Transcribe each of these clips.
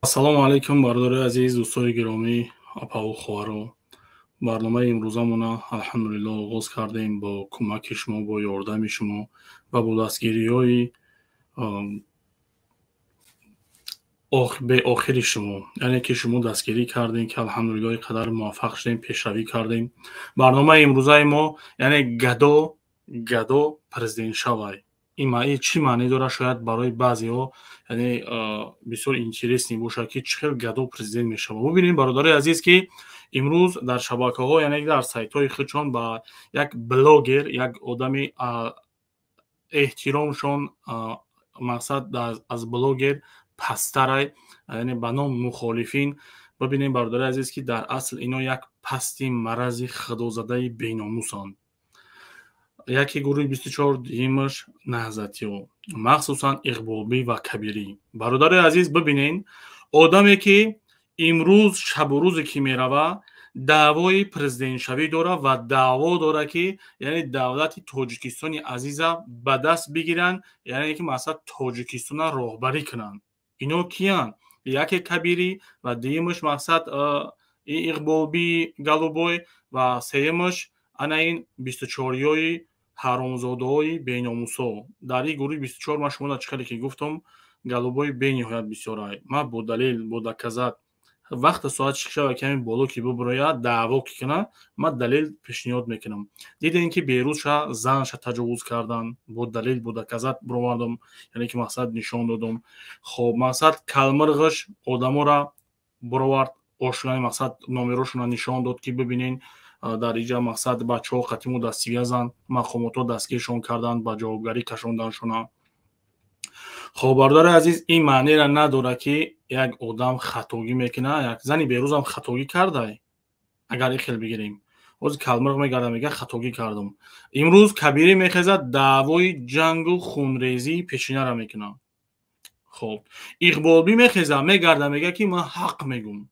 Ассалому алайкум, бародарои азиз, дӯстои гиромӣ, апаву хоҳаро. Барномаи имрӯзамона, алҳамдулилло, оғоз кардем бо кӯмаки шумо, бо ёрдами шумо ва бо дастгириҳои беохири шумо, яъне ки шумо дастгирӣ кардем, ки алҳамдулилло ин қадар муваффақ шудем, пешравӣ кардем. Барномаи имрӯзаи мо, яъне гадо президент шавай. Ин чӣ маъне дорад? Шояд барои баъзеҳо, яъне, бисёр интересный бошад, ки чӣ хел гадо президент мешавад. Бубинем, бародарои азиз, ки имрӯз дар шабакаҳо, яъне дар сайтҳои худшон ба як блогер, як одами эҳтиромшон, мақсад аз блогер пасттарай, яъне ба ном мухолифин. Бибинем, бародари азиз, ки дар асл ино як пасти марази худозадаи беномусанд. Яке гурӯҳи 24, дуюмаш наҳзатиҳо, махсусан Иқболбӣ ва Кабирӣ. Бародари азиз, бибинен, одаме ки имрӯз шабу рӯзе ки мерава, даъвои президентшавӣ дорад ва даъво дорад, ки яъне давлати Тоҷикистони азиза ба даст бигиранд, яъне ки масалан Тоҷикистона роҳбарӣ кунанд. Ино киянд? Яке Кабирӣ ва дуюмаш мақсад Иқболбӣ Галубой ва сеюмаш ана ин бистучориёи ҳаромзодаҳои беномусо. Дар ин гурӯҳи 24 ман шумо чӣ хеле ки гуфтам, галубои бениҳоят бисёрай. Ман бо далел, бо доказать, вақта соат шава, ками боло ки бубурояд, даъво ки кунад, ман далел пешниҳод мекунам. Дидем, ки берӯзша занша таҷовуз кардан, бо далел, бо доказать буровардам, яъне ки мақсад нишон додам. Хоб, мақсад калмирғаш одамора буровард, ошнои, мақсад номерошона нишон дод, ки бибинен, дар иҷа мақсад бачаҳо қатиму дастгирзанд, мақомотҳо дастгиршон карданд, ба ҷавобгарӣ кашонданшона. Хоб, бародари азиз, ин маънеро надорад, ки як одам хатогӣ мекунад. Як зани берӯзам хатогӣ кардай, агар ин хел бигирем. Ҳозир калмирғ мегардам, мега хатогӣ кардам. Имрӯз Кабирӣ мехезад, даъвои ҷангу хунрезии пешинара мекунад. Хоб, Иқболбӣ мехезад, мегарда, мега, ки ман ҳақ мегум.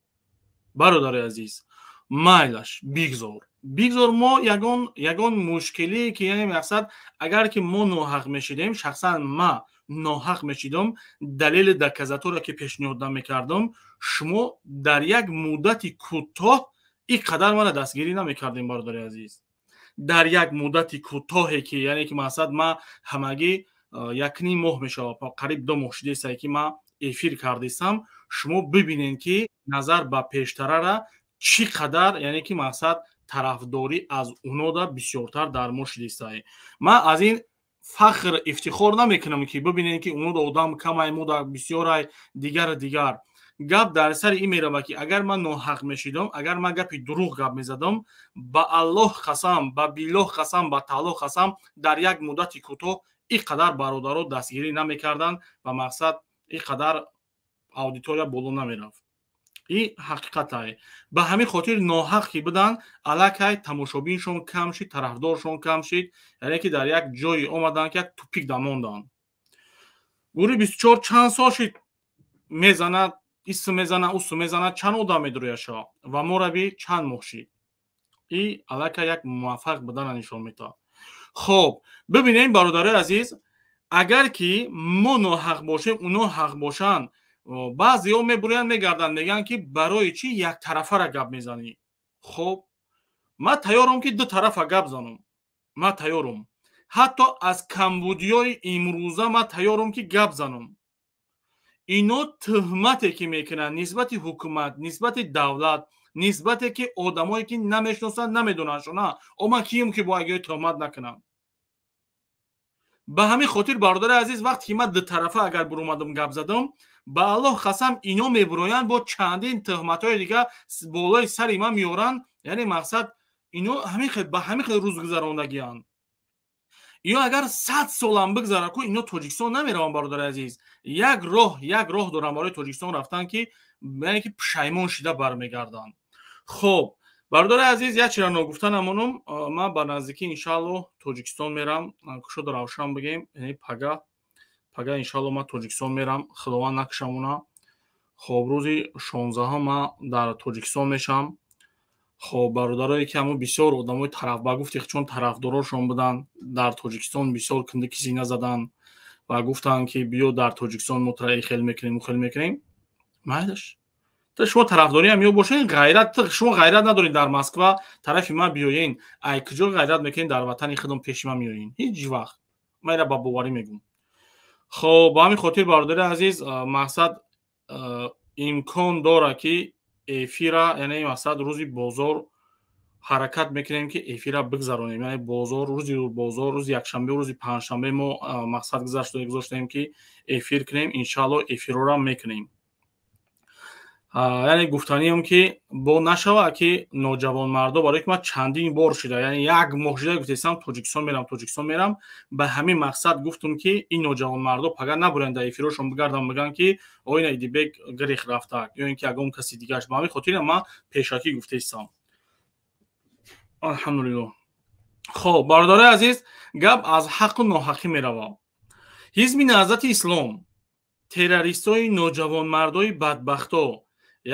Бародари азиз, майлаш, бигзор, бигзор. Мо ягон мушкилие ки, яъне мақсад, агар ки мо ноҳақ мешидем, шахсан ма ноҳақ мешидам, далели доказать оро ки пешниҳод намекардам, шумо дар як муддати кӯтоҳ ин қадар мара дастгирӣ намекардем. Бародари азиз, дар як муддати кӯтоҳе ки, яъне ки мақсад, ма ҳамагӣ якним моҳ мешавад, қариб 2 моҳ шудесае, ки ма эфир кардистам, шумо бибинед, ки назар ба пештарара чӣ қадар, яъне ки мақсад, тарафдорӣ аз унода бисёртар дар мо шудистае. Ман аз ин фахр ифтихор намекунам, ки бибинед, ки унода одам камай, мода бисёрай, дигар дигар. Гап дар сари ин меравад, ки агар ман ноҳақ мешидам, агар ман гапи дурӯғ гап мезадам, ба Аллоҳ қасам, ба Биллоҳ қасам, ба Таоло қасам, дар як муддати кӯтоҳ ин қадар бародаро дастгирӣ намекарданд ва мақсад ин қадар аудитория боло намерафт. Ин ҳақиқатае. Ба ҳамин хотир ноҳақ ки буданд, аллакай тамошобиншон кам шид, тарафдоршон кам шид, яъне ки дар як ҷое омаданд, ки як тупик дамонданд. Гурӯҳи 24 чанд сол шид мезанад, исм мезанад, усм мезанад, чанд одам медурояша ва мораби чанд моҳ шид. И аллакай як муваффақ будана нишон медиҳад. Хоб, бибинем, бародарои азиз, агар ки мо ноҳақ бошем, уно ҳақ бошанд, баъзеҳо мебурянд, мегарданд, мегӯянд, ки барои чӣ яктарафара гап мезанӣ? Хоб, ман тайёрам, ки ду тарафа гап занам. Ман тайёрам, ҳатто аз камбудиёи имрӯза ман тайёрам, ки гап занам. Ино тӯҳмате ки мекунанд нисбати ҳукумат, нисбати давлат, нисбате ки одамое ки намешиносанд, намедонандшона, о ман кием, ки бо агиҳои тӯҳмат накунам? Ба ҳамин хотир, бародари азиз, вақте ки ман дутарафа агар буромадам, гап задам, ба Аллоҳ қасам, ино мебуроянд, бо чандин тӯҳматҳои дигар болои сари ман меоранд. Яъне мақсад, ино ба ҳамин хел рӯз гузарондагианд. Ё агар 100 солам бигзара ку, ино Тоҷикистон намераванд. Бародари азиз, як роҳ доранд барои Тоҷикистон рафтан, ки яъне ки пушаймон шида бармегарданд. Хоб, бародари азиз, як чиро ногуфта намонам. Ман ба наздикӣ, иншааллоҳ, Тоҷикистон мерам. Кушода равшан бигем, яъне пага, иншаалло, ман Тоҷикистон мерам, Худованд накушамона. Хоб, рӯзи 16-ҳам ман дар Тоҷикистон мешавам. Хоб, бародарое ки ҳамун бисёр одамои тараф ба гуфти чун тарафдорошон буданд, дар Тоҷикистон бисёр киндики зина заданд ва гуфтанд, ки биё дар Тоҷикистон мо тра хел мекунем, хел мекунем. Майлаш. Шумо тарафдориам ё бошед, ғайрат, шумо ғайрат надоред дар Москва тарафи ман биёен. Ай куҷо ғайрат мекунед дар ватани худам пеши ман меоен? Ҳеҷ вақт. Ман ира ба боварӣ мегӯм. Хоб, ба ҳамин хотир бародари азиз, мақсад имкон дора ки эфира, яъне мақсад рӯзи бозор ҳаракат мекунем ки эфира бигзаронем. Яъне бозор, рӯзи бозор, рӯзи якшанбе, рӯзи панҷшанбе мо мақсад гузоштаем ки эфир кунем. Иншаалло эфирора мекунем. Яъне гуфтаниам ки бо нашава ки ноҷавонмардо, барое ки ман чандин бор шуда, яъне як моҳ шуда гуфтесам Тоҷикистон мерам, Тоҷикистон мерам. Ба ҳамин мақсад гуфтум ки ин ноҷавонмардо пагар набуранд дар эфирошон бигардам бигӯянд ки оина Идибек гирех рафтак ё ин ки ягон каси дигараш. Ба ҳамин хотир ман пешакӣ гуфтесам. Алҳамдулиллоҳ. Хоб, бародарои азиз, гап аз ҳаққу ноҳаққӣ меравад. Ҳизби Наҳзати Ислом, террористои ноҷавонмардои бадбахто,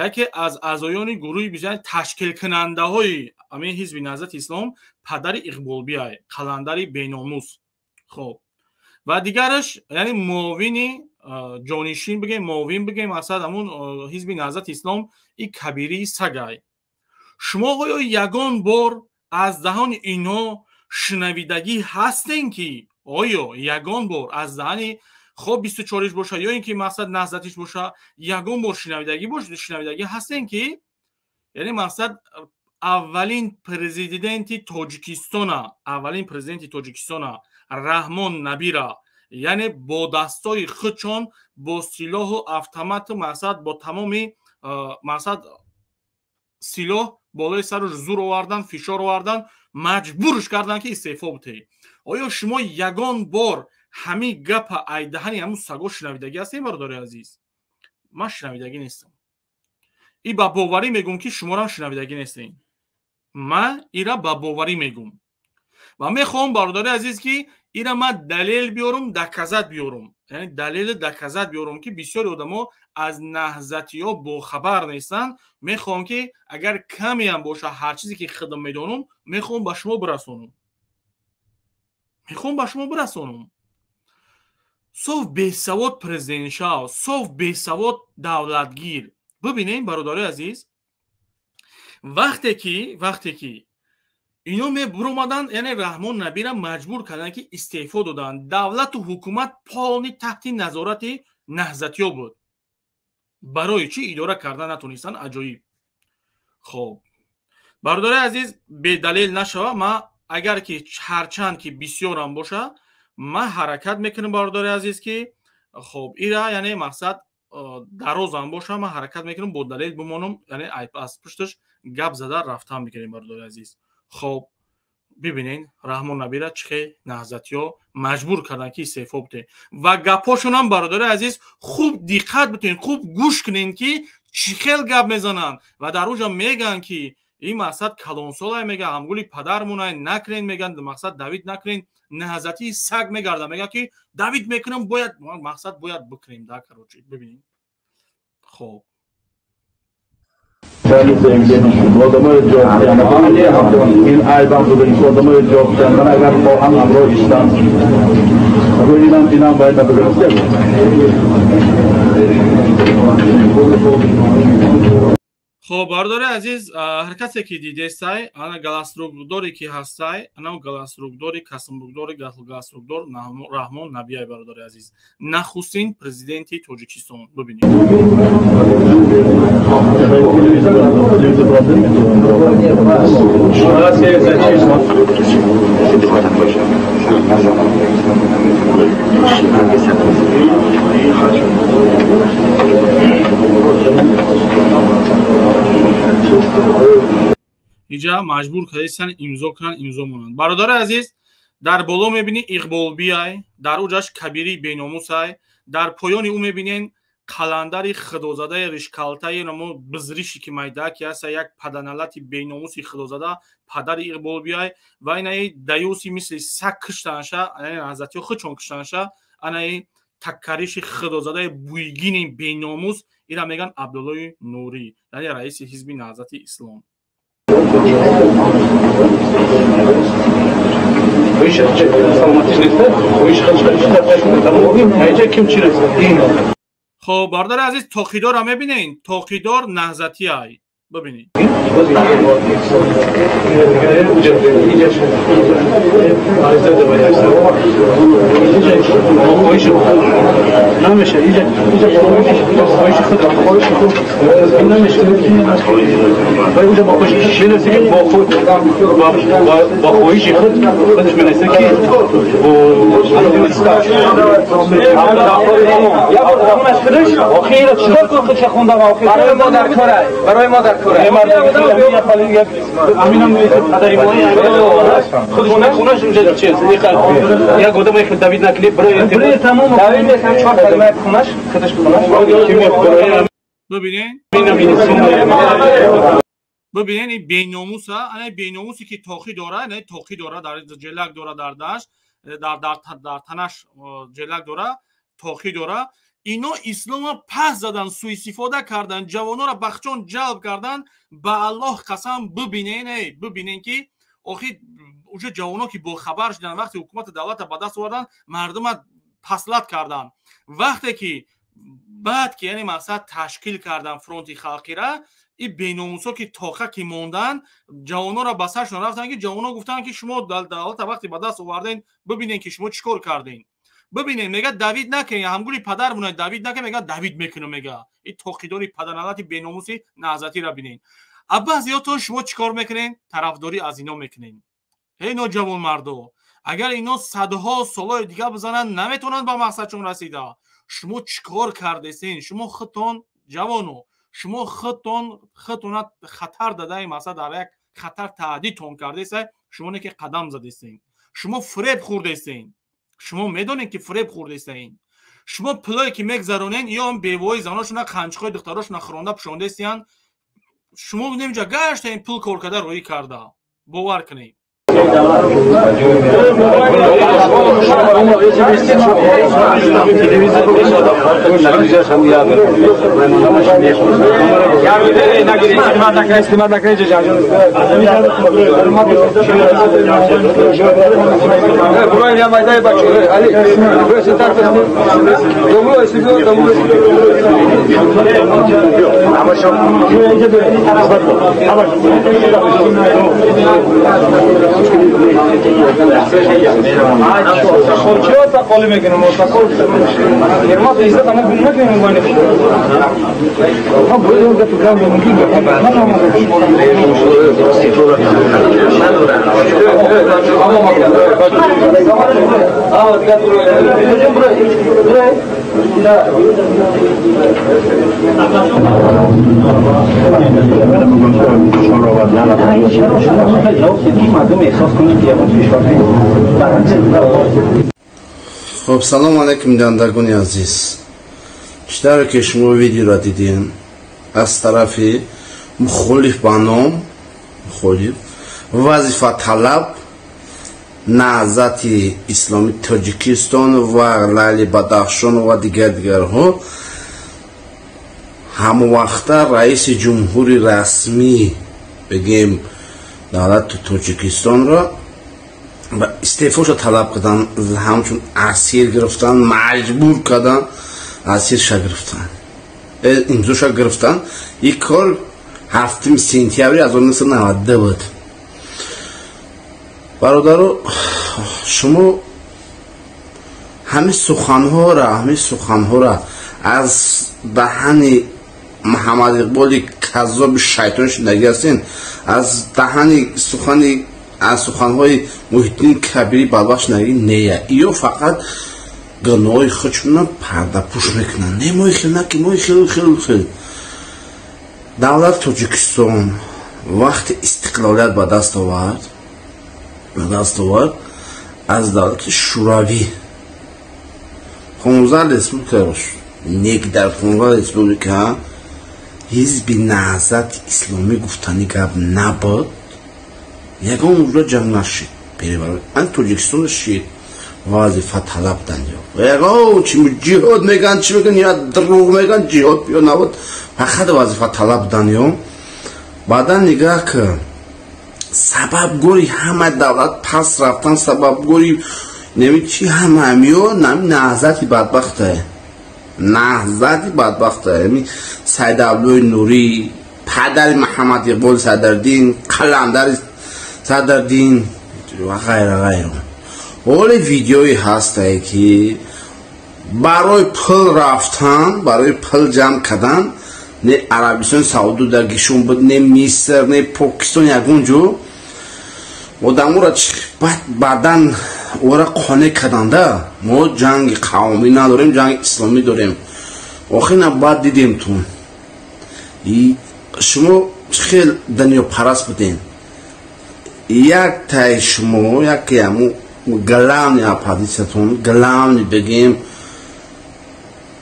яке аз аъзоёни гурӯҳи бисёр ташкилкунандаҳои ҳамин Ҳизби Наҳзати Ислом падари Иқболбиай, қаландари беномус. Хоб, ва дигараш, яъне муовини ҷонишин бигем, муовин бигем, мақсад ҳамун Ҳизби Наҳзати Ислом и кабирии сагай. Шумо оё ягон бор аз даҳони инҳо шунавидагӣ ҳастем ки оё ягон бор аз даҳани хоб 24-иш боша ё ин ки мақсад наҳзатиш боша, ягон бор шунавидагӣ бош, шунавидагӣ ҳастем ки яъне мақсад аввалин президенти Тоҷикистона, аввалин президенти Тоҷикистона Раҳмон Набира, яъне бо дастои худшон, бо силоҳу автомату мақсад бо тамоми мақсад силоҳ болои саруш зур овардан, фишор овардан, маҷбурш кардан ки истеъфо битеҳӣ. Оё шумо ягон бор ҳамин гапа айдаҳани ҳамун саго шунавидагӣ ҳастем, бародари азиз? Ман шунавидагӣ нестам. И ба боварӣ мегӯм ки шуморам шунавидагӣ нестем. Ман ира ба боварӣ мегӯм ва мехоҳам, бародари азиз, ки ира ман далел биёрум, доказат биёрум, яъне далели доказат биёрум ки бисёри одамо аз наҳзатиҳо бохабар нестанд. Мехоҳам ки агар камеам боша, ҳар чизе ки худам медонам, мехоҳам ба шумо бирасонам, мехоҳам ба шумо бирасонам. Соф бесавод президент шав, соф бесавод давлатгир. Бибинем, бародарои азиз, вақте ки ино мебуромаданд, яъне Раҳмон Набира маҷбур карданд ки истеъфо доданд. Давлату ҳукумат полни таҳти назорати наҳзатиё буд. Барои чӣ идора карда натонистанд? Аҷоиб. Хоб, бародарои азиз, бедалел нашава. Ман агар ки ҳарчанд ки бисёрам боша, ман ҳаракат мекунам, бародари азиз, ки хоб ира яъне мақсад дарозам боша, ман ҳаракат мекунам бо далел бимонам, яъне аз пушташ гап зада рафтан мекунем, бародари азиз. Хоб, бибинен Раҳмон Набира чӣ хел наҳзатиҳо маҷбур карданд ки истеъфо битеҳ. Ва гапҳошонам, бародари азиз, хуб диққат битен, хуб гӯш кунен ки чӣ хел гап мезананд ва дар уҷа мегӯянд ки ин мақсад калонсолай, мега ҳамгули падармонай, накунен, мегӯянд, мақсад давид накунен. Наҳзатии саг мегардад, мегӯяд ки давид мекунам, бояд мақсад бояд бикунем. Да, короче, бибинем. Хоб, ин айбам буда, ин одамои ҷобтан, ман агар хоҳам ҳамроҳ иштам, инам бояд набигирам. Хоб, бародари азиз, ҳар касе ки дидестай, ана галасругдоре ки ҳастай, ана галасругдори, касмругдори, галасругдор Раҳмон Набиай, бародари азиз, нахустин президенти Тоҷикистон. Бибинед. Иҷа маҷбур кардастан имзо кунанд, имзо монанд. Бародари азиз, дар боло мебинӣ Иқболбиай, дар уҷаш кабирии беномусай, дар поёни ӯ мебинен қаландари худозадаи ришкалтаи намо бизриши ки майда ки ҳаста, як паданалати беномуси худозада падари Иқболбиай ва инаи даюси мисли саг киштанша, яъне наҳзатиҳо худшон киштанша, анаи таккариши худозадаи буйгини беномус, ира мегӯянд Абдуллои Нурӣ, яъне раиси Ҳизби Наҳзати Ислом. Хоб, бародари азиз, тоқидорро мебинед? Тоқидор наҳзатӣ ай. Бибинед. برای ما در کاره ببینین ببینین این بیناموسه، انا بیناموسی که تاخی داره، نه تاخی داره در جلک داره، در داش در در در تنش جلک داره، تاخی داره. اینا اسلام پس زدن، سوء استفاده کردن، جوانا را بخچون جلب کردن. به الله قسم ببینین، ای ببینین که آخی اونجا جوانا که با خبر شدن وقتی حکومت دولت به دست آوردن، مردم پسلت کردن. وقتی که بعد که یعنی مقصد تشکیل کردن فرونت خلقی را، این بیناموسا که تاخه که موندن، جوانا را به سرشون رفتن که جوانا گفتن که شما دولت وقتی به دست آوردین ببینین که شما چیکار کردین. ببینین میگه دوید نکنین، همگولی پدر مونه دوید نکنین، میگه دوید میکنه. میگه این توقیداری پدرنالتی بیناموسی نهضتی را بینین. بعضیاتون شما چیکار میکنین؟ طرفداری از اینا میکنین. ای نوجوان مردو، اگر اینا صدها سالای دیگه بزنن نمیتونن به مقصدشون رسیده. شما چیکار کردین؟ شما خودتون جوانو، شما خودتون خودتون خطر داده، مقصد در یک خطر تهدیدتون کرده. شما نه که قدم زدیستین، شما فریب خوردیستین. شما میدونین که فریب خوردیستین. شما پولایی که میگذرونین یا هم بیوای زناشون قنچخای دختراشون خورنده پشوندهستین. شما نمیجا گشتین پول کار کرده روی کرده. باور کنین. خب سلام علیکم бинандагони азиз. Чӣ тавре ки шумо видеоро дидем, аз тарафи мухолиф ба ном мухолиф вазифаталаб Наҳзати Исломии Тоҷикистон ва Лайли Бадахшон ва дигар дигарҳо ҳамвақта раиси ҷумҳури расмӣ бигем давлати Тоҷикистонро ва истеъфоша талаб кардан, ҳамчун асир гирифтан, маҷбур кардан, асирша гирифтан, имзоша гирифтан. Ин кор 7 сентябри 1992 буд. Бародаро, шумо ҳамин суханҳоро аз даҳани Муҳаммад Иқболи каззоби шайтон шунидагӣ ҳастен, аз даҳани сухани аз суханҳои Муҳиддини Кабирӣ бадбахт шунидагӣ нея. Иё фақат гуноҳи худшонро пардапӯш мекунанд. Не, мои хел наки, мои хел хел хел. Давлати Тоҷикистон вақти истиқлолият ба даст овард, аз давлати Шӯравӣ 15 республика, не ки дар 15 республика ҳизби Наҳзати Исломӣ гуфтани гап набуд, ягон уҷра ҷанг нашид. Ан Тоҷикистон шид вазифаталаб данё. Ягон чи ҷиҳод меган, чи меган, я дурӯғ меган, ҷиҳод биё набуд, фақат вазифаталаб данё. Баъдан нигаҳ кун, сабабгори ҳама давлат пас рафтан, сабабгори неми чи ҳама миё нами наҳзати бадбахтае. Наҳзати бадбахта, ами Саид Абдуллои Нурӣ, падари Муҳаммад Иқболи Садриддин, Қаландари Садриддин ва ғайра ғайра. Ҳоле видеое ҳастае, ки барои пул рафтан, барои пул ҷамъ кардан, не Арабистони Саудӣ дар гишон буд, не Миср, не Покистон, ягон ҷо одаморо баъдан ора қонеъ карданда. Мо ҷанги қавмӣ надорем, ҷанги исломӣ дорем. Охир баъд дидем тун шумо хел дунёпараст будем. Як тай шумо, яке ҳаму главный оппозитсиятон, главный бигем,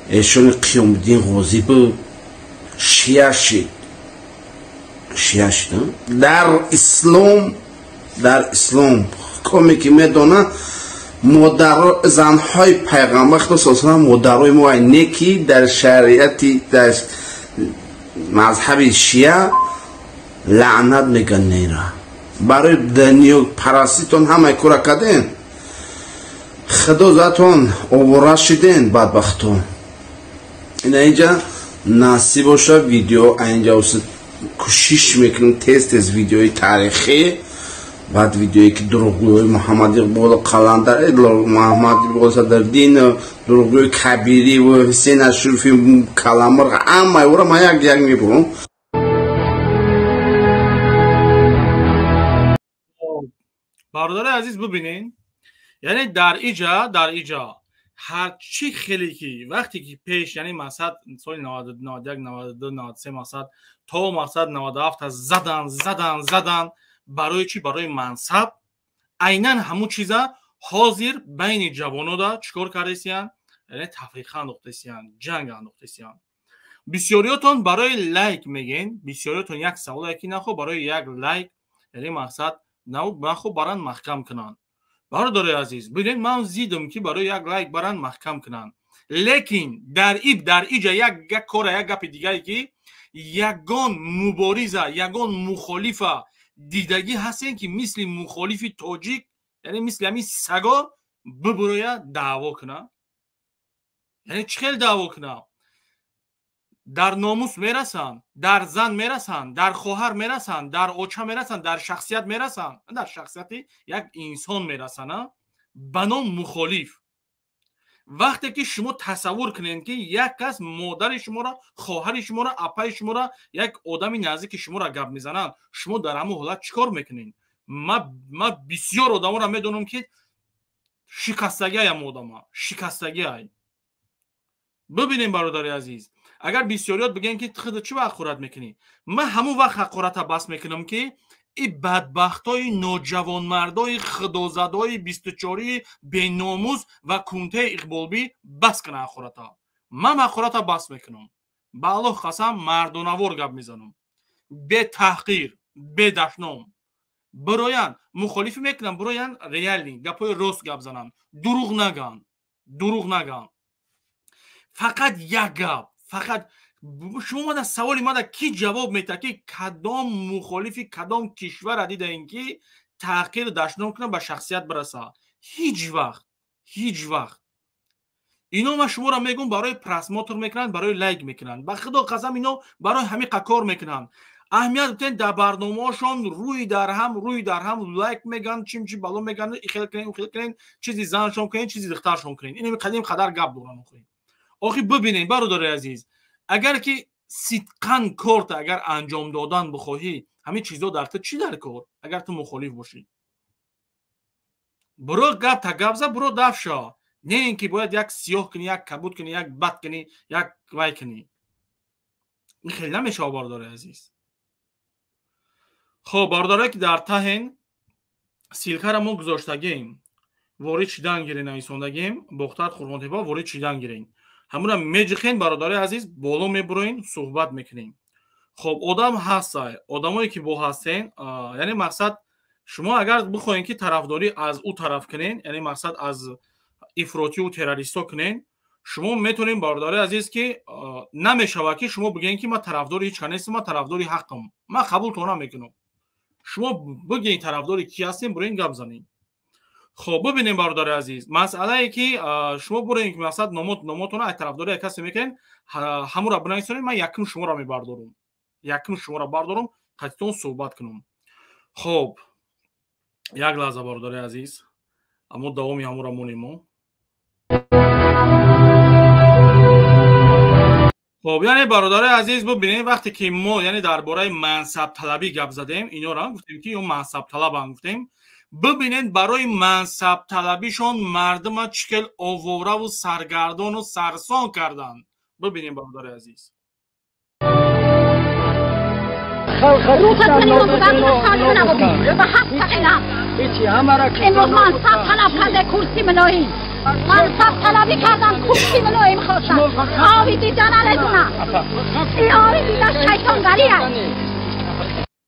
эшони Қиёмуддин Ғозӣ буд, шия шид, шия шид. Дар ислом, дар ислом коме ки медона, модаро, занҳои пайғамбар худо саллаллоҳу модарои мо не, ки дар шариати, дар мазҳаби шия лаънат мегӯянд нера. Барои дунёпараститон ҳамаи кора кардем, худо затон овора шиден, бадбахтон. Ина инҷа насиб боша, видео инҷа кӯшиш мекунем тез тез видеои таърихӣ, баъд видеое ки дурӯғгӯи Муҳаммад Иқбол Қаландар, Муҳаммад Иқбол Садриддин, дурӯғгӯи Кабирӣ ва Ҳусейн Ашрафи Каламур, ҳамаи ӯро ман як як мебурам. Бародари азиз, бибинед, яъне дар иҷа ҳарчи хеле ки вақте ки пеш, яъне мақсад соли 91, 92, 93, мақсад то мақсад 97 задан, задан, задан. Барои чӣ? Барои мансаб. Айнан ҳамун чиза ҳозир байни ҷавонода чӣ кор кардесиян? Яъне тафриқа андохтесиян, ҷанг андохтесиян. Бисёриётон барои лайк мегӯен, бисёриётон як саволе ки нахо барои як лайк, яъне мақсад нахо баран маҳкам кунанд. Бародари азиз, бибинед, ман зидам ки барои як лайк баран маҳкам кунанд, лекин дар иҷа як кора, як гапи дигаре ки ягон мубориза, ягон мухолифа дидагӣ ҳастем, ки мисли мухолифи тоҷик, яъне мисли ҳамин саго бибуроя даъво куна? Яъне чӣ хел даъво куна? Дар номус мерасанд, дар зан мерасанд, дар хоҳар мерасанд, дар оча мерасанд, дар шахсият мерасанд, дар шахсияти як инсон мерасанд ба ном мухолиф. Вақте ки шумо тасаввур кунед, ки як кас модари шуморо, хоҳари шуморо, апаи шуморо, як одами наздики шуморо гап мезананд, шумо дар ҳамон ҳолат чӣ кор мекунед? Ман бисёр одаморо медонам, ки шикастагиаям, одама шикастагиай. Бибинем, бародари азиз, агар бисёриёт бигӯянд, ки худо чӣ вақт ҳақорат мекунӣ, ман ҳамон вақт ҳақората бас мекунам, ки и бадбахтои ноҷавонмардои худозадои бистучории беномус ва кунтаи иқболбӣ бас кунад ҳақората. Ман ҳақората бас мекунам. Ба Аллоҳ қасам, мардонавор гап мезанам, бетаҳқир, бедашном. Бироян мухолифӣ мекунам, бироян реални гапҳои рост гап занам, дурӯғ наган, дурӯғ наган. Фақат як гап, фақат шумо мада саволи мада ки ҷавоб метаҳад, ки кадом мухолифи кадом кишвара дидаем, ки таҳқиру дашном кунад, ба шахсият бираса? Ҳеҷ вақт, ҳеҷ вақт. Ино ман шуморо мегӯм, барои просмотр мекунанд, барои лайк мекунанд. Ба худо қасам, ино барои ҳамиқа кор мекунанд. Аҳамият битен, дар барномаҳошон рӯи дар ҳам, рӯи дар ҳам лайк мегӯянд, чим чи бало мегӯянд, ихел кунен, ухел кунен, чизи заншон кунен, чизи духтаршон кунен. Ин қадим қадар гап доранд. Охи бибинед, бародари азиз, агар ки сидқан корта агар анҷом додан бихоҳӣ, ҳамин чизо дар ту чӣ дар кор? Агар ту мухолиф бошӣ, биро гап та гап за, биро даф шо. Не ин ки бояд як сиёҳ кунӣ, як кабуд кунӣ, як бад кунӣ, як вай кунӣ. Ин хеле намешава, бародари азиз. Хоб, бародарое ки дар таҳен, ссылка ра мо гузоштагем, ворид шидан гирен, нависондагем Бохтар Қурғонтепа, ворид шидан гирен, ҳамура меҷихен, бародари азиз, боло мебуроен, суҳбат мекунем. Хоб, одам ҳастай, одамое ки бо ҳастен, яъне мақсад шумо агар бихоҳем ки тарафдорӣ аз ӯ тараф кунен, яъне мақсад аз ифротию террористо кунен, шумо метавонед, бародари азиз, ки намешавад ки шумо бигӯед, ки ман тарафдори ҳеҷ кас нестам, ман тарафдори ҳаққам. Ман қабултон намекунам. Шумо бигӯед, тарафдори ки ҳастем, бироин гап занем. Хоб, бибинем, бародари азиз, масъалае ки шумо бурем, ки мақсад номотона ай тарафдори касе мекунед, ҳамура бинависонед, ман якум шуморо мебардорум, якум шуморо бардорум, қатитон суҳбат кунам. Хоб, як лаҳза, бародари азиз, аммо давоми ҳамура монем мо. Хоб, яъне, бародари азиз, бибинем, вақте ки мо, яъне, дар бораи мансабталабӣ гап задем, инора гуфтем ки ё мансабталабам гуфтем. Бибинед, барои мансабталабишон мардума чӣ хел овораву саргардону сарсон карданд. Бибинем, бародари азиз. Имрӯз мансаб талаб карде, курси милоим мансаб талабӣ кардан, курси милоим хостанд. Ови дида наредуна, ин ови дида шайтонгарӣ аст.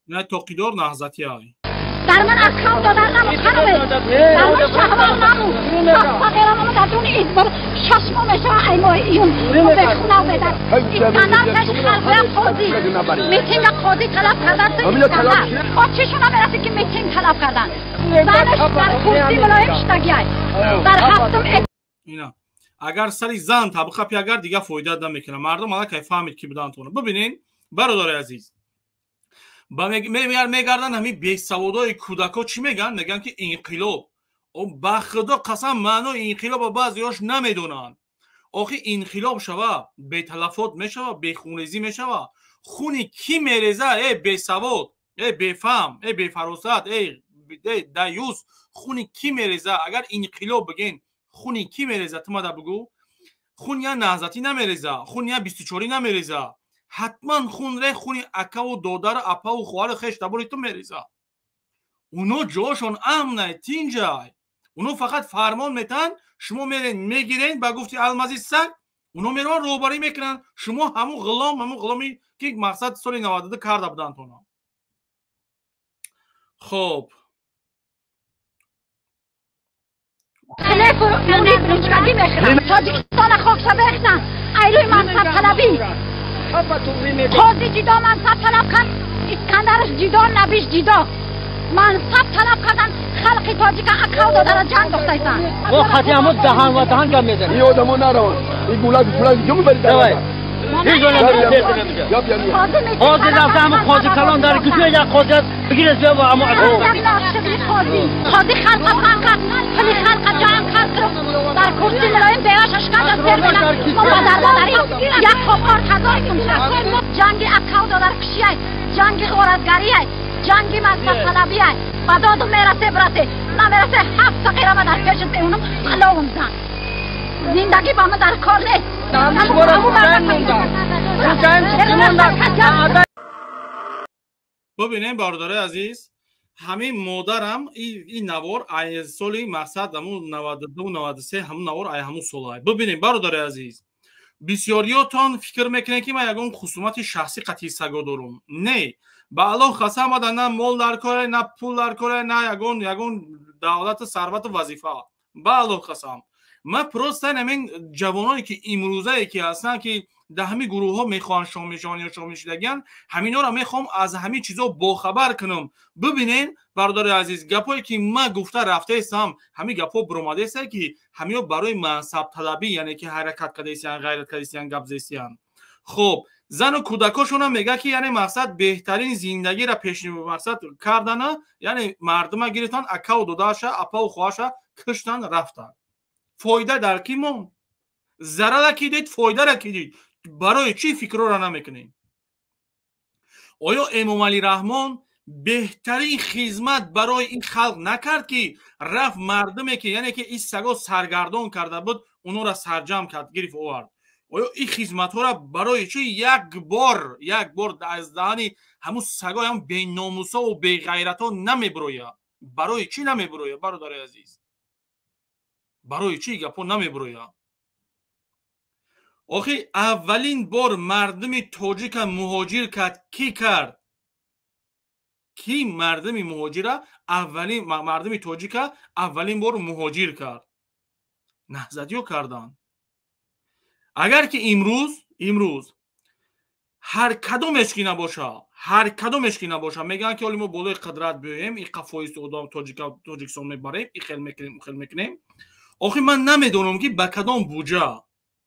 На тоқидор наҳзати ай. Дар ман аккав додар набуд, хануме, дар ман шаҳвар набуд. Фақирам дар дуни избор 6 моҳ мешава, ай моҳи июн бехунав бедар. Искандар пеш халқоя қозӣ митинга қозӣ талаб кардан. Искандар очишона мерасид, ки митинг талаб кардан. Занаш дар курси мулоим шидагиай дар ҳафтум. Ина агар сари зан табқапи, агар дига фоида намекунад. Мардум аллакай фаҳмид, ки будантона. Бибинен, бародари азиз, мегарданд ҳамин бесаводои кӯдакҳо, чӣ мегӯянд? Мегӯянд, ки инқилоб. Ба худо қасам, маънои инқилоба баъзеҳош намедонанд. Охи, инқилоб шава, беталафот мешава, бехунрезӣ мешава? Хуни кӣ мереза? Э бесавод, э бефаҳм, э бефаросат, э даюс, хуни кӣ мереза? Агар инқилоб бигӯен, хуни кӣ мереза? Ту мада бигӯ. Хун я наҳзатӣ намереза, хун я бистучорӣ намереза. Ҳатман хун ре хуни акаву додару апаву хоҳару хеш табори ту мереза. Уно ҷошон амнай, тинҷай. Уно фақат фармон метаҳанд, шумо мерен, мегирен. Ба гуфти алмази саг, уно мераванд, роҳбарӣ мекунанд. Шумо ҳамун ғулом, ҳамун ғуломи ки мақсад соли 92 карда буданд тона. Хоб. Тоҷикистона хокша бехтан айрӯи мансабталабӣ. Қози ҷидо мансаб талаб кард, Искандараш ҷидо, набиш ҷидо мансаб талаб кардан. Халқи тоҷика акав додара ҷанг дохтайсан. Мо хати ҳамо даҳан ва даҳан гап мезанем. Ин одамо нараванд. Ин гулак гулак ҷо мебарид. Давай. Қози рафта, ҳамо қози калон дар куҷо як қози аст, бигиред ва ҳамо. Қози халқа паҳн кард, пули халқа ҷамъ кард, дар курси милоим беваша шиканҷа сер мена. Мо падармодарӣ як қоб орд 1000 сум шуд. Ҷанги акав додар кушиай, ҷанги ғоратгариай, ҷанги мансабталабиай. Ба доду мерасе, бирасе, намерасе, ҳафт фақирама дар пеши сеунум аловум зан. Зиндагӣ ба ма дар кор нест. Бубинем, бародарои азиз, ҳамин модарам ин навор ай соли мақсад ҳамун 92, 93, ҳамун навор ай ҳамун солай. Бубинем, бародари азиз, бисёриётон фикр мекунед, ки ман ягон хусумати шахсӣ қатъи саго дорум. Не, ба Аллоҳ қасам, ада на мол дар коре, на пул дар коре, на ягон давлату сарвату вазифа. Ба Аллоҳ қасам, ман просто ҳамин ҷавононе ки имрӯзае ки ҳастанд, ки дар ҳамин гурӯҳҳо мехоҳанд шомил шаванд ё шомил шудагиянд, ҳаминҳоро мехоҳам аз ҳамин чизо бохабар кунам. Бибинен, бародари азиз, гапҳое ки ман гуфта рафтаестам, ҳамин гапҳо биромадаеста, ки ҳаминҳо барои мансабталабӣ, яъне ки ҳаракат кардаистиянд, ғайрат кардаистиянд, гап зестиянд. Хоб, зану кӯдакошонам мегӯяд, ки яъне мақсад беҳтарин зиндагиро пешмақсад кардана, яъне мардума гирифтанд, акаву додараша, апаву хоҳараша куштанд, рафтанд. Фоида дар кӣ монд? Зарара ки дид, фоидара ки дид? Барои чӣ фикрора намекунем? Оё Эмомалӣ Раҳмон беҳтарин хизмат барои ин халқ накард, ки рафт мардуме ки, яъне ки ин саго саргардон карда буд, онҳоро сарҷамъ кард, гирифт, овард? Оё ин хизматҳоро барои чӣ як бор, як бор аз даҳани ҳамун сагои, ҳамун беномусову беғайратҳо намебирояд? Барои чӣ намебирояд, бародари азиз? Барои чӣ гапҳо намебирояд? Охи, аввалин бор мардуми тоҷика муҳоҷир кард кӣ? Кард кӣ? Мардуми муҳоҷира аввалин, мардуми тоҷика аввалин бор муҳоҷир кард наҳзатиё карданд. Агар ки имрӯз Ҳар кадомеш ки набоша, ҳар кадомеш ки набоша, мегӯянд ки оли мо болои қудрат биёем, и қафоист одам Тоҷикистон мебарем, и хел мекунем, хел мекунем. Охи ман намедонам ки ба кадом буҷа,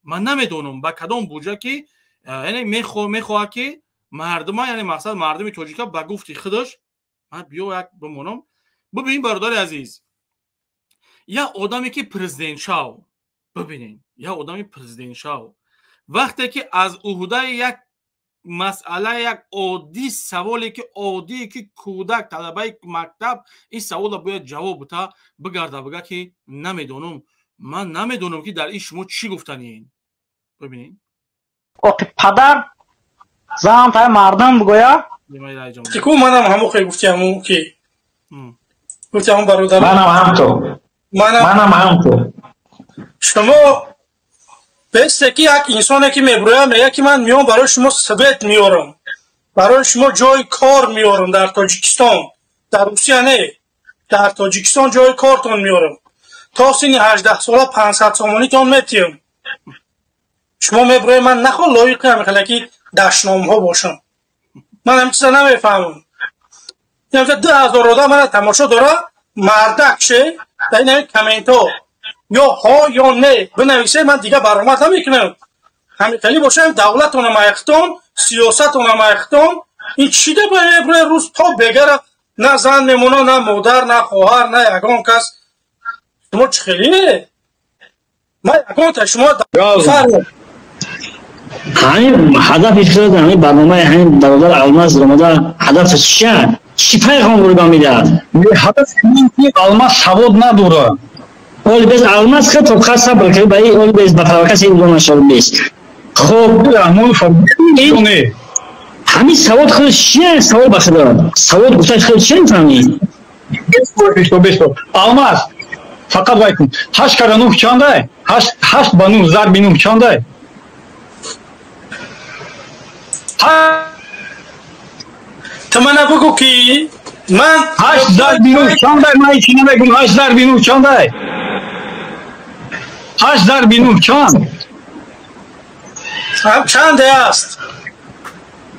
ман намедонам ба кадом буҷа ки яъне мехоҳад ки мардума, яъне мақсад мардуми тоҷика ба гуфти худаш ман биё як бимонам. Бибин бародари азиз, як одаме ки президент шав, бибинед, як одами президент шав вақте ки аз уҳдаи як масъала, як оддӣ саволе ки оддие ки кӯдак, талабаи мактаб ин саволро бояд ҷавоб бута, бигарда бига ки намедонам, ман намедонам ки дар ин шумо чӣ гуфтаниен. Бибинед, оқи падар зан тай мардам бигӯя ку манам ҳамон хел гуфти, ҳамон ки гуфти ҳамон бародар, манам ҳамто, манам ҳамто. Шумо бесте ки як инсоне ки меброяд мегӯяд ки ман меом барои шумо свет меорам, барои шумо ҷои кор меорам дар Тоҷикистон, дар Русия не, дар Тоҷикистон ҷои кортон меорам, то синни 18 сола 500 сомонитон метиҳам. Шумо меброед, ман нахоҳ лоиқи ҳамин ки дашномҳо бошам, ман ҳамин чиза намефаҳмам. 2000 одам мана тамошо дора, мардак ше дар ин ҳамин комментҳо ё ҳо ё не бинависе, ман дигар баромад намекунам. Ҳамин хеле бошам, давлатонам айхтон, сиёсатонам айхтон. Ин чӣ да меброед рӯз то бегара на зан мемона, на модар, на хоҳар, на ягон кас. Шумо чӣ хеле? Ман ягонта шумо ҳамин ҳадафи худ, ҳамин барномаи ҳамин бародар Алмаз омада ҳадафаш чия? Чӣ пайғом рӯ ба медиҳад? Ҳадаф ин ки Алмаз савод надорад. Оли без Алмаз хел то сабр кард, ба оли без ба провокатсия иқдом нашавад бес. Хоб, ҳамин савод худ чия? Савод ба худо. Савод гуфташ худ чия мефаҳмӣ? Бесто. Алмаз, фақат вай кун. 8 кара 9 чандай? 8 ба 9 зарби 9 чандай? Ту мана бигӯ ки ман 8 зарби 9 чандай? Ман ҳеҷ намегӯм. 8 зарби 9 чандай? 8 зарби 9 чанд? Чанде аст?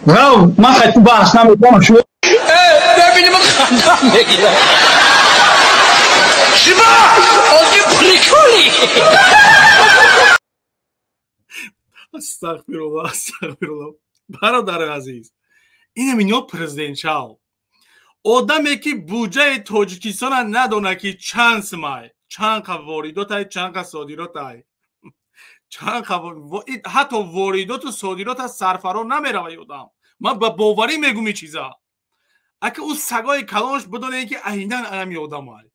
Рав, ман хати баҳс намекунам. Шумо бибинем, хандам мегирам. Шумо ози приколи. Астағфируллоҳ, астағфируллоҳ. Бародари азиз, инам ино президент шав. Одаме ки буҷаи Тоҷикистона надона ки чанд сумай, чанд қа воридотай, чанд қа содиротай, чанд қа ҳатто воридоту содирота сарфаро намерава одам. Ман ба боварӣ мегум ин чиза. Ака ӯ сагои калонш бидонед ки айнан анами одамай.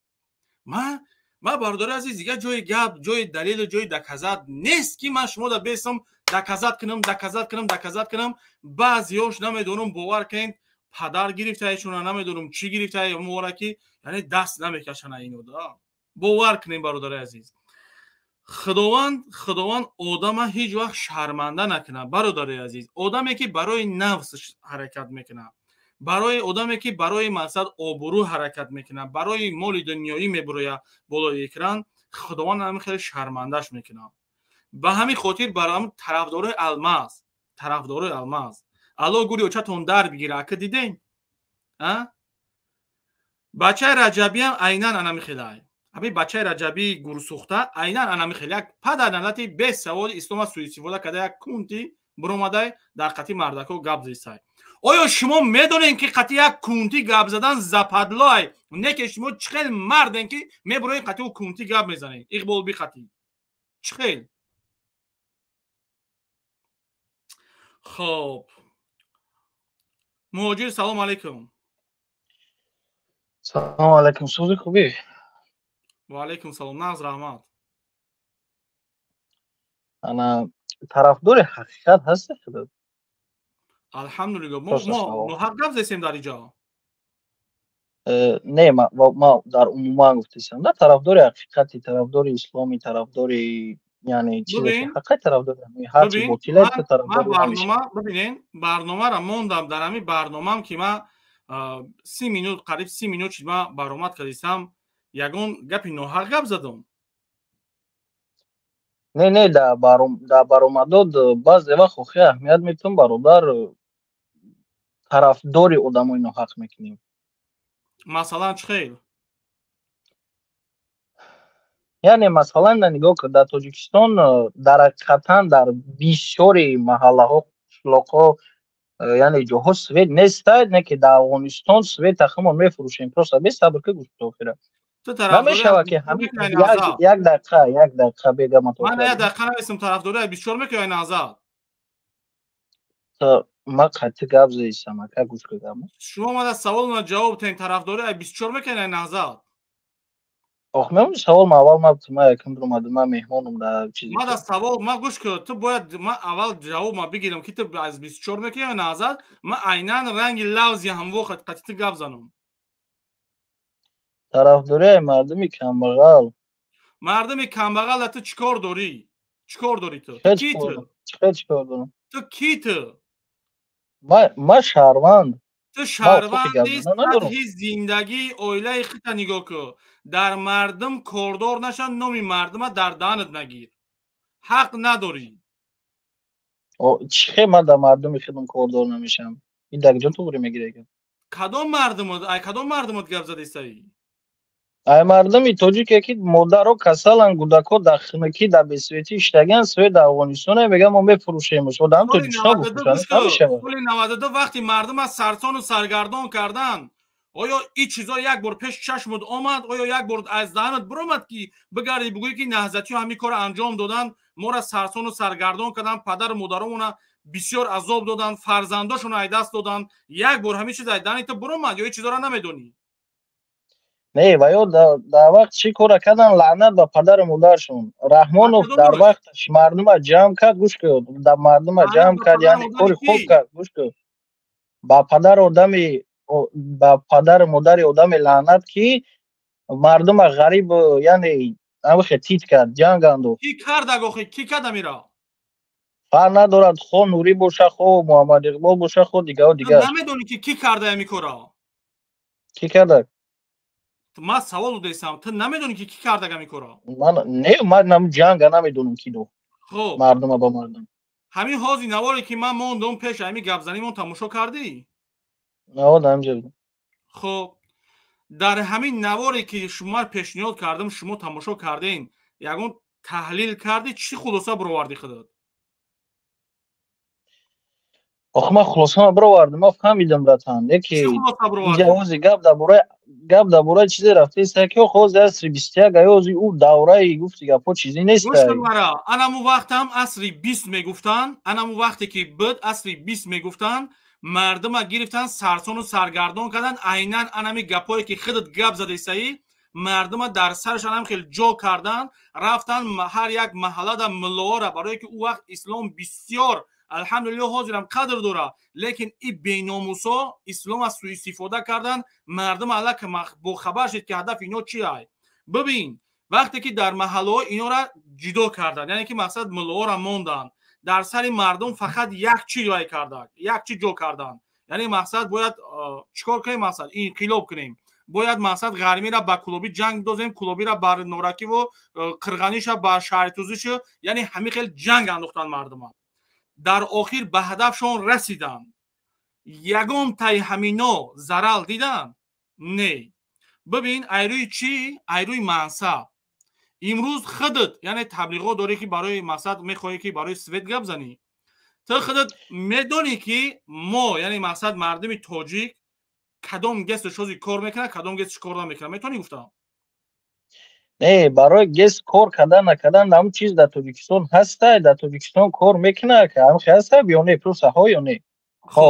Ман бародари азиз, дигар ҷои гап, ҷои далелу ҷои доказат нест ки ман шумо да бесам доказат кунам, доказат кунам, доказат кунам. Баъзиёш намедонам, бовар кунед, падар гирифтаешона, намедонам чӣ гирифтае мора ки яъне даст намекашана ино да. Бовар кунем бародари азиз, Худованд одама ҳеҷ вақт шарманда накунад. Бародари азиз, одаме ки барои нафс ҳаракат мекунад, барои одаме ки барои мақсад обрӯ ҳаракат мекунад, барои моли дунёӣ мебурояд болои экран, Худованд ҳамин хеле шармандаш мекунад. Ба ҳамин хотир барои тарафдорои Алмаз, тарафдорои Алмаз, алло гури очатон дар бигира. Ака дидем, бачаи Раҷабиам айнан анами хелай. Ҳамин бачаи Раҷабии гурсӯхта айнан анами хел як падар налати бесаводи ислома суистифода карда як кунти буромадай дар қати мардако гап зисай. Оё шумо медонед ки қати як кунти гап задан западлоай? Не ки шумо чӣ хел марден ки мебуроед қати ӯ кунти гап мезанед? Иқбол би қати чӣ хел? Хоб, муҳоҷир, салом алайкум. Салом алайкум, сӯзи хубӣ? Ва алайкум салом, нағз, раҳмат. Ана тарафдори ҳақиқат ҳасти худат? Алҳамдулиллоҳ. Мо ноҳақ гап зесем дар иҷо? Не, ма дар умуман гуфтесам, да, тарафдори ҳақиқати, тарафдори исломи, тарафдори яъне чизе ки ҳақиқат тарафдори ҳарчи ботил аст, тарафдори барнома. Бибинед, барномаро мондам, дар ҳамин барномам ки ман 30 минут, қариб 30 минут шид ман баромад кардисам, ягон гапи ноҳақ гап задам? Не, не, дар баромадод баъзе вақт охи аҳамият метавон, бародар, тарафдори одамои ноҳақ мекунем. Масалан, чӣ хел? Яъне, масалан, нигоҳ кун, дар Тоҷикистон дар ҳақиқатан дар бисёри маҳаллаҳо, қишлоқҳо, яъне ҷоҳо свет нестад, не ки дар Афғонистон свет тахмон мефурӯшем. Просто бесабр ки гӯш то охира. Намешавад ки ҳамин як дақиқа, як дақиқа бегам. Ман як дақиқа нависам, тарафдори 24 мекунӣ назар. Ма қатъи гап заисам, ака, гӯш кардам. Шумо омада савол ма ҷавоб тен, тарафдори 24 мекунӣ назар. Ох, меомди савол ма аввал, ма якум омадам, ма меҳмонам дар чизи. Ма да савол ма гӯш кун, ту бояд ма аввал ҷавоб ма бигирам ки ту аз 24 мекунӣ назар, ма айнан ранги лавзи ҳамво қатъи ту гап занам. Тарафдории мардуми камбағал. Мардуми камбағал ту чӣ кор дорӣ? Чӣ кор дорӣ ту? Ки ту? Чӣ кор дорам? Ту ки ту? Ма шаҳрванд. Ту шаҳрванди, сатҳи зиндагии оилаи худта нигоҳ кун. Дар мардум кордор наша, номи мардума дар даҳанат нагир. Ҳақ надорӣ. Чӣ хел ман дар мардуми худам кордор намешавам? Ин дар куҷо туғри мегирад? Кадом мардумот? Ай кадом мардумот гап задистаӣ? Ай мардуми тоҷике ки модаро касалан, гудако дар хунукӣ, дар бесветӣ иштаган, свет дар Афғонистон мегӯян мо мефурӯшемш. Одам Тоҷикистон гуфтан. Соли 92 вақти мардум аз сарсону саргардон кардан, оё ин чизо як бор пеш чашмот омад? Оё як бор аз даҳанат биромад ки бигарди бигӯӣ ки наҳзатиҳо ҳамин корро анҷом доданд, моро сарсону саргардон карданд, падару модаромона бисёр азоб доданд, фарзандошонро ай даст доданд? Як бор ҳамин чиз аз даҳани ту биромад ё ин чизоро намедонӣ? Не, ва ё дар вақт чӣ кора кардан, лаънат ба падару модаршон. Раҳмонов дар вақташ мардума ҷамъ кард, гӯш кун, дар мардума ҷамъ кард, яъне кори хуб кард, гӯш кун. Ба падару одами, ба падару модари одаме лаънат ки мардума ғариб, яъне ҳамихе тит кард, ҷанг андохт. Ки кард охи? Ки кард амира? Фарқ надорад, хо Нурӣ боша, хо Муҳаммад Иқбол боша, хо дигару дигар. Намедонӣ ки кӣ карда ами кора? Кӣ карда? Ман савол додесам, ту намедонӣ ки кӣ карда ами кора? Ман не, ман нам ҷанга намедонам ки ду. Хоб. Мардума ба мардум. Ҳамин ҳози наворе ки ман мондум пеш ҳамин гапзанимон тамошо кардӣ? Наво ҳамҷа. Хоб, дар ҳамин наворе ки шумо пешниҳод кардам, шумо тамошо кардем, ягон таҳлил кардӣ, чӣ хулоса баровардӣ худат? Ох, ман хулосама баровардам, ман фаҳмидам, братан, яке инҷа ҳози гап дар бораи чизе рафтааст, ки ҳози асри 21, ҳози ӯ давраи гуфти гапҳо чизе нест. Анаму вақтам асри 20 мегуфтанд, анаму вақте ки буд асри 20 мегуфтанд, мардума гирифтан сарсону саргардон карданд, айнан анами гапҳое ки худат гап задесаӣ, мардума дар сарашон ҳам хеле ҷо карданд, рафтан ҳар як маҳаллада муллоҳоро, барое ки ӯ вақт ислом бисёр алҳамдулиллоҳ ҳозирам қадр дора, лекин и беномусо ислом аз суистифода карданд, мардум аллака бохабар шид ки ҳадаф ино чи ай. Бибин, вақте ки дар маҳаллаҳо инора ҷудо карданд, яъне ки мақсад муллоҳоро монданд, дар сари мардум фақат як чи вай карданд, як чи ҷо карданд, яъне мақсад бояд чӣ кор кунем, мақсад инқилоб кунем, бояд мақсад ғармиро ба кулобӣ ҷанг дозем, кулобиро бар норакиву қирғаниша ба шаҳритузишу, яъне ҳамин хел ҷанг андохтанд мардума. Дар охир ба ҳадафшон расиданд. Ягон тай ҳамино зарал диданд? Не. Бибин, айрӯи чӣ? Айрӯи мансаб. Имрӯз худат, яъне таблиғот дорӣ ки барои мақсад мехоҳӣ ки барои свет гап занӣ. Ту худат медонӣ ки мо, яъне мақсад мардуми тоҷик кадом ГЭС шози кор мекунад, кадом ГЭС кор намекунад, метавонӣ гуфтам? Не, барои ГЭС кор кардан накардан ҳамун чиз дар Тоҷикистон ҳаста, дар Тоҷикистон кор мекунад, ҳам ҳаста ё не, просто ҳо ё не. Хо?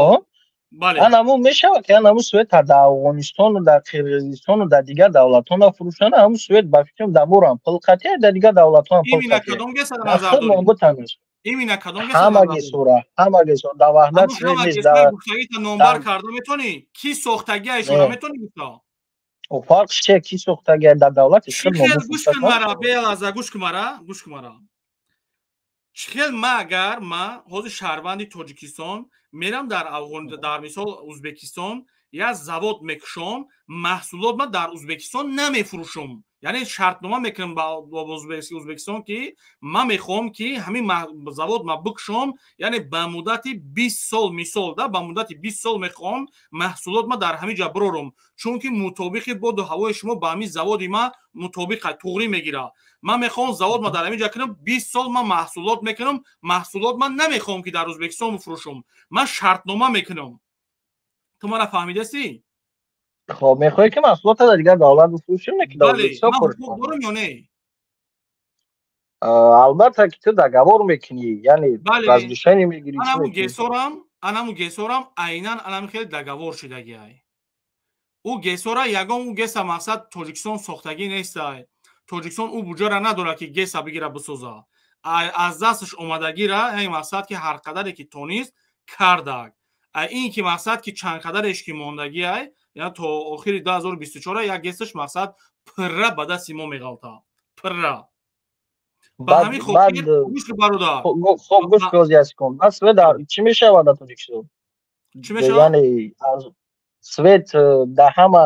Бале. Анаму мешавад ки анаму свет дар Афғонистону дар Қирғизистону дар дигар давлатҳо нафурӯшанд, ҳамун свет ба фикрам дар морам пул қатъия, дар дигар давлатҳо ҳам пул Имина қатъия. кадом ГЭС дар назар дорӣ? Имина кадом ГЭС? Ҳама ГЭСҳоро, ҳама ГЭСҳо дар Ваҳдат свет нест, дар гуфтагита номбар карда метавонӣ? Ки сохтагиашонро метавонӣ гуфта? Фарқ чие, ки сохтагия дар давлати худ мо гӯш кун мара, белаза гӯш кун мара, гӯш кун мара. Чӣ хел ма агар ма ҳозир шаҳрванди Тоҷикистон мерам дар Афғон, дар мисол Узбекистон як завод мекушом, маҳсулот ма дар Узбекистон намефурӯшум, Яъне шартнома мекунам бо Ӯзбекистон, ки ман мехоҳам, ки ҳамин завод ма бикушом, яъне ба муддати 20 сол, мисол да, ба муддати 20 сол мехоҳам маҳсулот ма дар ҳамин ҷа бирорам, чунки мутобиқи боду ҳавои шумо ба ҳамин заводи ма мутобиқа туғрӣ мегирад. Ман мехоҳам завод ма дар ҳамин ҷа кунам, 20 сол ман маҳсулот мекунам. Маҳсулот ман намехоҳам, ки дар Ӯзбекистон бифурӯшам. Ман шартнома мекунам. Ту мара фаҳмидасӣ? Хоб, мехоҳӣ, ки маҳсулотро дар дигар давлат бифурӯшӣ, не ки дар Ӯзбекистон кор? Дорам ё не? Албатта, ки ту договор мекунӣ, яъне разрешение мегирӣ. Анаму ГЭСорам, анаму ГЭСорам айнан анами хеле договор шудагиай. Ӯ ГЭСора ягон, ӯ ГЭСа мақсад Тоҷикистон сохтагӣ нестай. Тоҷикистон ӯ буҷара надорад, ки ГЭСа бигира бисоза. Аз дасташ омадагира, яъне мақсад, ки ҳар қадаре ки тонист кардак. Ин ки мақсад, ки чанд қадареш ки мондагиай, яъне то охири 2024 як ГЭСаш мақсад пирра ба дасти мо меғалта, пирра. Ба ҳамин хотир, гӯш кун, бародар. Хоб, гӯш кун, як секунд. Баъд свет чӣ мешавад дар Тоҷикистон? Чӣ мешавад? Яъне свет дар ҳама,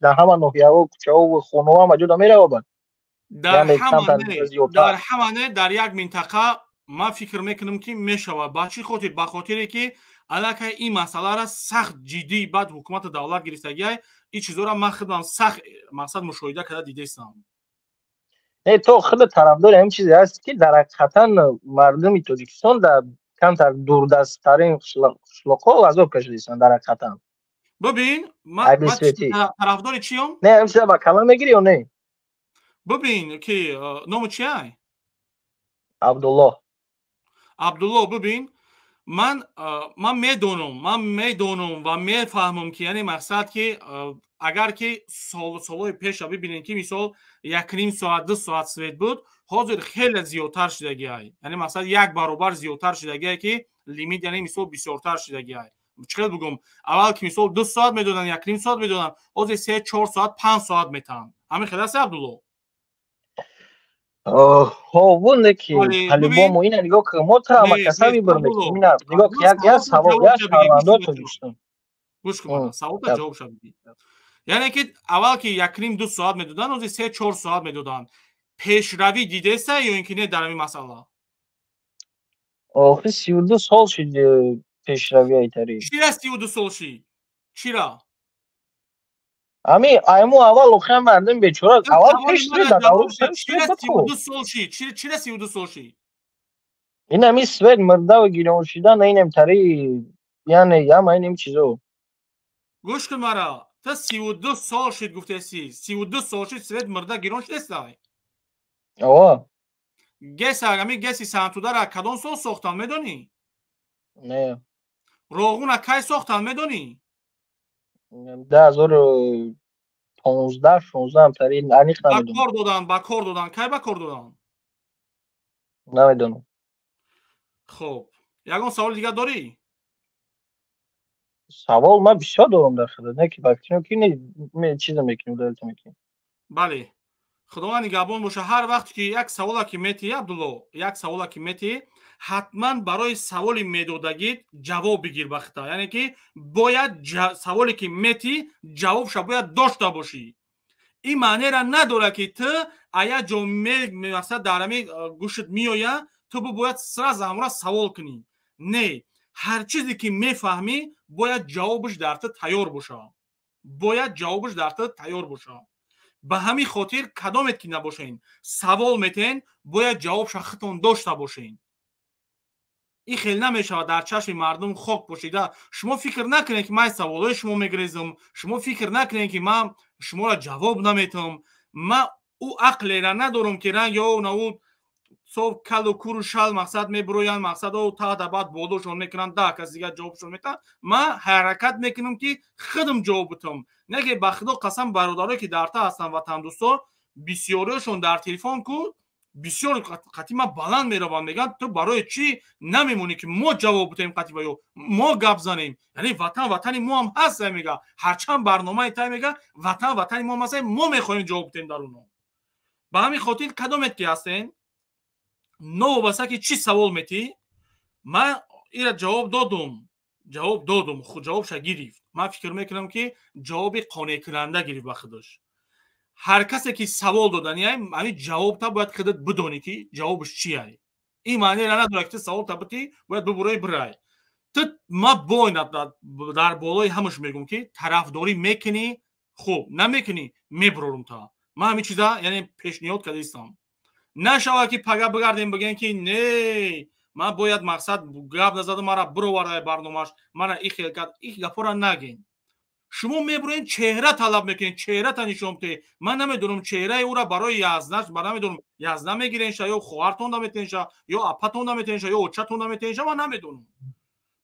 дар ҳама ноҳияҳо, кӯчаҳо, хонаҳо, ҳама ҷода меравад? Дар ҳама не, дар як минтақа ман фикр мекунам, ки мешавад. Ба чӣ хотир? Ба хотире ки аллакай ин масъаларо сахт ҷиддӣ баъд ҳукумати давлат гирифтагиай. Ин чизоро ман худам сахт мақсад мушоҳида карда дидестам. Не, то худ тарафдори ҳамин чизе ҳаст, ки дар ҳақиқатан мардуми Тоҷикистон дар камтар дурдасттарин қишлоқҳо азоб кашидастанд дар ҳақиқатан. Бибин, ман тарафдори чиём? Не, ҳамин чиза ба калон мегирӣ ё не? Бибин, ки ному чиай? Абдуллоҳ. Абдуллоҳ, бибин, ман медонам, ман медонам ва мефаҳмам, ки яъне мақсад, ки агар ки солҳои пеша бибинем, ки мисол 1,5 соат, 2 соат свет буд, ҳозир хеле зиёдтар шудагиай. Яъне мақсад як баробар зиёдтар шудагиай, ки лимит, яъне мисол, бисёртар шудагиай. Чӣ хел бугум, аввал ки мисол 2 соат медоданд, 1,5 соат медоданд, ҳозир 3, 4 соат, 5 соат метаҳанд. Ҳамин хел аст, Абдулло? Ҳовуне ки по-любому ина нигоҳ кун, мо тра каса выбор мекунем. Ина нигоҳ, як савол, як шаҳрвандои Тоҷикистон. Гӯш кун, саволта ҷавобша бидӣ. Яъне ки аввал ки 1,5, 2 соат медоданд, ҳозир 3, 4 соат медоданд. Пешравӣ дидеста ё ин ки не дар ҳамин масъала? Охи, 32 сол шуд пешравӣ айтари. Чира 32 сол шид? Чира? Ами айму аввал охир мардум бечора аввал пеш дар давраи Чира 32 сол шид? Чира 32 сол шид? Ин ами свет мурдаву гирон шидан, инем тари, яъне яма инем чизо. Гӯш кун мара, та 32 сол шид гуфтеси. 32 сол шид, свет мурда гирон шидестай? О. ГЭСа, ами ГЭСи Сангтудара кадом сол сохтан, медонӣ? Не. Роғуна кай сохтан, медонӣ? 2015, 16 тари, аниқ намедонам. Ба кор додан, ба кор додан, кай ба кор додан? Намедонам. Хуб, ягон саволи дигар дорӣ? Савол ман бисёр дорам дар худо, не ки ба фикрам, ки не, чиза мекунем, далта мекунем. Бале, Худованд нигаҳбон боша. Ҳар вақте ки як савола ки метиҳӣ, Абдулло, як савола ки метиҳӣ, ҳатман барои саволи медодагит ҷавоб бигир ба хита. Яъне ки бояд саволе ки метиҳӣ, ҷавобша бояд дошта бошӣ. Ин маънера надорад, ки ту ая ҷо мақсад дар ҳами гӯшт меоя, ту бояд сразу ҳамора савол кунӣ. Не, ҳар чизе ки мефаҳмӣ, бояд ҷавобаш дар ту тайёр бошад, бояд ҷавобаш дар ту тайёр бошад. Ба ҳамин хотир, кадомет ки набошен, савол метен, бояд ҷавобша худтон дошта бошен. Ин хел намешавад дар чашми мардум хок пошида. Шумо фикр накунед, ки ман саволҳои шумо мегрезам. Шумо фикр накунед, ки ман шуморо ҷавоб наметам. Ман ӯ ақлера надорам, ки ранги о наву сов калу куру шал мақсад мебуроянд, мақсад о таҳта, баъд болошон мекунанд, да кас дигар ҷавобшон метаҳанд. Ман ҳаракат мекунам, ки худам ҷавоб бутам. Не ки ба Худо қасам, бародарое ки дар та ҳастанд, ватандӯсто, бисёриёшон дар телефон ку бисёр қатъи ман баланд мераванд, мегӯянд: «Ту барои чӣ намемонӣ, ки мо ҷавоб бутем, қатъи ва ё мо гап занем? Яъне ватан ватани мо ҳам ҳаст», мега. Ҳарчанд барномаи тай, мега, ватан ватани мо ҳам ҳаст, мо мехоҳем ҷавоб бутем дар оно. Ба ҳамин хотир, кадомет ки ҳастен, новобаста ки чӣ савол метӣ, ман ира ҷавоб додум, ҷавоб додум, ҷавобша гирифт. Ман фикр мекунам, ки ҷавоби қонеъкунанда гирифт ба худаш. Ҳар касе ки савол доданиай, ҳамин ҷавобта бояд худат бидонӣ, ки ҷавобаш чиай. Ин маънеро надорад, ки ту саволта битӣ, бояд бубурои бирай. Ту ма боинат дар болои ҳамаш мегӯм, ки тарафдорӣ мекунӣ, хуб, намекунӣ, мебурорум та. Ман ҳамин чиза, яъне, пешниҳод кардаистам. Нашавад, ки пага бигардем, бигӯем, ки не, ман бояд мақсад гап назаду мара бировардай барномаш, мара и хел кард. И гапҳоро нагин. Шумо мебуроен, чеҳра талаб мекунед, чеҳрата нишон бите. Ман намедонам, чеҳраи ӯра барои язнаш ба намедонам, язна мегиренша ё хоҳартонда метенша, ё апатонда метенша, ё очатонда метенша, ман намедонам.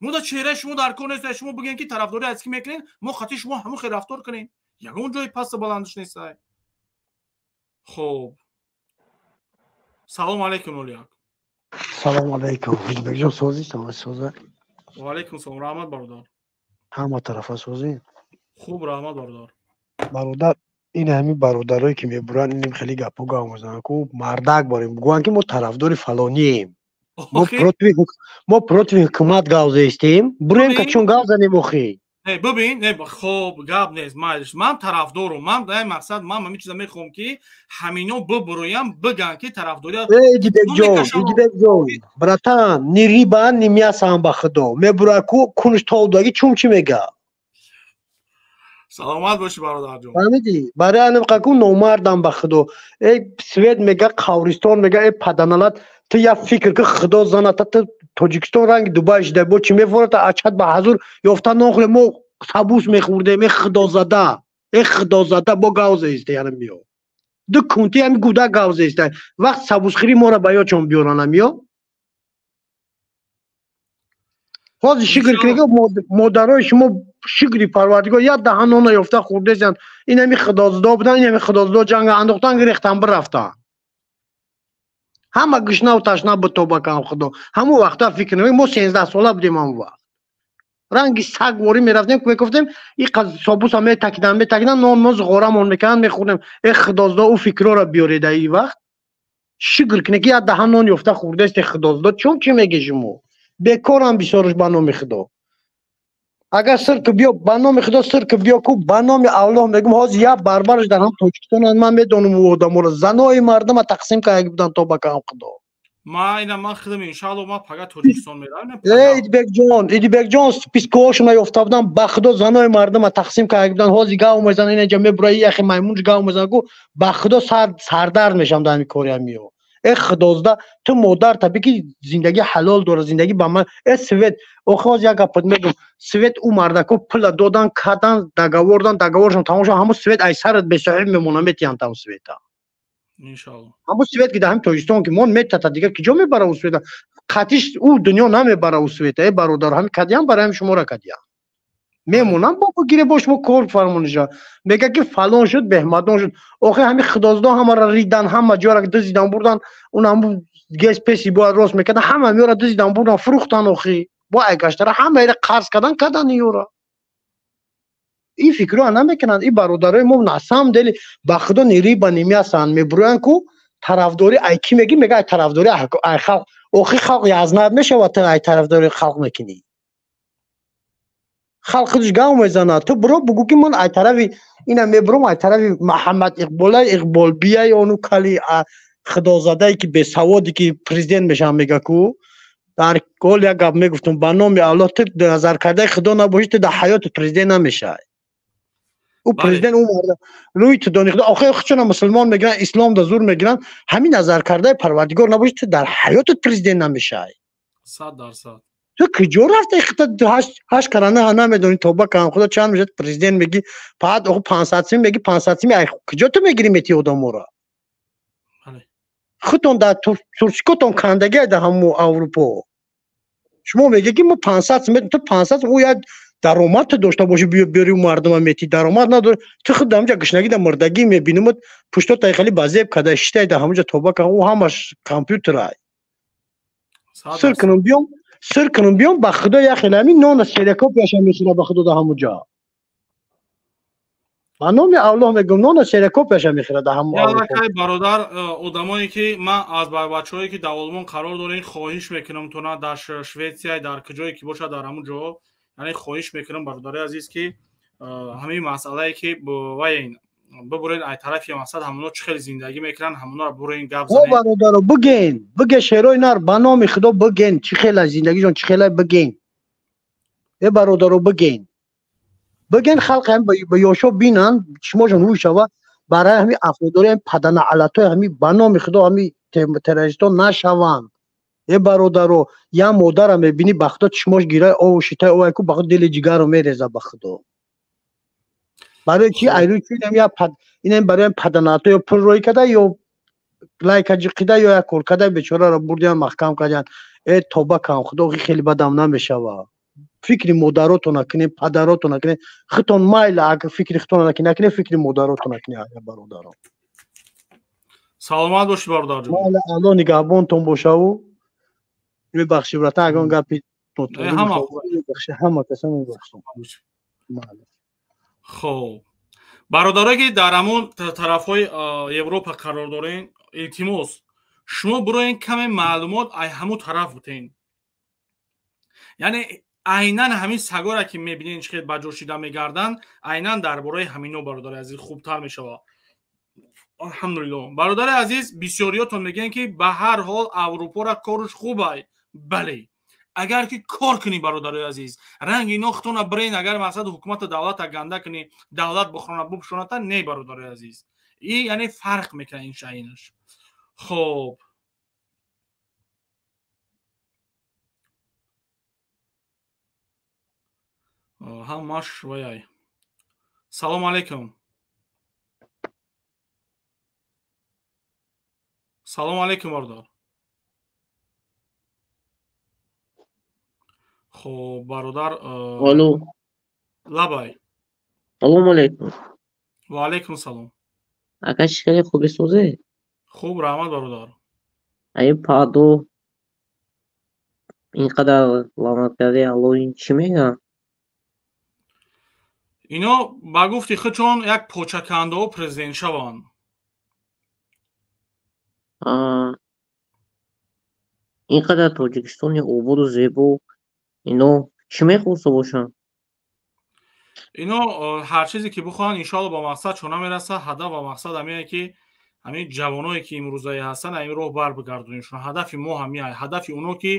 Мо да чеҳраи шумо дар кор нест. Шумо бигӯен, ки тарафдорӣ аз ки мекунед, мо хати шумо ҳамон хел рафтор кунем. Ягон ҷои пасту баландиш нестай. Хуб, салому алайкум, Олияк. Салому алайкум, Ҳиҷбекҷон, созӣ? Соза. Ва алайкум салом, раҳмат, бародар. Ҳама тарафа созӣ? Хуб, раҳмат, бародар. Бародар, ин ҳамин бародарое, ки мебуранд, иним хеле гапҳо гап мезананд ку, мардак борем, гӯянд, ки мо тарафдори фалонием, мо против ҳукумат гап зестем, бурем ка чун гап занем, охи. Не, бибин, не, хоб, гап нест, майлиш, ман тарафдорум. Ман дар мақсад, ман ҳамин чиза мехоҳам, ки ҳамино бибуроям, биган, ки тарафдория. Идибекҷон, Идибекҷон, братан, ни рыба, ни мясо ам, ба худо, мебура ку, кунш толдаги чум чӣ мега. Саломат бошӣ, бародарҷон. Фаҳмидӣ? Барои анам қаку номардам, ба худо. Э, свет мега, қавристон мега, э, паданалат, ту як фикр ки, худо заната, ту Тоҷикистон ранги Дубай шуда, бо чӣ мефората, ачат ба ҳазур ёфта нон хӯре, мо сабус мехӯрдем, э, худозада, э, худозада, бо гавзеисте, яна миё ду кунти ҳами гуда гавзеисте, вақт сабусхӯрӣ мора ба ёчон биёрана миё. Ҳозир шукр кунед, модарои шумо, шукри Парвардигор, як даҳан нона ёфта хӯрдесиянд. Ин ҳами худозадо будан, ин ҳами худозадо ҷанга андохтан, гирехтан, бирафтан, ҳама гушнаву ташна буд, тоба кам худо. Ҳамон вақта фикр намекунем, мо 13 сола будем, ҳамон вақт ранги саг ворӣ мерафтем, мегуфтем, и собуса метакидан, метакидан, нон мо зуғорамон мекарданд, мехӯрдем. Э, худозадо, ӯ фикрҳоро биёред. Ин вақт шукр кунед, ки як даҳан нон ёфта хӯрдесте. Худозадо, чун чӣ меги шумо? Бекорам бисёрш, ба номи худо. Агар сирк биё, ба номи худо, сирк биё ку, ба номи Аллоҳ мегум, ҳозир як барбараш дар ҳам Тоҷикистон, ман медонам, ӯ одаморо, занои мардума тақсим карда буданд, то ба кам худо. Ма ина ман худам, иншаалло, ма пага Тоҷикистон меравам. Э, Идибекҷон, Идибекҷон, списка ҳошона ёфта будам, ба худо, занои мардума тақсим карда буданд. Ҳозир гав мезанад, инаҷа мебура, яхе маймунш гав мезанад ку, ба худо, сардард мешавам дар ҳамин кори ҳамиё. Э, худозда, ту модар таби, ки зиндагӣ ҳалол дора, зиндагӣ ба ман. Э, свет, охи, ҳозир як гапат мегум: свет, ӯ мардако пула додан, кардан, договор дан, договор шон тамом шуд, ҳамун свет ай сарат бесоҳиб мемона, метиҳанд там света. Иншалло. Ҳамун свет, ки дар ҳамин Тоҷикистон ки мон, метата, дигар ки ҷо мебара ӯ света? Қатиш ӯ дунё намебара ӯ света. Э, бародар, ҳамин кадиям, барои ҳамин шуморо кадиям мемонам, бо гире бо шумо кор фармониша. Мега, ки фалон шуд, беҳмадон шуд. Охи, ҳамин худоздо ҳамаро ридан, ҳама ҷора дузидан бурдан, он ҳамун гез песи бояд рост мекардан, ҳама меёра дузидан бурдан, фурӯхтан. Охи, бо айгаштара ҳамаира қарз кардан ёра. Ин фикрҳоа намекунанд ин бародарои мо. На самом деле, ба худо, ни рыба, ни мясо анд. Мебуроянд ку, тарафдорӣ ай кӣ мегӣ? Мега, ай тарафдорӣ ай халқ. Охи, халқ язнат мешавад, ту ай тарафдории халқ мекунӣ? Халқ худаш гав мезанад. Ту биро бугӯ, ки ман ай тарафи ина мебурам, ай тарафи Маҳаммад Иқбола, Иқболбияй, ону кали худозадае, ки бесаводе, ки президент мешавам, мега ку. Дар гол як гап мегуфтам, ба номи Аллоҳ, ту назаркардаи худо набошӣ, ту дар ҳаёти президент намешавӣ. Ӯ президент, ӯ рӯи ту дони худо, охи, худшона мусулмон мегиранд, ислом да зур мегиранд, ҳамин назаркардаи Парвардигор набошӣ, ту дар ҳаётат президент намешавӣ. 100%. Ту куҷо рафта? Ҳашт карана намедонӣ, тоба кам худо, чанд мешад, президент меги, баъд охи 500 сими меги, 500 сими ай куҷо ту мегирӣ, мети одаморо? Худтон дар турсикотон кандагӣ дар ҳамун Аврупо. Шумо меге, ки мо 500 сим, ту 500, ӯ як даромад ту дошта бошӣ, биёри мардума мети, даромад надори ту, худ дар ҳамҷа гушнагӣ да мурдагӣ мебинумад, пуштотай хеле ба зеб када шитай дар ҳамҷа, тоба кан, ӯ ҳамаш компютерай. Сир кунум биём, сир кунум биём, ба худо, як хеле ҳамин нона серякопияша мехӯра, ба худо, дар ҳамун ҷо, ба номи Аллоҳ мегӯм, нона серякопияша мехӯра дар ҳамун. Бародар, одамое ки ман аз бачаҳое, ки дар Олмон қарор дорем, хоҳиш мекунам, тона дар Шветсия, дар куҷое ки бошад, дар ҳамун ҷо, яъне хоҳиш мекунам, бародари азиз, ки ҳамин масъалае, ки вай Бибурен ай тарафи мақсад ҳамоно чӣ хел зиндагӣ мекунанд, ҳамонро бурен гап О занен. Бародаро, буген, буге, шерои нар, ба номи худо буген, чӣ хела зиндагишон, чӣ хела буген. Э бародаро, буген, буген, халқ ҳам ба ёшо бинанд, чишмошон рӯй шава. Барои ҳами афродори ҳами паданаалатои ҳами, ба номи худо, ҳами террористон нашаванд. Э бародаро, я модара мебинӣ, ба худо, чишмош гираи ову шитаи овай ку, ба худ дили ҷигарро мереза, ба худо. Барои чи? Айрӯи чи? Инам я инам барои паданаато ё пул рӯй када, ё лайка ҷиқида, ё як кор када, бечораро бурдиан, маҳкам кардиан. Э тоба кан, худо, хеле бадам намешава. Фикри модаротона кунед, падаротона кунед, худтон майла, агар фикри худтона накунед, накунед, фикри модаротона кунед, ая бародаро. Саломат бошӣ, бародарҷон. Майла, Алло нигаҳбонтон бошаву мебахшӣ, брата, агар гапи ҳама мебахшӣ, ҳама каса мебахшам. Майла. Хоб, бародарое ки дар ҳамон тарафҳои Европа қарор дорен, илтимос, шумо бироен, каме маълумот ай ҳамун тараф бутен. Яъне айнан ҳамин сагора ки мебинен, чӣ хел ба ҷо шида мегарданд, айнан дар бораи ҳамино, бародари азиз, хубтар мешавад. Алҳамдулилло, бародари азиз, бисёриётон мегӯянд, ки ба ҳар ҳол Аврупора корш хубай. Бале, агар ки кор кунӣ, бародарои азиз, ранги ино худтона бирен, агар мақсади ҳукумату давлата ганда кунӣ, давлат бихона бупшоната, не, бародарои азиз, и яъне фарқ мекунад ин шаинаш. Хоб, ҳамаш ваяй. Салому алайкум, салому алайкум, бародар. Хоб, бародар. Алло. Лабай. Салому алайкум. Ва алайкум салом. Ака, чӣ хеле хуби, созе? Хуб, раҳмат, бародар. Ай падо ин қадар лаънат карди, алло, ин чӣ мегӯяд? Ино ба гуфти худшон як почакандаҳо президент шаванд. Ин қадар Тоҷикистони ободу зебо, ино чӣ мехоста бошанд? Ино ҳар чизе ки бихоҳанд, иншоалло, ба мақсад чона мерасад. Ҳадаф ва мақсад ҳамине, ки ҳамин ҷавоное ки имрӯзае ҳастанд, ҳамин роҳ бар бигардонишон. Ҳадафи мо ҳамин. Ҳадафи оно ки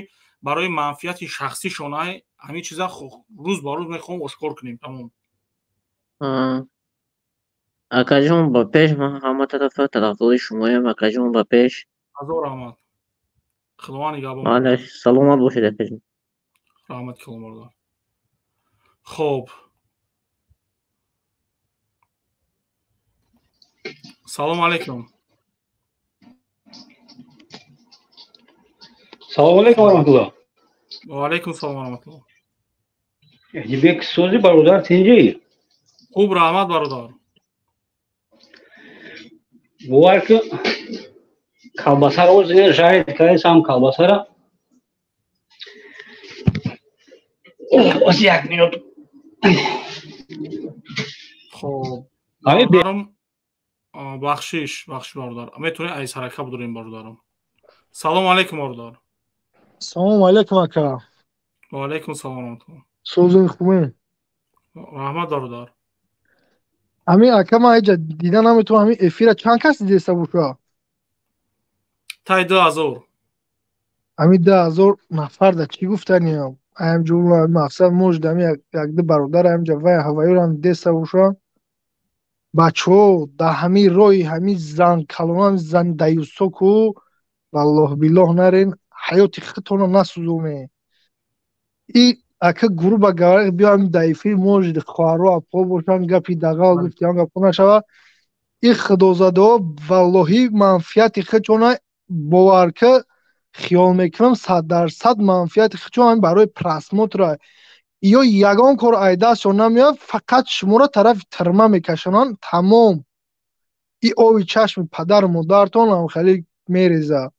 барои манфиати шахсишон, ҳамин чиза рӯз ба рӯз мехоҳем ошкор кунем, тамом. Акаҷон, ба пеш, ман ҳама тарафа тарафдори шумоям, акаҷон, ба пеш. Ҳазор раҳмат, худованд нигаҳбон. Майла, саломат бошед, акаҷон. Раҳмати калом, бародар. Хоб, салому алайкум. Салому алайкум ва раҳматуллоҳ. Ва алайкум салом ва раҳматуллоҳ. Ҳаҷибек, сози, бародар, тинҷӣ? Хуб, раҳмат, бародар. Бовар ки, колбасаро жарить кардесам, колбасара. Оз, як минут. Хоб, бародарам, бахшиш, бахшиш, бародар, метавонед аз ҳарака бидорем, бародарам. Салому алайкум, бародар. Салому алайкум, ака. Ва алайкум салом раҳматуллоҳ. Созин, хубе? Раҳмат, бародар. Ҳамин, ака, ман ҳеҷа дида наметавонам, ҳамин эфира чанд кас дидеста боша? Тай 2000. Ҳамин 2000 нафар да чӣ гуфтаниям? Аям ҷумла мақсад может ҳамин якду бародар ҳамҷа вай ҳавоёрам дидеста боша. Бачаҳо, дар ҳамин роҳи ҳамин зан калонам, зан даюсо ку, валлоҳ биллоҳ, нарен, ҳаёти худтонро насӯзоне. И ака, грубо говоря, биём дар эфир, может хоҳаро, апо бошанд, гапи дағал гуфтиам, гапо нашава. И худозадаҳо валлоҳӣ манфиати худшона, бовар ки, хиёл мекунам, 100% манфиати худшон барои просмотра. Ё ягон кор ай дастшон намеояд, фақат шуморо тарафи тирма мекашонанд, тамом. И оби чашми падару модаратон ҳам хеле мереза.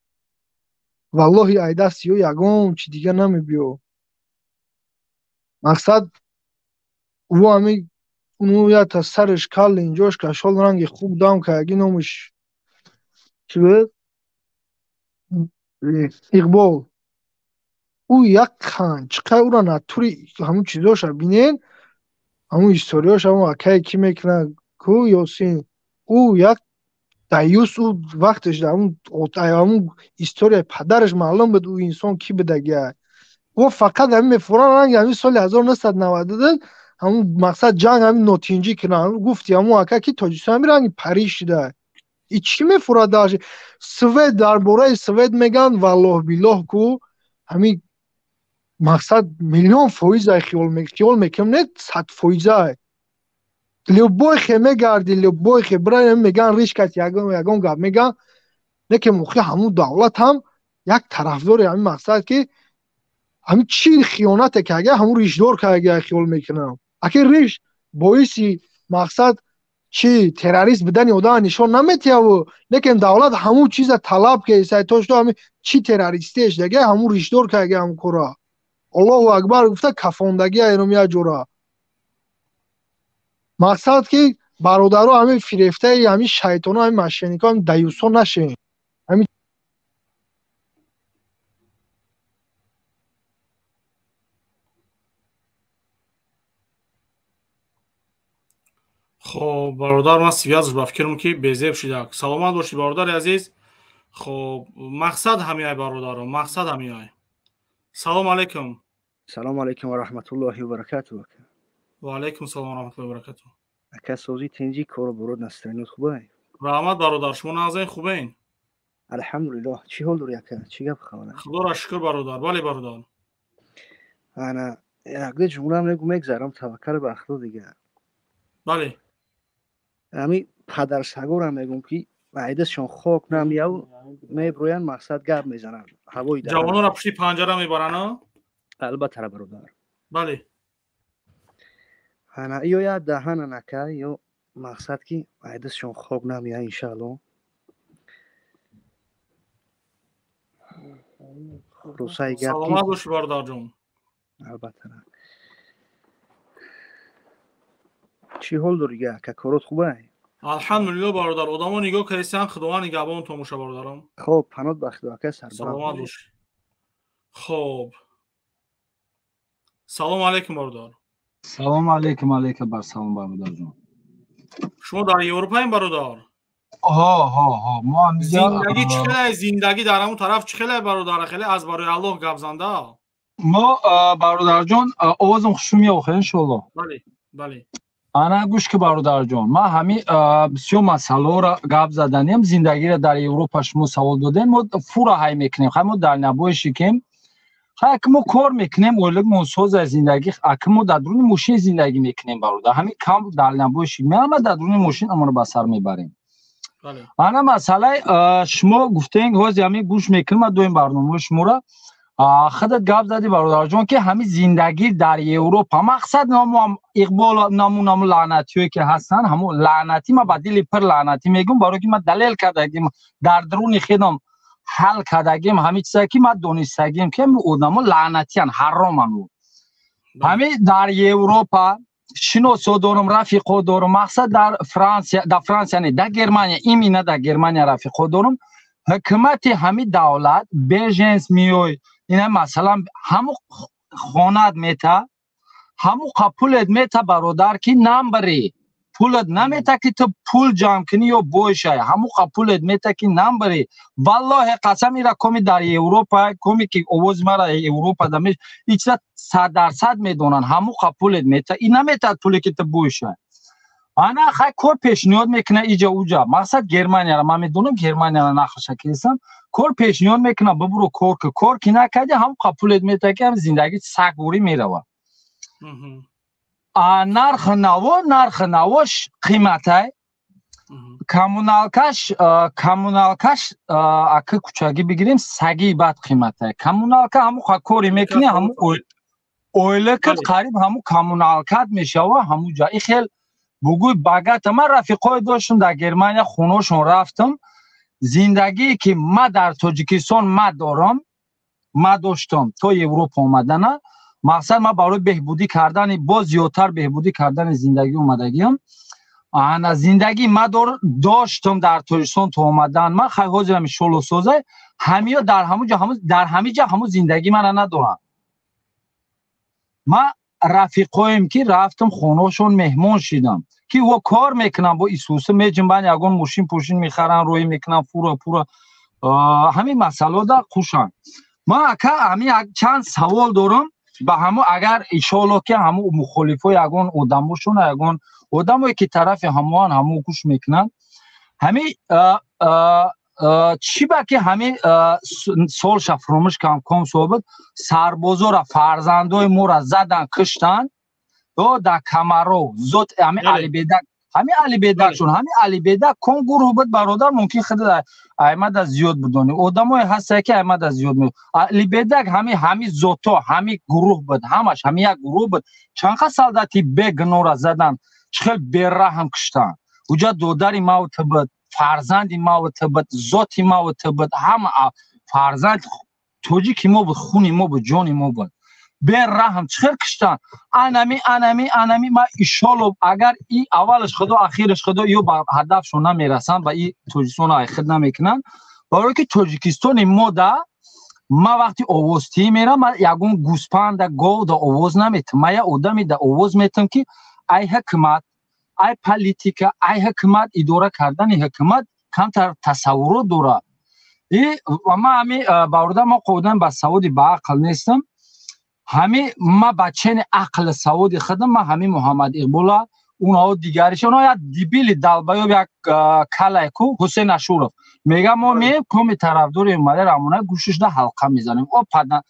Валлоҳи, ай дасти ё ягон чи дига намебиё. Мақсад ӯ ҳами уну ята сараш кал инҷош кашол, ранги хуб дам каяги, номаш чӣ буд, Иқбол, ӯ як қанчиқа ӯра натури ҳамун чизоша бинен, ҳамун историёш, ҳамун акае ки мекунад ку, Ёсин. Ӯ як даюс, ӯ вақтеш ҳамун историяи падараш маълум буд, ӯ инсон кӣ будагия. Ӯ фақат ҳамин мефуран ранги ҳамин соли 1992 ҳамун мақсад ҷанг ҳамин нотинҷӣ кунанд. Гуфти ҳамун ака ки Тоҷикистон ҳамин ранги Париж шуда. И чӣ мефурад даже? Свет, дар бораи свет меган, валлоҳ биллоҳ ку ҳамин мақсад миллион фоиза хиёл мекунем, не 100%. Любой хе мегарди, любой хе бира меган риш кат ягон гап меган, не ки мухи ҳамун давлат ҳам як тарафдори ҳамин мақсад ки ҳамин чӣ хиёнате ки ага ҳамун ришдор ки ага хиёл мекунам. Аки риш боиси мақсад чӣ террорист будани одама нишон наметиҳаву, лекин давлат ҳамун чиза талаб кесай то что ҳамин чӣ террористиеш дега ҳамун ришдор ки ага ҳамун кора. Аллоҳу акбар гуфта кафондагӣ айром як ҷора. Мақсад ки бародаро ҳамин фирефтаи ҳамин шайтоно, ҳамин мошеннико, ҳамин даюсо нашен. Ҳамин Хоб бародар, ман связш ба фикрам ки безеб шуда. Саломат бошед бародари азиз. Хоб мақсад ҳамиай бародаро, мақсад ҳамиай. Салом алейкум. Салом алейкум ва раҳматуллоҳи ва баракатуҳ. Ва алейкум салом ва раҳматуллоҳи ва баракатуҳ. Ака созӣ тинҷӣ, кору бурод настроинот хубай? Раҳмат бародар, шумо нағзаин, хубен? Алҳамдулиллоҳ. Чӣ ҳол дорӣ ака? Чӣ гап хабар? Худоро шукр бародар. Бале бародар. Ана якде ҷумла мегу мегзарам, таваккал ба Худо дигар. Бале. Ами падарсагорам мегум ки айдасшон хок намияв меброянд, мақсад гап мезананд. Ҳавои дар. Ҷавононро пушти панҷара мебаранд? Албатта бародар. Бале. Ана ё я даҳана нака ё мақсад ки айдасшон хок намия иншаалло. Хулосаи гап. Саломат бошӣ бародарҷон. Албатта. Чӣ ҳол дорӣ ака? Корот хубай? Алҳамдулиллоҳ бародар. Одамо нигоҳ кардистан, Худованд нигаҳбонтон боша бародарам. Хоб, паноҳ ба Худо ака, сарбаланд. Саломат бошӣ. Хоб. Салом алейкум бародар. Салом алейкум, алейкум бар салом бародарҷон. Шумо дар Европаем бародар? Ҳо, ҳо, ҳо. Мо ҳам зиндагӣ чӣ хеле, зиндагӣ дар ҳамон тараф чӣ хеле бародар, хеле аз барои Аллоҳ гап занда. Мо бародарҷон овозам хуш меохе иншоаллоҳ. Бале, бале. Ана гӯш ки бародарҷон, ман ҳамин бисёр масъалаҳоро гап заданем, зиндагиро дар Европа шумо савол додем, мо фура ҳай мекунем, хай мо дар набои шикем, хай аки мо кор мекунем, ойликмон соза зиндагӣ, аки мо дар дуруни мошин зиндагӣ мекунем бародар, ҳамин кам дар набои шик, ма дар дуруни мошин аморо ба сар мебарем. Ана масъалаи шумо гуфтем, ҳозир ҳамин гӯш мекунем, ма доим барномаи шуморо худат гап задӣ бародарҷон ки ҳамин зиндагӣ дар Европа мақсад наму иқбол наму наму лаънатиҳое ки ҳастанд, ҳамун лаънатӣ ма ба дили пир лаънатӣ мегӯм, барои ки ма далел кардагим дар дуруни худам ҳал кардагим ҳамин чизе ки ма донистагим ки ҳамин одамо лаънатиян, ҳароман. Ҳамин дар Европа шиносо дорам, рафиқо дорам, мақсад дар Франсия, дар Франсия не, дар Германия, именно дар Германия рафиқо дорам. Ҳукумати ҳамин давлат беженс меой, ина масалан ҳаму хонат мета, ҳаму пулет мета бародар ки намбари, пулет намета ки ту пул ҷамъ кунӣ ё бой шай, ҳаму пулет мета ки намбари. Валлоҳи қасам ира коми дар Европа, коми ки овози мара Европа да меш, ин чиза 100% медонанд, ҳаму пулет мета, ин наметад пуле ки ту бой шай. Ана хай кор пешниҳод мекуна иҷа уҷа, мақсад Германияро ман медонам, Германияро нахша кардам, кор пешниҳод мекуна, бибуро кор ки, кор ки накарди ҳам пулет мета ки ҳам зиндагӣ сагворӣ мерава. А нархи наво, нархи навош қиматай, коммуналкаш, коммуналкаш аки кучагӣ бигирем саги бад қиматай. Коммуналка ҳаму кори мекунӣ, ҳаму ойликат қариб ҳаму коммуналкат мешава, ҳаму ҷа и хел бугӯй багата. Ман рафиқое доштам дар Германия, хонашон рафтам, зиндагие ки ма дар Тоҷикистон ма дорам, ма доштам то Европа омадана, мақсад ма барои беҳбудӣ кардани, боз зиёдтар беҳбудӣ кардани зиндагӣ омадагиам. Ана зиндагӣ ма доштам дар Тоҷикистон то омадан, ма хай ҳозирам иншоалло созай, ҳамиё дар ҳамуҷа, ҳаму дар ҳамиҷа ҳаму зиндагӣ мана надорам. Ма рафиқоем ки рафтам хонашон меҳмон шидам, ки во кор мекунам, бо исуса меҷунбанд, ягон мошин пошин мехаранд, роҳӣ мекунанд, фура пура ҳамин масъалода қушанд. Ман ака ҳамин чанд савол дорам ба ҳамо, агар иншоалло ки ҳамо мухолифо ягон одамошон, ягон одамое ки тарафи ҳамоан, ҳамо гӯш мекунанд. Ҳамин чӣ ба ки ҳамин солша фуромӯш кам ком собит сарбозора фарзандои моро задан, киштанд дар камаро зот ҳамин Алибедак, ҳамин Алибедакшон, ҳамин Алибедак кон гурӯҳ буд, бародар, мумкин худ аймада зиёд бидонӣ, одамое ҳастае ки аймада зиёд. Алибедак ҳами зото, ҳами гурӯҳ буд, ҳамаш ҳами як гурӯҳ буд. Чанд қа солдати бегунора задан, чӣ хел бераҳм киштанд. Уҷа додари маву ту буд, фарзанди маву ту буд, зоти маву ту буд, ҳама фарзанд тоҷики мо буд, хуни мо буд, ҷони мо буд. Бераҳм чӣ хел киштанд. Анами анами анами ма ишоло, агар и аввалаш худо, ахираш худо, ё ба ҳадафшон намерасанд, ба и Тоҷикистон айхид намекунанд, барое ки Тоҷикистони мо да ма вақти овозтиҳӣ мерам, ма ягон гӯспанда, гов да овоз наметам, ма як одаме да овоз метам ки ай ҳукмат, ай политика, ай ҳукмат, идора кардани ҳукмат камтар тасаввурот дорад. И ма ҳами бародар, ма одам ба саводи ба ақл нестам, ҳами ма ба чени ақли саводи худам ма ҳами Муҳаммад Иқбола, унао дигариш, оно як дебили долбоёб, як калай ку Ҳусейн Ашуров мега, мо меем коми тарафдори Эмомалӣ Раҳмона гӯшишда ҳалқа мезанем. О падан,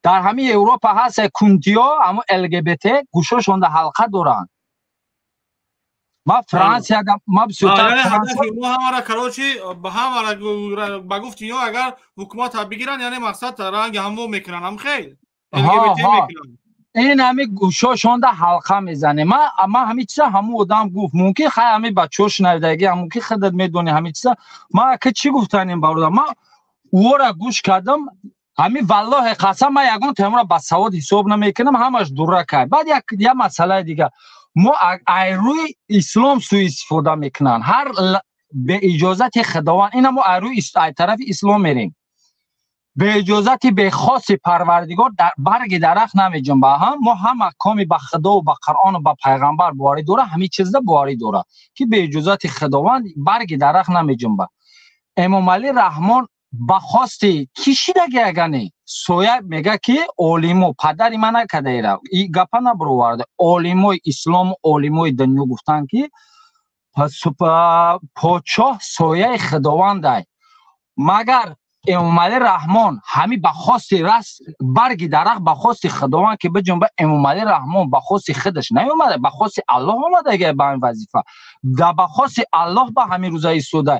дар ҳамин Европа ҳаст кунтиё, ҳамо ЛГБТ гӯшошонда ҳалқа доранд. Ма Франсия, ма бисёртар мо ҳамара, короче, ҳамара ба гуфти ё агар ҳукумата бигиранд, яъне мақсад ранги ҳамо мекунанд, ҳам хел ЛГБТ мекунанд. Ин ҳами гӯшошонда ҳалқа мезанем. Ма ҳами чиза ҳамун одам гуфт, мумкин хай ҳами бачаҳо шунавидаги, мумкин худат медонӣ ҳами чиза. Ма ака чӣ гуфтанем, бародар, ма ӯро гӯш кардам, ҳами валлоҳи қасам, ма ягон таёмро ба савод ҳисоб намекунам, ҳамаш дуракай. Баъд як масъалаи дигар, мо айрӯи ислом суистифода мекунанд, ҳар беиҷозати худованд, ина мо айрӯи ай тарафи ислом мерем, беиҷозати бехоси Парвардигор дар барги дарахт намеҷунба. Ҳам мо ҳама коми ба Худову ба Қуръону ба пайғамбар боварӣ дора, ҳамин чизда боварӣ дора ки беиҷозати худованд барги дарахт намеҷунба. Эмомалӣ Раҳмон ба хости кӣ шидаги? Агане соя мега ки олимо падари ман накадаира, и гапа набуроварда, олимои ислому олимои дунё гуфтанд ки подшоҳ сояи худовандай. Магар Эмомалӣ Раҳмон ҳами ба хости раст барги дарахт ба хости худованд ки биҷунба, Эмомалӣ Раҳмон ба хости худаш наомада, ба хости Аллоҳ омадаги ба ҳамин вазифа, да ба хости Аллоҳ ба ҳамин рӯза истода.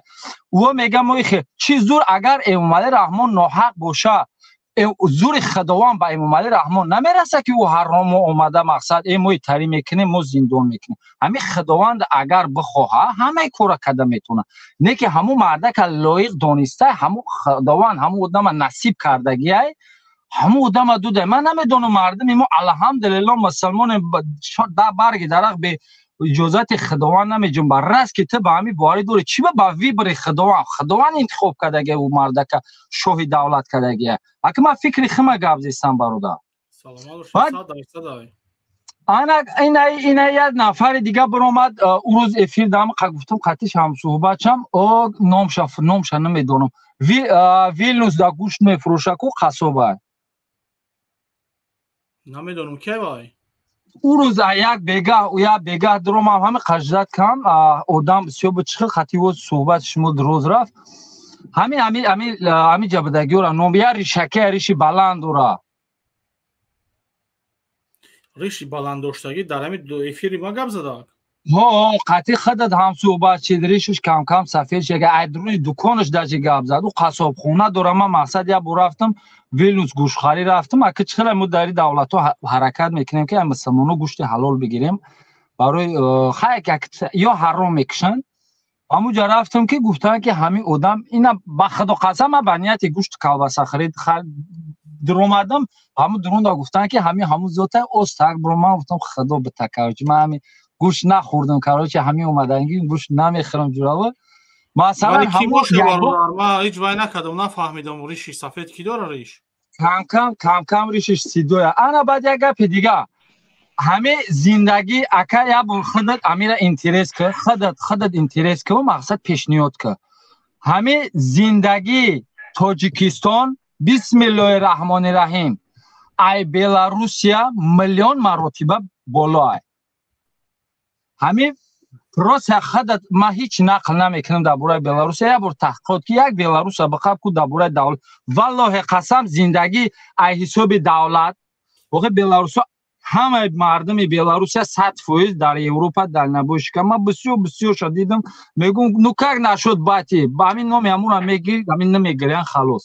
Ӯ мега мо ихе чӣ зур, агар Эмомалӣ Раҳмон ноҳақ боша, зури худованд ба Эмомалӣ Раҳмон намераса ки ӯ ҳаромо омада, мақсад э мо итарӣ мекунем, мо зиндон мекунем. Ҳамин худованд агар бихоҳа, ҳамаи кора карда метавонад, не ки ҳамун мардака лоиқ дониста, ҳамун худованд ҳамун одама насиб кардагиай, ҳамун одама дудай. Ман намедонам, мардуми мо алҳамдулилло мусалмонем, да барги дарахт бе иҷозати худованд намеҷунба. Раст ки ту ба ҳамин боварӣ дорӣ, чӣ ба выбори худованд, худованд интихоб кардагия, ӯ мардака шоҳи давлат кардагия. Ака ман фикри хима гап зестам, бародар. Ана ина як нафари дига биромад ӯ рӯз эфир дам, гуфтам қатиш ҳамсуҳбатшам, о номша намедонам, Вилнюс да гӯшт мефурӯша ку, қассоба. Намедонам ке вай. Ӯ рӯз як бегаҳ, як бегаҳ дуромам, ҳами қаждат кам одам бисёр буд, чихел хативо суҳбати шумо дроз рафт. Ҳами ҳами ҳами ҳами ҷабдагиёра ном я ришаке, риши баланд дора. Риши баланддоштагӣ дар ҳами эфири ма гап задак? Ҳо, қатъи худат ҳамсуҳбат шид, ришаш кам-кам сафед шид, ай дуруни дуконаш даже гап зад. Ӯ қассобхона дора. Ман мақсад як бор рафтам Вилнюс, гӯштхарӣ рафтам. Ака чихела мо дар давлатҳо ҳаракат мекунем ки мусалмоно гӯшти ҳалол бигирем, барои хай ё ҳаром мекушанд. Ҳамуҷа рафтам ки гуфтанд ки ҳамин одам ина, ба худо қасам, ман ба нияти гӯшти колбаса харид дуромадам, ҳамун дурунда гуфтанд ки ҳамин ҳамун зота остак буро. Ман гуфтам худо бита, короче, ман ҳамин гӯшт нахӯрдам, короче, ҳамин омаданги гӯшт намехӯрам, ҷураво. Масалан ман ҳеҷ вай накардам, нафаҳмидам, риши сафед ки дора риш? Кам-кам, кам-кам ришиш сидоя. Ана баъд як гапи дига, Ҳаме зиндагӣ, ака, як бор худат амира интерес ки, худат интерес ки, мақсад пешниҳод ки. Ҳаме зиндагӣ Тоҷикистон, бисмиллоҳи раҳмони раҳим, ай Беларусия миллион маротиба боло ай. Ҳами просто худат, ман ҳеҷ нақл намекунам дар бораи Беларусия, як бор таҳқиқот ки, як Беларуса биқаб ку дар бораи давлат. Валлоҳи қасам, зиндагӣ ай ҳисоби давлат воқеъ беларусо, ҳамаи мардуми Беларусия 100% дар Европа дальнобойщика. Ман бисёр бисёрша дидам, мегӯм, ну как нашуд бати ба ҳамин номи ҳамура мегир, ҳамин намегирян, халос.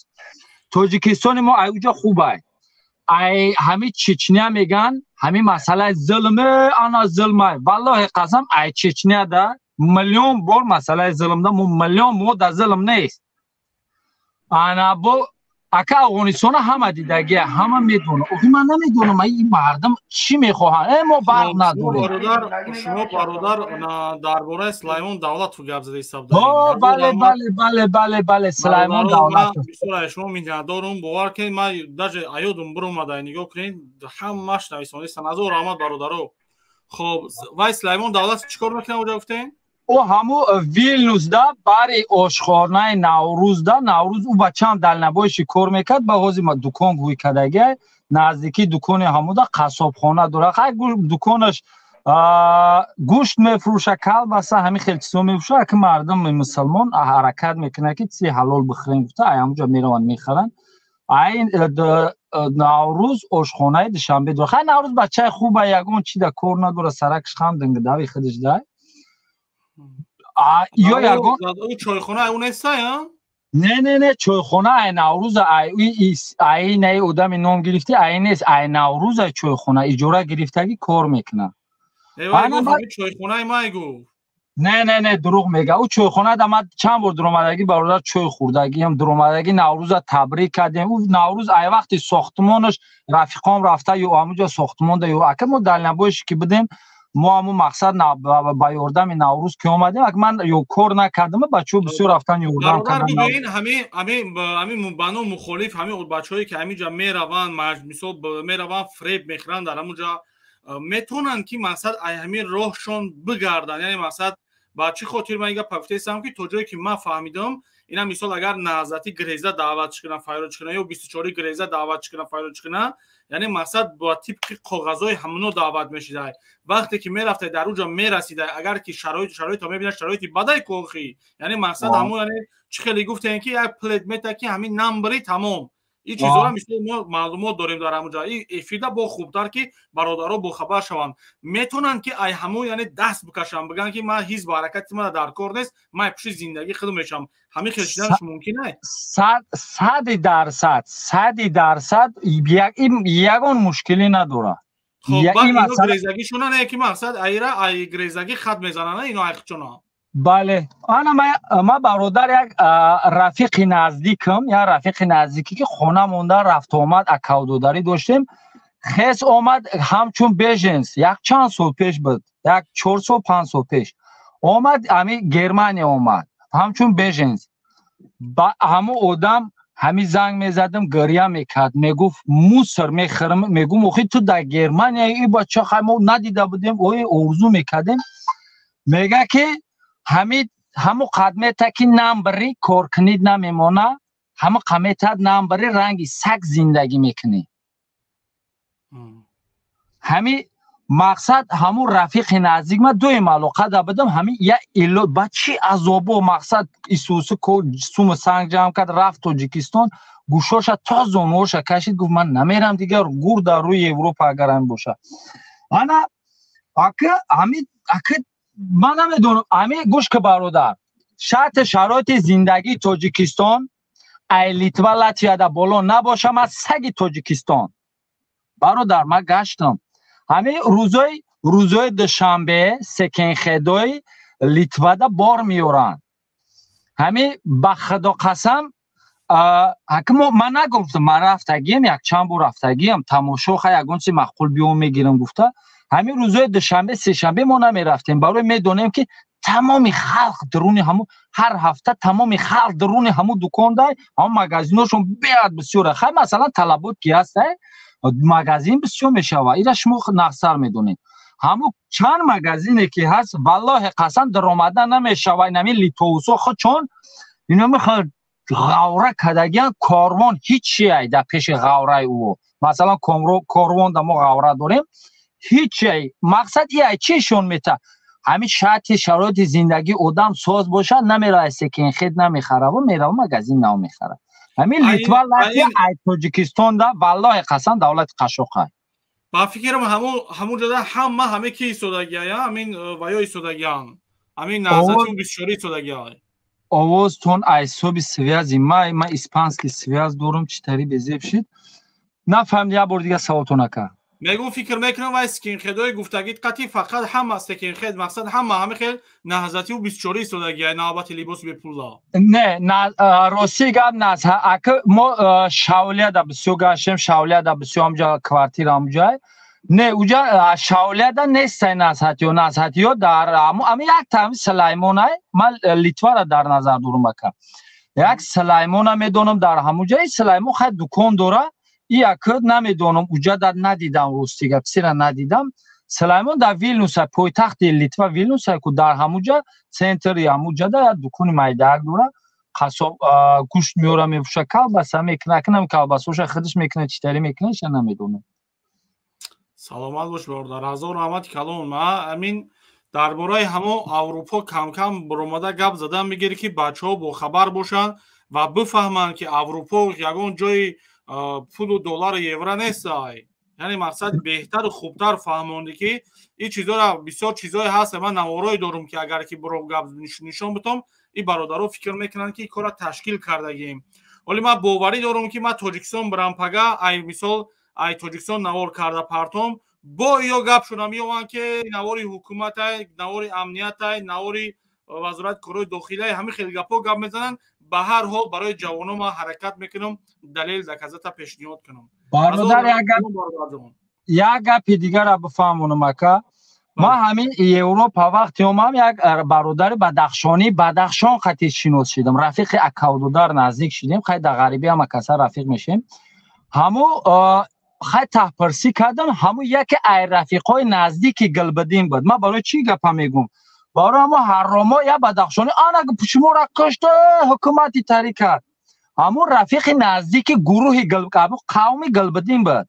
Тоҷикистони мо ай уҷа хубай. Ай ҳами Чечня меган, ҳамин масъалаи зулм, ана зулмай. Валлоҳи қасам, ай Чечняда миллион бор масъалаи зулмда мо миллион, мо да зулм нест. Ана бо ака, Афғонистона ҳама дидагия, ҳама медонад. Охи ман намедонам, ин мардум чӣ мехоҳанд. Мо барқ надорем. Шумо, бародар, дар бораи Сулаймон Давлатов гап зада ҳисоб. Бале, бале, бале, бале, бале, Сулаймон Давлатов. Бисёр шумо миннатдорум, бовар кунед, ман даже аёдум биромада, нигоҳ кунед, ҳамаш нависонеста. Назор раҳмат, бародаро. Хоб, вай Сулаймон Давлатов чӣ кор мекунад оҷа, гуфтем? Ӯ ҳаму Вилнюсда бари ошхонаи Наврӯзда, Наврӯз, ӯ бачаам дальнобойщик кор мекард, ба ҳозир дукон гӯй кардагиай, наздикии дукони ҳамуда қассобхона дорад. Хай, дуконаш гӯшт мефурӯша, калбаса, ҳамин хел чизо мефурӯша. Аки мардуми мусулмон ҳаракат мекунад, ки чизи ҳалол бихӯрем гуфта, ай ҳамуҷа мераванд, мехаранд. Ай Наврӯз ошхонаи Душанбе дорад. Хай, Наврӯз бачаи хуба, ягон чи да кор надорад, саракш хам дингадави худаш дай ё ягон чойхона ӯ нестай? Не, не, не, чойхона ай Наврӯза, ай ай наи одами ном гирифтӣ, ай нест, ай Наврӯза чойхона иҷора гирифтагӣ кор мекунад. Чойхонаи май гуфт. Не, не, не, дурӯғ мега. Ӯ чойхона да ман чанд бор дуромадагӣ, бародар, чой хӯрдагиам, дуромадагӣ, Наврӯза табрик кардем. Ӯ Наврӯз ай вақти сохтмонаш рафиқом рафта ё ҳамуҷо сохтмонда, ё ака мо дальнобойщик ки будем, мо ҳамун мақсад ба ёрдами Наврӯз ки омадем, ак ман ё кор накардам, бачаҳо бисёр рафтан, ёрдам. Ҳамин бану мухолиф, ҳамин бачаҳое ки ҳаминҷа мераванд, мисол мераванд, фреб мехӯранд дар ҳамунҷа, метавонанд ки мақсад ай ҳамин роҳшон бигарданд? Яъне мақсад ба чӣ хотир ман ига гуфтаистам, ки то ҷое ки ман фаҳмидам, ина мисол агар Наҳзати греза даъватш кунанд, файродш кунанд, ё 24-и греза даъватш кунанд, файродш кунанд, яъне мақсад ба тибқи коғазҳои ҳамуно даъват мешидай. Вақте ки мерафтай, дар уҷа мерасидай, агар ки шароито мебинад, шароити бадай кохи, яъне мақсад ҳамун, яъне чӣ хеле гуфтем, ки як плед мета, ки ҳамин намбари тамом. Ин чизҳоро мисол мо маълумот дорем дар ҳамун ҷо. И эфирда бо хубтар, ки бародаро бохабар шаванд. Метавонанд ки ай ҳамун, яъне даст бикашанд, бигӯянд, ки ман ҳизб ҳаракати мана дар кор нест, ман пушти зиндагӣ худ мешавам? Ҳамин хел шиданаш мумкин ай? 100%, 100%, ягон мушкилӣ надорад. Хоб, баъд ино грезагишона не, ки мақсад айра ай грезагӣ хат мезананд ино айхчона. Бале, ана ма, бародар, як рафиқи наздикам, як рафиқи наздикӣ, ки хона монда, рафтуомад, акавдодарӣ доштем, хес омад ҳамчун беженец, як чанд сол пеш буд, як 4 сол, 5 сол пеш омад, ами Германия омад ҳамчун беженец. Ҳамун одам ҳами занг мезадам, гиря мекард, мегуфт, мусор мехӯрам. Мегум, охи ту дар Германия, и бача, хай мо надида будем, ой орзу мекардем. Мега, ки ҳамид ҳаму қадмета ки намбари коркунид намемона, ҳаму қаметат намбари, ранги саг зиндагӣ мекунӣ. Ҳами мақсад ҳаму рафиқи наздик ма дуем алоқа да будам, ҳами я илло ба чӣ азобо, мақсад исуси суму санг ҷамъ кард, рафт Тоҷикистон, гӯшоша то зонуоша кашид, гуфт, ман намерам дигар, гур дар рӯи Европа агар ҳамин боша. Ана ака, ҳами ака, ман намедонам, ами гӯш ки, бародар, шарти шароити зиндагии Тоҷикистон ай Литва, Латвияда боло набошам, аз саги Тоҷикистон. Бародар, ман гаштам, ҳамин рӯзои душанбе секонд-хендои Литвада бор меоранд. Ҳамин ба худо қасам, ман нагуфтам, ман рафтагиам, якчанд бор рафтагиам, тамошо, хай ягон чи маъқул биём, мегирам гуфта. Ҳамин рӯзои душанбе, сешанбе мо намерафтем, барои медонем, ки тамоми халқ дуруни ҳаму, ҳар ҳафта тамоми халқ дуруни ҳаму дукон дай, ҳаму магазиношон беҳад бисёра. Хай, масалан, талабот ки ҳастай. Магазин бисёр мешава, ира шумо нақсар медонед. Ҳамун чанд магазине ки ҳаст, валлоҳи қасам, даромада намешава. Инами литовусо худ чон ино мехоҳад ғавра кардагиан, корвон ҳичи ай дар пеши ғавраи ӯ. Масалан, корвон да мо ғавра дорем, ҳичи ай. Мақсад и ай чишон мета? Ҳамин шарти шароити зиндагии одам соз бошад, намеравад секонд-хенд намехараву мерава магазин нав мехарад. Ҳамин Литва, Латвия ай Тоҷикистон да, валлоҳи қасам, давлати қашоқай. Ба фикрам, ҳамун ҷода ҳама ҳаме ки истодагия, ҳамин ваё истодагиан, ҳамин наҳзатиу бисёрӣ истодагия. Овозтон аз ҳисоби связи май, ман испанский связь дорам, чӣ тари безеб шид, нафаҳмид. Як бор дига саволтон ака. Мегум, фикр мекунам, вай скинхедои гуфтагит қатӣ фақат ҳама секонд-хенд, мақсад ҳама ҳами хел наҳзатиу бисчорӣ истодагия, навбати либоси бепулла. Не, рости гап, ака, мо Шавлияда бисёр гаштем, Шавлияда бисёр ҳамҷа квартира ҳамҷай. Не, уҷа Шавлияда нестай назҳатиё. Назҳатиё дар ами якта ами Сулаймонай. Ман Литвара дар назар дорум, ака. Як Сулаймона медонам дар ҳамуҷа, и Сулаймон хай дукон дора, и як намедонам, уҷа дар надидам, рости гап, сира надидам. Сулаймон дар Вилнюса, пойтахти Литва Вилнюса ку, дар ҳамуҷа центри ҳамуҷада як дукони майдаак дора, қасоб гӯшт меора, мефурӯша, колбаса мекуна, акнам колбасоша худаш мекуна, чӣ тари мекуна, иша намедонам. Саломат бош, бародар, ҳазор раҳмати калон. Ма амин дар бораи ҳамо Аврупо камкам баромада гап задан мегирӣ, ки бачаҳо бохабар бошанд ва бифаҳманд, ки Аврупо ягон ҷои пулу доллару евро нестай. Яъне мақсад беҳтару хубтар фаҳмондӣ, ки ин чизора бисёр чизое ҳаст. Ман наворое дорум, ки агар ки биро гап нишон битом, ин бародаро фикр мекунанд, ки ин кора ташкил кардагием. Ҳоли ман боварӣ дорум, ки ман Тоҷикистон бирам пага, ай мисол ай Тоҷикистон навор карда партом, бо ё гап шуда меёванд, ки навори ҳукуматай, навори амниятай, навори вазорати корҳои дохилиай, ҳамин хеле гапҳо гап мезананд. Ба ҳар ҳол, барои ҷавоно ман ҳаракат мекунам, далел доказата пешниҳод кунам. Бародар, як гапи дигара бифаҳмонам, ака. Ман ҳамин Европа вақте омам, як бародари бадахшонӣ, Бадахшон қатӣ шинос шидам, рафиқи акавдодар наздик шидем. Хай, дар ғарибӣ ҳама каса рафиқ мешем. Ҳаму хай таҳпирсӣ кардам, ҳаму яке ай рафиқҳои наздики Гулбиддин буд. Ман барои чӣ гапа мегӯм? Барои ҳамо ҳарромо як бадахшонӣ ана шуморо кушта, ҳукумати тари кард. Ҳамун рафиқи наздики гурӯҳи қавми Гулбиддин буд.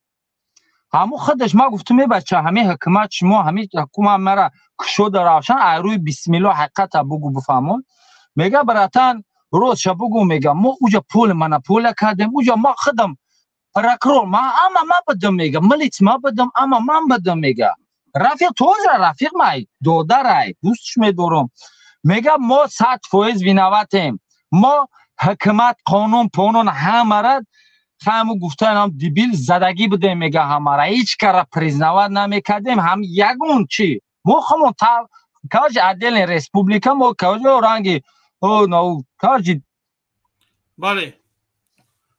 Ҳамун худаш ма гуфтум: е бача, ҳамин ҳукумат шумо, ҳамин ҳукумат мара кушода равшан, ай рӯи бисмилло ҳақиқата бугу, бифаҳмон. Мега: братан, ростша бугу, мега, мо уҷа пул монополия кардем, уҷа ма худам прокурор ма ама ма будам, мега, милиц ма будам, ама ман будам, мега. Рафиқ тоза рафиқ май, додарай, дӯстш медорам. Мега, мо 100% виноватем, мо ҳукумат қонун понун ҳамара ҳаму гуфтанам дебил задагӣ будем, мега, ҳамара ҳеҷ кара признавать намекардем, ҳам ягон чи мо хамон короче отдельная республика мо, короче, ранги короче. Бале.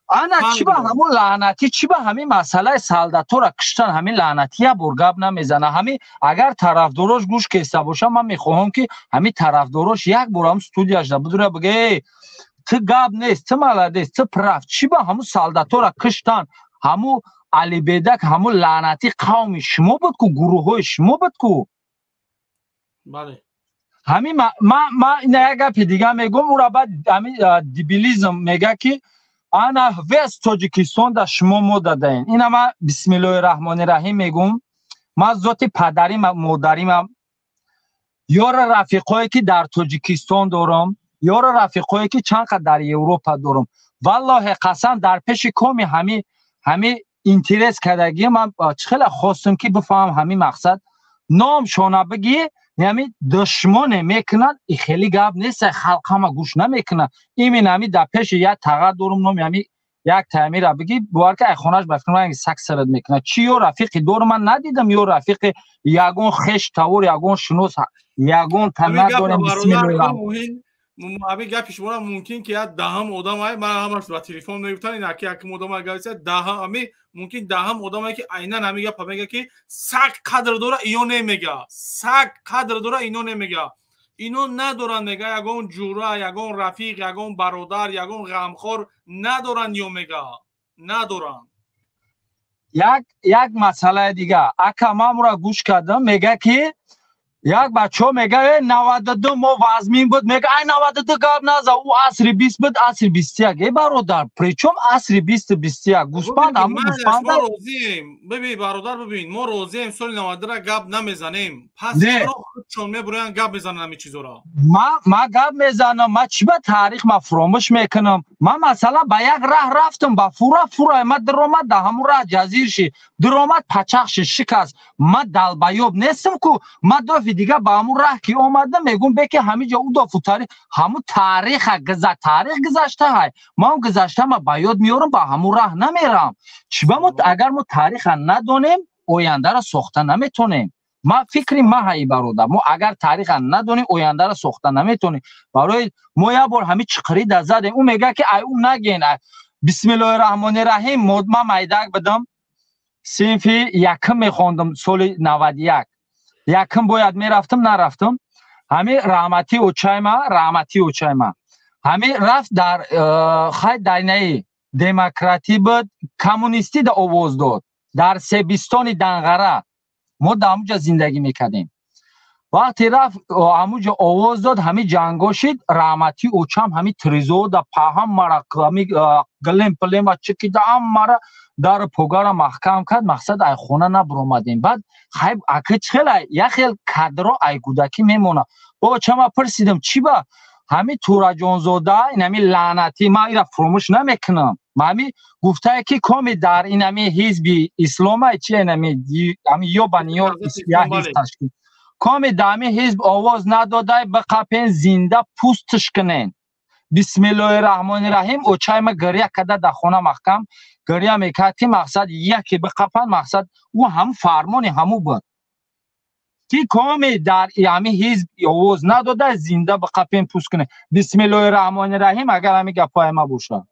Ана чӣ ба ҳамун лаънатӣ, чӣ ба ҳамин масъалаи солдатора куштан, ҳамин лаънатӣ як бор гап намезана. Ҳамин агар тарафдорош гӯш кеста боша, ман мехоҳам, ки ҳамин тарафдорош як бор ҳам студияшда бидура, бига: эй, ту гап нест, ту молодец, ту прав. Чӣ ба ҳамун солдатора куштан? Ҳамун Алибедак, ҳамун лаънатӣ қавми шумо буд ку, гурӯҳҳои шумо буд ку. Бале. Ҳамин ма ина як гапи дига мегӯм, ура баъд ҳамин дебилизм мега, ки ана вес Тоҷикистон да шумо мо дадаен. Ина ма бисмиллоҳи раҳмони раҳим мегӯм, ман зоти падарим, модаримам, ёра рафиқое ки дар Тоҷикистон дорам, ёра рафиқое ки чанд қад дар Европа дорам, валлоҳи қасам, дар пеши коми ҳами интерес кардагӣ ман чӣ хеле хостам, ки бифаҳмам, ҳамин мақсад номшона бигӣ, ҳами душмоне мекунанд. И хеле гап нест, халқ ҳама гӯш намекунад. Имин ҳами дар пеши як таға дорум, номи ҳами як таъмира бигӣ, бовар ки ай хонаш ба фикр сак сарат мекунад. Чӣ ё рафиқи дорум, ман надидам, ё рафиқи ягон хеш тавор, ягон шинос, ягон та надорам. Бисмиллоҳ. Ҳамин гапи шуморо мумкин ки як даҳам одам ай ман ҳамаш ба телефон мегуфтан, ин аки якм одам ай гаписа даҳам, ҳами мумкин даҳам одам ай ки айнан ҳамин гапа мега, ки саг қадр дора, ино немега, саг қадр дора, ино немега, ино надоранд, мега, ягон ҷура, ягон рафиқ, ягон бародар, ягон ғамхор надоранд, ё мега надоранд. Як масъалаи дига, ака, ман мура гӯш кардам, мега ки як бачаҳо мега 92 мо вазмин буд, мега ай 92 гап наза, ӯ асри 20 буд, асри 21. Э бародар, причём асри 20 21? Гӯспанд ҳамун гӯспанд. Мо розием, бибин бародар, бибин, мо розием, соли 92 гап намезанем. Пас чаро худшон мебуроянд, гап мезананд ҳамин чизоро? Ма гап мезанам, ма чӣ ба таърих ма фуромӯш мекунам? Ма масалан ба як раҳ рафтам, ба фура фура ма даромад, да ҳамун раҳ ҷазир шид, даромад пачақ шид, шикаст. Ма далбаёб нестам ку, ма дофи дига ба ҳамун раҳ ки омадам, мегӯм беки ҳамин ҷо ӯ дофу таърих, ҳамун тариха таърих гузаштаҳай. Ма он гузаштама ба ёд меорам, ба ҳамун раҳ намерам. Чӣ ба мо агар мо тариха надонем, ояндаро сохта наметонем. Ма фикри ма ҳаи бародар, мо агар тариха надонем, ояндаро сохта наметонем. Барои мо як бор ҳамин чиқири да задем, ӯ мега ки ай ӯ наген. Бисмиллоҳи раҳмони раҳим, ма майдак будам, синфи якум мехондам, соли 91 якум бояд мерафтам, нарафтам. Ҳамин раҳмати очайма, раҳмати очайма ҳамин рафт дар хай дайнаи демократӣ буд, коммунистӣ да овоз дод дар Себистони Данғара. Мо дар ҳамуҷа зиндагӣ мекардем. Вақте рафт ҳамуҷа овоз дод, ҳамин ҷанго шид. Раҳмати очам ҳамин тризо да паҳам мара ҳами глем плема чикида ҳам мара дар погара маҳкам кард. Мақсад ай хона набуромадем. Баъд хай ака чӣ хел як хел кадро ай кӯдакӣ мемонад. Бобо, чама пурсидам, чӣ ба ҳамин Тураҷонзода, инами лаънатӣ, ман ира фуромӯш намекунам. Ҳами гуфтае ки коми дар инами ҳизби ислома чи инами ҳами ёбани ё як ҳизб ташкил коми дар ҳамин ҳизб овоз надодай, биқапен, зинда пустш кунен. Бисмиллоҳи раҳмони раҳим, очай ма гиря карда дар хона маҳкам гиря мекард ки мақсад яке биқапанд. Мақсад ӯ ҳам фармони ҳаму буд ки коми дар ҳамин ҳизб овоз надода, зинда биқапен, пуст кунен. Бисмиллоҳи раҳмони раҳим, агар ҳамин гапҳои ма бошад.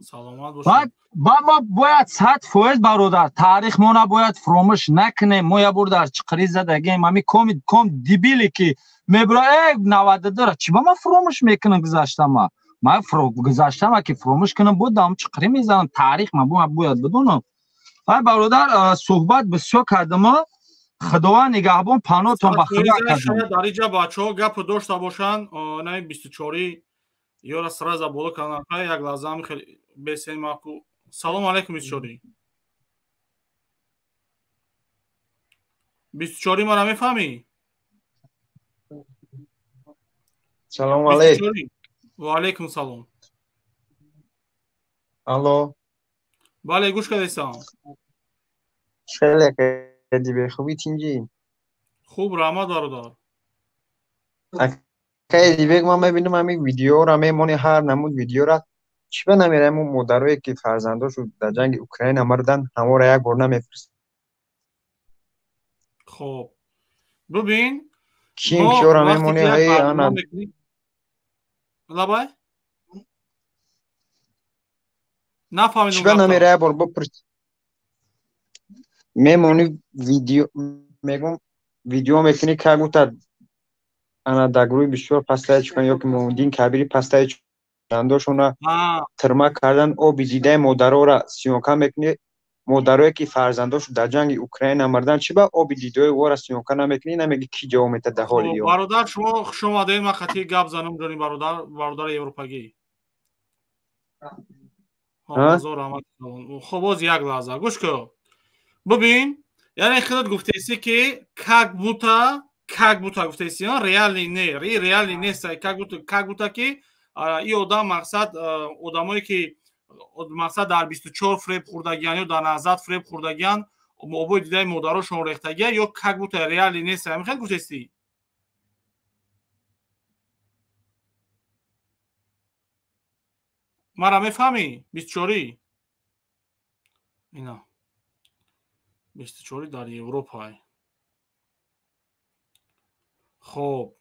Саломат бошед. Ба мо бояд 100%, бародар, таърих мо набояд фуромӯш накунем. Мо як бор дар чиқирӣ задагем, ҳамин коми ком дебиле ки мебура 92-ра чӣ ба ман фуромӯш мекунам? Гузаштама ман гузаштама ки фуромӯш кунам, буд ҳам чиқирӣ мезанам. Таърих ман бояд бидонам. Ай бародар, суҳбат бисёр кардама, Худованд нигаҳбон, паноҳтон ба Худо кардам. Дар инҷа бачаҳо гап дошта бошанд, наи 24 ёра сразу боло кардам. Як лаҳза ҳам хеле бесен маку. Салом алейкум, 24. 24 мара мефаҳмӣ? Салом алейкум. Ва алейкум салом. Алло. Бале, гӯш кардесам. Хеле дибе хуби, тинҷӣ? Хуб, раҳмат, бародар. Акай Дибек, ман мебинам ҳамин видеоро мемонӣ, ҳар намуд видеора. Чӣ ба намераем, модарое ки фарзандошо дар ҷанги Украина марданд, ҳаморо як бор намефиристанд? Хоб, бибин. Ким киёра мемонӣ, ҳай ана. Лабай, нафаҳмидам. Чӣ ба намера як бор бипурс, мемонӣ видео, мегум видео мекунӣ, как будто ана дар гурӯҳи бисёр пастаи чикан ё ки Муҳиддин Кабири пастаи фарзандошона тирма кардан, оби дидаи модарора съёмка мекунӣ. Модарое ки фарзандошо дар ҷанги Украина марданд, чӣ ба оби дидои вора съёмка намекунӣ, намеги ки ҷавоб метад дар ҳоли ё? Бародар, шумо хуш омадед. Ман хати гап занам, ҷони бародар, бародари европагӣ. Хоб, боз як лаҳза гӯш кун, бибин. Яъне худат гуфтаисӣ ки как будто гуфтаисӣ, реально не, реально нест, как будто ки и одам мақсад одамое ки мақсад дар 24 фреб хӯрдагиян ё дар Наҳзат фреб хӯрдагиян, обои дидаи модарошон рехтагия, ё как будто реально нест, ҳамин хел гуфтаисӣ? Мара мефаҳмӣ, 24-и? Ина 24-и дар Европа. Хоб,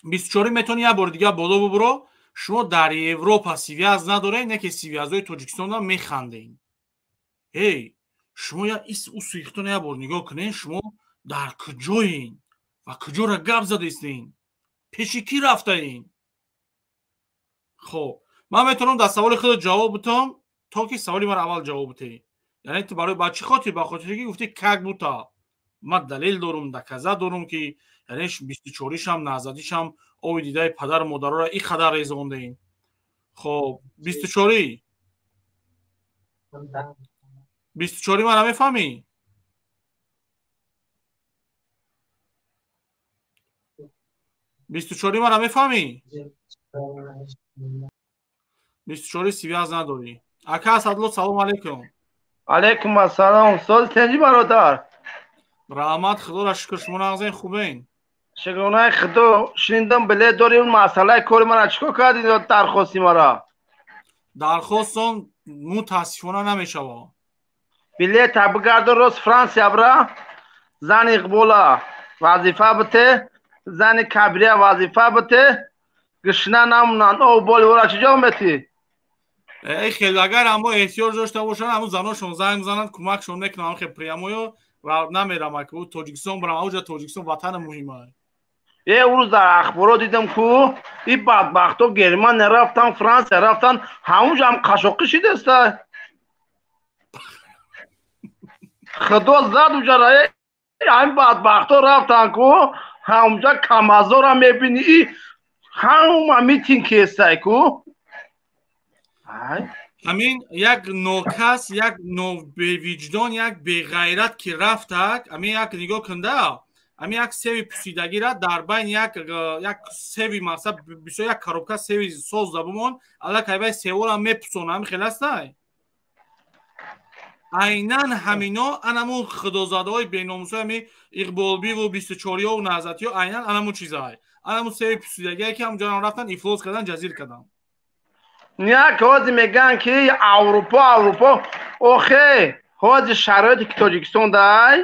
24-и, метавонӣ як бори дигар боло бубуро. Шумо дар Европа связь надоред, не ки связь ои Тоҷикистонро механдем. Эй, шумо я ис усуихтона як бор нигоҳ кунед, шумо дар куҷоен ва куҷоро гап задаистен, пеши кӣ рафтаен? Хоб, ман метавонам дар саволи худо ҷавоб бутам, то ки саволи ман аввал ҷавоб бутед. Яъне ту барои ба чӣ хотир? Ба хотире ки гуфтӣ как будто ман далел дорум, доказа дорум, ки яъне 24-шам наҳзатишам оби дидаи падару модароро ин қадар резондем. Хоб, 24-и 24-и мара мефаҳмӣ? 24-и мара мефаҳмӣ? 24-и связ надорӣ. Ака Асадло, салом алейкум. Алейкум ассалом. Соз тенҷи бародар? Раҳмат, худоро шукр, шумо нағзен, хубен? Шукронаи худо. Шунидам билет дорӣ, он масъалаи кори мара чӣ кор кардӣ, дархости мара? Дархостон мутаассифона намешавад. Билета бигардон рост Франсия бира, зани Иқбола вазифа бите, зани Кабирия вазифа бите, гишна намонанд, об боли ора чӣ ҷо метӣ? Эй хел, агар аммо эҳтиёҷ дошта бошанд, ҳамун заношон занг мезананд, кӯмакшон мекунанд, хел прямоё намерам, ака Тоҷикистон барам, ауҷа Тоҷикистон ватани муҳима. Е, рӯз дар ахборо дидам, ку и бадбахто Германия рафтан, Франсия рафтан, ҳамунҷа ҳам қашоқӣ шидаста. Худо зад уҷара, ҳамин бадбахто рафтан, ку ҳамунҷа камазора мебини, и ҳама митинг кестай ку. Ҳамин як нокас, як бевиҷдон, як беғайрат ки рафтак, ҳамин як нигоҳ кунда, ҳамин як севи пусидагира дар байни як севи мақсад бисёр як коробка севи созда бимон, аллакай бай севорам мепусона, ҳамин хел астай. Айнан ҳамино анамун худозадаҳои беномусои ҳами Иқболбиву 24-иёву наҳзатиё, айнан анамун чизай, анамун севи пусидагие ки ҳамунҷо рафтан, ифлос кардан, ҷазир кардан. Як ҳозир мегӯянд ки Аврупо, Аврупо, охе ҳозир шароите ки Тоҷикистон дай,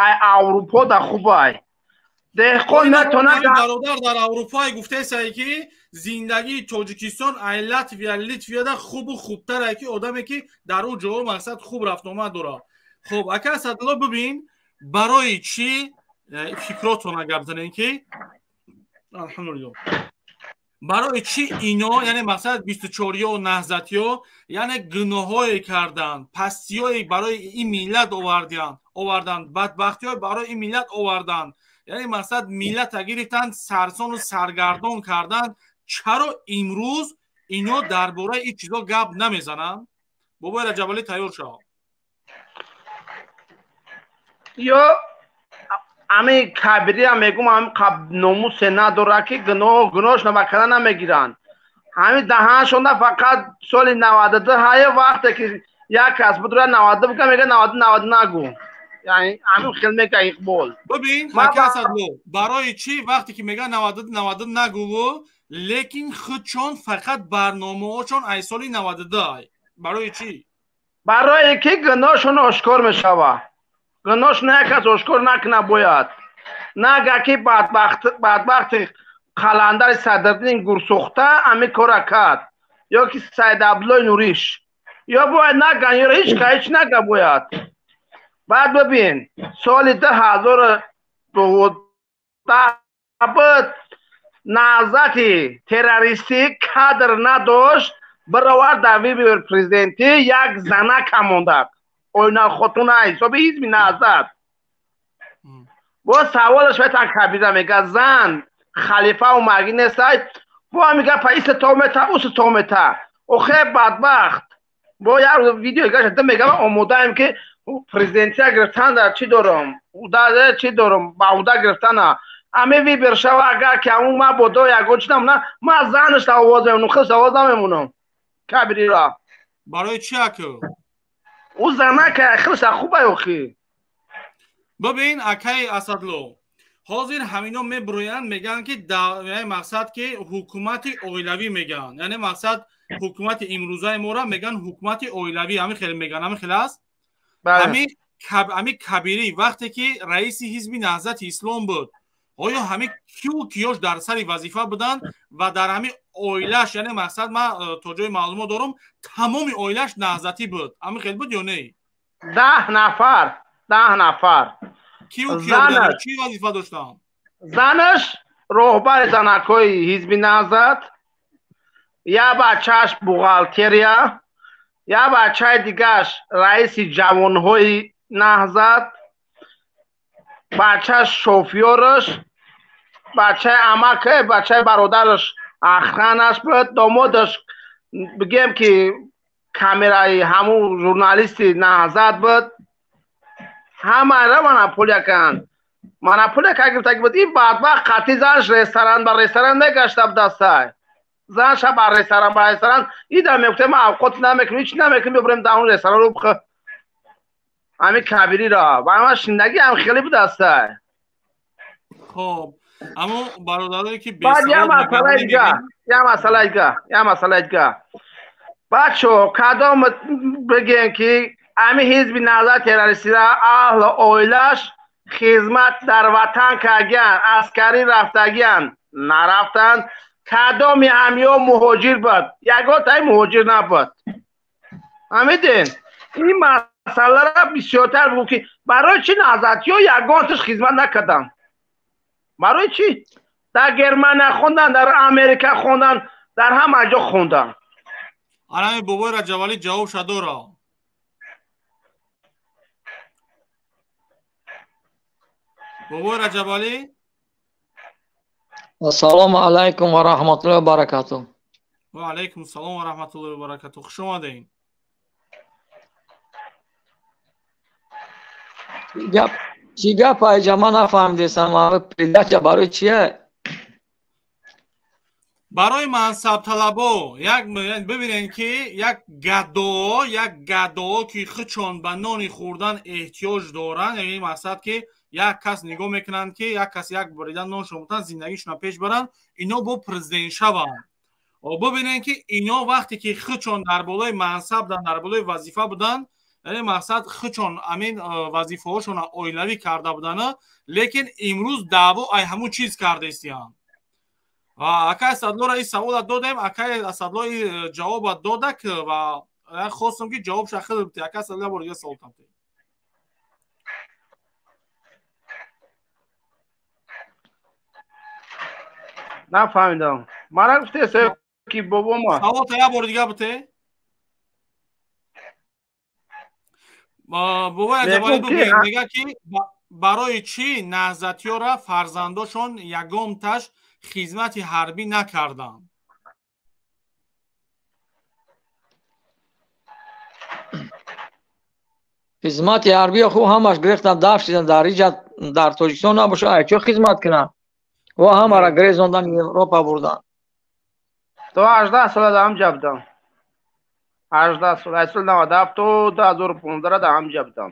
ай Аврупо да хубай. Деҳқон натонад. Бародар, дар Аврупое гуфтесае ки зиндагии Тоҷикистон ай Латвия, Литвияда хубу хубтарае, ки одаме ки дар ӯ ҷо мақсад хуб рафтуомад дорад. Хуб, ака Асадулло, бибин, барои чӣ фикротона гап занем ки алҳамдулилло, барои чӣ ино, яъне мақсад 24-иё, наҳзатиё, яъне гуноҳое карданд, пастиҳое барои ин миллат оварданд, бадбахтиҳое барои ин миллат оварданд, яъне мақсад миллата гирифтанд, сарсону саргардон карданд. Чаро имрӯз ино дар бораи ин чизо гап намезананд? Бобои Раҷабалӣ, тайёр шав. Ё ами Кабирия мегум, ами номусе надора ки гуноҳш набакара намегиранд. Ҳами даҳаншонда фақат соли 92 ҳае, вақте ки як кас будра 92 бука, мега 92 92 нагу. Яъне ҳамин хел мега Иқбол. Бибин, ака Асадло, барои чӣ вақте ки мега 92 92 нагуву, лекин худшон фақат барномаҳошон ай соли 92 ай. Барои чӣ? Барое ки гуноҳшон ошкор мешавад. Гуноҳшон як кас ошкор накуна бояд. Нага ки бадбахти қаландари Садриддин гурсӯхта ҳамин кора кард, ё ки Саид Абдуллои Нуриш. Ё бояд наган, ё ҳеҷ ка ҳеҷ нага бояд. Баъд бибин, соли 2012 буд, наҳзати террористӣ кадр надошт, баровард дар вибори президентӣ як занака мондад. Ойналхотуна ҳисоби ҳизби наҳзат. Боз саволаш метан Кабира мега, зан халифаву маргӣ нестай, бо мега па иса то мета, уса то мета. Охе бадбахт. Бо як видео гашта мега омодаем ки президентия гирифтан дар чӣ дорам, уда чӣ дорам, ба уда гирифтана. Ами вибер шава, агар ки ҳамун ма бодо ягон чӣ намона, ма занаш овоз мемонам, худаш овоз намемонам. Кабирира. Барои чӣ аку? Ӯ занака худаш хубай охи. Бибин, акаи Асадло, ҳозир ҳамино мебурӯянд, мегӯянд ки мақсад ки ҳукумати оилавӣ мегӯянд, яъне мақсад ҳукумати имрӯзаи моро мегӯянд ҳукумати оилавӣ, ҳамин хел мегӯянд, ҳамин хел аст. Ҳамин Кабирӣ вақте ки раиси ҳизби наҳзати ислом буд, оё ҳамин кию киёш дар сари вазифа буданд ва дар ҳамин оилаш, яъне мақсад ман то ҷои маълумот дорам, тамоми оилаш наҳзатӣ буд, ҳамин хел буд ё не? 10 нафар, 10 нафар. Кию киё буданд, чӣ вазифа доштанд? Занаш роҳбари занакҳои ҳизби наҳзат, як бачааш бухгалтерия, Як бачаи дигааш раиси ҷавонҳои Наҳзат, бачаш шофёраш, бачаи амака, бачаи бародараш охранаш буд, домодаш бигем ки камераи ҳамун журналисти Наҳзат буд. Ҳамаро монополия карданд. Монополия гирифта буд. Ин бадбахт қатъи занаш ресторан ба ресторан мегашта будастай. Занша ба ресторан ба ресторан ида мегуфта ман авқот намекунем, ҳеч намекунем, бибурем дар он ресторан бихӯр. Ҳамин Кабириро ва ҳама шиндагӣ ҳам хеле будастай. Хоб, аммо бародарое ки баъд як масъалаи дига, як масъалаи дига, як масъалаи дига. Бачо, кадом бигем ки ҳамин ҳизби Наҳзат террористира аҳлу оилаш хизмат дар ватан кардагиян, аскарӣ рафтагиян, нарафтанд. Кадоми ҳамиё муҳоҷир буд? Ягонтаи муҳоҷир набуд. Фаҳмидин? Ин масъаларо бисёртар бигӯ ки барои чӣ наҳзатиҳо ягонташ хизмат накарданд? Барои чӣ? Дар Германия хонданд, дар Америка хонданд, дар ҳама ҷо хонданд. Анами бобои Раҷабалӣ ҷавобша дора. Бобои Раҷабалӣ? Ассалому алайкум ва раҳматуллоҳи ва баракатуҳ. Ва алайкум салом ва раҳматуллоҳи ва баракатуҳ. Хуш омадед. Гап чӣ гап айҷа ман нафаҳмидесам, передача барои чие? Барои мансабталабо як бибинед ки як гадо ки худшон ба нони хӯрдан эҳтиёҷ доранд, яъне мақсад ки як кас нигоҳ мекунанд ки як кас як буридан ноншон бутан зиндагишонро пеш баранд, ино бо президент шаванд. Бибинед ки ино вақте ки худшон дар болои мансаб буданд, дар болои вазифа буданд, яъне мақсад худшон амин вазифаҳошонро оилавӣ карда буданд, лекин имрӯз даъво ай ҳамун чиз кардаистиянд. Акай Асадлоро ин савола додем, акай Асадло ин ҷавоба додак ва хостам ки ҷавобша худ бите. Акай Асадло бор дига савол тамте. Нафаҳмидам. Мана гуфтеса ки бобома. Саволта як бори дига бите. Бобои Раҷабалӣ бигӯед, мега ки барои чӣ наҳзатиёра фарзандошон ягонташ хизмати ҳарбӣ накарданд? Хизмати ҳарбӣ хуб ҳамаш гирифтан, даф шидан дар иҷа дар Тоҷикистон набошад, ай чо хизмат кунанд? Ва ҳамаро гирезондан Европа бурдан. То 18 сола дар ҳамҷа будам. 18 сола, соли 97 то 2015 дар ҳамҷа будам.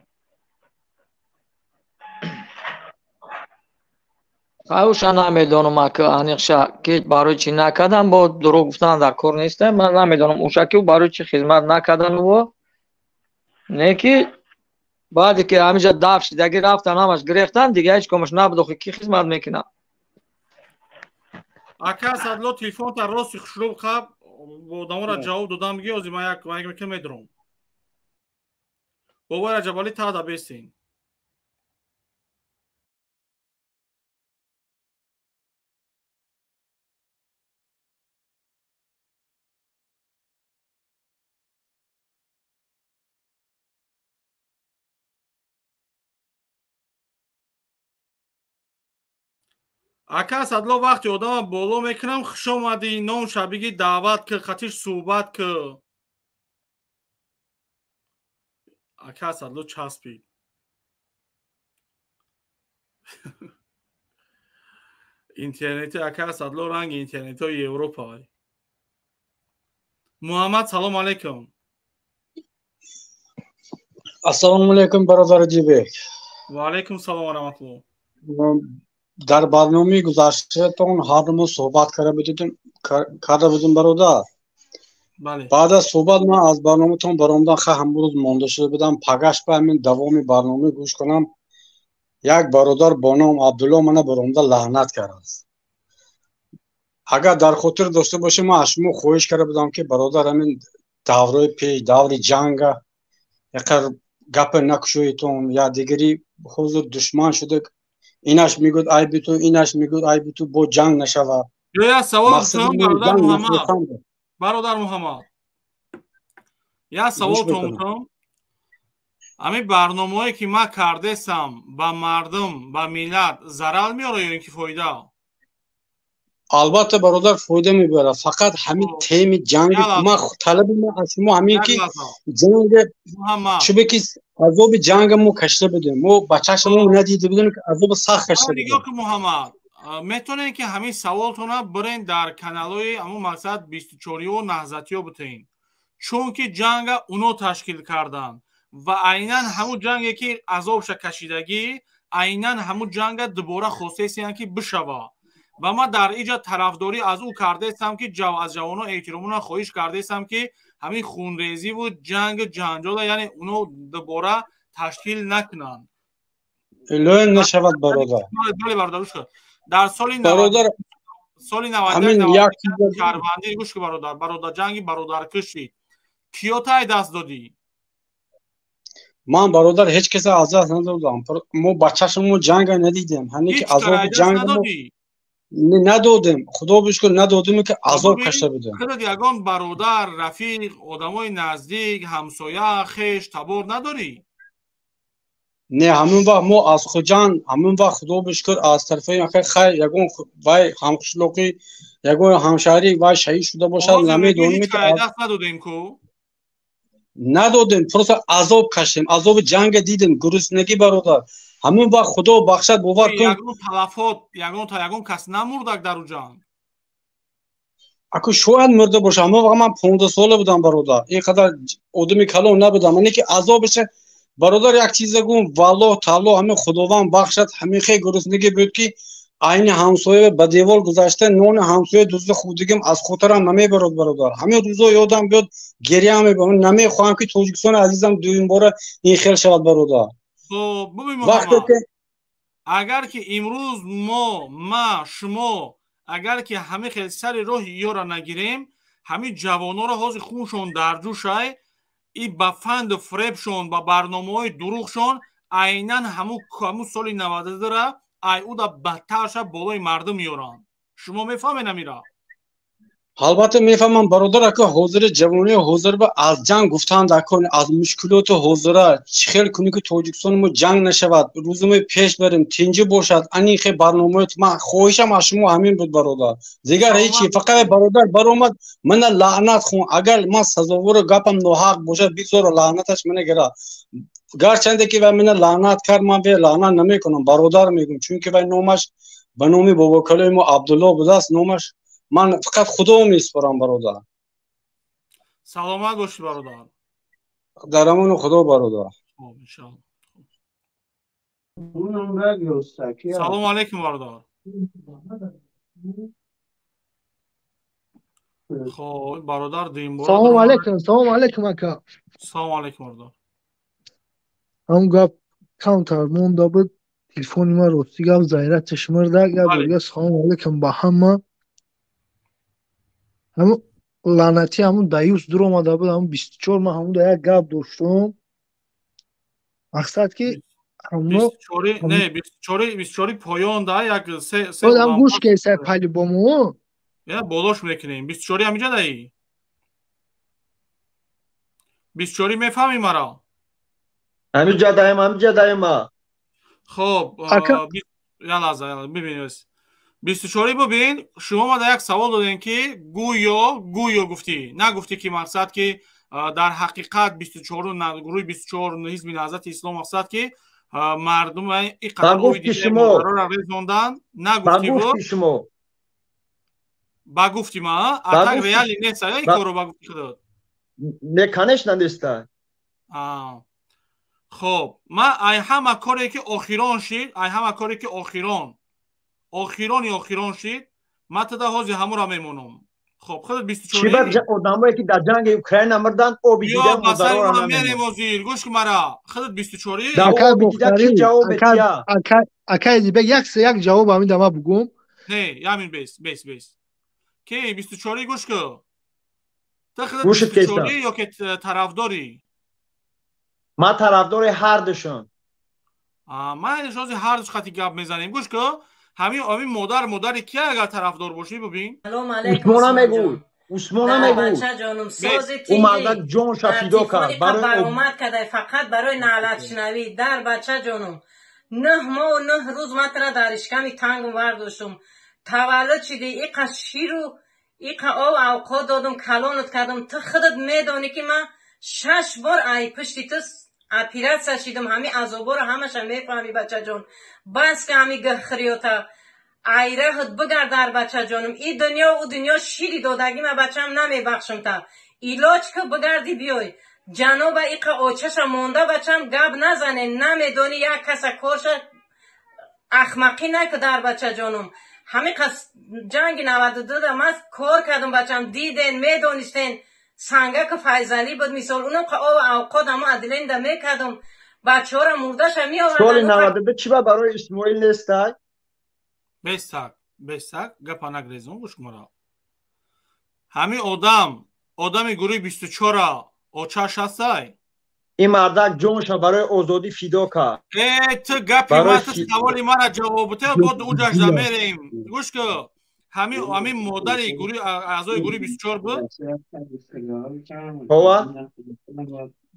Уша намедонам ака аниқша ки барои чӣ накардан, бо дурӯғ гуфтан дар кор нестам. Ман намедонам уша ки барои чӣ хизмат накардан во. Не ки баъде ки ҳамиҷа даф шидаги рафтан, ҳамаш гирехтан, дига ҳеҷ комаш набуд, охи ки хизмат мекунад? Ака Асадло телефонта рости хушрӯб қаб, бо одаморо ҷавоб додам, биги ози ман як мекунам медурам. Бобои Раҷабалӣ таъда бестин. Ака Асадло вақти одама боло мекунам, хуш омадӣ, номша биги, даъват кӣ, қатиш суҳбат кӣ. Ака Асадло часпид. Интернети ака Асадло ранги интернетҳои Европа. Муҳаммад, салом алайкум. Ассалому алайкум, бародари Ҷибек. Ва алайкум салом ва раҳматуллоҳ. Дар барномаи гузаштаатон ҳар ду мо суҳбат карда будем, бародар. Баъд аз суҳбат ман аз барноматон баромадан, ха ҳамрӯз монда шуда будам, пагаш ба ҳамин давоми барнома гӯш кунам, як бародар бо ном Абдулло мана баромада лаънат кардааст. Агар дар хотир дошта бошем, ман аз шумо хоҳиш карда будам ки бародар ҳамин давраи пеш, даври ҷанга яқар гапа накушоитон, я дигари ҳозир душман шуда, инаш мегӯяд айби ту, инаш мегӯяд айби ту, бо ҷанг нашавад. Ё як савол бародар Муҳаммад. Бародар Муҳаммад, Як савол томутам. Ҳамин барномаҳое ки ман кардесам ба мардум, ба миллат зарар меорад ё ин ки фоида? Албатта, бародар, фоида мебарад. Фақат ҳамин теми ҷанг, ман талаби ман аз шумо ҳамин ки ҷанг, чунки ки азоби ҷанга мо кашида будем, мо ба чашмамон надида будем, ки азоби сахт кашида будем. Нигоҳ кун, Муҳаммад, метавонед ки ҳамин саволтона бирен дар каналҳои ҳамун мақсад 24-ю наҳзатиё битаен, чунки ҷанга уно ташкил карданд ва айнан ҳамун ҷанге ки азобша кашидагӣ, айнан ҳамун ҷанга дубора хостесиянд ки бишава. Ва ман дар иҷа тарафдорӣ аз ӯ кардаестам ки аз ҷавонон эҳтиромона хоҳиш кардаестам ки ҳамин хунрезиву ҷангу ҷанҷола, яъне уно дубора ташкил накунанд. Лоим нашавад, бародар. Бале, бародар, гӯш кун. Дар соли бародар соли ҳамин 91 як шаҳрвандӣ, гӯш кун, бародар, бародар, ҷанги бародаркушӣ киё тай даст додӣ? Ман, бародар, ҳеҷ каса аз даст надодам. Мо ба чашмамон ҷанга надидем, ҳамин ки Ҳеҷ кара азоби аз даст ҷанг мо надодӣ? Надодем, худо бишкур, надодем ки азоб кашида будем. Худат ягон бародар, рафиқ, одамои наздик, ҳамсоя, хеш, табор надорӣ? Не, ҳамин вақт мо аз Хуҷанд, ҳамин вақт, худо бишкур, аз тарафи хайр ягон вай ҳамқишлоқӣ, ягон ҳамшаҳрӣ вай шаҳид шуда бошад, Ҳозир мегӯӣ намедонем ҳеҷ ки кара аз даст надодем ку? Надодем, просто азоб кашидем, азоби ҷанга дидем, гуруснагӣ, бародар. Ҳамин вақт, худо бахшад, бовар кун. Ягон талафот, ягон кас намурдак дар ӯ ҷанг? Аку шояд мурда бошад. Ҳамон вақт ман 15 сола будам, бародар, ин қадар одами калон набудам. Ане ки азобиша, бародар, як чиза гум, валлоҳ таалло, ҳамин худованд бахшад, ҳамин хел гуруснагӣ буд ки айни ҳамсоя ба девор гузашта, нони ҳамсоя дузда хӯрдагим аз хотирам намебарад, бародар. Ҳамин рӯзо ёдам биёд, гиря мебарам. Намехоҳам ки Тоҷикистони азизам дуюмбора ин хел шавад, бародар. Хоб, бубин, вақте Муҳаммад, ки агар ки имрӯз мо, ма, шумо, агар ки ҳамин хел сари роҳи ёра нагирем, ҳамин ҷавононро ҳозир хуншон дар ҷӯшай, и ба фанду фиребшон, ба барномаҳои дурӯғшон айнан ҳамун соли 92-ра ай уда бадтарша болои мардум меоранд. Шумо мефаҳмед амира? Албатта мефаҳмам, бародар. Ака, ҳозири ҷавонии ҳозир ба аз ҷанг гуфтан дар кор, аз мушкилоти ҳозира чӣ хел кунӣ ки Тоҷикистони мо ҷанг нашавад, рӯзи мо пеш барем, тинҷӣ бошад. Ани хел барномаот, ман хоҳишам аз шумо ҳамин буд, бародар, дигар ҳечи. Фақат бародар баромад, мана лаънат хун. Агар ман сазовору гапам ноҳақ бошад, бигзор лаънаташ мана гирад. Гарчанде ки вай мана лаънат кард, ман ве лаънат намекунам, бародар, мегӯм, чунки вай номаш ба номи бобокалои мо Абдулло будааст номаш. Ман фақат худо месупорам, бародар. Саломат бошӣ, бародар. Дар амони худо, бародар. Хоб, иншоалло. Салому алейкум, бародар. Хоб, бародар дуюмбора. Салому алейкум, салому алейкум, ака. Салому алейкум, бародар. Ҳамун гап камтар монда буд, телефони ман рости гап зайраташ мурда. Гап дига, салому алейкум ба ҳама. Ҳамун лаънатӣ, ҳамун даюс дуромада буд, ҳамун 24, ман ҳамун да як гап доштум. Мақсад ки ҳамуно Не, 24-и поён да як се се. Одам гӯш кесай по-любому. Я болош мекунем. 24-и ҳамиҷа даи? 24-и мефаҳмӣ мара? Ҳамиҷа даем, ҳамиҷа даем. Хоб, я лаҳза, бибин, 24-и бубин. Шумо ма як савол додем ки гӯё гуфтӣ, нагуфтӣ ки мақсад ки дар ҳақиқат 24 гурӯҳи 24 ҳизби Наҳзати Ислом мақсад ки мардум ин қадар резондан нагуфтӣ. Шумо ба гуфти ма, а так реально нест ин корро ба гуфти худат. Не, конечно, неста. Хоб, ман ай ҳама коре ки охирон шид, ай ҳама коре ки охирон охирони охирон шид, ман тада ҳозир ҳамура мемонам. Хоб, худат 24 чӣ ба одамое ки дар ҷанги Украина мурданд, оби дида модарора мерем ҳозир. Гӯш кун мара, худат 24-и. Акай Дибек, як як ҷавоб ҳамин дама бугум. Не, ямин, бес, бес, бес, ки 24-и, гӯш кун, ту худат 24-и ё ки тарафдорӣ? Ман тарафдори ҳардушон. Ман ҳозир ҳардуш хати гап мезанем. Гӯш кун, ҳамин модар модари кия, агар тарафдор бошӣ, бубин. Усмона мегӯй. Усмон намегӯ. Ӯ мардак ҷонша фидо кард барои баромад кардай, фақат барои наълатшунавӣ. Дар бача ҷонум, 9 моҳу 9 рӯз ман тура дар ишками тангум вардоштум. Таваллуд шидӣ, иқа ширу иқа об авқот додум, калонат кардум. Ту худат медонӣ, ки ман 6 бор ай пушти ту оператсия шидум. Ҳами азоборо ҳамаша мефаҳмӣ, бачаҷон. Бас ка ҳами гӯҳхӯриёта, айраҳат бигард, дар бачаҷонум. И дунё ӯ дунё шири додагима, бачам, намебахшам та. Илоҷ ки бигарди биёй. Ҷаноба иқа очаша монда, бачам, гап назане, намедонӣ як каса корша, ахмақӣ наку, дар бачаҷонум. Ҳами қас ҷанги 92-да ман кор кардум, бачам, диден, медонистен. Сангаку Файзалӣ буд, мисол, унам қа об авқот ҳамо аделенда мекардум. Бачаҳоро мурдаша меоварданд. Соли 92 чӣ ба барои Исмоил нестай? Бесак, бесак, гапа нагрезон, гӯш кунра. Ҳами одам, одами гурӯҳи 24-а очаш ҳастай? Ин мардак ҷонша барои озодӣ фидо кард. Э, ту гапи ма, ту саволи мара ҷавоб бите, бод уҷашда мерем. Гӯш ку, ҳамин модари гурӯҳи аъзои гурӯҳи 24 буд? Ҳова?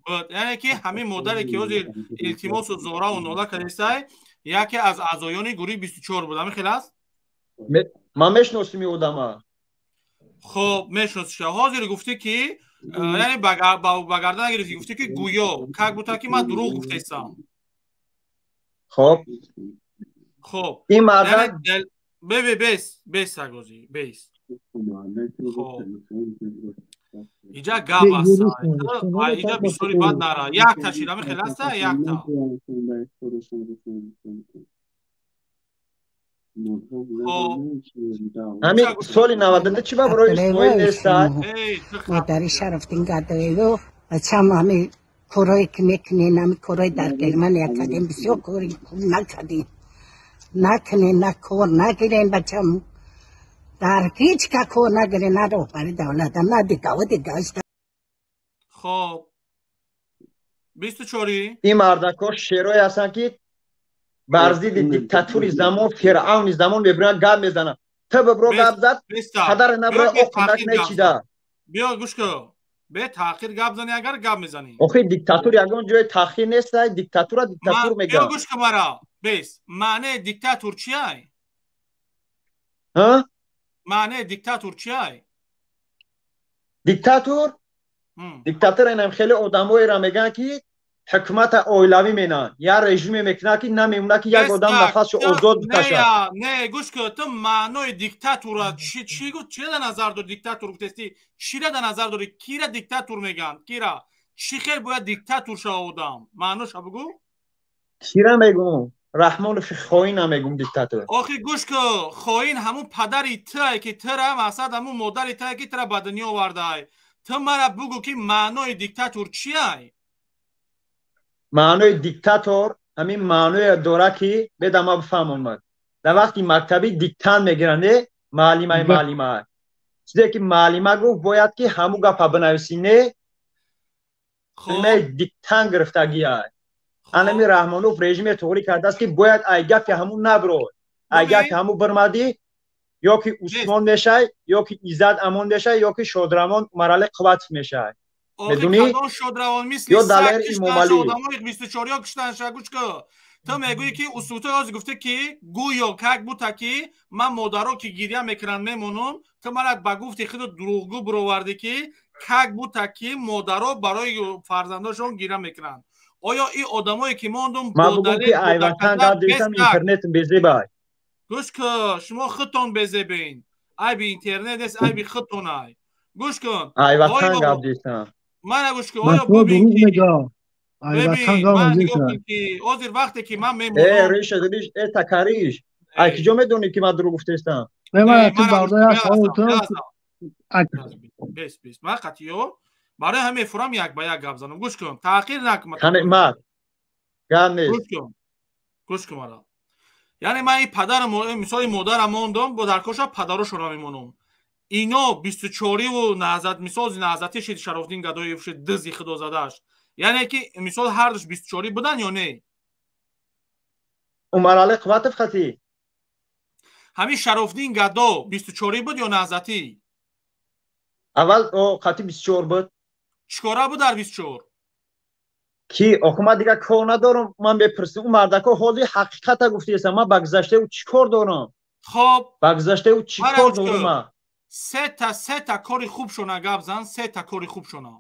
Буд. Яъне ки ҳамин модаре ки ҳозир илтимосу зораву нола кардистай, яке аз аъзоёни гурӯҳи 24 буд. Ҳамин хел аст? Ман мешиносим ин одама. Хоб, мешиносиша. Ҳозир гуфтӣ ки, яъне ба гардан нагирифтӣ, гуфтӣ ки гӯё как будто ки ман дурӯғ гуфтаистам. Хоб. Хоб. Ин мардак бе бес, бес сагози, бес. Хоб. Иҷа гап аста. Иҷа бисёри бад нара. Якта шид, ҳамин хел аста, якта. Ҳамин соли 92 чӣ ба барои Исмоил нестай? Модари Шарафдин Гадоеву, бачам, ҳами корое ки мекунен, ҳами корое дар Германия кардем, бисёр кори хуб накардем. Накунен, на кор нагирен, бачам. Дар ҳеҷ ка кор нагирен, на роҳбари давлатам, на дигаву дигаш. Хоб. 24-и? Ин мардакҳо шерое ҳастанд, ки бар зидди диктатури замон, фиръавни замон мебироянд, гап мезананд. Ту бибро, гап зад, падаре набироя, оқунак мечида. Биё, гӯш кун. Бе таъхир гап зани, агар гап мезанӣ. Охи, диктатур ягон ҷои таъхир нестай, диктатура диктатур мегӯянд. Биё, гӯш кун мара. Бес. Маънеи диктатур чиай? Ҳа? Маънеи диктатур чиай? Диктатур? Диктатур инам хеле одамоеро мегӯянд, ки ҳукумата оилавӣ менанд, як режиме мекунанд, ки намемонад, ки як одам нафасшо озод бикашад. Не, гӯш кун, ту маънои диктатура чӣ гуфт, чира дар назар дори диктатур гуфтести? Чира дар назар дорӣ? Кира диктатур мегӯянд? Кира? Чӣ хел бояд диктатур шава одам? Маъноша бугӯ? Кира мегӯм? Раҳмонов хоина мегӯм диктатур. Охи, гӯш кун, хоин ҳамун падари туае, ки тура, мақсад, ҳамун модари туае, ки тура ба дунё овардаай. Ту мара бугӯ, ки маънои диктатур чиай? Маънои диктатор ҳамин маъное дорад, ки беда ма бифаҳмонмад. Дар вақти мактабӣ диктант мегиранд, не? Маълимаи маълима. Чизе ки маълима гуфт, бояд ки ҳамун гапа бинависӣ, не? Диктант гирифтагиай. Анами Раҳмонов режиме туғрӣ кардааст, ки бояд ай гапи ҳамун набирой. Ай гапи ҳамун бирмадӣ, ё ки Усмон мешай, ё ки Иззат Амон мешай, ё ки Шодравон Умарали Қувватов мешай. Медунӣ? Шодравон мисли Ё Далер Имомалӣ. Одамои 24-ё куштанша, гӯш кун. Ту мегӯӣ, ки усултои ҳозир гуфтӣ, ки гӯё как будто ки ман модаро ки гиря мекунанд мемонам. Ту мара ба гуфти худу дурӯғгӯ бировардӣ, ки как будто ки модаро барои фарзандошон гиря мекунанд. Оё ин одамое ки мондум Ман бугум, ки айватан гап дидам, интернетм безебай. Гӯш кун, шумо худтон безебин. Айби интернет нест, айби худтон ай. Гӯш кун. Айватан гап дидам. Мана гӯш кун, оё бубин ки ҳозир вақте ки ман мемонам. Э, риша, риш, э, такариш. Ай киҷо медонӣ, ки ман дурӯғ гуфтаистам? Бес, бес. Ман қатъиё барои ҳам мефурам, як ба як гап занам. Гӯш кун, таъхир накун. Мад. Гап нест. Гӯш кун. Гӯш кун мара. Яъне ман ин падарам, мисоли модарам мондам, бо дар коша падарошонро мемонам. Ино 24-иву наҳзат, мисол, наҳзати шид Шарофдин Гадоев шид, дизи худозадааш. Яъне ки мисол ҳардуш 24 будан ё не? Умарали Қувватов хати? Ҳамин Шарофдин Гадо 24 буд ё наҳзатӣ? Аввал қати 24 буд. Чикора буд дар 24? Ки охо ман дигар кор надорам, ман мепурсам. Ӯ мардако ҳозир ҳақиқата гуфтаестам. Ман ба гузаштаи ӯ чӣ кор дорам? Хоб, ба гузаштаи ӯ чӣ кор дорам ман? Сета кори хубшона гап зан, сета кори хубшона.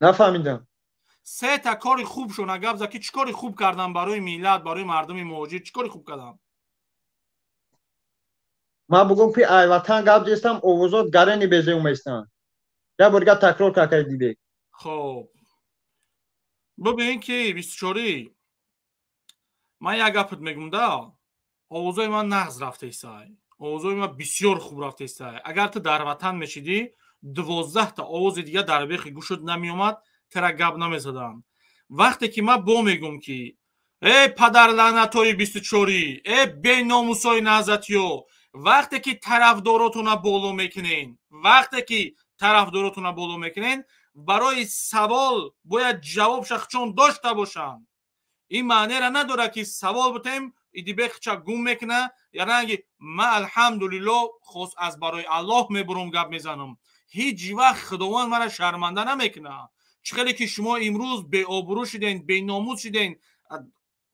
Нафаҳмидам. Сета кори хубшона гап зан, ки чӣ кори хуб кардан барои миллат, барои мардуми муҳоҷир, чӣ кори хуб кардан? Ман бугум ки ай ватан гап зестам, овозот гарени безеу местан. Як бор дигар такрор кард Дибек. Хоб, бибин ки 24 ман як гапат мегум да, овозои ман нағз рафтаистай, овозои ман бисёр хуб рафтаистай. Агар ту дар ватан мешидӣ, 12та овози дигар дар бехи гӯшот намеомад, тара гап намезадам. Вақте ки ман бо мегум ки э падарлаънатои 24, э беномусои наҳзатиё, вақте ки тарафдоротона боло мекунен, вақте ки тарафдоротона боло мекунен, барои савол бояд ҷавоб шахчон дошта бошанд. Ин маънеро надорад ки савол бутем Идибек хича гум мекуна. Яранги ман алҳамдулилло хос аз барои Аллоҳ мебурам гап мезанам. Ҳеҷ вақт Худованд мара шарманда намекуна. Чӣ хеле ки шумо имрӯз беобрӯ шуден, беномус шуден,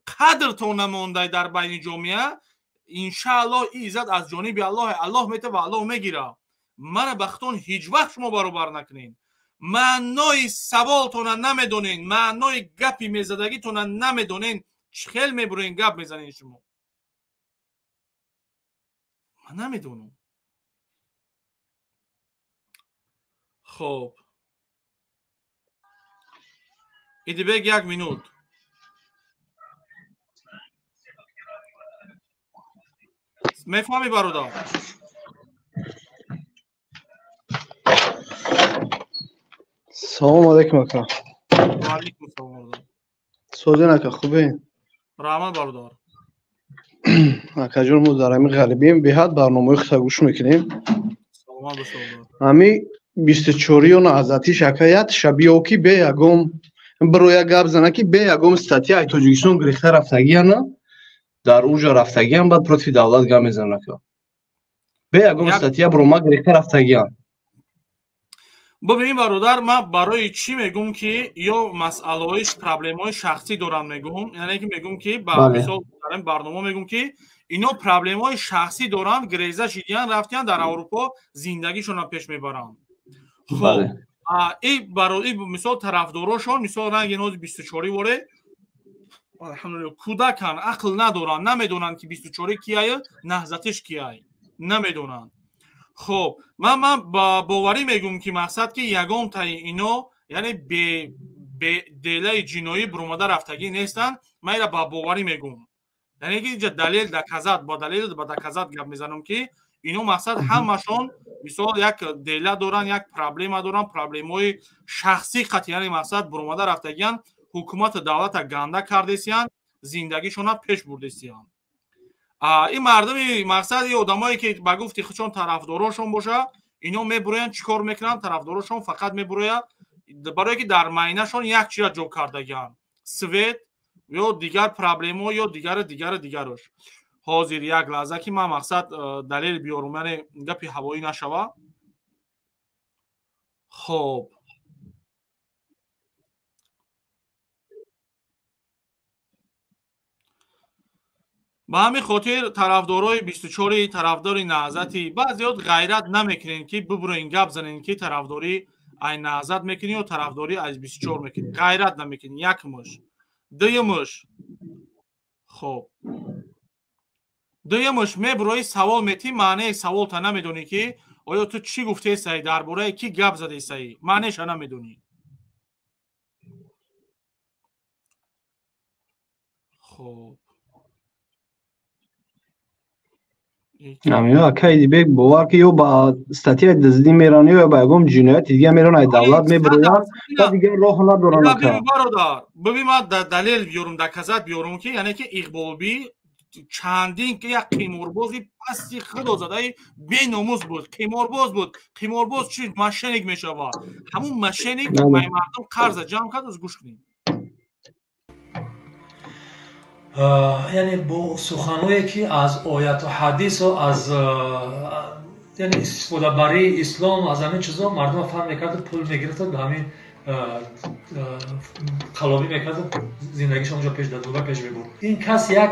қадртон намондай дар байни ҷомеа, иншааллоҳ ин иззат аз ҷониби Аллоҳ, Аллоҳ мета ва Аллоҳ мегира. Мара ба худтон ҳеҷ вақт шумо баробар накунед. Маънои саволтона намедонен, маънои гапи мезадагитона намедонен, чӣ хел мебурен гап мезанен шумо? Ман намедонам. Хоб, Идибек як минут. Мефаҳмӣ бародар? Салом алейкум ака. Ва алейкум салом бародар. Созин ака, хубе? Раҳмат бародар. Акаҷон, мо дар ҳамин ғарибием, беҳад барномаҳои худро гӯш мекунем. Саломат бош бародар. Ҳами 24-ёна азатиш ака ятша биё ки бе ягом бироя гап зана ки бе ягом статья ай Тоҷикистон гирифта рафтагияна, дар уҷа рафтагиян, баъд против давлат гап мезанад ака. Бе ягом статья бирома гирифта рафтагиян. Бибин бародар, ман барои чӣ мегум ки ё масъалаҳои проблемаҳои шахсӣ дорам мегум, яъне ки мегум ки ба мисол дар ин барнома мегум ки ино проблемаҳои шахсӣ доранд, греза шидиян, рафтиян дар Аврупо зиндагишонро пеш мебаранд. Хоб, и барои мисол тарафдорошон, мисол ранги ино 24 воре, алҳамдулилло, кӯдаканд, ақл надоранд, намедонанд ки 24 кияй, наҳзатиш кияй, намедонанд. Хоб, ман ба боварӣ мегӯм ки мақсад ки ягонтаи ино, яъне бе делаи ҷиноӣ буромада рафтагӣ нестанд. Ман ира ба боварӣ мегӯм, яъне ки инҷа далел доказат, бо далел ба доказат гап мезанам ки ино мақсад ҳамашон мисол як дела доранд, як проблема доранд, проблемаҳои шахсӣ қатъи, яъне мақсад буромада рафтагиянд, ҳукумату давлата ганда кардесиянд, зиндагишона пеш бурдесиянд. Ин мардуми мақсад, ин одамое ки ба гуфти худшон тарафдорошон боша, ино мебуроянд, чӣ кор мекунанд? Тарафдорошон фақат мебурояд барое ки дар майнашон як чиза ҷо кардагианд, свет ё дигар проблемо ё дигару дигару дигарош. Ҳозир як лаҳза ки ман мақсад далел биёрум, яъне гапи ҳавоӣ нашава. Хоб, ба ҳамин хотир тарафдорои 24, тарафдори наҳзати баъзеҳо ғайрат намекунен ки бибуроен гап занен ки тарафдорӣ ай наҳзат мекунӣ ё тарафдорӣ аз 24 мекунӣ, ғайрат намекунӣ. Якмуш, дуюмуш, хоб, дуюмуш мебурои савол метӣ, маънеи саволта намедонӣ ки оё ту чӣ гуфтесаи, дар бораи кӣ гап задесаи, маънеша намедонӣ. Хоб, Амиё ака Идибек, бовар ки ё ба статьяи дуздӣ меран ё ба ягон ҷинояти дигар меран, ай давлат мебуроянд ва дигар роҳ надоранд ака. Бародар, бибин, ман далел биёрум, доказат биёрум ки яъне ки Иқболбӣ чандин ки як қиморбози пасти худозадаи беномус буд, қиморбоз буд. Қиморбоз чи мошенник мешавад? Ҳамун мошенник мардум қарза ҷамъ кард. Гӯш кунед. Яъне бо суханҳое ки аз ояту ҳадису аз Яъне истифодабарии ислом аз ҳамин чизо мардума фаҳм мекарду, пул мегирифту, ба ҳамин қалобӣ мекарду, зиндагиш онҷо пеш дар Дубай пеш мебурд. Ин кас як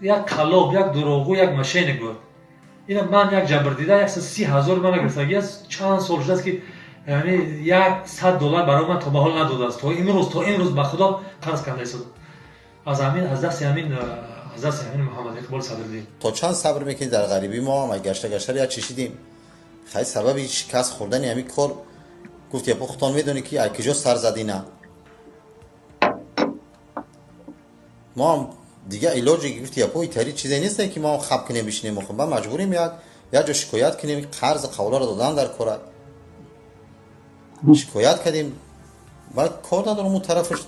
қалоб, як дурӯғгӯ, як мошенник буд. Ина ман як ҷабрдида, 130 000 мана гирифтагӣ аст. Чанд сол шудааст, ки яъне $100 барои ман то ба ҳол надодааст. То имрӯз ба худо қарз карда истод аз ҳамин, аз дасти ҳамин Муҳаммад Иқбол Садриддин. То чанд сабр мекунӣ дар ғарибӣ? Мо ҳам гашта гаштаро як чишидем. Хай, сабаби шикаст хӯрдани ҳамин кор гуфт, япо худтон медонӣ, ки ай куҷо сар задина. Мо ҳам дига илоҷе, гуфти япо, итари чизе нестем, ки мо ҳам хаб кунем, бишинем. Ба маҷбурем як ҷо шикоят кунем, қарзи қавларо додан дар кора шикоят кардем. Баъд кор надорам, он тарафаш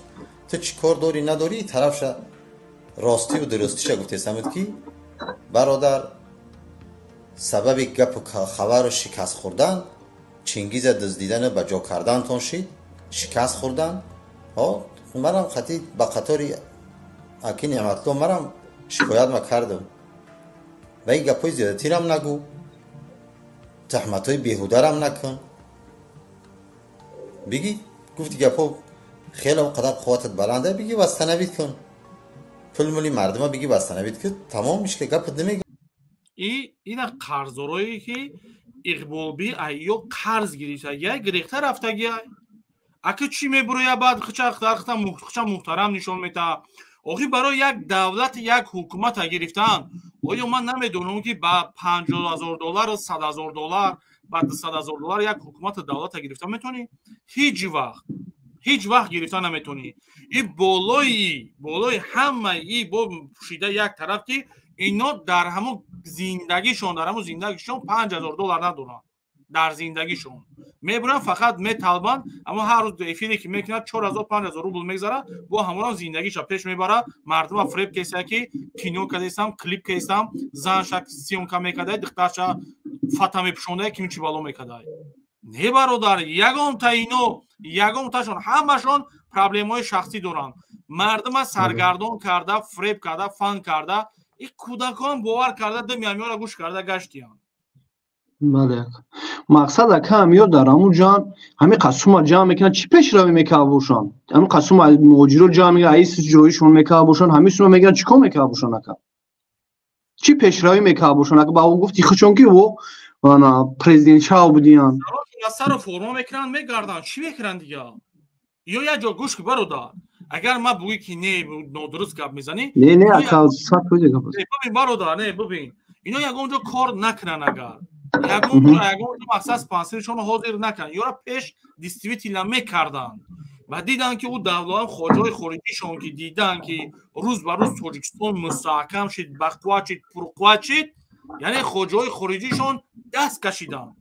ту чӣ кор дорӣ, надорӣ, тарафша ростиву дурустиша гуфтесамуд, ки бародар, сабаби гапу хабару шикаст хӯрдан Чингиза дуздидану ба ҷо кардантон шид, шикаст хӯрдан. Манам хати ба қатори аки Неъматло марам шикоят ма кардам ва ин гапҳои зиёдатирам нагӯ, таҳматҳои беҳударам накун. Биги, гуфти гапҳо хеле қадар қувватат баланда, биги восстановить кун пул мули мардума, биги восстановить кун, тамом мишка гапат намег. И ина қарздорое, ки Иқболби айё қарз гирифтагиай, гирехта рафтагиай. Аки чӣ мебуроя, баъд хича муҳтарам нишон метаҳад. Охи, барои як давлати, як ҳукумата гирифтан, оё ман намедонам, ки ба 50 000 доллар, 100 000 доллар, ба 200 000 доллар як ҳукумата, давлата гирифта метавонӣ? Ҳеҷ вақт, ҳеҷ вақт гирифта наметавонӣ. И болои ҳамаи и бо пӯшида як тараф, ки ино дар ҳамун зиндагишон 5000 доллар надоранд дар зиндагишон. Мебуранд, фақат металбанд. Аммо ҳар рӯз эфире ки мекунад, 4000, 5000 рубл мегзарад, бо ҳамонам зиндагиша пеш мебарад. Мардума фреб кеса, ки кино кардестам, клип кардестам, занша съёмка мекардай, духтарша фата мепӯшондай, ким чи бало мекардай. Не, бародар, ягонта ино, ягонташон, ҳамашон проблемаҳои шахсӣ доранд. Мардума саргардон карда, фреб карда, фан карда, и кӯдакон бовар карда, дими ҳамёра гӯш карда гаштиянд. Бале, мақсад, ака, ҳамиё дар ҳамун ҷан ҳамин қасума ҷамъ мекунанд, чӣ пешравӣ мекарда бошанд? Ҳамин қасума муҳоҷиро ҷамъ мекунанд, аис ҷоишон мекарда бошанд, ҳамин сума мегиранд, чӣ кор мекарда бошанд, ака? Чӣ пешравӣ мекарда бошанд, ака? Ба гуфти худшон, ки во ана президент шав будиянд. Сару форма мекунанд, мегарданд, чӣ мекунанд дига? Ё як ҷо гӯш ки, бародар, агар ман бугӯӣ, ки не, нодуруст гап мезанӣ. Не, ака, 100% гап. Бибин, бародар, не, бибин, ино ягон ҷо кор накунанд, агар ягон ҷо мақсад спонсоршонро ҳозир накунанд, ёра пеш действительно мекарданд ва диданд, ки ӯ давлат, хоҷаҳои хориҷишон, ки диданд, ки рӯз ба рӯз Тоҷикистон мустаҳкам шид, бақувват шид, пурқувват шид, яъне хоҷаҳои хориҷишон даст кашиданд,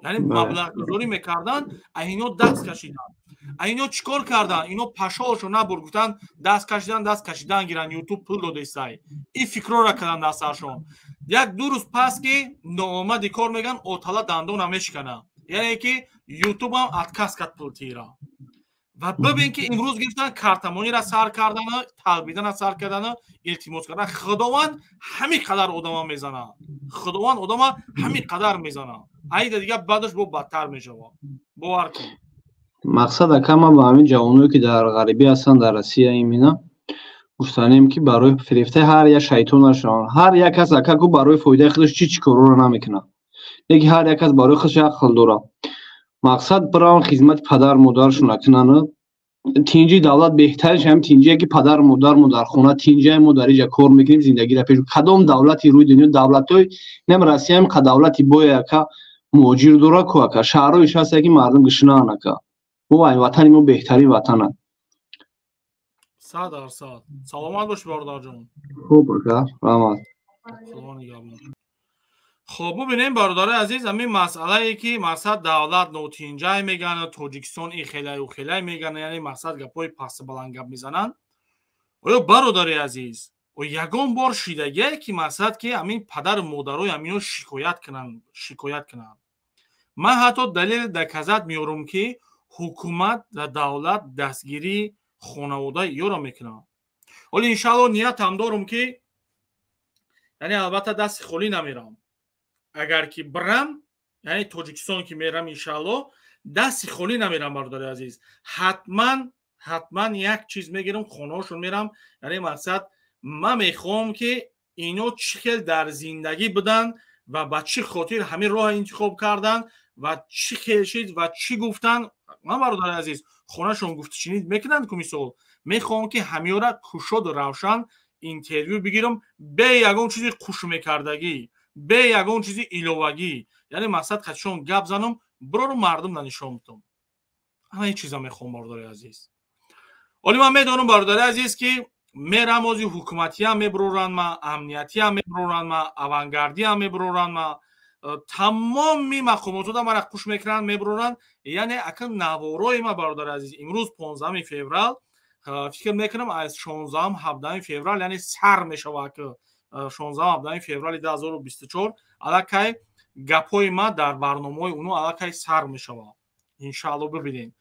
яъне маблағгузорӣ мекарданд, а ино даст кашиданд. А ино чӣ кор карданд? Ино пашолшо набурд, гуфтанд, даст кашидан, даст кашидан гиранд, Ютуб пул додесай. Ин фикрора карданд дар саршон. Як ду рӯз пас, ки ноомади кор меган, отала дандона мешикана, яъне ки Ютубам отказ кард пул тира. Ва бибин, ки имрӯз гирифтан, картамонира сар кардана, талбидана сар кардана, илтимос кардан. Худованд ҳамин қадар одама мезана, Худованд одама ҳамин қадар мезана, айда дига баъдаш бо бадтар мешавад, бовар кун. Мақсад, ака, ман ба ҳамин ҷавоное, ки дар ғарибӣ ҳастанд, дар Россия имина, гуфтанем, ки барои фирефтаи ҳар як шайтон нашаванд. Ҳар як кас, ака, ку барои фоидаи худаш чӣ чӣ корҳоро намекунад, лекин ҳар як кас барои худаш ақл дорад. Мақсад, бираванд, хизмати падару модарашон накунанд. Тинҷи давлат беҳтариш ҳамин тинҷие, ки падару модармо дар хона тинҷае, мо дар иҷа кор мекунем, зиндагиро пеш. Кадом давлати рӯи дунё, давлатҳои нем, Россияам қа давлати бое, ака, муҳоҷир дора ку, ака, шаҳрҳоиш ҳаста, ки мардум гишнаанд, ака. Мо ватани мо беҳтарин ватан аст. 100%. Саломат бошӣ, бародарҷон. Хуб, ака, раҳмат. Худо нигаҳбон. Хоб, бубинем, бародари азиз, ҳамин масъалае, ки мақсад давлат нотинҷай мегӯянд, Тоҷикистон ин хелаю хелай мегӯянд, яъне мақсад гапҳои пасту баланд гап мезананд. Оё, бародари азиз, ягон бор шидагие, ки мақсад, ки ҳамин падару модарои ҳамино шикоят кунанд? Ман ҳатто далел доказать меорам, ки ҳукумат ва давлат дастгирии хонаводаи ёро мекунанд. Ҳоло, иншаалло, ниятам дорум, ки яъне албатта дасти холӣ намерам. Агар ки бирам, яъне Тоҷикистон ки мерам, иншаалло дасти холӣ намерам, бародари азиз. Ҳатман, ҳатман як чиз мегирам, хонаҳошон мерам. Яъне мақсад, ман мехоҳам ки ино чӣ хел дар зиндагӣ буданд ва ба чӣ хотир ҳамин роҳ интихоб карданд ва чӣ хел шид ва чӣ гуфтанд. Ман, бародари азиз, хонашон гуфтушунид мекунанд ку, мисол мехоҳам ки ҳамиёра кушоду равшан интервю бигирам, бе ягон чизи қушмекардагӣ, бе ягон чизи иловагӣ. Яъне мақсад, қатишон гап занам, бирору мардум нанишон бутам. Ана ин чиза мехоҳам, бародари азиз. Оли ман медонам, бародари азиз, ки мерам, ози ҳукуматиам мебуроранд ма, амниятиам мебуроранд ма, авангардиам мебуроранд ма, тамоми мақомотода мара қуш мекунанд, мебуроранд. Яъне акн наворои ма, бародари азиз, имрӯз 15 феврал, фикр мекунам, аз 16, 17 феврал, яъне сар мешавад ки 16, 17 феврали 2024 аллакай гапҳои ма дар барномаҳои уно аллакай сар мешавад. Иншаалло бибинед.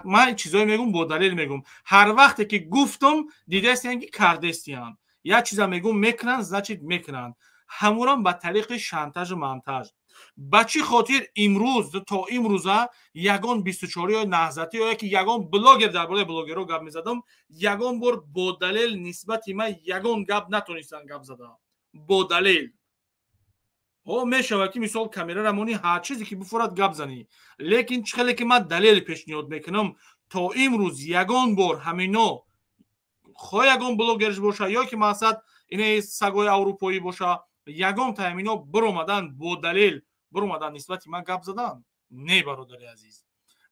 Ман чизое мегум, бо далел мегум. Ҳар вақте ки гуфтум, дидестиян ки кардестиян. Як чиза мегум, мекунанд, значит мекунанд. Ҳамурам ба тариқи шантажу монтаж. Ба чӣ хотир имрӯз то имрӯза ягон 24 ё наҳзатӣ ё яки ягон блогер, дар бораи блогерҳо гап мезадам, ягон бор бо далел нисбати ман ягон гап натонистанд гап зада бо далел? О, мешавад ки мисол камерара монӣ, ҳар чизе ки бифорад гап занӣ, лекин чӣ хеле ки ман далел пешниҳод мекунам, то имрӯз ягон бор ҳамино, хоҳ ягон блогерш боша ё ки мақсад инаи сагои аврупоӣ боша, ягон та ҳамино биромадан, бо далел биромадан нисбати ман гап задан? Не, бародари азиз.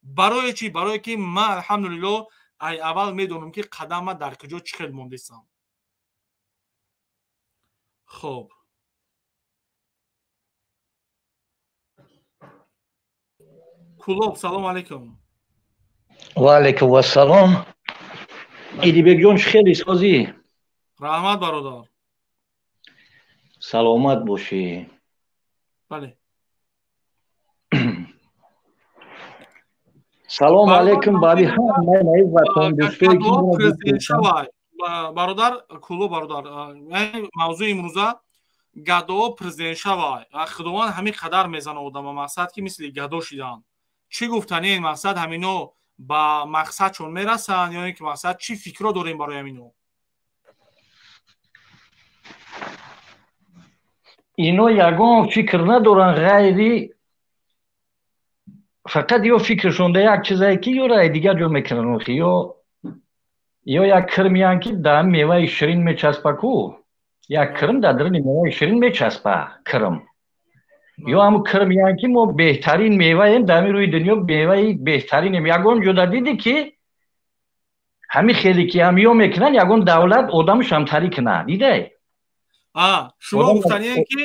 Барои чӣ? Барое ки ман, алҳамдулилло, ай аввал медонам ки қадама дар куҷо чӣ хел мондесам. Хоб, Кулоб, салом алейкум. Ва алейкум вассалом. Идибекҷон, хеле созӣ? Раҳмат, бародар. Саломат бошӣ. Бале. Салом алейкум баъди ҳамаи ватандӯстое ки Бародар Куло, бародар, мавзӯи имрӯза гадо президент шавай. Худованд ҳамин қадар мезана одама, мақсад ки мисли гадо шидан. Чӣ гуфтанед? Мақсад, ҳамино ба мақсадшон мерасанд ё ин ки мақсад, чӣ фикрро дорем барои ҳамино? Ино ягон фикр надоранд ғайри фақат ё фикршонда як чизае ки ёра дигар ҷо мекунанд охи, ё як кирмиян ки дар меваи ширин мечаспа ку, як кирм дар даруни меваи ширин мечаспа кирм, ё ҳамн кирмиян ки мо беҳтарин меваем дар ҳамин рӯи дунё, меваи беҳтаринем. Ягон ҷода дидӣ ки ҳамин хеле ки ҳамиё мекунанд, ягон давлат одаму шамтарӣ кунад, дидай? Шумо гуфтанием ки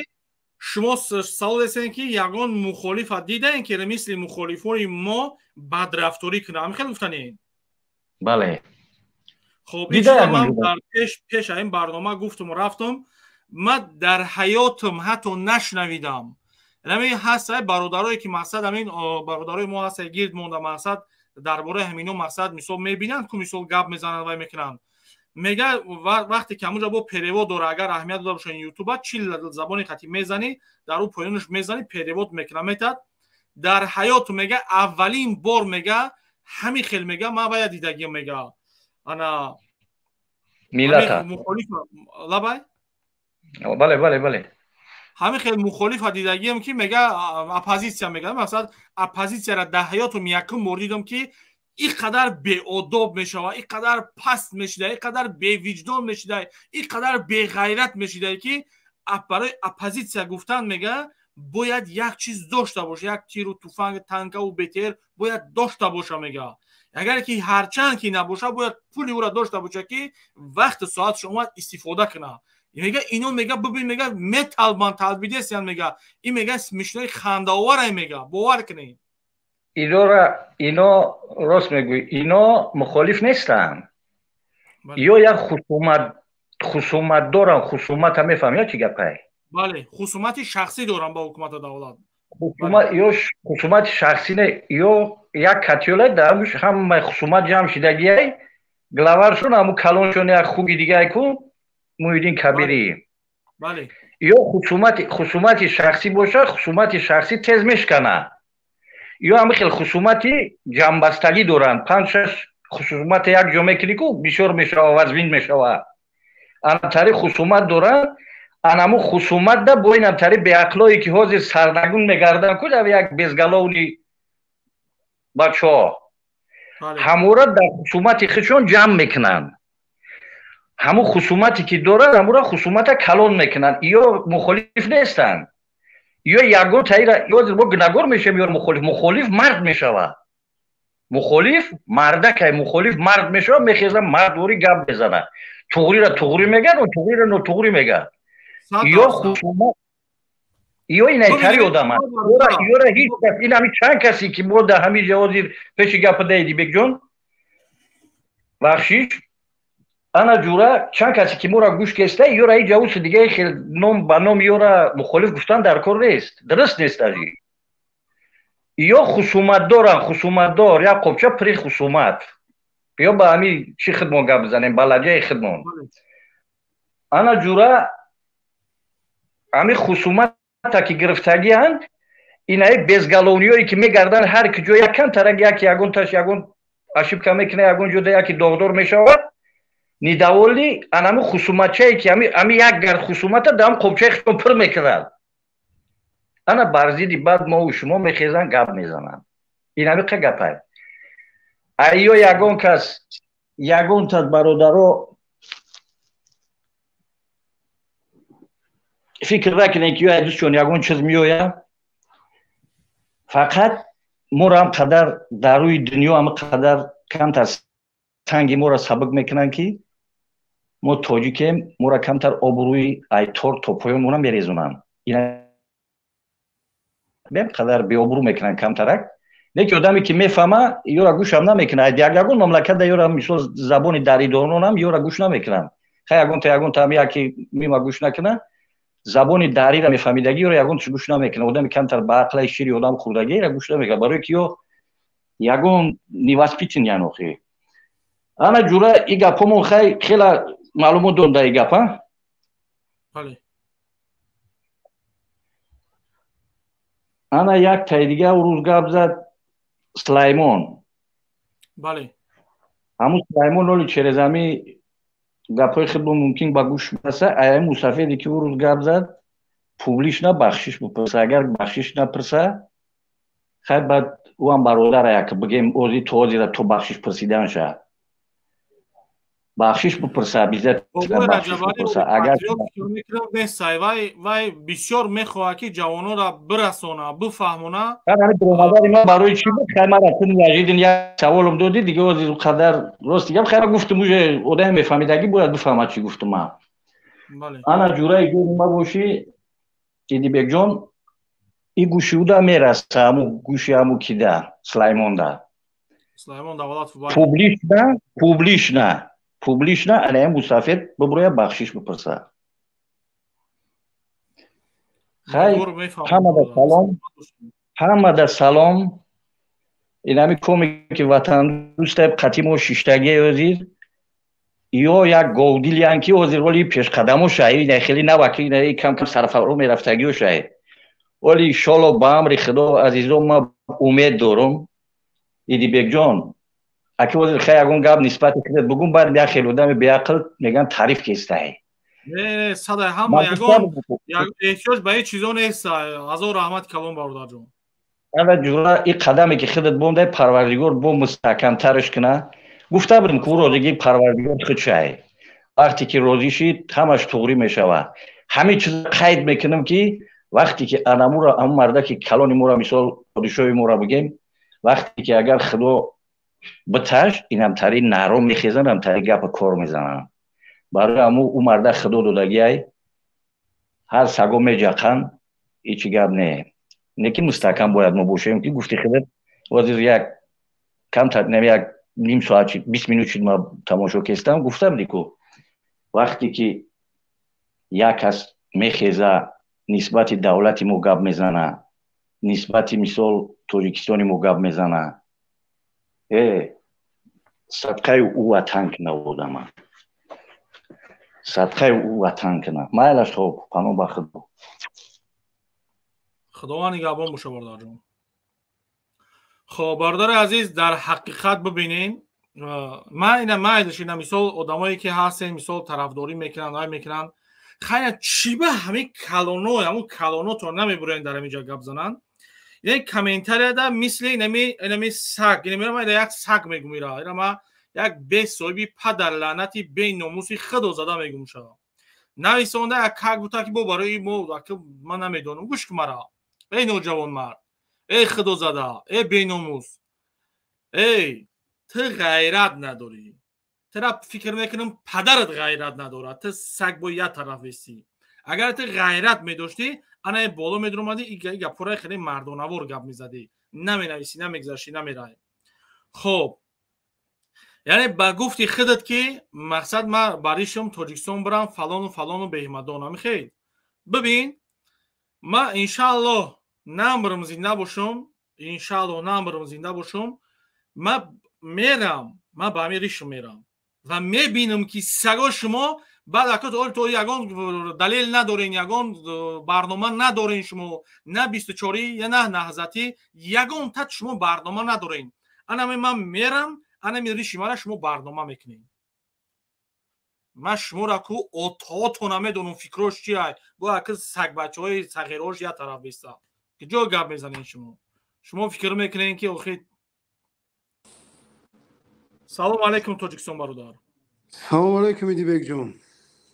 шумо савол дестем ки ягон мухолифа дидаем ки мисли мухолифони мо бадрафторӣ кунад, ҳамин хел гуфтанием? Бале. Хоб, ман дар пеш ин барнома гуфтум, рафтум, ман дар ҳаётам ҳатто нашнавидам. Ҳамин ҳаст бародарое ки мақсад ҳамин бародарои мо ҳаст, гирд монда, мақсад дар бораи ҳамино, мақсад мисол мебинанд ку, мисол гап мезананд, вай мекунанд, мега вақте ки ҳамунҷа бо перевод дора, агар аҳамият дода бошад, ютуба чил забони хати мезанӣ, дар ӯ поёнаш мезанӣ, перевод мекуна, метад. Дар ҳаёту мега аввалин бор мега ҳамин хел мега ман вая дидагиам, мега ана миллата мухолиф лабай. Бале, бале, бале. Ҳамин хел мухолифа дидагиам ки мега оппозитсия, мега мақсад оппозитсияра дар ҳаётум якум бор дидам ки ин қадар беодоб мешавад, ин қадар паст мешида, ин қадар бевиҷдон мешида, ин қадар беғайрат мешида ки барои оппозитсия гуфтан мега бояд як чиз дошта боша, як тиру туфанг, танкаву БТР бояд дошта боша. Мега агар ки ҳарчанд ки набоша, бояд пули ӯра дошта боша ки вақти соатш омад истифода кунад. Мега ино, мега бибин, мега металбан талбидесиян, мега ин мега смешнои хандаоварай, мега бовар кунед. Инора ино рост мегӯй, ино мухолиф нестанд, ё як хусумат доранд. Хусумата мефаҳм ё чӣ гапай? Бале, хусумати шахсӣ дорам ба ҳукумату давлат. Ё хусумати шахсӣ не, ё як катиёлай дар ҳамаи хусумат ҷамъ шидагиай, главаршон ҳамун калоншон як хуги дигай ку, Муҳиддин Кабирӣ. Ё хусумати шахсӣ бошад, хусумати шахсӣ тез мешканад. Ё ҳамин хел хусумати ҷамъбастагӣ доранд. 5-6 хусумат як ҷо мекунӣ ку бисёр мешава, вазвин мешава. Анамтари хусумат доранд, анаму хусумат да бо инамтари беақлое ки ҳозир сарнагун мегарданд ку як безгаловни бачаҳо. Ҳамора дар хусумати худшон ҷамъ мекунанд. Ҳамун хусумате ки доранд, ҳамура хусумата калон мекунанд. Ё мухолиф нестанд. Ё ягон таира ҳозир мо гунагор мешавем ё мухолиф. Мухолиф мард мешавад. Мухолиф мардакай, мухолиф мард мешавад, мехеза мардворӣ гап мезанад. Туғрира туғрӣ мегӯяд, нотуғрира нотуғрӣ мегӯяд. Ё хусумат ё инайтари одаманд. Ёра ҳеҷ кас ин ҳамин чанд касе ки мо дар ҳамин ҷо ҳозир пеши гапа даиди Бекҷон, бахшиш, ана ҷура чанд касе ки моро гӯш кеста, ёра ҳеҷ ҷавуси дигаи хел ном ба ном ёра мухолиф гуфтан дар кор нест, дуруст нест ажи. Ё хусумат доранд, хусуматдор, як қобча пири хусумат. Ё ба ҳамин чӣ худмон гап бизанем, ба лаҳҷаи худмон. Ана ҷура ҳамин хусумата ки гирифтагианд, инаи безгаловниҳое ки мегарданд ҳар ки ҷо якам тарак яки ягон таш ягон ошибка мекунад, ягон ҷода яки доғдор мешавад, нидаволи анаму хусуматчае ки ҳами як гард хусумата дар ҳам қобчаи худшон пур мекунад. Ана бар зидди баъд мову шумо мехезанд, гап мезананд. Ин ҳамиқа гапай. Айё ягон кас, ягон тас бародаро фикр накунед ки ё дӯстшон ягон чиз меояд. Фақат моро ҳам қадар дар рӯи дунё ҳам қадар камтар санги моро сабук мекунанд ки мо тоҷикем, моро камтар обрӯи айтор то поён моро мерезонанд. Бем қадар беобрӯ мекунанд камтарак. Не ки одаме ки мефаҳма, ёра гӯшам намекунад. Ягон мамлакат ёра мисол забони даридононам ёра гӯш намекунанд. Хай ягон та ҳам яке мима гӯш накунад, забони дарира мефаҳмидагӣ ёра ягон чиз гӯш намекунад. Одами камтар ба ақлаи шири одам хӯрдагӣ ёра гӯш намекунад. Барои ки ё ягон невоспитан охи. Ана ҷура и гапҳомон хай хела маълумот дорам дар и гап, а? Бале. Ана як таи дига рӯз гап зад Сулаймон. Бале. Ҳамун Сулаймон оли через ҳами гапҳои худро мумкин ба гӯш бираса, аяи мусафеде ки ӯ рӯз гап зад, публично бахшиш бипурса. Агар бахшиш напурса, хай баъд ӯ ҳам бародара як бигем ози то озира то бахшиш пурсидан шавад. Бахшиш бипурса, обязательно бахшиш бипурса. Агар вай бисёр мехоҳад ки ҷавононро бирасона, бифаҳмона. Бародари ман барои чӣ буд? Хай мара ту неожидан як саволам додӣ, дига ози қадар рост дигам хайра гуфтум, уже одаме мефаҳмидагӣ бояд бифаҳмад чӣ гуфтум ман. Ана ҷураи ҷони ма бошӣ, Идибекҷон, и гӯши уда мераса, ҳаму гӯши ҳаму кида, Сулаймонда. Сулаймон Давлатов. Публично анаям мусафир биброя бахшиш бипурса. Хай, ҳамада салом. Ин ҳами коме ки ватандӯст қатъи мо шиштагие ҳозир, ё як говдилиян ки ҳозир оли пешқадамо шай, ина хеле наваки, ина кам-кам сарфаро мерафтагиё шай. Оли иншолло ба амри Худо азизон ма умед дорум. Идибекҷон, аки ҳозир хай ягон гап нисбати худат бугум, баъд як хел одами беақл мегӯянд таъриф кестай. Не, садай ҳама ягон эҳтиёҷ ба ҳеҷ чизо нест. Ҳазор раҳмат калон бародарҷон. Ана ҷура и қадаме ки худат бондай, Парвардигор бо мустаҳкамтараш куна. Гуфта будем ки ӯ розигии Парвардигор худ шай. Вақте ки розӣ шид, ҳамаш туғрӣ мешавад. Ҳамин чиз қайд мекунам ки вақте ки анамура ҳамун мардаки калони мора, мисол подишоҳи мора бигем, вақте ки агар Худо биташ, инамтари наро мехезанд, ҳамтари гапа кор мезананд. Барои ҳаму ӯ марда Худо додагиай, ҳар саго меҷақанд, ҳечи гап не. Не ки мустаҳкам бояд мо бошем, ки гуфти худат ҳозир як камтар, як ним соат шид, 20 минут шид ма тамошо кестам, гуфтам дику вақте ки як кас мехеза нисбати давлати мо гап мезана, нисбати мисол Тоҷикистони мо гап мезана, садқаи ӯ ватан кунад одама. Садқаи ватан кунад. Майлаш, хоб, паноҳ ба Худо. Худованд нигаҳбон боша, бародарҷон. Хоб, бародари азиз, дар ҳақиқат бибинем, ман ина майлаш, ина мисол одамое ки ҳастен, мисол тарафдорӣ мекунанд, ай мекунанд. Хайна чӣ ба ҳамин калоно, ҳамун калоното намебурен дар ҳамин ҷо гап зананд. Ин комментарияда мисли инами саг, инами як саг мегум, ира ира ма як бесоҳиби падарлаънати беномуси худо зада мегум шава. Нависонда як как бута ки бо барои мо, ман намедонам, гӯш кун мара. Эй ноҷавонмард, эй худозада, эй беномус, эй ту ғайрат надорӣ. Тура фикр мекунам падарат ғайрат надорад. Ту саг бо як тараф вестӣ. Агар ту ғайрат медоштӣ, ана боло медуромадӣ, и гапҳои хеле мардонавор гап мезадӣ. Наменависӣ, намегзаштӣ, намераӣ. Хоб, яъне ба гуфти худат ки мақсад ман баришам Тоҷикистон бирам фалону фалону беҳмадон, ҳамихел. Бибин, ман иншааллоҳ намбирам зинда бошам, иншааллоҳ намбирам зинда бошам, ман мерам, ман ба ҳамин ришам мерам ва мебинам ки саго шумо баъд ако то ягон далел надорен, ягон барнома надорен шумо, на 24-и, на наҳзатӣ, ягон тат шумо барнома надорен. Анаме ман мерам, анами риши мара шумо барнома мекунед. Ман шуморо ку отоото намедонам фикрош чи ай. Бо аки сагбачаҳои сағирош як тараф беста. Куҷо гап мезанед шумо? Шумо фикр мекунед ки охи. Салом алейкум, Тоҷикистон бародар. Салом алейкум, Идибекҷон.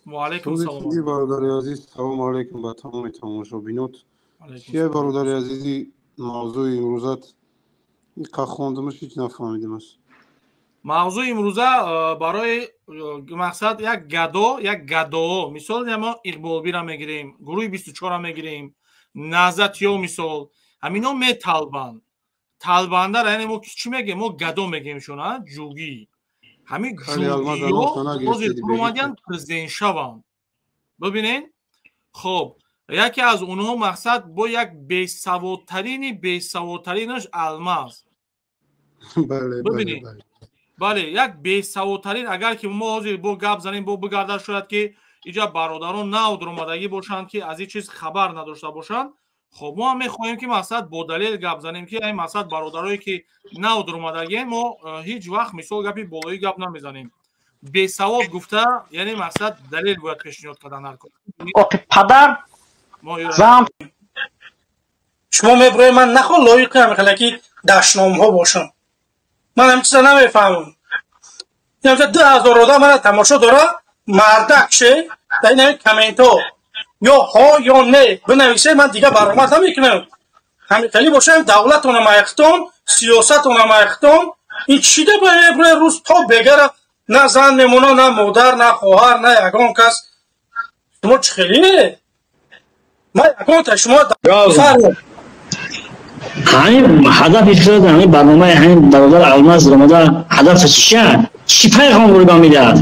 Ва алейкум салом. Бародари азиз, салом алейкум ба тамоми тамошобинот. Чия, бародари азизи, мавзӯи имрӯзат иқа хондумаш, ҳеҷ нафаҳмидимаш. Мавзӯи имрӯза барои мақсад як гадо, як гадоо. Мисол мо Иқболбира мегирем, гурӯҳи 24 мегирем, Наҳзатиё мисол. Ҳамино металбанд. Талбандара, яъне мо чӣ мегем? Мо гадо мегем шон, а? Ҷугӣ. Ҳамин ҷугиё ҳозир омадиянд президент шаванд. Бибинед? Хоб, яке аз онҳо мақсад бо як бесаводтарини бесаводтаринаш Алмаз. Бибинед? Бале, як бесаводтарин, агар ки мо ҳозир бо гап занем, бо бигарда, шояд ки иҷа бародарон нав дуромадагӣ бошанд, ки аз ин чиз хабар надошта бошанд. Хоб, мо ҳам мехоҳем ки мақсад бо далел гап занем, ки ин мақсад бародарое ки нав дуромадагием, мо ҳеҷ вақт мисол гапи болоӣ гап намезанем. Бесавод гуфта, яъне мақсад далел бояд пешниҳод кардан ҳар кор. Оқи падар зан шумо меброед, ман нахо лоиқи ҳамихела ки дашномҳо бошам. Ман ҳамин чиза намефаҳмам. Инҷа 2000 одам мана тамошо дора, мардак ше дар ин ҳамин комментҳо ё ҳо ё не бинависе, ман дигар баромад намекунам. Ҳамин хеле бошам, давлатона майхтон, сиёсатона майхтон, ин чӣ да меброед рӯз то бегара на зан мемона, на модар, на хоҳар, на ягон кас. Шумо чӣ хеле? Ман ягонта шумо ҳамин ҳадафи худ, ҳамин барномаи ҳамин бародар Алмаз омада, ҳадафаш чия? Чӣ пайғом бурда медиҳад?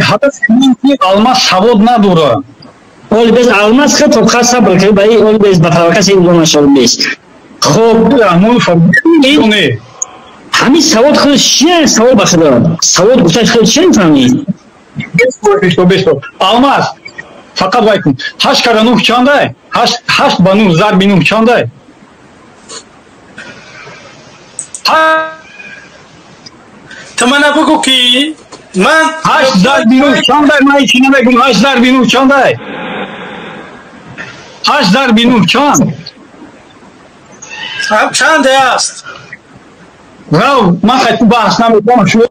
Ҳадаф ин ки Алмаз савод надорад. Оли без Алмаз худ то сабр кард, ба ин оли без ба провокатсия иғдом нашавад бес. Хоб, ҳамин савод худ чия? Савол ба худо. Савод гуфташ худ чия мефаҳмӣ? Бесто. Алмаз, фақат вай кун. 8 кара 9 чандай? 8 ба 9 зарби 9 чандай? Ту мана бугӯ ки ман 8 зарби 9 чандай? Ман ҳеҷ намегӯм. 8 зарби 9 чандай? 8 зарби 9 чанд? Чанде аст? Рав, ман хай ту баҳс намекунам. Шумо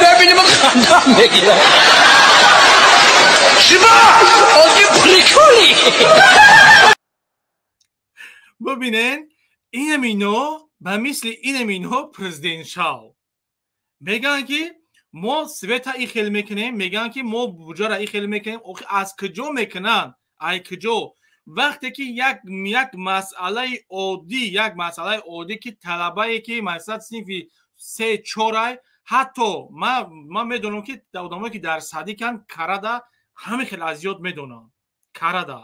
бибини, ман хандам мегирам. Шумо ози приколи. Бибинед, инамино ба мисли инаминҳо президент шав. Мегӯянд ки мо света и хел мекунем, мегӯянд ки мо буҷара и хел мекунем. Охи аз куҷо мекунанд? Ай куҷо? Вақте ки як масъалаи оддӣ, як масъалаи оддӣ ки талабае ки масалан синфи се чорай, ҳатто ман медонам ки одамое ки дар садиканд карада ҳамин хел азёд медонанд карада.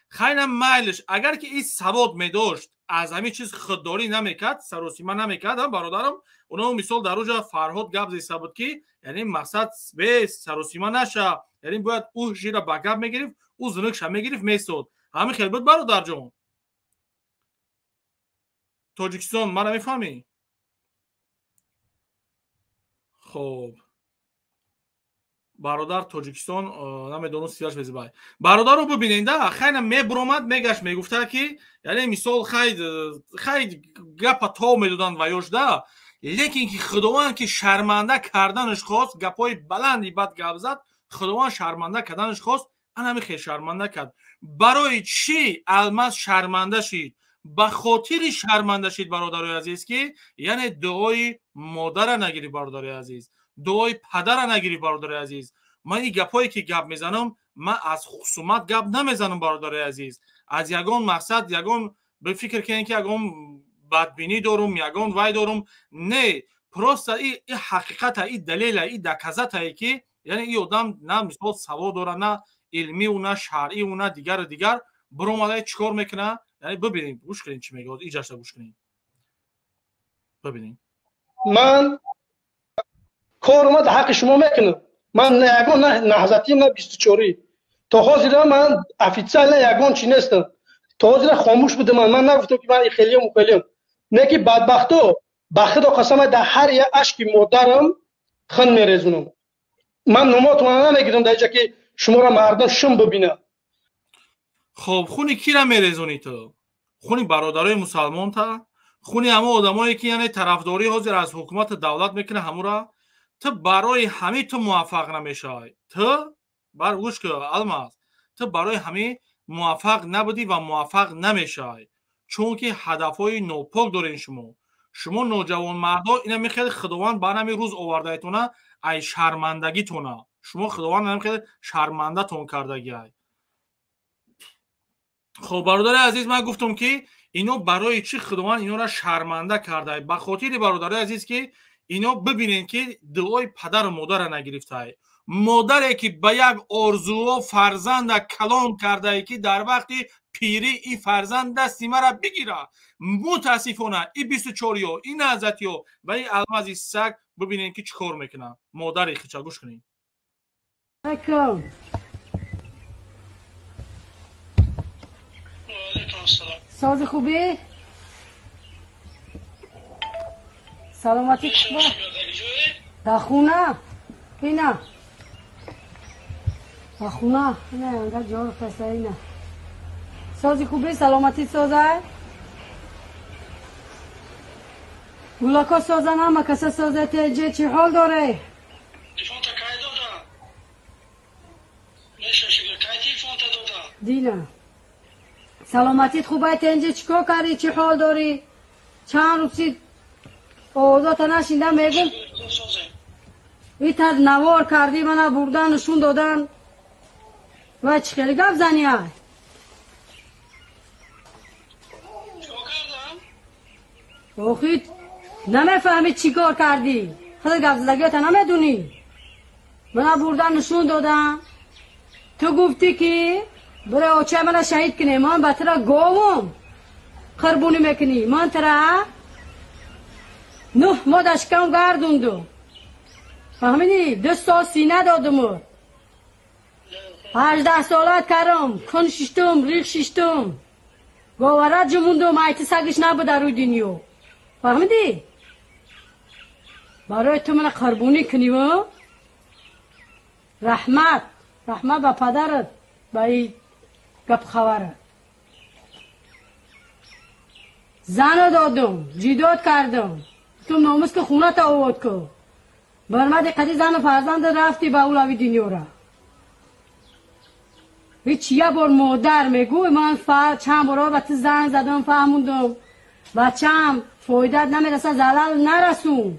Хайна майлиш, агар ки ин савод медошт, аз ҳамин чиз худдорӣ намекард, саросима намекард, бародарам. Оно мисол дар оҷа Фарҳод гап зеста буд ки яъне мақсад бе саросима наша, Яъне бояд ӯ жира ба гап мегирифт, ӯ зинукша мегирифт, месод. Ҳамин хел буд, бародарҷон. Тоҷикистон, мара мефаҳмӣ? Хоб, бародар Тоҷикистон, намедонам силаш безибай. Бародаро, бибиненда, хайна мебуромад, мегашт, мегуфта ки, яъне мисол, хай гапа то медоданд ва ёшда, лекин ки Худованд ки шарманда карданаш хост, гапҳои баланди бад гап зад, Худованд шарманда карданаш хост, ана ҳамин хел шарманда кард. Барои чӣ Алмаз шарманда шид? Ба хотири шарманда шид, бародарои азиз, ки яъне дуои модара нагирифт, бародарои азиз, дуои падара нагирифт, бародарои азиз. Ман ин гапҳое ки гап мезанам, ман аз хусумат гап намезанам, бародарои азиз, аз ягон мақсад, ягон бификр кунем ки ягон бадбинӣ дорум, ягон вай дорум. Не, просто и ҳақиқата, и далела, и доказатае ки яъне и одам на мисол савод дора, на илмиу, на шаръиу, на дигару дигар. Биромада чӣ кор мекуна? Яъне бибинед, гӯш кунед, чӣ мегӯяд, иҷашта гӯш кунед, бибинед. Ман корма дар ҳаққи шумо мекунам. Ман на ягон на наҳзатӣ, на 24-ӣ. То ҳозира ман официально ягон чӣ нестам. То ҳозира хомӯш будам. Ман нагуфтам ки ман хелиям, хелиям. Не ки бадбахто, ба худо қасам, дар ҳар як ашки модарам хун мерезунам. Ман номотона намегирам дар иҷа ки шуморо мардум шум бибинад. Хоб, хуни кира мерезонӣ ту? Хуни бародарои мусалмонта? Хуни ҳамо одамое ки яъне тарафдорӣ ҳозир аз ҳукумати давлат мекунад, ҳамура? Ту барои ҳамин ту муваффақ намешавӣ. Ту бар гӯш кун, Алмаз, ту барои ҳамин муваффақ набудӣ ва муваффақ намешавӣ, чунки ҳадафҳои нопок дорен шумо. Шумо ноҷавонмардо, ина мехел Худованд ба ҳамин рӯз овардаетона, ай шармандагитона. Шумо Худованд ҳамин хел шармандатон кардагиай. Хоб, бародари азиз, ман гуфтам ки ино барои чӣ Худованд инора шарманда кардай? Ба хотири, бародари азиз, ки ино бибинед ки дуои падару модара нагирифтай. Модаре ки ба як орзуо фарзанда калон кардае, ки дар вақти пирӣ и фарзанд дасти мара бигира, мутаассифона и 24-ё, и наҳзатиё ва и Алмази саг, бибинед ки чӣ кор мекунад модари хича. Гӯш кунед. ساز خوبی؟ سلامتی خوبه؟ در خونه؟ اینا در خونه نه، انگار جور فسه اینا. سازی خوبی؟ سلامتی سازه؟ گولاکا سازن، همه کسا سازه. تیجه چی حال داره؟ دینا سلامتیت خوبه؟ تنجه چیکار کردی؟ چی حال داری؟ چند روزی اوضاع نشیندم، میگم ایتر نوار کردی، من بردن نشون دادن و چی خیلی گپ زنی های آخی نمیفهمی چی کار کردی، خود گپ زدگیت نمیدونی. من بردن نشون دادن، تو گفتی که برای اوچه من شهید کنی، من به ترا گوم قربونی میکنی. من ترا 9 ماه دشکم گردوندم، فهمیدی؟ 2 سال سینه دادم، 18 سالت کردم، کن ششتم، ریخ ششتم، گوارت جموندم، ایتی سگش نبود در روی دنیا، فهمیدی؟ برای تو من قربونی کنی و رحمت رحمت به پدرت، به این گپ خبره. زن دادم، جیداد کردم، تو ناموس که خونه تا آورد که برمد قدی زن و فرزند رفتی به اولوی دنیا را. هیچ یه بار مادر میگوی من چند بار به تو زنگ زدم فهموندم بچم فایدت نمیرسه، زلل نرسون،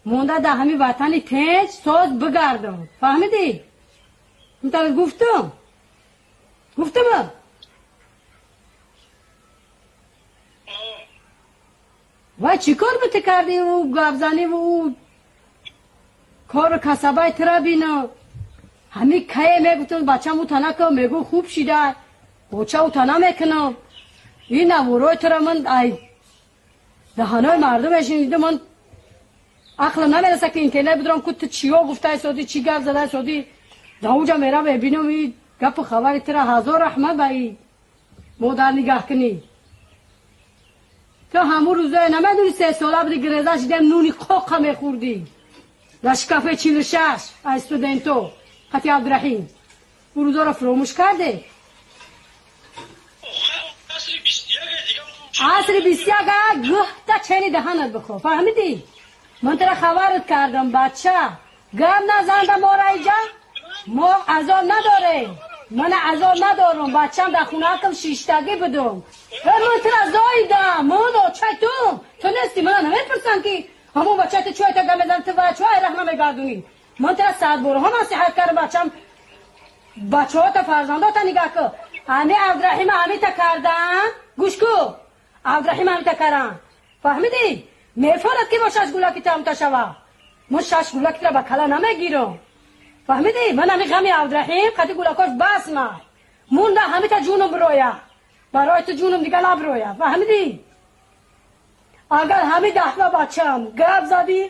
مونده در همین وطن تنج ساز بگردم، فهمیدی؟ من گفتم گفتم و چی کار بته کردی و گپ زنی و او کار کسبای ترا بینا همین کی میگفتم بچم او تنه که میگو خوب شیده بچه او تنه میکنم. این نوروی ترا من ای دهانای مردم شنیده، من عقلم نمیرسه که اینترنت بدارم که تو چیا گفته سادی، چی گپ زده سادی. Дар уҷа мерам мебинам и гапу хабари тира ҳазор раҳмат ба и модар нигаҳ кунӣ. Ту ҳамун рӯзое намедонӣ се сола буди гиреза шидем нуни қоқа мехӯрдӣ. Дар шкафе 46 аз студенто қати Абдураҳим. Ӯ рӯзоро фуромӯш карде? Асри 21 гӯҳта чени даҳанат бихо. Фаҳмидӣ? Ман тара хабарат кардам, бача. Гап назанда мора иҷа. Мо азоб надорем. Ман азоб надорам. Бачам дар хонаакам шиштагӣ будум. Ман тара зоидам. Ман очай ту. Ту нести мана намепурсам ки ҳамон бача ту чой та гап мезанӣ, ту чой раҳ намегардонӣ. Ман тара сад борҳо насиҳат кардам бачам. Бачаҳота фарзандота нигаҳ кун. Ҳами Абдураҳима ҳамита кардан. Гӯш ку. Абдураҳим ҳамита кардан. Фаҳмидӣ? Мефорад ки мо шаш гулаки тамта шава. Мо шаш гулакитра ба кала намегирам. Фаҳмидӣ? Ман ҳами ғами Абдураҳим қади гулакош бас май. Мунда ҳамита ҷунум бироя. Барои ту ҷунум дига набироя. Фаҳмидӣ? Агар ҳами даҳва бачам гап задӣ,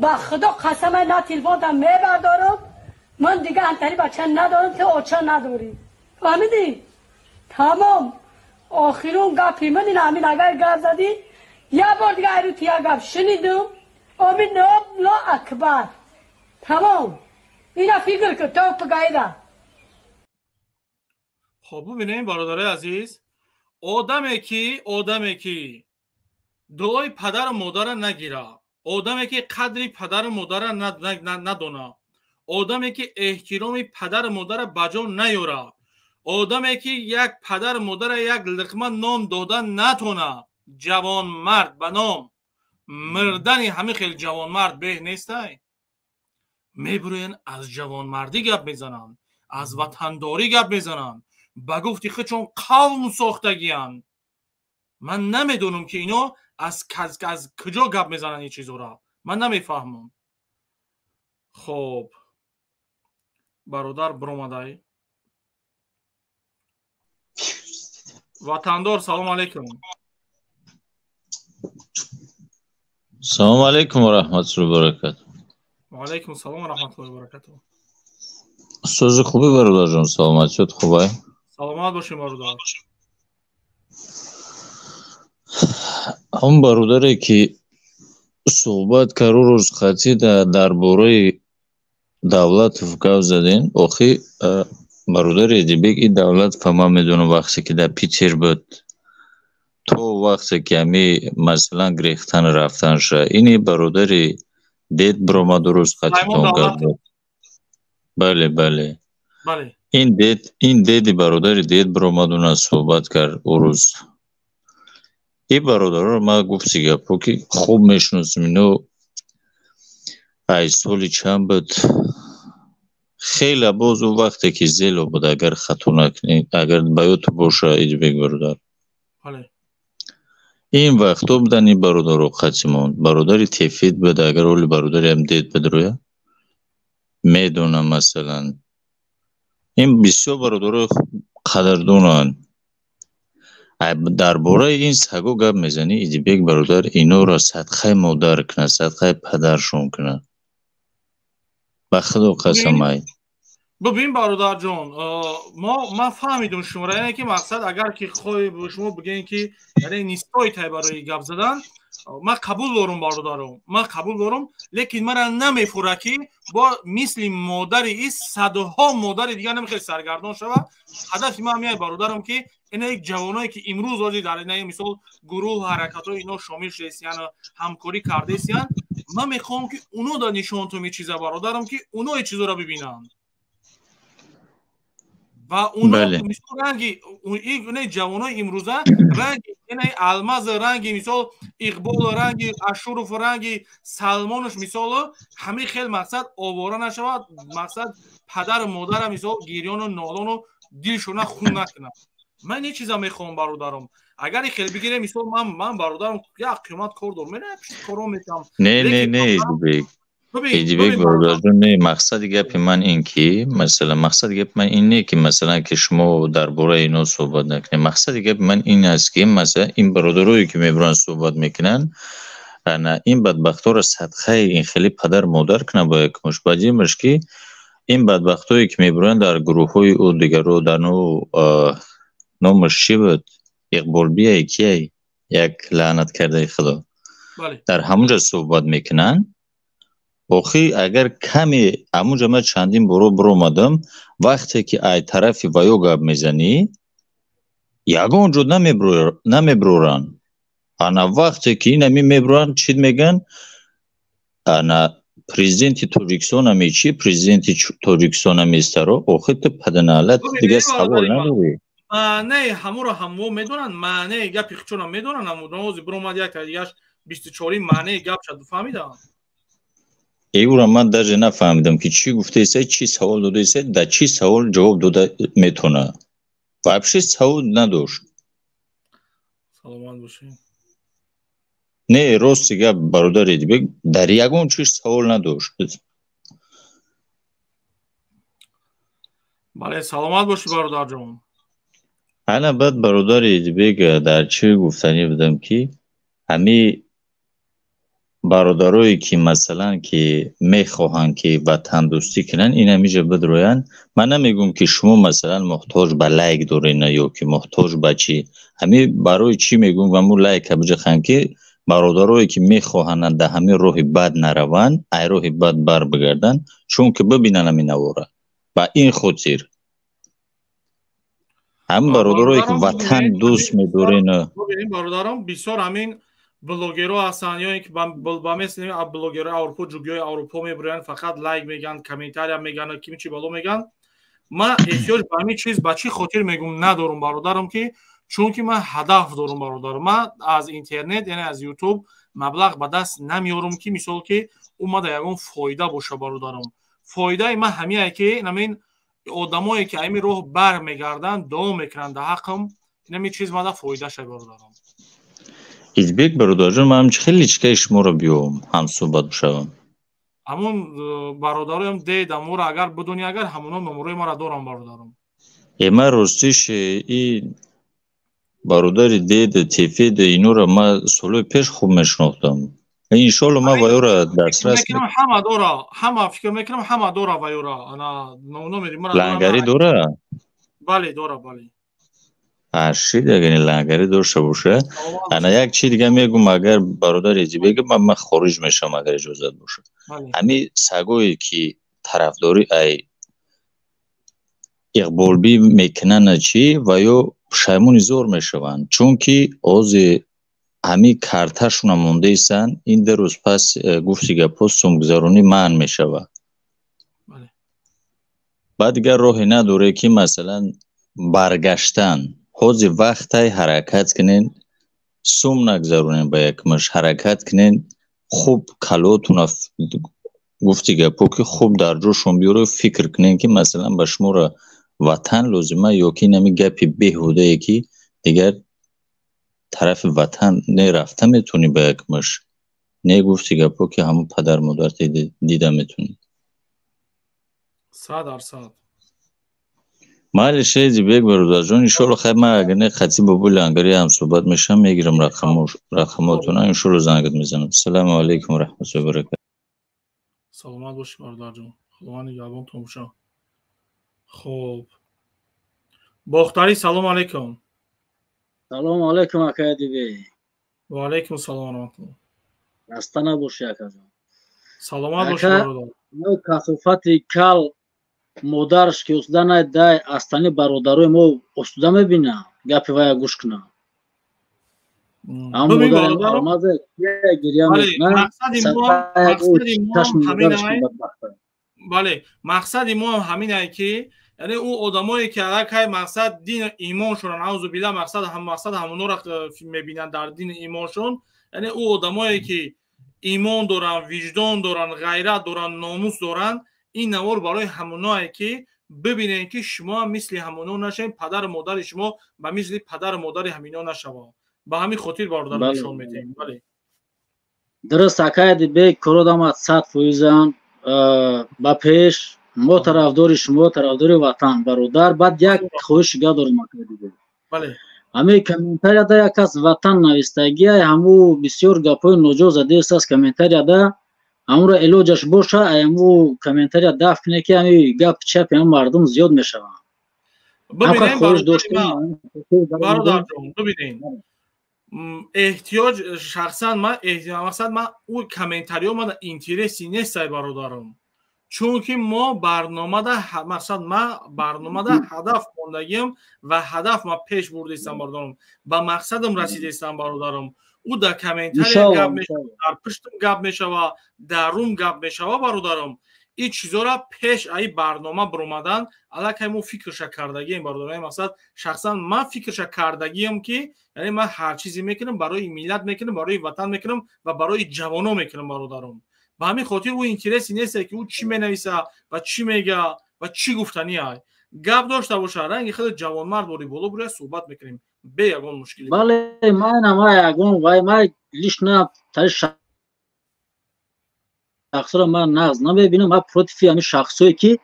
ба худо қасама на телефонтам мебардорам. Ман дига ҳамтари бача надорам, ту оча надорӣ. Фаҳмидӣ? Тамом. Охирун гапи ман ин ҳамин агар гап задӣ, як бор дига айру тия гап шунидум, омин ло акбар. Тамом. Ина фикр кун, то пгаида. Хоб бубинем бародарои азиз, одаме ки дуои падару модара нагира, одаме ки қадри падару модара надона, одаме ки эҳтироми падару модара ба ҷо наёра, одаме ки як падару модара як лиқма нон дода натона, ҷавонмард ба ном мирдани ҳамин хел ҷавонмард беҳ нестай. Мебурӯянд аз ҷавонмардӣ гап мезананд, аз ватандорӣ гап мезананд, ба гуфти худшон қавм сохтагиянд. Ман намедонам ки ино аз куҷо гап мезананд ин чизора. Ман намефаҳмам. Хоб бародар биромадай. Ватандор, салом алейкум. Салом алейкум ва раҳматуллоҳи ва баракатуҳ. Ва алейкум салом ва раҳматуллоҳи ва баракатуҳ. Сӯзи хубӣ бародарҷон, саломатиёт хубай? Саломат бошем бародар. Он бародаре ки суҳбат кард рӯз хатӣ дар бораи Давлатов гап задем, охи бародари Эдибек ин Давлатов ман медонам вақте ки дар Питер буд, то вақте ки ҳами масалан гирехтан рафтанша, ини бародари дед биромаду рӯз хатитон гап зад. Бале, бале. Ин деди бародари дед биромаду на суҳбат кард ӯ рӯз. Ин бародароро ман гуфти гапҳо ки хуб мешиносам, ино ай соли чанд буд, хеле боз ӯ вақте ки зело буд, агар хато накунӣ, агар ба ёд боша Эдибек бародар. Ин вақтҳо будан ин бародаро қатимон, бародари Тефид буд, агар оли бародари ҳам дед буд рӯя медонам масалан. Ин бисёр бародарои қадрдонанд. Дар бораи ин саго гап мезанӣ Эдибек бародар, инора садқаи модар кунад, садқаи падаршон кунад. Ба худо қасам ай. Бибин бародарҷон, ман фаҳмидум шуморо, яъне ки мақсад агар ки хоҳӣ шумо бигӯед ки яъне нистоитай барои гап задан, ман қабул дорум бародаром, ман қабул дорум, лекин мара намефура ки бо мисли модари и садҳо модари дигар намехел саргардон шава. Ҳадафи ман ҳамин бародарам ки ина як ҷавоное ки имрӯз ози дар ина мисол гурӯҳ ҳаракатҳои ино шомил шудесиян, ҳамкорӣ кардесиян, ман мехоҳам ки уно да нишонтум ин чиза бародарам, ки уно ин чизоро бибинанд ва уно мисол ранги ина ҷавонои имрӯза, ранги ина Алмаз, ранги мисол Иқбол, ранги Ашуров, ранги Салмонаш мисол ҳамин хел мақсад овора нашавад, мақсад падару модара мисол гирёну нолону дилшона хун накунад. Ман ин чиза мехоҳам бародарам. Агар ин хел бигирем мисол ман бародарам як қиёмат кор дорам, ман коро метам. Не, не, не, Эдибек. Эдибек бародарҷон, не, мақсади гапи ман ин ки масалан мақсади гапи ман ин не ки масалан ки шумо дар бораи ино суҳбат накунед. Мақсади гапи ман ин аст ки масалан ин бародарое ки мебуранд суҳбат мекунанд, ана ин бадбахтҳоро садқаи ин хеле падар модар кунад бо як муш. Баъдимаш ки Ин бадбахтое ки мебуранд дар гурӯҳҳои ӯ дигаро дар номаш чӣ буд? Иқболбияй кияй? Як лаънат кардаи Худо. Дар ҳамунҷа суҳбат мекунанд. Охи агар каме ҳамунҷа ман чандин боро биромадам, вақте ки ай тарафи ваё гап мезанӣ, ягон ҷо намебуроранд. Ана вақте ки инами мебуранд, чӣ мегӯянд? Ана президенти Тоҷикистон ами чӣ? Президенти Тоҷикистон амистаро? Охи ту паданалат дигар савол надорӣ. Маънаи ҳамуро ҳамо медонанд, маънаи гапи хичонро медонанд. Ҳамози биромад як дигаш 24 маънаи гапша фаҳмидам. Эура ман даже нафаҳмидам ки чӣ гуфтаиса, чӣ савол додаиса, да чӣ савол ҷавоб дода метавона. Вообще савол надошт. Саломат бошед. Не, рости гап бародар Эдибек, дар ягон чиз савол надошт. Бале, саломат бошӣ бародарҷон. Ана баъд бародари Эдибек дар чӣ гуфтанӣ будам ки ҳами бародарое ки масалан ки мехоҳанд ки ватандӯстӣ кунанд, ин ҳамиҷа бидроянд. Ман намегӯм ки шумо масалан муҳтоҷ ба лайк доред ё ки муҳтоҷ ба чӣ. Ҳами барои чӣ мегӯм ҳамун лайка биҷаханд ки бародарое ки мехоҳанд дар ҳамин роҳи бад нараванд, ай роҳи бад бар бигарданд, чунки бибинанд ҳамин навора. Ба ин хотир ҳам бародарое ки ватан дӯст медорен, бародарон бисёр ҳамин блогерҳо ҳастанд ё ин ки ба мисли блогерҳои Аврупо, ҷугиҳои Аврупо мебуранд, фақат лайк мегӯянд, комментария мегӯянд, ким чӣ бало мегӯянд. Ман эҳтиёҷ ба ҳамин чиз ба чӣ хотир мегӯм надорум бародарам, ки чунки ман ҳадаф дорум бародарам. Ман аз интернет, яъне аз YouTube маблағ ба даст намеорум ки мисол ки омада ягон фоида боша бародарам. Фоидаи ман ҳамиае ки ҳамин одамое ки ҳамин роҳ бармегарданд, дуо мекунанд дар ҳаққам, ин чиз мада фоида шай бародарам. Идбек бародарҷон, ман ҳам хеле личкаи шуморо биём, ҳамсӯҳбат бишавам. Ҳамун бародароям дед амуро агар бидонӣ, агар ҳамуно номерои маро дорам бародарам. Ман ростиш и бародари дед тефед инора ман солҳои пеш хуб мешинохтам. Иншоалло ман вайёра дастрас ҳама дора, ҳама фикр мекунам ҳама дора вайёра. Ана номери маро лангари дора? Бале, дора, бале. Шид агар лангари дошта боша. Ана як чи дига мегӯм, агар бародар Эдибек, ман хориҷ мешавам агар иҷозат боша. Ҳами сагое ки тарафдорӣ ай иқболбӣ мекунанд чӣ ва ё пушаймони зор мешаванд, чунки ози ҳами карташона мондаистанд. Ин ду рӯз пас гуфти гапҳо сумгузаронӣ манъ мешавад. Баъд дигар роҳе надоре ки масалан баргаштан. Ҳозир вақтай ҳаракат кунен, сум нагзаронен ба як муш, ҳаракат кунен, хуб калотуна гуфти гапҳо ки хуб дар ҷошон биёред, фикр кунен ки масалан ба шуморо ватан лозима ё ки инами гапи беҳудае ки дигар тарафи ватан не рафта метавонӣ ба як муш, не гуфти гапҳо ки ҳамун падар модар дида метавонӣ. 100%. Майли Шезибек бародарҷон, иншоалло хайр, ман агар не хати бобои лангари ҳам суҳбат мешавам, мегирам рақамотона, иншоалло зангат мезанам. Ассалому алайкум ва раҳматуллоҳи ва баракатуҳ. Саломат бошӣ бародарҷон, Худованд нигаҳбонтон бошад. Хуб, Бохтарӣ, салому алайкум. Салому алайкум ака Эдибек. Ва алайкум салом ва раҳматуллоҳ. Хаста набошӣ акаҷон. Саломат бошӣ бародар. Касофати кал модарш ки усуда дай астани бародарои мо усуда мебинам, гапи вая гӯш кунам. Бале, мақсади мо ҳам ҳаминае ки яъне ӯ одамое ки аллакай мақсад дину имоншон, аузу билла, мақсад ҳамонҳоро мебинанд дар дину имоншон, яъне ӯ одамое ки имон доранд, виҷдон доранд, ғайрат доранд, номус доранд, ин навор барои ҳамоное ки бибинед ки шумо ҳам мисли ҳамоно нашавед, падару модари шумо ба мисли падару модари ҳамино нашавад. Ба ҳамин хотир бародар нишон медиҳем. Бале, дуруст ака Эдибек, кородамад 100% ба пеш. Мо тарафдори шумо, тарафдори ватан бародар. Баъд як хоҳиши дига дорем ака Эдибек. Бале, ҳамин комментарияда як кас ватан навистагия, ҳаму бисёр гапҳои ноҷо задааст комментарияда. Амуро илоҷаш боша, аму комментария даф куне, ки ами гап чапи ам мардум зиёд мешаванд. Бибинем, бародарҷон, бибинем, эҳтиёҷ шахсан ман мақсад ман ӯ комментариё мана интереси нестай, бародарам, чунки мо барномада мақсад ман барномада ҳадаф мондагиам ва ҳадаф ман пеш бурдаистам, бародарам, ба мақсадам расидаистам, бародарам. Ӯ дар комментария гап мешава, дар пуштам гап мешава, дар рум гап мешава, бародарам. Ин чизора пеш аи барнома биромадан аллакай мо фикрша кардагием, бародарам. Мақсад шахсан ман фикрша кардагиам, ки яъне ман ҳар чизе мекунам, барои миллат мекунам, барои ватан мекунам ва барои ҷавоно мекунам, бародарам. Ба ҳамин хотир ӯ интереси несте, ки ӯ чӣ менависа ва чӣ мега ва чӣ гуфтани ай. Гап дошта боша, ранги худ ҷавонмард бори боло буря, суҳбат мекунем бе ягон мушкилӣ. Бале, манам ягон вай ман лично тари шахсро ман нағз намебинам. Ман против ҳамин шахсое, ки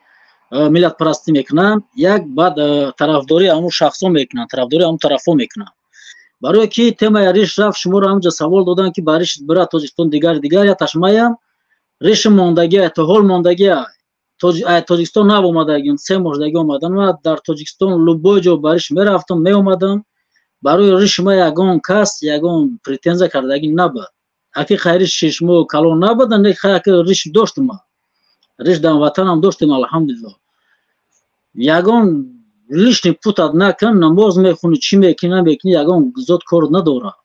миллатпарастӣ мекунанд, як баъд тарафдории ҳамун шахсо мекунанд, тарафдории ҳамун тарафҳо мекунанд. Барое ки темаи риш рафт, шуморо ҳамҷа савол доданд, ки ба риш бира Тоҷикистон, дигар дигар яташмаям риши мондагия то ҳол мондагия Тоҷикистон нав омадагим, 3 моҳ шудагӣ омадам. Ман дар Тоҷикистон любой ҷо ба риш мерафтам, меомадам. Барои риши ман ягон кас ягон претензия кардагӣ набуд. Аки хай риши шумо калон набуд, не хай аки риш доштам, ман риш дар ватанам доштем, алҳамдулиллоҳ. Ягон лишний путать накун, намоз мехунӣ, чӣ мекунӣ, намекунӣ, ягон зод кор надорад.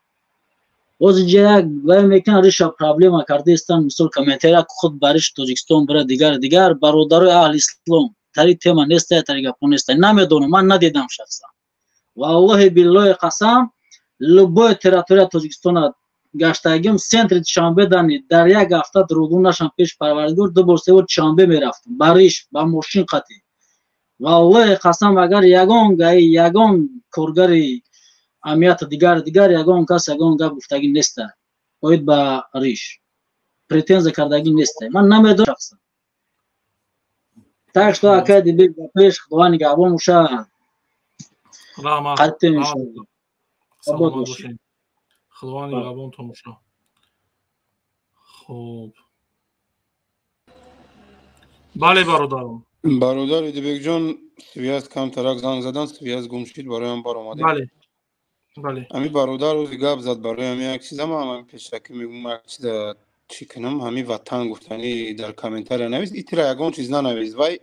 Боз инҷа як вай мекунанд, риша проблема кардаистанд. Мисол, комментария худ ба риш Тоҷикистон бира, дигар дигар. Бародарои аҳли ислом, тари тема нестая, тари гапҳо нестая, намедонам, ман надидам шахсан. Валлоҳи биллоҳи қасам, любой территория Тоҷикистона гаштагим, центри Душанбе дани дар як ҳафта дурӯғгӯ нашам пеш Парвардигор, ду бор, се бор Душанбе мерафтам ба риш, ба мошин қатӣ. Валлоҳи қасам, агар ягон гаи, ягон коргари амнияти дигар дигар, ягон кас ягон гап гуфтагӣ неста оид ба риш, претензия кардагӣ неста. Ман намедонам шахсан. Так что, акай Дибек, ба пеш, Худованд нигаҳбон боша. Раҳмат. Қаттем, иншоалло. Обод бошед. Худованд нигаҳбонтон боша. Хуб, бале, бародарам. Бародар Идибекҷон, связь камтарак занг задан, связь гум шид, бароям баромадем. Бале, бале. Ҳами бародар рӯзи гап зад, барои ҳами як чиза ман ҳами пешакӣ мегӯм, як чиза чӣ кунам, ҳами ватан гуфтанӣ дар комментария навис, итира ягон чиз нанавис, вай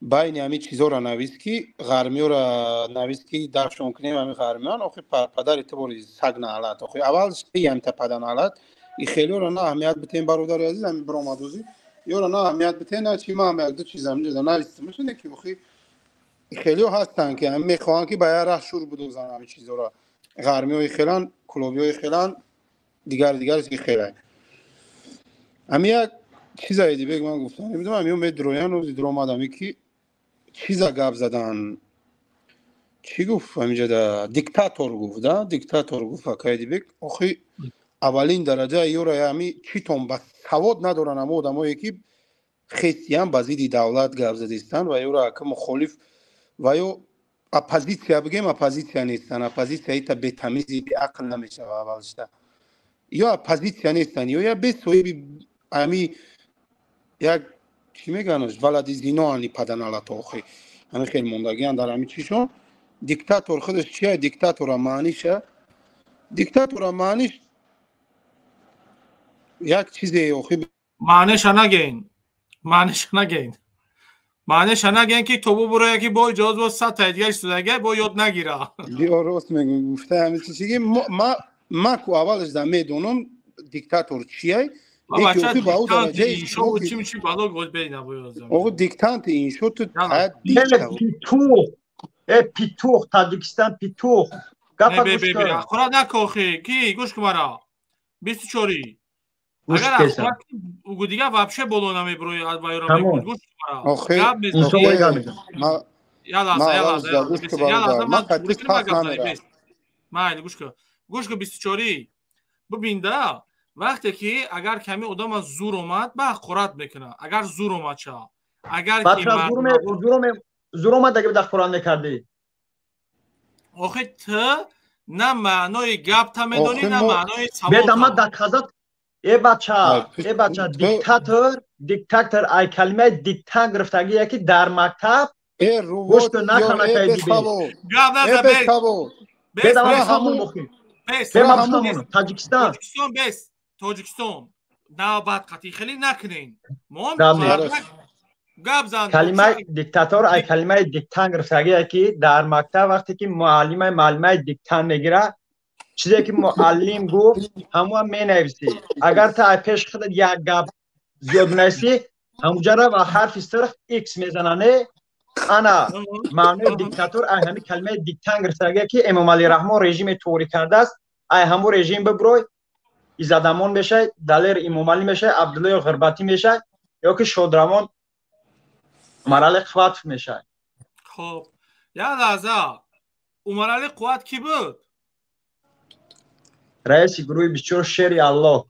байни ҳами чизоро навис, ки ғармиёро навис, ки дафшон кунем ҳами ғармиён. Охи падари ту бори саг наалат, охи аввал ямта пада наалат, и хелиёро на аҳамият битем, бародари азиз, ҳами биромадозӣ ёро на аҳамият битем, на чи. Ман ҳам як ду чиз ҳаминҷо навистам, шуне ки охи хелиё ҳастанд, ки ҳами мехоҳанд, ки ба як раҳ шур будозанд ҳами чизоро. Ғармиҳои хелан, кулобиҳои хелан, дигар дигарш ки хелай. Ҳами як чиза Идибек ман гуфтам, намедонам, ҳамиё медроян, ози дуромад, ҳами ки чиза гап задан, чӣ гуфт ҳаминҷа да, диктатор гуфт да, диктатор гуфт ака Идибек. Охи аввалин дараҷа ёра ҳами читон ба савод надоранд, ҳамо одамое ки хестиян ба зидди давлат гап задистанд ва ёра ака мухолиф ва ё оппозитсия бигем, оппозитсия нестанд. Оппозитсия ита бетамизи беақл намешава аввалшта. Ё оппозитсия нестанд, ё я бесоҳиби ҳами як чӣ меганаш, валади зиноани паданалато. Охи ҳами хел мондагиан дар ҳами чишон. Диктатор худаш чия? Диктатора маъниша, диктатора маъниш як чизе охи. Маъниша нагӯен, маъниша нагӯен, маъниша нагӯен, ки то бубуроя, ки бо иҷоз бо садтаи дигар истодага бо ёд нагира. Биё, рост мегӯм, гуфта ҳами чизи ма ку аввалаш да медонам диктатор чияй. Диктанти иншо ту Э, петух, Таҷикистон петух. Гапа гӯш кун. Ахурат накохи, ки гӯш кун мара. 24. Агар ахурат угу дига вообще боло намеброи, вайро мекунӣ. Гӯш кун мара. Гап мезанӣ. Я лаҳза, я лаҳза, я лаҳза, ман майли, гӯш кун. Гӯш кун, 24. Бибин да, вақте ки агар ками одама зур омад, ба ҳақорат мекунад. Агар зур омад ша. Агар ки зур омад, агар ҳақорат мекардӣ. Охи ту на маънои гапта медонӣ, на маънои саволта. Беда, ман доказать Э бача, э бача, диктатор, диктатор ай калимаи диктант гирифтагие ки дар мактаб гӯшто наханакай дибе. Таҷикистон. Тоҷикистон бес. Тоҷикистон. Навбат қатъи хеле накунен. Мо гап зан. Калимаи диктатор ай калимаи диктант гирифтагие ки дар мактаб вақте ки муаллимаи диктант мегирад, чизе ки муаллим гуфт, ҳамон менависӣ. Агар ту ай пеши худат як гап зиёд бинависӣ, ҳамуҷара ва ҳарфи сурх X мезанане. Ана маънои диктатор ай ҳамин калимаи диктант гирифтагие ки Эмомалӣ Раҳмон режиме туғрӣ кардааст, ай ҳамун режим биброй, Иззатамон мешавад, Далер Имомалӣ мешавад, Абдуллои Ғурбатӣ мешавад ё ки Шодравон Умаралӣ Қувватов мешавад. Хоб, як лаҳза. Умаралӣ Қувват кӣ буд? Раиси гурӯҳи 24 шери Аллоҳ.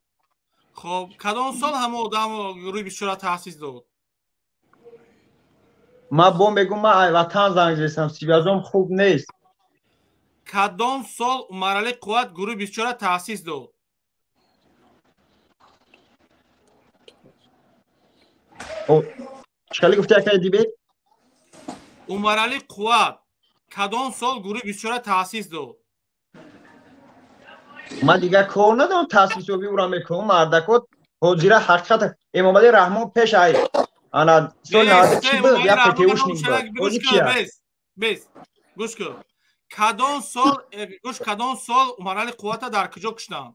Хоб, кадом сол ҳама одам гурӯҳи 24-ро таъсис дод? Ман бо мегӯм, ман ай ватан занг зестам, сивязом хуб нест. Кадом сол Умаралӣ Қувват гурӯҳи 24-ро таъсис дод? Чӣ хеле гуфти акай дибе? Умаралӣ Қувват кадом сол гурӯҳи 24-ро таъсис дод? Ман дигар кор надорам, таъсисёбӣ ӯро мекунам, мардакот ҳозира ҳақиқат Эмомалӣ Раҳмон пеш ай ана соли 94 буд, як ПТУшник буд. Ҳозир кия? Бес, гӯш кун. Кадом сол, гӯш, кадом сол Умаралӣ Қувватро дар куҷо куштанд?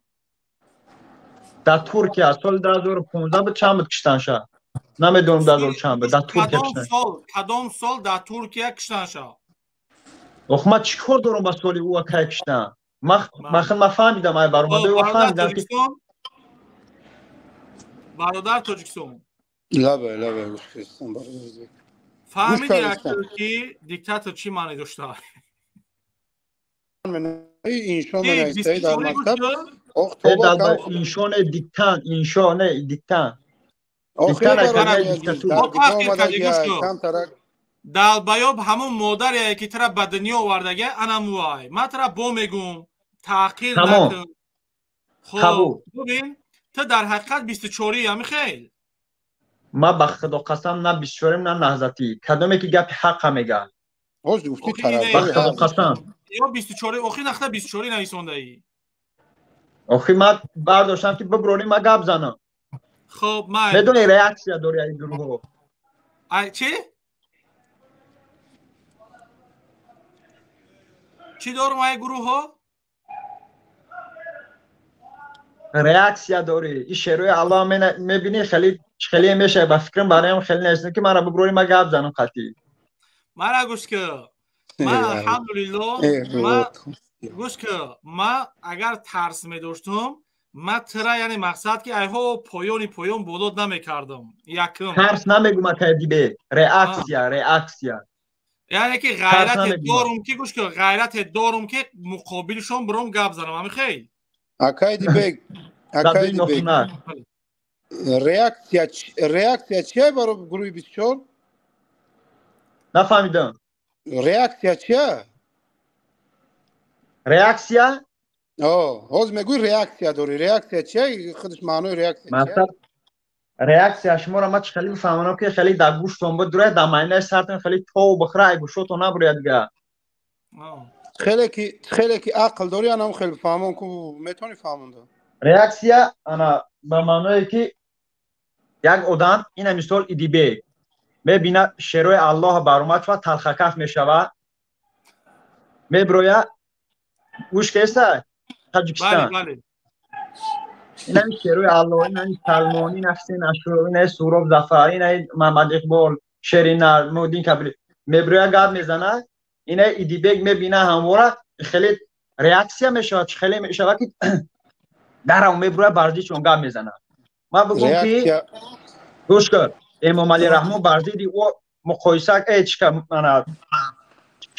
Дар Туркия соли 2015 буд, чанд буд куштан ша? Намедонам 2000 чанд буд, дар Туркия куштан. Кадом сол дар Туркия куштан ша? Ох, ман чӣ кор дорам ба соли ӯ кай куштан? Ман фаҳмидам, ай баромадои ӯ фаҳмидам ки бародар Тоҷикистон. Лабай, лабай, гӯш кунед, бародар. Фаҳмиди ки диктатор чӣ маъне дошта? Иншо менавистай дар мактаб. Иншоне диктант, иншоне диктант. Далбаёб ҳамун модаре ки тара ба дунё овардага, анамуай. Ман тара бо мегум, таъқир накун. Хоб, бибин, ту дар ҳақиқат 24-и ами хел? Ман ба худо қасам на 24-ем, на наҳзатӣ. Кадоме ки гапи ҳаққа мегӯяд. Ба худо қасам. Ё 24-и, охир нахта 24-и нависондаӣ. Охир ман бардоштам ки бибронӣ, ман гап занам. Хоб, ман медонӣ реаксия дори ай гурӯҳҳо. Ай чӣ? Чӣ дорум ай гурӯҳҳо? Реаксия дорӣ. Ин шерои Аллоҳ мебинӣ, хеле хеле мешавад. Ба фикрам бароям хеле нест ки мара бибронӣ, ман гап занам қатъӣ. Мара гӯш кун. Ман алҳамдулиллоҳ, ман гӯш кун, ман агар тарс медоштум, ман тира, яъне мақсад ки айҳо поёни поён боло намекардам. Якум. Тарс намегум акай дибе. Реаксия, реаксия. Яъне ки ғайрате дорум ки гӯш кун, ғайрате дорум ки муқобилшон биром гап занам. Ами хел? Акай дибек, акай дибек. Реаксия, реаксия чия барои гурӯҳи 24? Нафаҳмидам. Реаксия чия? Реаксия? Ҳозир мегӯй реаксия дорӣ. Реаксия чия? Худаш маънои реаксия чия? Реаксия шуморо ман чӣ хеле бифаҳмонам ки хеле дар гӯштон бидурад, дар майнаи сартон хеле тов бихӯра, ай гӯшотон набуряд дига. Хеле ки ақл дорӣ, анам хеле фаҳмон ку метавонӣ фаҳмонда. Реаксия ана ба маъное ки як одам, ина мисол Идибек, мебина шерои Аллоҳ баромад шава, талхакаф мешава, меброя, гӯш кеса Таҷикистон. Ина шерои Аллоҳ, ина Салмон, ина Ҳусейн Ашуров, ина Суроб Зафар, ина Муҳаммад Иқбол, Шерина, Мудин Кабир, меброя гап мезана, ина Идибек мебина ҳамвора, хеле реаксия мешавад, хеле мешавад ки дарав меброя бар зидди он гап мезана. Ман бигӯм ки гӯш кун, Эмомалӣ Раҳмон бар зидди ӯ муқоиса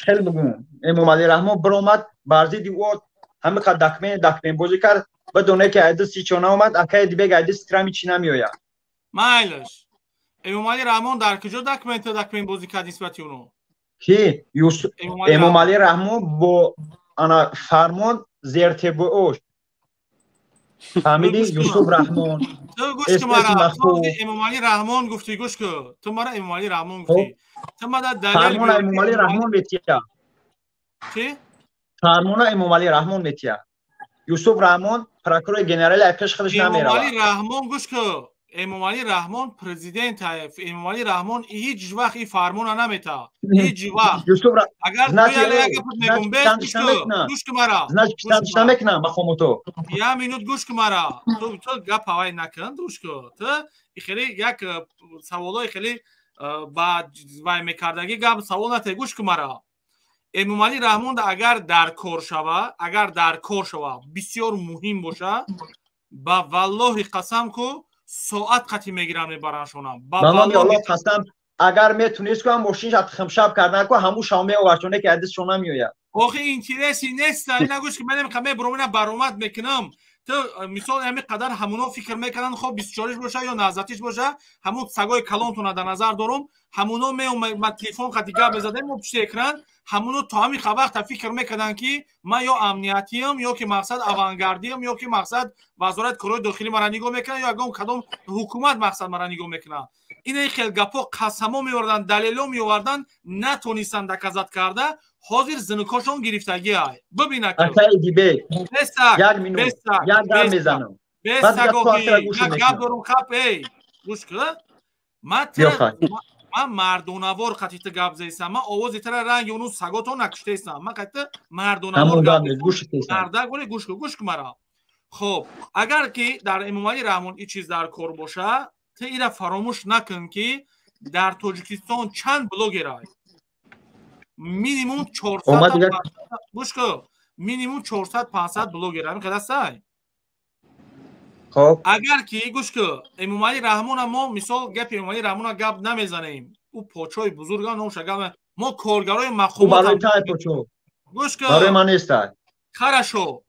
хеле бигӯм, Эмомалӣ Раҳмон биромад бар зидди ӯ ҳамин қадр документ бозӣ кард, бидоне ки айди си чо наомад, акай Дибек айди страми чӣ намеояд. Майлаш. Эмомалӣ Раҳмон дар куҷо документ бозӣ кард нисбати ӯно? Ки Эмомалӣ Раҳмон бо ана фармон зертебоош. Фаҳмидӣ? Юсуф Раҳмон. Ту гӯш ки мара, Эмомалӣ Раҳмон гуфтӣ, гӯш ку. Ту мара Эмомалӣ Раҳмон гуфтӣ. Ту мара далел Фармона Эмомалӣ Раҳмон метия. Чӣ? Фармона Эмомалӣ Раҳмон метия. Юсуф Раҳмон прокурори генерали ай пеш худаш намерава. Эмомалӣ Раҳмон гӯш ку. Эмомалӣ Раҳмон президент, Эмомалӣ Раҳмон ҳеҷ вақт ин фармона намета. Ҳеҷ вақт. Агар гӯш ку мара. Значит, писандиш намекунам мақомото. Я минут гӯш ку мара. Ту гап ҳавай накун, гӯш ку. Ту хеле як саволои хеле ба вай мекардагӣ гап савол нате, гӯш ку мара. Эмомалӣ Раҳмон агар дар кор шава, агар дар кор шава, бисёр муҳим боша, ба валлоҳи қасам ку соат қатӣ мегирам мебараншонам. Ба номи Аллоҳ қасам, агар метунист ку мошинша химшаб кардан ку ҳамун шав меовард, чуне ки ҳадисшон намеояд. Охи интереси нест, ина гӯш ки ман намехоҳам мебурам, ина баромад мекунам. Ту мисол ҳамин қадар ҳамуно фикр мекунанд, хоб 24-иш боша ё наҳзатиш боша, ҳамун сагои калонтона дар назар дорум, ҳамуно меомад телефон қати гап мезадем, мо пушти экран, ҳамуно то ҳамин вақта фикр мекарданд ки ман ё амниятиям, ё ки мақсад авангардиям, ё ки мақсад вазорати корҳои дохилӣ мара нигоҳ мекунад, ё ягон кадом ҳукумат мақсад мара нигоҳ мекунад. Ина хел гапҳо қасамҳо меоварданд, далелҳо меоварданд, натонистанд доказать карда, ҳозир зинукошон гирифтагӣ ай. Бибин як минут, як гап мезанам. Як гап дорум, хап, эй, гӯш ку. Ман мардонавор қати ту гап зесам, ман овози тара ранги уну сагото накуштесам, ман қати ту мардонавор мардак вале гӯш ку, гӯш ку мара. Хоб, агар ки дар Эмомалӣ Раҳмон ин чиз дар кор боша, ту ира фаромӯш накун ки дар Тоҷикистон чанд блогер ай? Минимум 400, гӯш ку, минимум 400-500 блогер ҳамин қадар сай. Агар ки гӯш ку, Эмомалӣ Раҳмона мо мисол гапи Эмомалӣ Раҳмона гап намезанем. Ӯ почои бузурга номша гап, мо коргарои мақомот. Барои тай почо. Гӯш ку. Барои ман нестай. Хорошо.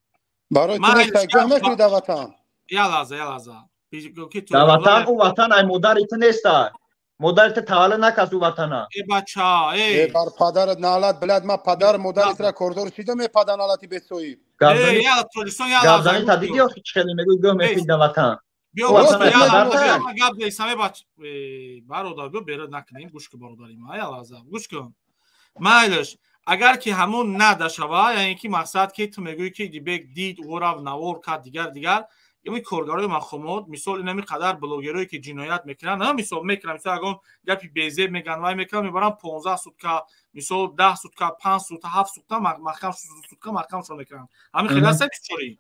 Барои ту нестай, гӯ мекунӣ дар ватан. Я лаҳза, я лаҳза. Дар ватан, ӯ ватан ай модари ту нестай. Модари ту таваллуд накард ӯ ватана. Э бача, э. Э бар падарат налат, блядь, ма падар модари тура кордор шидам, э падар налати бесоиб. Э, я Тоҷикистон, я лаҳза. Гапзани та дидӣ охи чӣ хеле мегӯӣ, гӯ мекунӣ дар ватан. Биё, гап зесам, э бач, бародар, биё бера накунем, гӯш ку бародари ма, я лаҳза, гӯш кун. Майлаш, агар ки ҳамон нада шава, яъне ки мақсад ки ту мегӯӣ ки Дибек дид, ӯ рафт навор кард, дигар дигар, ими коргарои мақомот, мисол инами қадар блогерое ки ҷиноят мекунанд, мисол мекунанд, мисол ягон гапи безеб мегӯянд, вай мекунанд, мебаранд 15 сутка, мисол 10 сутка, 5 сутка, 7 сутка маҳкам, сутка маҳкамшон мекунанд. Ҳамин хел аст бисёрӣ.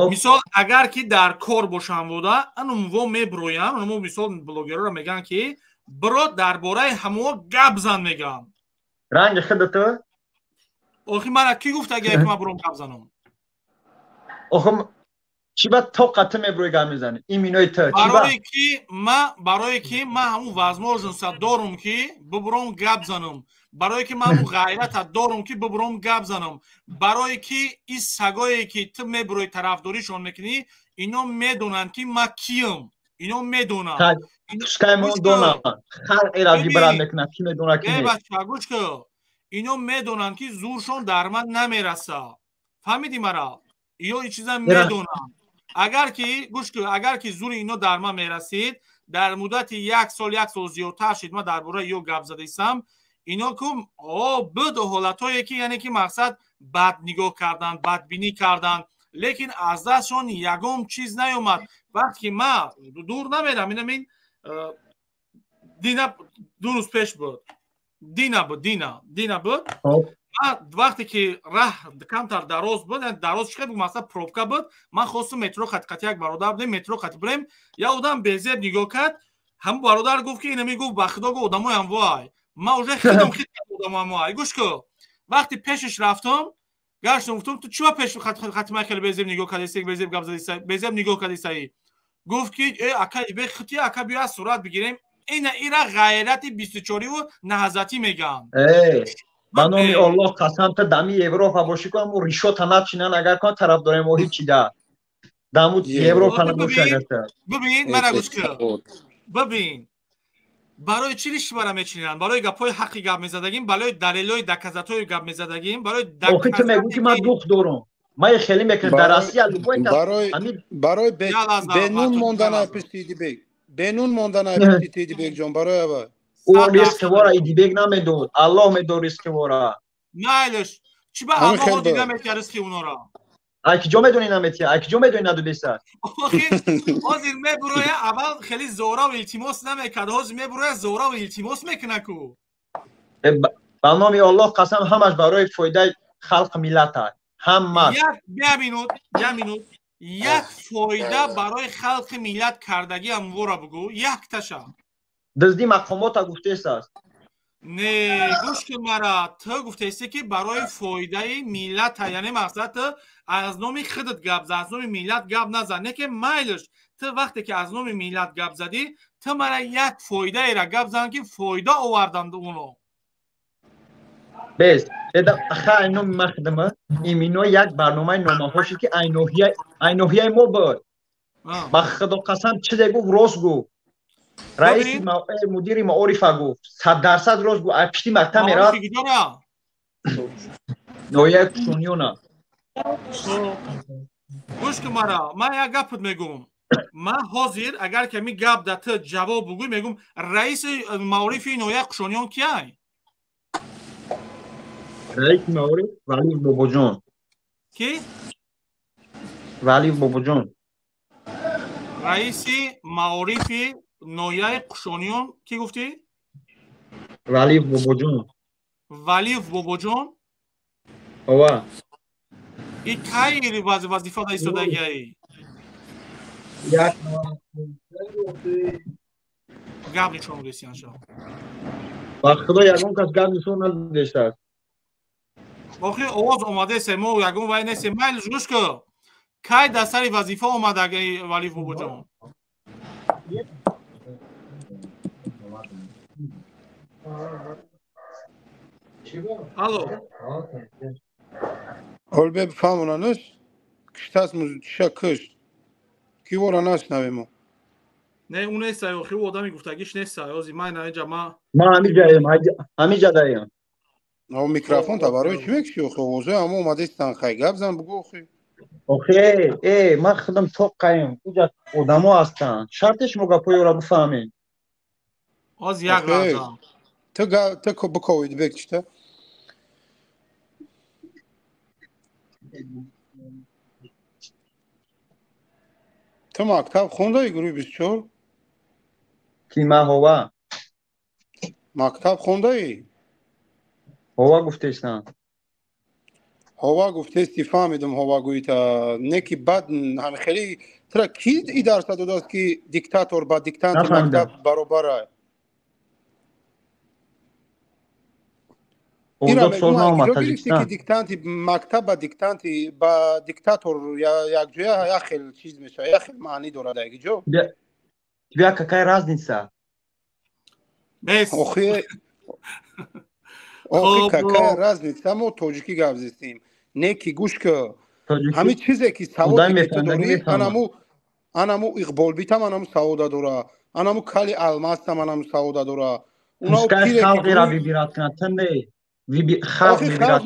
Мисол агар ки дар кор бошанд буда, анумво меброянд, анумо мисол блогерора мегӯянд ки биро дар бораи ҳамоҳо гап зан мегӯянд. Ранги худату? Охи мана кӣ гуфт агар ки ман буром гап занам? Охи чӣ ба тоқа ту меброи гап мезанӣ? Ин минои ту. Барое ки ман ҳамун возможностьа дорум ки бибуром гап занам. Барое ки ман ҳамун ғайрата дорум ки бибуром гап занам. Барое ки ин сагое ки ту мебурои тарафдоришон мекунӣ, ино медонанд ки ман киям. Ино медонанд. Пускай мо донанд. Халқ ира выбрать мекунад, ки медонад ки нест. Бача, гӯш ку. Ино медонанд ки зуршон дар ман намераса. Фаҳмидӣ мара? Иё ин чиза медонанд. Агар ки гӯш ку, агар ки зури ино дар ман мерасид, дар муддати як сол, як сол зиёдтар шид, ман дар бораи ё гап задаистам, ино ку буд ҳолатҳое ки яъне ки мақсад бад нигоҳ кардан, бадбинӣ кардан, лекин аз дастшон ягон чиз наёмад. Вақте ки ман дур намерам, инамин дина ду рӯз пеш буд, дина буд, дина буд. Вақте ки раҳ камтар дароз буд, дароз чӣ буд, масалан пробка буд, ман хостум метро қати як бародар будем, метро қати бурем, як одам безеб нигоҳ кард, ҳамун бародар гуфт ки инами гуфт ба худо гуфт одамоям вай. Ман уже худам хит одамоям вай. Гӯш ку. Вақте пешаш рафтам, гаштам гуфтам ту чӣ пеш хати ман хеле безеб нигоҳ кардӣ, безеб гап задӣ, безеб нигоҳ кардӣ саи. Гуфт ки э ака бе хути ака биё сурат бигирем. Ина ира ғайрати 24-иву наҳзатӣ мегӯянд. Ба номи Аллоҳ қасам, ту дами Европа бошӣ ку, аммо ришота начинан, агар кон тарафдори мо ҳеҷ чида. Даму Европа набошӣ агар ту. Бибин, мана гӯш кун. Бибин. Барои чӣ ришвара мечинанд? Барои гапҳои ҳаққи гап мезадагим, барои далелҳои доказатҳои гап мезадагим, барои Охи ту мегӯӣ ки ман дух дорам. Ман хеле мекунам дар Россия любой кас барои бенун мондан ай пишти Идибек. Бенун мондан ай пишти Идибек ҷон барои ава. Ӯ ризқи вора Идибек намедод. Аллоҳ медод ризқи вора. Майлаш, чӣ ба Аллоҳ дига метия ризқи унора? Ай ки ҷо медонӣ наметия? Ай ки ҷо медонӣ надодеса? Ҳозир мебуроя аввал хеле зораву илтимос намекард, ҳозир мебуроя зораву илтимос мекуна ку. Ба номи Аллоҳ қасам ҳамаш барои фоидаи халқ миллат аст. Ҳамаш. Як минут. Як фоида барои халқи миллат кардагӣ амвора бугӯ, якташа. Дизди мақомота гуфтесааст. Не, гӯш кун мара, ту гуфтесӣ ки барои фоидаи миллата, яъне мақсад ту аз номи худат гап зад, аз номи миллат гап назад. Не ки майлаш, ту вақте ки аз номи миллат гап задӣ, ту мара як фоидаеро гап зан ки фоида оварданд уно. Бес, эда аха ай номи ман худама, имино як барномаи номаҳо шуд ки ай ноҳияи мо буд. Ба худо қасам чизе гуфт, рост гуфт. Раиси мудири маорифа гуфт, 100% рост гуфт. Ай пишти мактаб меравад. Ноҳияи Кушониёна. Гӯш кун мара, ман як гапат мегӯм. Ман ҳозир агар ки ҳамин гап да ту ҷавоб бугӯй, мегӯм раиси маорифи ноҳияи Кушониён кияй? Раиси маориф Валиев Бобоҷон. Ки? Валиев Бобоҷон. Раиси маорифи ноҳияи Кушониён кӣ гуфтӣ? Валиев Бобоҷон. Валиев Бобоҷон? Ова. И кай вазифа да истодагиаи? Гап нишон додесианша. Ба худо ягон кас гап нишон надодестааст. Охи овоз омадесе, мо ягон вай несем. Майлиш гӯш кун. Кай дар сари вазифа омадаги Валиев Бобоҷон? Алло. Ҳол бе бифаҳмонанаш, киштаст чиша кишт. Ки вора нашнавем мо. Не, ӯ нестай, охи ӯ одами гуфтагиш нестай. Ҳозир ман инҷа ма Ман ҳамиҷаем, ҳамиҷа даем. О микрофон та барои чӣ мекушӣ охи? Овозҳои ҳама омадестан, хай гап зан бугӯ охи. Охи, ман худам тоққаем. Инҷа одамо ҳастанд. Шарте шумо гапҳои ӯро бифаҳмед. Ҳозир як лаҳза. Ту биковид бек чита. Ту мактаб хондаи гурӯҳи 24? Ки ман ҳова? Мактаб хондаӣ? Ҳова гуфтестам. Ҳова гуфтести, фаҳмидум ҳова гӯита. Не ки баъд ҳами хеле тура ки и дарса додааст ки диктатор ба диктанти мактаб баробар Ира мегӯм, куҷо гирифтӣ ки диктанти мактаб ба диктанти ба диктатор якҷоя як хел чиз мешавад, як хел маънӣ дорад якҷо? Тебе какая разница? Бес. Охи какая разница? Мо тоҷикӣ гап зестем. Не ки гӯш ки ҳамин чизе ки саводе ки ту дорӣ, анаму Иқболбитам анаму савода дора, анаму Кали Алмастам анаму савода дора. Пускай халқира выбирать кунад, ту не. Халқ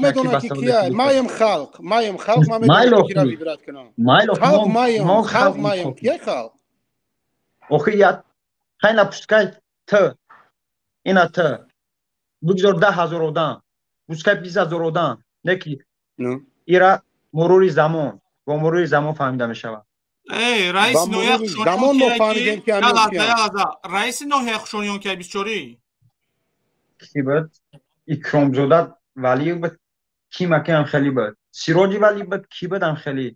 медонад ки кия. Маем халқ, маем халқ, ман медонам ки кира выбирать кунам. Халқ маем, халқ маем. Кия халқ? Охи я хайна пускай ту. Ина ту. Бигзор 10 000 одам, пускай 20 000 одам. Не ки ира мурури замон, бо мурури замон фаҳмида мешавад. Эй, раиси ноҳияи Кушониён ки раиси ноҳияи Кушониён ки 24? Ки буд? Икромзода Валиев буд, ки маки ҳам хеле буд. Сироҷи Валиев буд, ки буд ҳам хеле.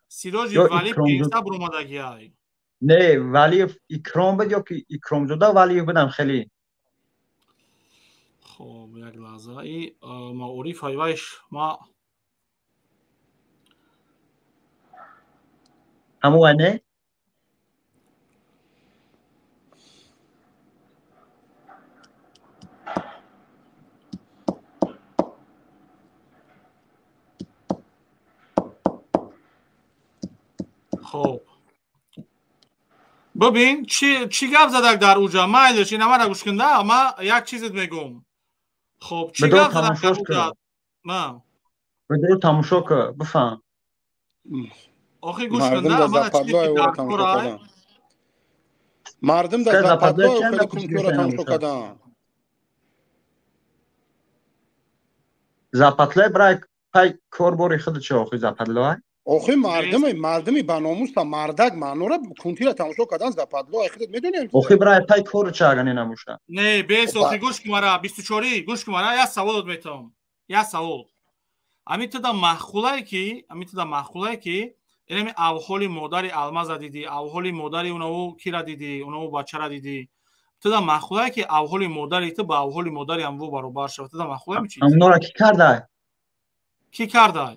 Сироҷи Валиев пенса буромадагиай. Не, Валиев Икром буд ё ки Икромзода Валиев буд ҳам хеле. Хоб, як лаҳза. И маориф ҳайвайш ма ҳамон не? Хоб. Бибин, чӣ гап задак дар уҷа? Майлиш, ина мара гӯш кун, да? Ма як чизет мегӯм. Хоб, чӣ гап задак дар уҷа? Бидро тамошо кун, бифаҳм. Охи гӯш кун, Мардум дар западлои ӯро тамошо карданд. Мардум дар западлои хеле кунтиро тамошо карданд. Западлои брай пай кор бори худ чӣ охи западлои? Охи мардуми ба номуса мардак маънора кунтиро тамошо кардан западлои худат медонем. Охи брай пай кор чӣ агане набоша? Не, бес охи гӯш кун мара 24 гӯш кун мара як саволот метавам. Як савол. Ами туда маъқулае ки, ами туда маъқулае ки инами авҳоли модари Алмаза дидӣ, авҳоли модари унаву кира дидӣ, унаву бачара дидӣ. Туда маъқулае ки авҳоли модари ту ба авҳоли модари амву баробар шавад. Туда маъқулае ми чиз? Амнора ки кардай? Ки кардай?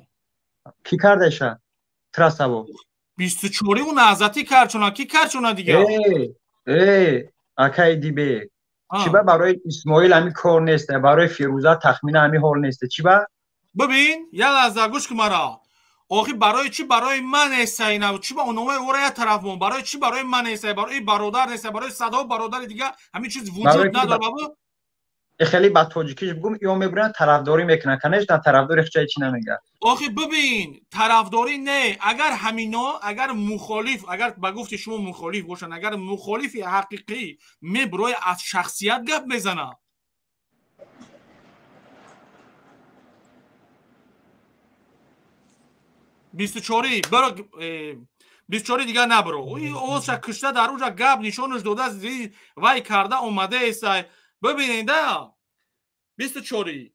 Ки кардайша? Тра савол. 24 у наҳзатӣ кард чуна, ки кард чуна дигар? Э, акай дибе. Чиба барои Исмоил ҳами кор нест, барои Фирӯза тахмина ҳами ҳол нест. Чиба? Бибин, як лаҳза гӯш кун мара. Охи барои чӣ барои ман нестай ина? Чӣ ба ономаи ӯро як тараф мон? Барои чӣ барои ман нестай? Барои бародар нестай, барои садҳо бародари дигар ҳамин чиз вуҷуд надорад бабу? Хеле ба тоҷикиш бигӯм, ё мебуранд тарафдорӣ мекунанд. Конечно, тарафдори хчай чӣ намегӯяд. Охи бибин, тарафдорӣ не. Агар ҳамино, агар мухолиф, агар ба гуфти шумо мухолиф бошанд, агар мухолифи ҳақиқӣ мебурои аз шахсият гап мезанад. Бисту чори биро, 24 дигар набиро. Овозша кушта дар уҷа гап нишонаш дода, вай карда омадаесай. Бибинед да, 24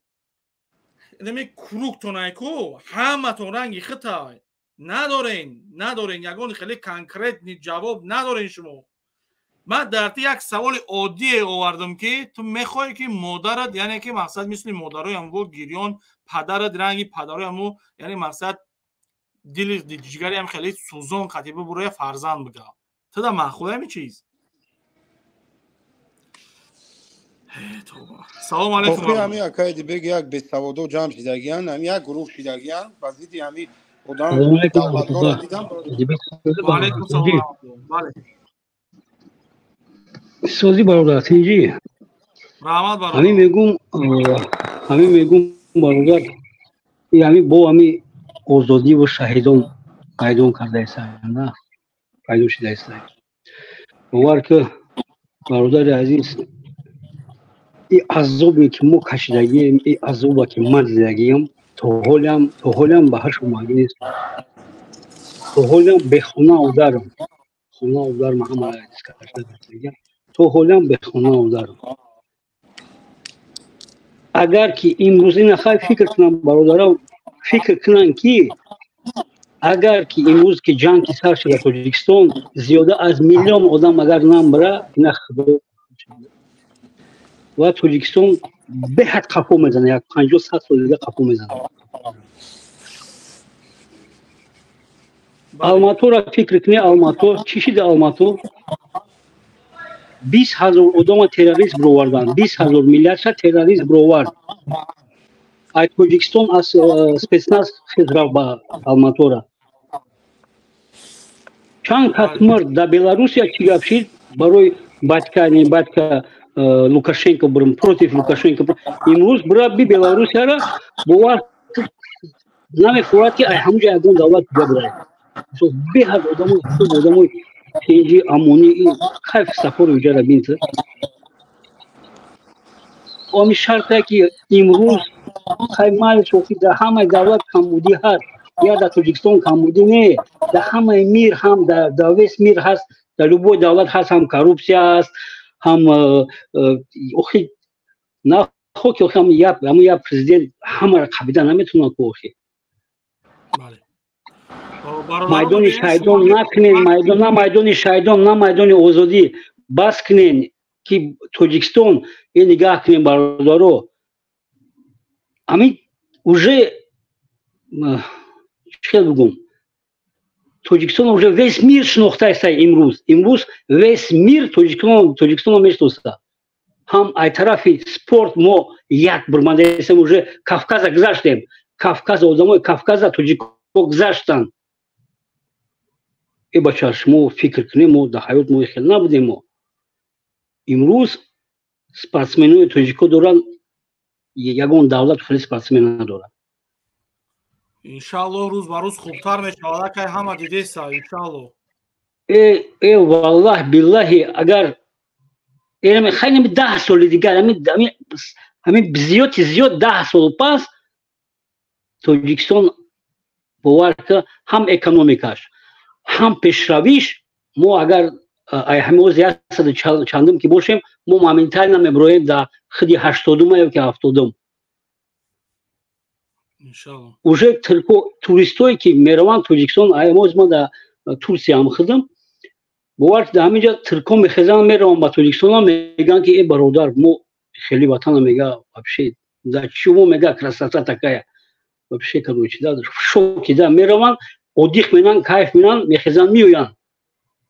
инами кругтонай ку ҳаматон ранги хитай надорен, надорен ягон хеле конкретный ҷавоб надорен шумо. Ман дар ти як саволи оддие овардам ки ту мехоҳӣ ки модарат, яъне ки мақсад мисли модарои ҳамво гирён, падарат ранги падарои ҳамо, яъне мақсад дили ҷигариам хеле сӯзон қатӣ бибуроя фарзанд бига. Ту да маъқул ҳами чиз? Салом алейкум. Охи ҳами акай дибег як бесаводо ҷамъ шидагиян, ҳами як гурӯҳ шидагиян ба зидди ҳами одам давлатҳоро дидам. Ва алейкум салом. Бале. Сози бародар, тинҷӣ? Раҳмат бародар. Ҳамин мегум бародар, ҳами бо ҳами озодиву шаҳидон пайдо кардаистанд, пайдо шудаистанд. Бовар ки бародари азиз, и азобе ки мо кашидагием, и азоба ки ман дидагием, то ҳолиам ба ҳаш омадагӣ нест. То ҳолиам бехона ударам, хона ударам, ҳама то ҳолиам бехона ударам. Агар ки имрӯз ина хай фикр кунам, бародарам, фикр кунанд ки агар ки имрӯз ки ҷанг ки сар шуда Тоҷикистон, зиёда аз миллион одам агар намбара, ина худо ва Тоҷикистон беҳад қафо мезанад, як 50-100 сол дига қафо мезанад. Алматора фикр кунӣ, Алмато чӣ шида? Алмато 20 000 одама террорист бироварданд, 20 000 миллиардша террорист бировард. Ай Тоҷикистон аз спецназ хез рафт ба Алматора, чанд кас мурд. Дар Беларусия чӣ гап шид? Барои батька, не батька Лукашенко бурм, против Лукашенко. Имрӯз бира би Беларусияра, бовар намехӯрад ки ай ҳамуҷа ягон давлат дига бирад. Беҳад одамои хуб, одамои тинҷи, амонӣ, кайф сафори уҷара бинт. Ами шарте ки имрӯз хай мали шохи дар ҳамаи давлат камбудӣ ҳаст, я дар Тоҷикистон камбудӣ не, дар ҳамаи мир ҳам дар весь мир ҳаст, дар любой давлат ҳаст, ҳам коррупсия ҳаст, ҳам охи нахо ки охи ҳам як президент ҳамаро қабида наметавонад ку охи. Майдони шайдон накунен, майдон на майдони шайдон, на майдони озодӣ. Бас кунен ки Тоҷикистон е нигаҳ кунем, бародаро. Ҳамин уже чӣ хел бигӯм, Тоҷикистон уже весь мир шинохтааста имрӯз. Имрӯз весь мир Тоҷикистонро мешиноса. Ҳам ай тарафи спорт мо як бурмандаистем, уже Кавказа гузаштем. Кавказа, одамои Кавказа тоҷико гузаштанд. Э бача, шумо фикр кунем, мо дар ҳаёт мо хел набудем. Мо имрӯз спортсменои тоҷико доранд, ягон давлат хеле спортсмен надорад. Иншааллоҳ рӯз ба рӯз хубтар мешавад, акай ҳама дидеса, иншааллоҳ. Э валлаҳ биллаҳи, агар хеле 10 соли дигар, ҳамин зиёди зиёд 10 сол пас Тоҷикистон бовар ки ҳам экономикаш, ҳам пешравиш, мо агар ҳамоз 100 чандум ки бошем, мо моментально меброем дар худи 80-ума ё ки 70-ум. Уже туристое ки мераванд Тоҷикистон, ҳамоз ма дар Турсия ҳам худам, бовар ки дар ҳамин ҷо туркҳо мехезанд, мераванд ба Тоҷикистон, мегӯянд ки э бародар, мо хеле ватана, мега, вообще да чего, мега, красота такая вообще, короче, да, в шоке, да, мераванд, отдых менан, кайф менан, мехезанд, меоянд,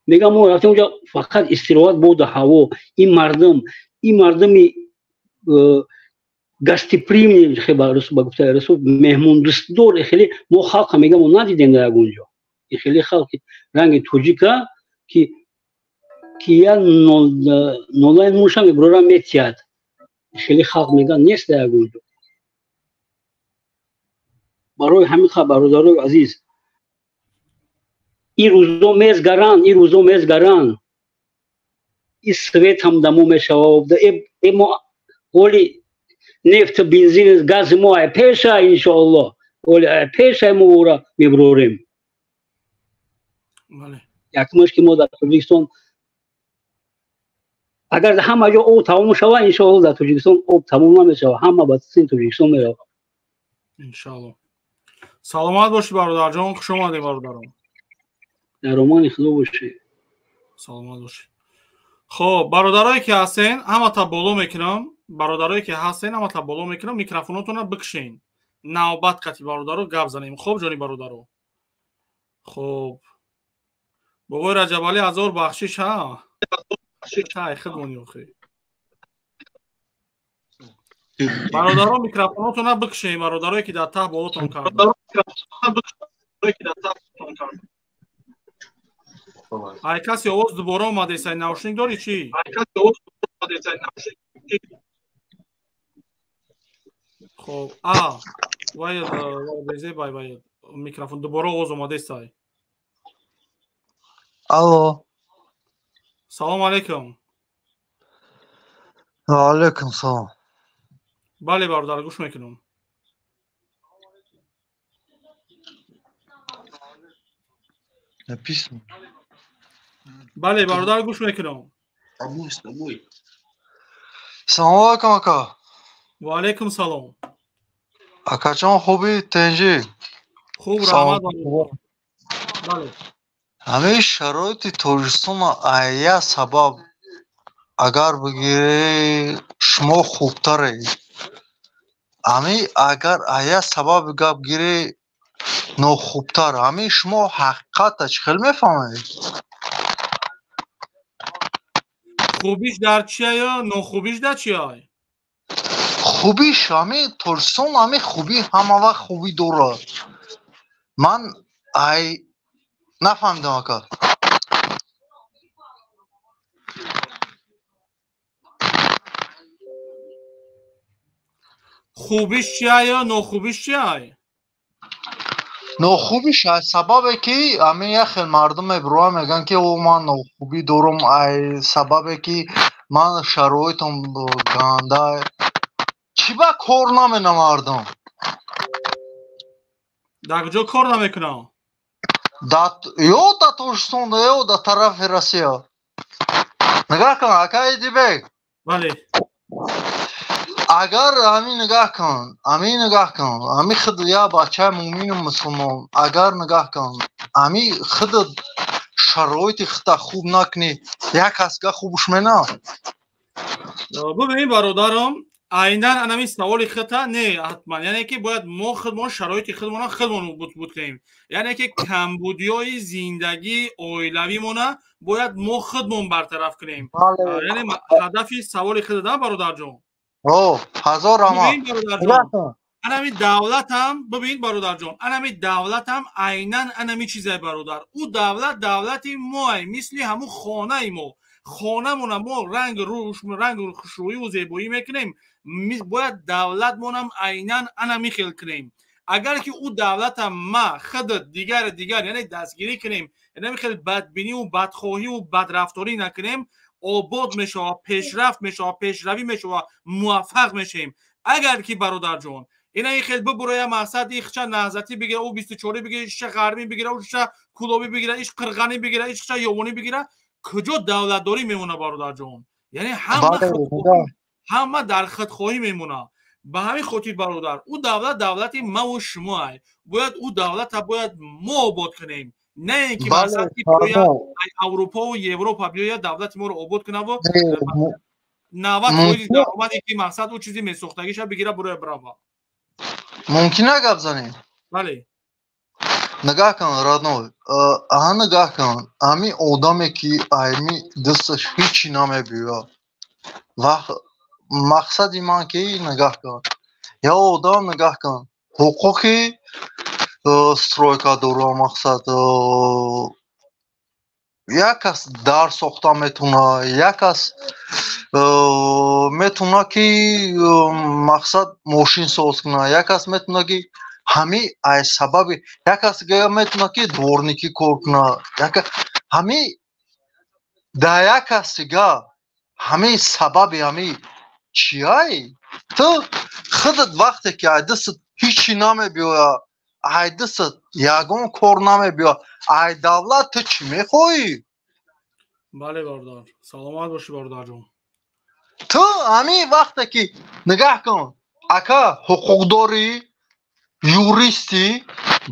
мегӯям мо рафтем онҷо фақат истироҳат, боду ҳаво, ин мардум, ин мардуми гостеприимный, ба гуфтаи расул, меҳмондӯстдор, хеле мо халқа, мегӯям, мо надидем дар ягон ҷо хеле халқи ранги тоҷика, ки я нолаи нуша меброра метиҳад, хеле халқ, мегӯянд, нест дар ягон ҷо. Барои ҳамин бародарои азиз, ин рӯзо мезгаранд, ин рӯзо мезгаранд, ин свет ҳам дамо мешавад, мо оли нефту бензин гази мо ай пеша, иншоаллоҳ, оли ай пеша мо ӯра меброрем. Якумаш ки мо дар Тоҷикистон агар ҳама ҷо об тамом шавад, иншоаллоҳ дар Тоҷикистон об тамом намешавад, ҳама ба син Тоҷикистон меравад. Иншоаллоҳ. Саломат бошӣ бародарҷон, хуш омадед бародарон. Дар омони Худо бошӣ. Саломат бошӣ. Хоб, бародарое ки ҳастен, ҳамата боло мекунам, бародарое ки ҳастен, ҳамата боло мекунам, микрофонотонро бикшен. Навбат қати бародаро гап занем. Хоб, ҷони бародаро. Хоб. Бобои Раҷабалӣ, ҳазор бахшиш, ҳа? Тай худмони охи. Бародаро, микрофонотонро бикшен, бародарое ки дар таҳ болотон кардам. Ай каси овоз дубора омадесай, наушник дорӣ чӣ? Хоб, а вай безе бай вай микрофон дубора овоз омадесай. Алло. Салом алейкум. Ва алейкум салом. Бале бародар, гӯш мекунам. Написано. Бале бародар, гӯш мекунам. Салом алейкум ака. Ва алейкум салом. Акаҷон, хубӣ, тенҷӣ? Хуб, раҳмат. Бале. Ҳамин шароити Тоҷикистонро ая сабаб агар бигирӣ, шумо хубтаред. Ҳамин агар ая сабаби гап гирӣ, нохубтар. Ҳамин шумо ҳақиқатта чӣ хел мефаҳмед? Хубиш дар чия ё нохубиш дар чия? Хубиш ҳамин Тоҷикистон, ҳамин хубӣ ҳама вақт хубӣ дорад. Ман ай нафаҳмидам ака. Хубиш чия ё нохубиш чия? Нохубиш аз сабабе ки ҳамин як хел мардум мебироянд, мегӯянд ки о ман нохубӣ дорам, ай сабабе ки ман шароитам ганда. Чӣ ба кор намена мардум? Дар куҷо кор намекунам? Ё дар Тоҷикистон, ё дар тарафи Россия. Нигоҳ кун, ака Идибек. Бале. Агар ҳамин нигоҳ кун, ҳамин нигоҳ кун, ҳамин худ як бачаи муъмину мусулмон, агар нигоҳ кун, ҳамин худ шароити худта хуб накунӣ, як касга хубш мена? Бубин бародарам, айнан анами саволи худта не, ҳатман, яъне ки бояд мо худмон шароити худмонро худмон буд кунем, яъне ки камбудиҳои зиндагии оилавимона бояд мо худмон бартараф кунем. Яъне ҳадафи саволи худа да бародарҷон? О, ҳазор раҳмат. Анами давлатам, бибин бародарҷон, анами давлатам айнан анами чизай бародар. Ӯ давлат давлати моай, мисли ҳамун хонаи мо. Хонамона мо ранг хушрӯиву зебоӣ мекунем, бояд давлатмонам айнан анами хел кунем. Агар ки ӯ давлата ма худ дигар дигар, яъне дастгирӣ кунем, яъне хеле бадбиниву бадхоҳиву бадрафторӣ накунем, обод мешава, пешрафт мешава, пешравӣ мешава, муваффақ мешавем. Агар ки бародарҷон ина ин хел бибуроя, мақсад ихча наҳзатӣ бигира, ӯ 24 бигира, ишча ғарбӣ бигира, ӯша кулобӣ бигира, иш қирғанӣ бигира, ишча ёвонӣ бигира, куҷо давлатдорӣ мемона бародарҷон? Яъне ҳама дар худхоҳӣ мемона. Ба ҳамин хотир бародар, ӯ давлат давлати маву шумоай, бояд ӯ давлата бояд мо обод кунем, на ин ки мақсад ки биёяд Аврупову Европа биёяд давлати моро обод кунаву 90% даромаде ки мақсад ӯ чизи месохтагиша бигира, буроя бирава. Мумкин гап занем? Бале. Нигоҳ кун, родной, аҳа, нигоҳ кун, ҳамин одаме ки ами дасташ ҳечи намебиёяд, вақт мақсади ман ки нигоҳ кун, я одам нигоҳ кун, ҳуқуқи стройка дора, мақсад як кас дар сохта метавона, як кас метавона ки мақсад мошин соз куна, як кас метавона ки ҳами ай сабаби, як кас метавона ки дворникӣ кор куна, ҳами да як кас дига ҳами сабаби ҳами чиай? Ту худат вақте ки ай дастат ҳечи намебиёяд, ай дастат ягон кор намебиёяд, ай давлат ту чӣ мехоҳӣ? Бале бародар, саломат бошӣ бародарҷон. Ту ҳамин вақте ки нигаҳ кун, ака, ҳуқуқдорӣ, юристӣ,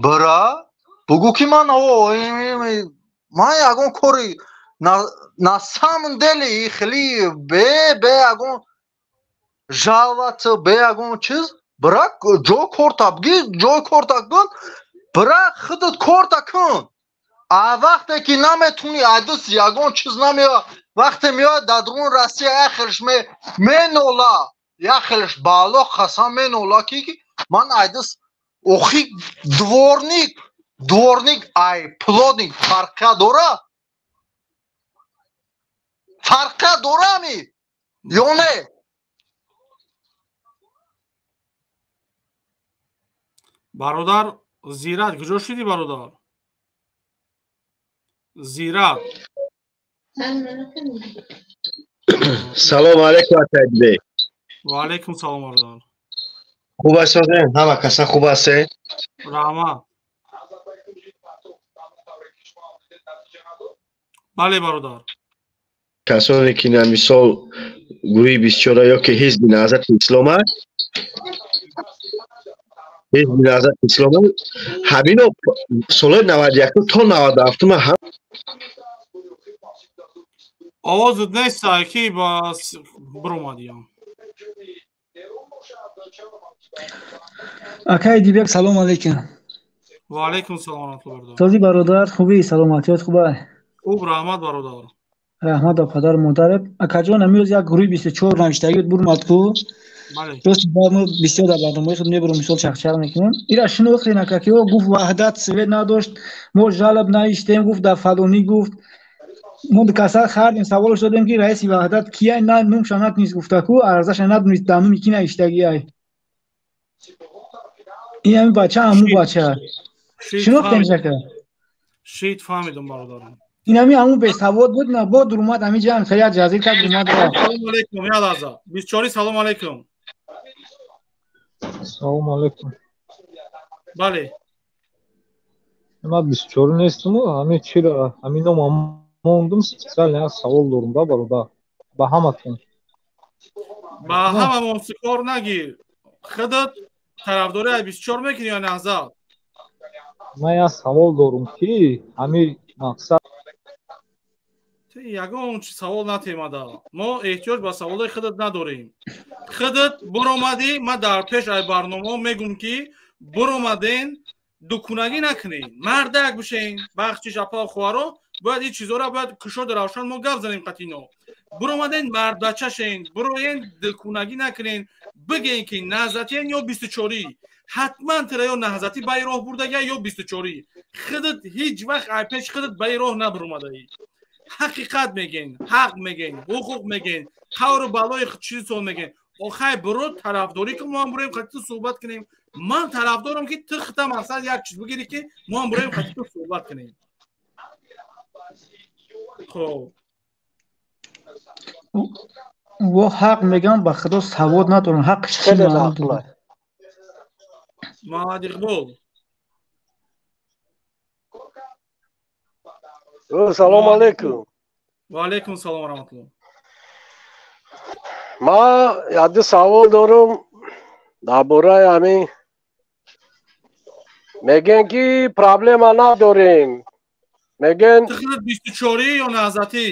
бира бугӯ ки ман ман ягон кори на самом деле хеле бе ягон жаловаться, бе ягон чиз, бира ҷой корта бигир, ҷой корта кун, бира худат корта кун. А вақте ки наметуни, айдус ягон чиз намеояд, вақте меояд дар даруни Россия, як хелш менола, як хелш ба Аллоҳ қасам менола ки ман айдус охи дворник, дворник ай плотник фарқа дора? Фарқа дорами ё не? Бародар Зират, куҷо шудӣ бародар? Зират. Салом алейкум, Атайбек. Ва алейкум салом бародар. Хуб ҳастед? Ҳама каса хуб ҳастед? Раҳмат. Бале бародар. Касоне ки на мисол гурӯҳи 24 ё ки ҳизби Наҳзати Ислом аст, ҳизби Наҳзати Ислом ҳамино солҳои 91 то 97 ҳам овозат нест, ки биромадиям. Акай Дибек, салом алейкум. Ва алейкум салом раҳматуллоҳ бародар. Този бародар, хубӣ, саломатиёт хуба? Хуб, раҳмат бародар. Раҳмат ба падару модарат. Акаҷон, амирӯз як гурӯҳи 24 навиштагиот бурмад ку. Рост мо бисёр дар барномаи худ мебурем, мисол чахчах мекунем. Ира шинохтем ака ки ӯ гуфт ваҳдат свет надошт, мо жалоб навиштем, гуфт дар фалонӣ гуфт. Мо касал хардем, саволш додем ки раиси ваҳдат кияй, на номша натунист гуфта ку, арзаша надунист дар номи ки навиштагиай. Ин ҳамин бача, ҳамун бача. Шинохтем ака? Шит фаҳмидам бародарам. Ин ҳамин ҳамун бесавод буд, на бо дурумад ҳамин ҷамъ хеле ҷазир кард, дурумад рафт. Салом алейкум, я лаҳза. 24 салом алейкум. Салом алейкум. Бале. Ман 24 нестам, ҳамин чиро, ҳамин ном мондум, специально як савол дорум да бародар. Ба ҳаматон. Ба ҳамамон сикор нагир. Худат тарафдори 24 мекунӣ ё Наҳзат? Ман як савол дорум ки ҳамин мақсад ягон чи савол натемада. Мо эҳтиёҷ ба саволои худат надорем. Худат буромадӣ, ман дар пеш ай барномао мегум ки буромаден дукунагӣ накунед, мардак бишен, бахшиш апа хоҳаро, бояд ин чизоро бояд кушоду равшан мо гап занем қатино. Буромаден мардбача шен, буроен дукунагӣ накунен, бигӯен ки наҳзатиен ё 24. Ҳатман тира ё наҳзатӣ ба ин роҳ бурдагия ё 24. Худат ҳеҷ вақт ай пеш худат ба ин роҳ набуромадаӣ. Ҳақиқат мегӯен, ҳақ мегӯен, ҳуқуқ мегӯен, қавру балои чизсон мегӯен. Охай биро тарафдорӣ ки мо ҳам бироем хати ту суҳбат кунем. Ман тарафдорам ки ту хита мақсад як чиз бигирӣ ки мо ҳам бироем хати ту суҳбат кунем. Хоб. Во ҳақ мегам, ба худо савод надорам, ҳақ чӣ маъно дорад? Муҳаммад Иқбол. Салом алейкум. Ва алейкум салом ва раҳматуллоҳ. Ман яду савол дорам дар бораи ҳамин. Мегӯянд ки проблема надорем. Мегӯянд Ту худат 24 ё наҳзатӣ?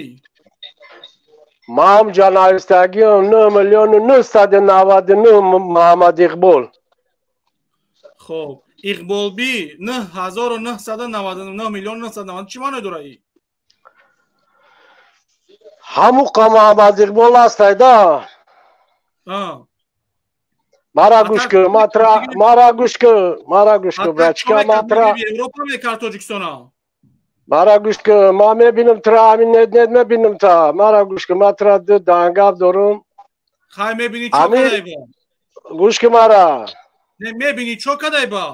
Ман ҷанавистагиам 9 миллиону 999 Муҳаммад Иқбол. Хоб, Иқболби 9999 миллион 990 чӣ маъно дорад? Ҳамуқа Муҳаммад Иқбол астайда. Мара гӯш кун, мара гӯш кун, мара гӯш кун, бачка, матра. Европа мекард Тоҷикистона. Мара гӯш кун, ман мебинам тра, ҳамин нет нет мебинам та. Мара гӯш кун, ман тра ду дангап дорам. Хай мебинӣ чо кадай ба? Гӯш кун мара. Не мебинӣ чо кадай ба?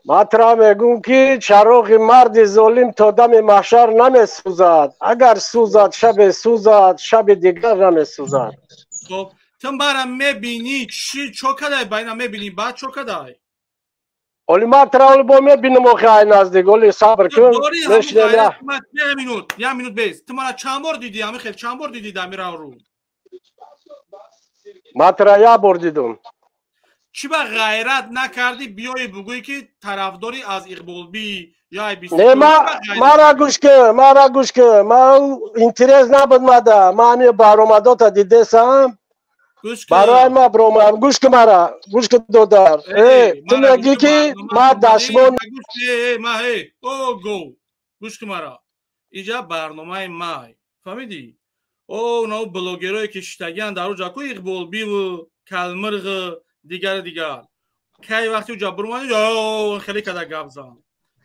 Ман тра мегӯм ки чароғи марди золим то дами маҳшар намесӯзад. Агар сӯзад, шабе сӯзад, шаби дигар намесӯзад. Хоб, ту мара мебинӣ чӣ чо кадай ба? Ина мебинӣ баъд чо кадай? Оли ман тра оли бо мебинам охи ай наздик, оли сабр кун. Як минут, як минут бес. Ту мара чанд бор дидӣ? Ҳамин хел чанд бор дидӣ дар раҳру? Ман тра як бор дидум. Чӣ ба ғайрат накардӣ биёӣ бугӯӣ ки тарафдорӣ аз Иқболбӣ ё ай Не, мара гӯш кун, мара гӯш кун. Ман интерес набуд мада. Ман ҳамин баромадота дидесам. Барои ма бромам. Гӯш кун мара, гӯш кун додар. Э, ту мегӣ ки ма дашмон. Ма э, о го. Гӯш кун мара. Иҷа барномаи май. Фаҳмидӣ? О, нав блогерое ки шиштагиан дар уҷа ку Иқболбиву Калмирғ дигар дигар. Кай вақти уҷа бурмани, о, хеле када гап зан.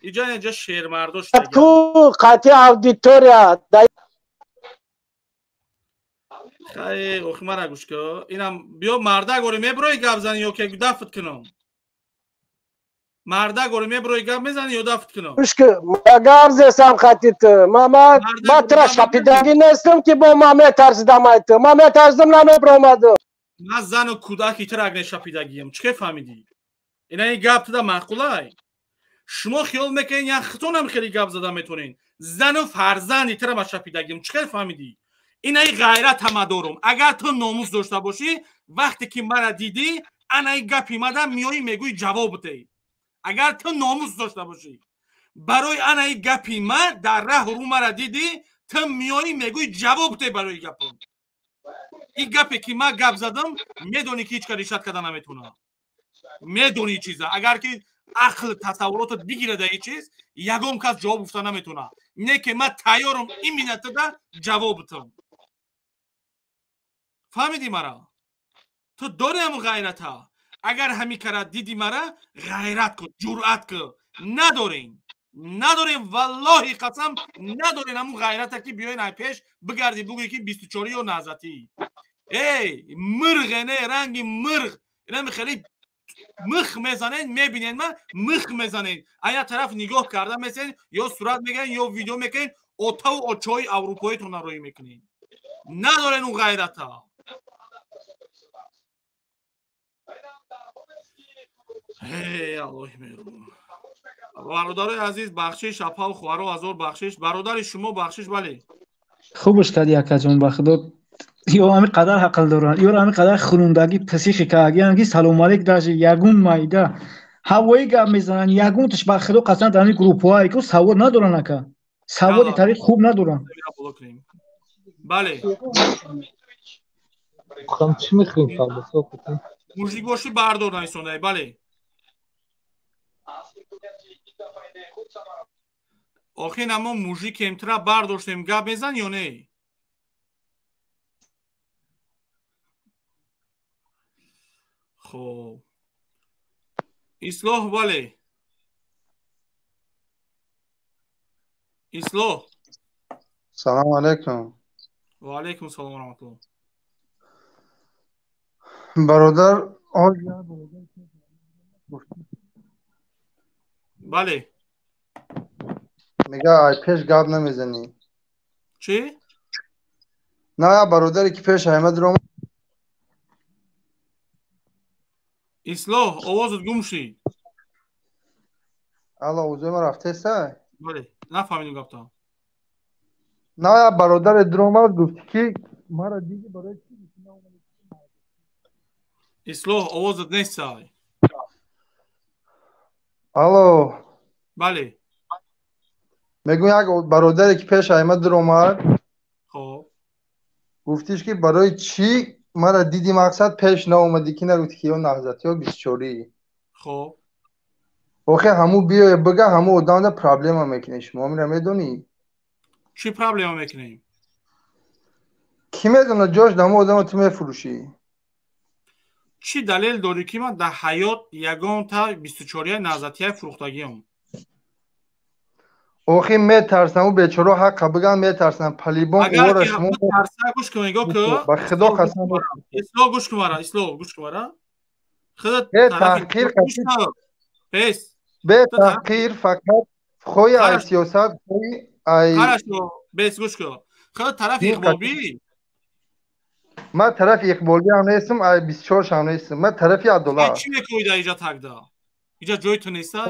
Иҷа инҷа шермардо шиштагиан. Ку қати аудитория Хай, охи мара гӯш кун. Инам биё мардак ори меброи гап зани ё ки дафт кунам? Мардак ори меброи гап мезани ё дафт кунам? Гӯш кун, ма гап зесам хати ту. Ма ма тра шапидагӣ нестам ки бо ма метарсидам ай ту. Ма метарсидам намебромадам. Ман зану кӯдаки тра нешапидагиям. Чӣ ке фаҳмидӣ? Ина ин гап туда маъқулай? Шумо хиёл мекунед як хитонам хеле гап зада метонед. Зану фарзанди тра ма шапидагиям. Чӣ ке фаҳмидӣ? Инаи ғайрат ҳама дорум. Агар ту номус дошта бошӣ, вақте ки мара дидӣ, анаи гапи мада миёӣ мегӯӣ ҷавоб бидеҳ. Агар ту номус дошта бошӣ, барои анаи гапи ма дар раҳ рӯ мара дидӣ, ту миёӣ мегӯӣ ҷавоб бидеҳ барои гапам. Ин гапе ки ма гап задам, медонӣ ки ҳеҷ кас решат карда наметавонад. Медонӣ чиза. Агар ки ақл тасаввуротат бигирад ин чиз, ягон кас ҷавоб гуфта наметавонад. Не ки ма тайёрам именно туда ҷавоб бидам. Фаҳмидӣ мара? Ту дорӣ ҳамун ғайрата. Агар ҳамин кара дидӣ мара, ғайрат кун, ҷуръат кун. Надорем. Надорем, валлоҳи қасам, надорем ҳамун ғайрата ки биёен ай пеш бигардӣ бугӯӣ ки 24 ё наҳзатӣ. Эй, мирғе не, ранги мирғ. Инами хеле мих мезанен, мебинен ма, мих мезанен. Ая тараф нигоҳ карда месен, ё сурат мегирен, ё видео мекунен, отаву очои аврупоитонро роӣ мекунен. Надорен он ғайрата. Эй, Аллоҳи меҳрубон. Бародарои азиз, бахшиш, апаву хоҳаро ҳазор бахшиш. Бародари шумо бахшиш, бале. Хубш кардӣ акаҷон, ба худо. Ё ҳамин қадар ҳақл доранд, ё ҳамин қадар хурундагӣ психикагиан ки салом алейк даже ягон майда ҳавоӣ гап мезананд, ягонташ ба худо қасам дар ҳамин группҳое ку савод надоранд ака. Саводи тариқ хуб надоранд. Бале. Хам чӣ мехоҳем колбаса кунем? Мужик бошӣ бардор нависондай, бале. Охин амо мужикем тра бардоштем гап мезан ё не? Хоб. Ислоҳ, бале. Ислоҳ. Салому алайкум. Ва алайкум салом ва раҳматуллоҳ. Бародар, бале. Мега ай пеш гап намезанӣ. Чӣ? На, бародаре ки пеш аймад ро. Ислоҳ, овозат гум шид. Алло, овозои ман рафтеса? Бале, нафаҳмидем гапта. На, бародаре дуромад, гуфт ки мара диди барои чӣ? Ислоҳ, овозат нестай. Алло. Бале. Мегӯям як бародаре ки пеш аймад дуромад. Хоб. Гуфтиш ки барои чӣ мара диди, мақсад пеш наомадӣ, ки нагуфти ки ё наҳзат ё бисчорӣ. Хоб. Охе ҳаму биёя бига, ҳаму одамда проблема мекунӣ, шумо амира медонӣ? Чӣ проблема мекунем? Кӣ медонад, ҷош даму одама ту мефурӯшӣ. Чӣ далел дорӣ ки ман дар ҳаёт ягонта бистучория наҳзатияи фурӯхтагиам? Охи метарсам, ӯ бечоро ҳаққа биган метарсам, палибон ӯро шумо тарса. Гӯш кун, нигоҳ кун. Ба худо қасам. Ислоҳ, гӯш кун мара, Ислоҳ, гӯш кун мара. Худат таҳқир бес. Бе таҳқир, фақат хоҳи ай сиёсат, хоҳи ай. Хорошо, бес, гӯш кун. Худат тарафи иқболбӣ? Ман тарафи иқболӣ ҳам нестам, ай бисчорш ҳам нестам. Ман тарафи адолат. Чӣ мекунӣ дар иҷа тагда? Иҷа ҷои ту неста?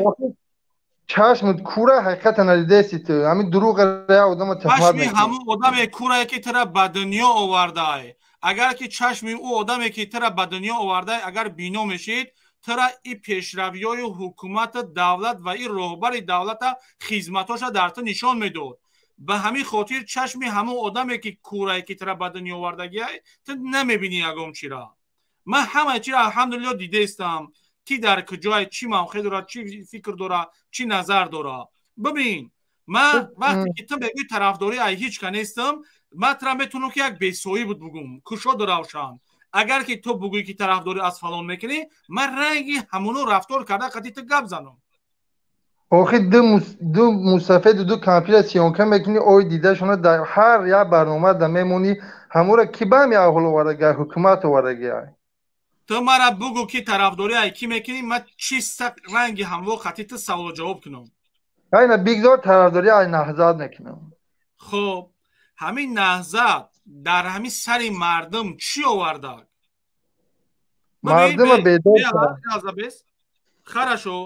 Чашмат кура, ҳақиқата надидаси ту. Ҳамин дурӯғ я одама туҳмат мекунӣ. Чашми ҳамон одаме курае ки тура ба дунё овардаай. Агар ки чашми ӯ одаме ки тура ба дунё овардаай, агар бино мешид, тура и пешравиҳои ҳукумати давлат ва и роҳбари давлата хизматоша дар ту нишон медод. Ба ҳамин хотир чашми ҳамон одаме ки курае ки тура ба дунё овардагиай, ту намебинӣ ягон чира. Ман ҳамаи чира алҳамдулилло дидаистам. Ки дар куҷое чӣ мавқеъ дорад, чӣ фикр дорад, чӣ назар дорад. Бибин, ман вақте ки ту мегӯӣ тарафдорӣ ай ҳеҷ ка нестам, ман тура метавонам ки як бесоӣ буд бугум, кушоду равшан. Агар ки ту бугӯӣ ки тарафдорӣ аз фалон мекунӣ, ман ранги ҳамоно рафтор карда қати ту гап занам. Охи ду мусафеду ду кампира сиёнка мекунӣ, ой дидашона дар ҳар як барнома да мемонӣ, ҳамора ки ба ҳами аҳол овардагиай, ҳукумат овардагиай. Ту мара бугӯ ки тарафдорӣ ай кӣ мекунӣ, ман чиста ранги ҳамво қати ту саволу ҷавоб кунам. Айна бигзор, тарафдорӣ ай наҳзат мекунам. Хоб, ҳамин наҳзат дар ҳамин сари мардум чӣ оварда? Мардума бедор. Хорошо,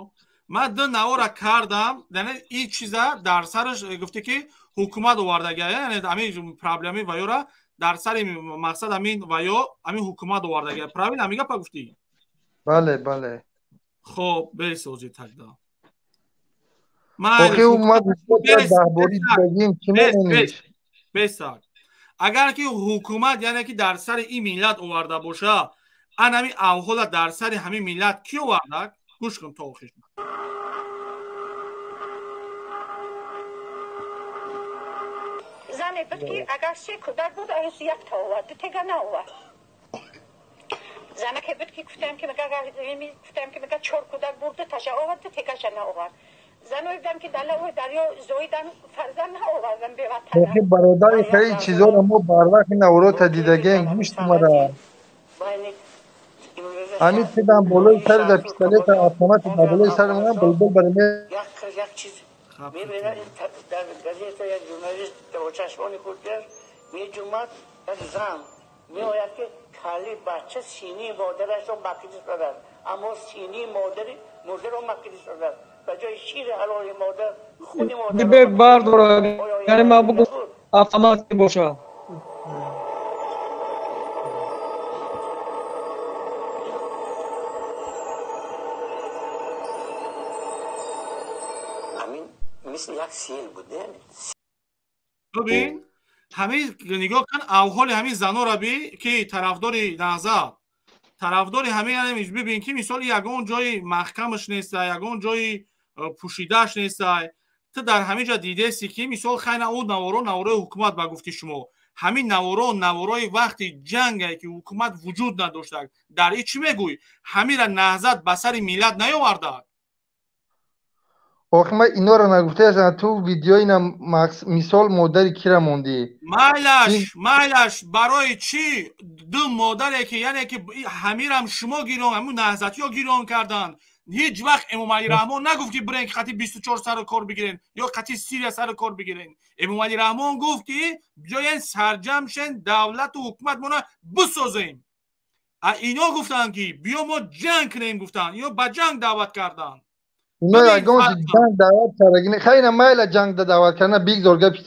ман ду навора кардам, яъне ин чиза дар сараш гуфтӣ ки ҳукумат овардагия, яъне ҳамин проблеми ваёра дар сари мақсад ҳамин ва ё ҳамин ҳукумат овардагия. Правильно ҳамин гапа гуфтӣ? Бале, бале. Хоб, бесозӣ тагда. Охи омад даҳборӣ дидагим, чӣ мемониш? Бесак. Агар ки ҳукумат яъне ки дар сари ин миллат оварда боша, ан ҳамин авҳола дар сари ҳамин миллат кӣ оварда? Гӯш кун то охир. Зане буд ки агар се кӯдак буд, аяс якта овард, дутега наовард. Занаке буд ки гуфтам ки гуфтам ки мега чор кӯдак бурд, дуташа овард, дутегаша наовард. Заное будам ки дар лавои дарё зоидан, фарзанд наовардан беватана. Охи бародари, хеле чизоро мо барвақти наврота дидагем, гӯшт мара. Ҳамин чизам болои сари да пистолета автомати дар болои сари ман булбул бари як чиз мебинад, дар газета як журналист бо чашмони худ меҷумад, як зан меояд ки кали бача синии модарашро макида шудааст, аммо синии модари мурдаро макида шудааст. Ба ҷои шири ҳалоли модар хуни модар бек бардорад, яъне ман бугум автомат бошад. Бибин, ҳамин нигоҳ кун, авҳоли ҳамин занора би ки тарафдори наҳзат, тарафдори ҳамин бибин ки мисоли ягон ҷои маҳкамаш неста, ягон ҷои пӯшидааш неста. Ту дар ҳамин ҷа дидаси ки мисол хайна ӯ наворо наворои ҳукумат ба гуфти шумо. Ҳамин наворо наворои вақти ҷангае ки ҳукумат вуҷуд надошта. Дар ин чӣ мегӯй? Ҳамира наҳзат ба сари миллат наёварда. Охи ман инора нагуфтаам, ту видеои на мисол модари кира мондӣ. Майлаш, майлаш, барои чӣ ду модаре ки яъне ки ҳамирам шумо гирон, ҳамун наҳзатиё гирон карданд. Ҳеҷ вақт Эмомалӣ Раҳмон нагуфт ки бирен қати 24 сару кор бигирен ё қати Сирия сару кор бигирен. Эмомалӣ Раҳмон гуфт ки биёен сарҷам шен, давлату ҳукуматмона бисозем. А ино гуфтанд ки биё мо ҷанг кунем, гуфтанд. Ино ба ҷанг даъват карданд. Ино ягон ҷанг даъват кардагӣ хайна, майла ҷанг даъват кардан бигзор, гапи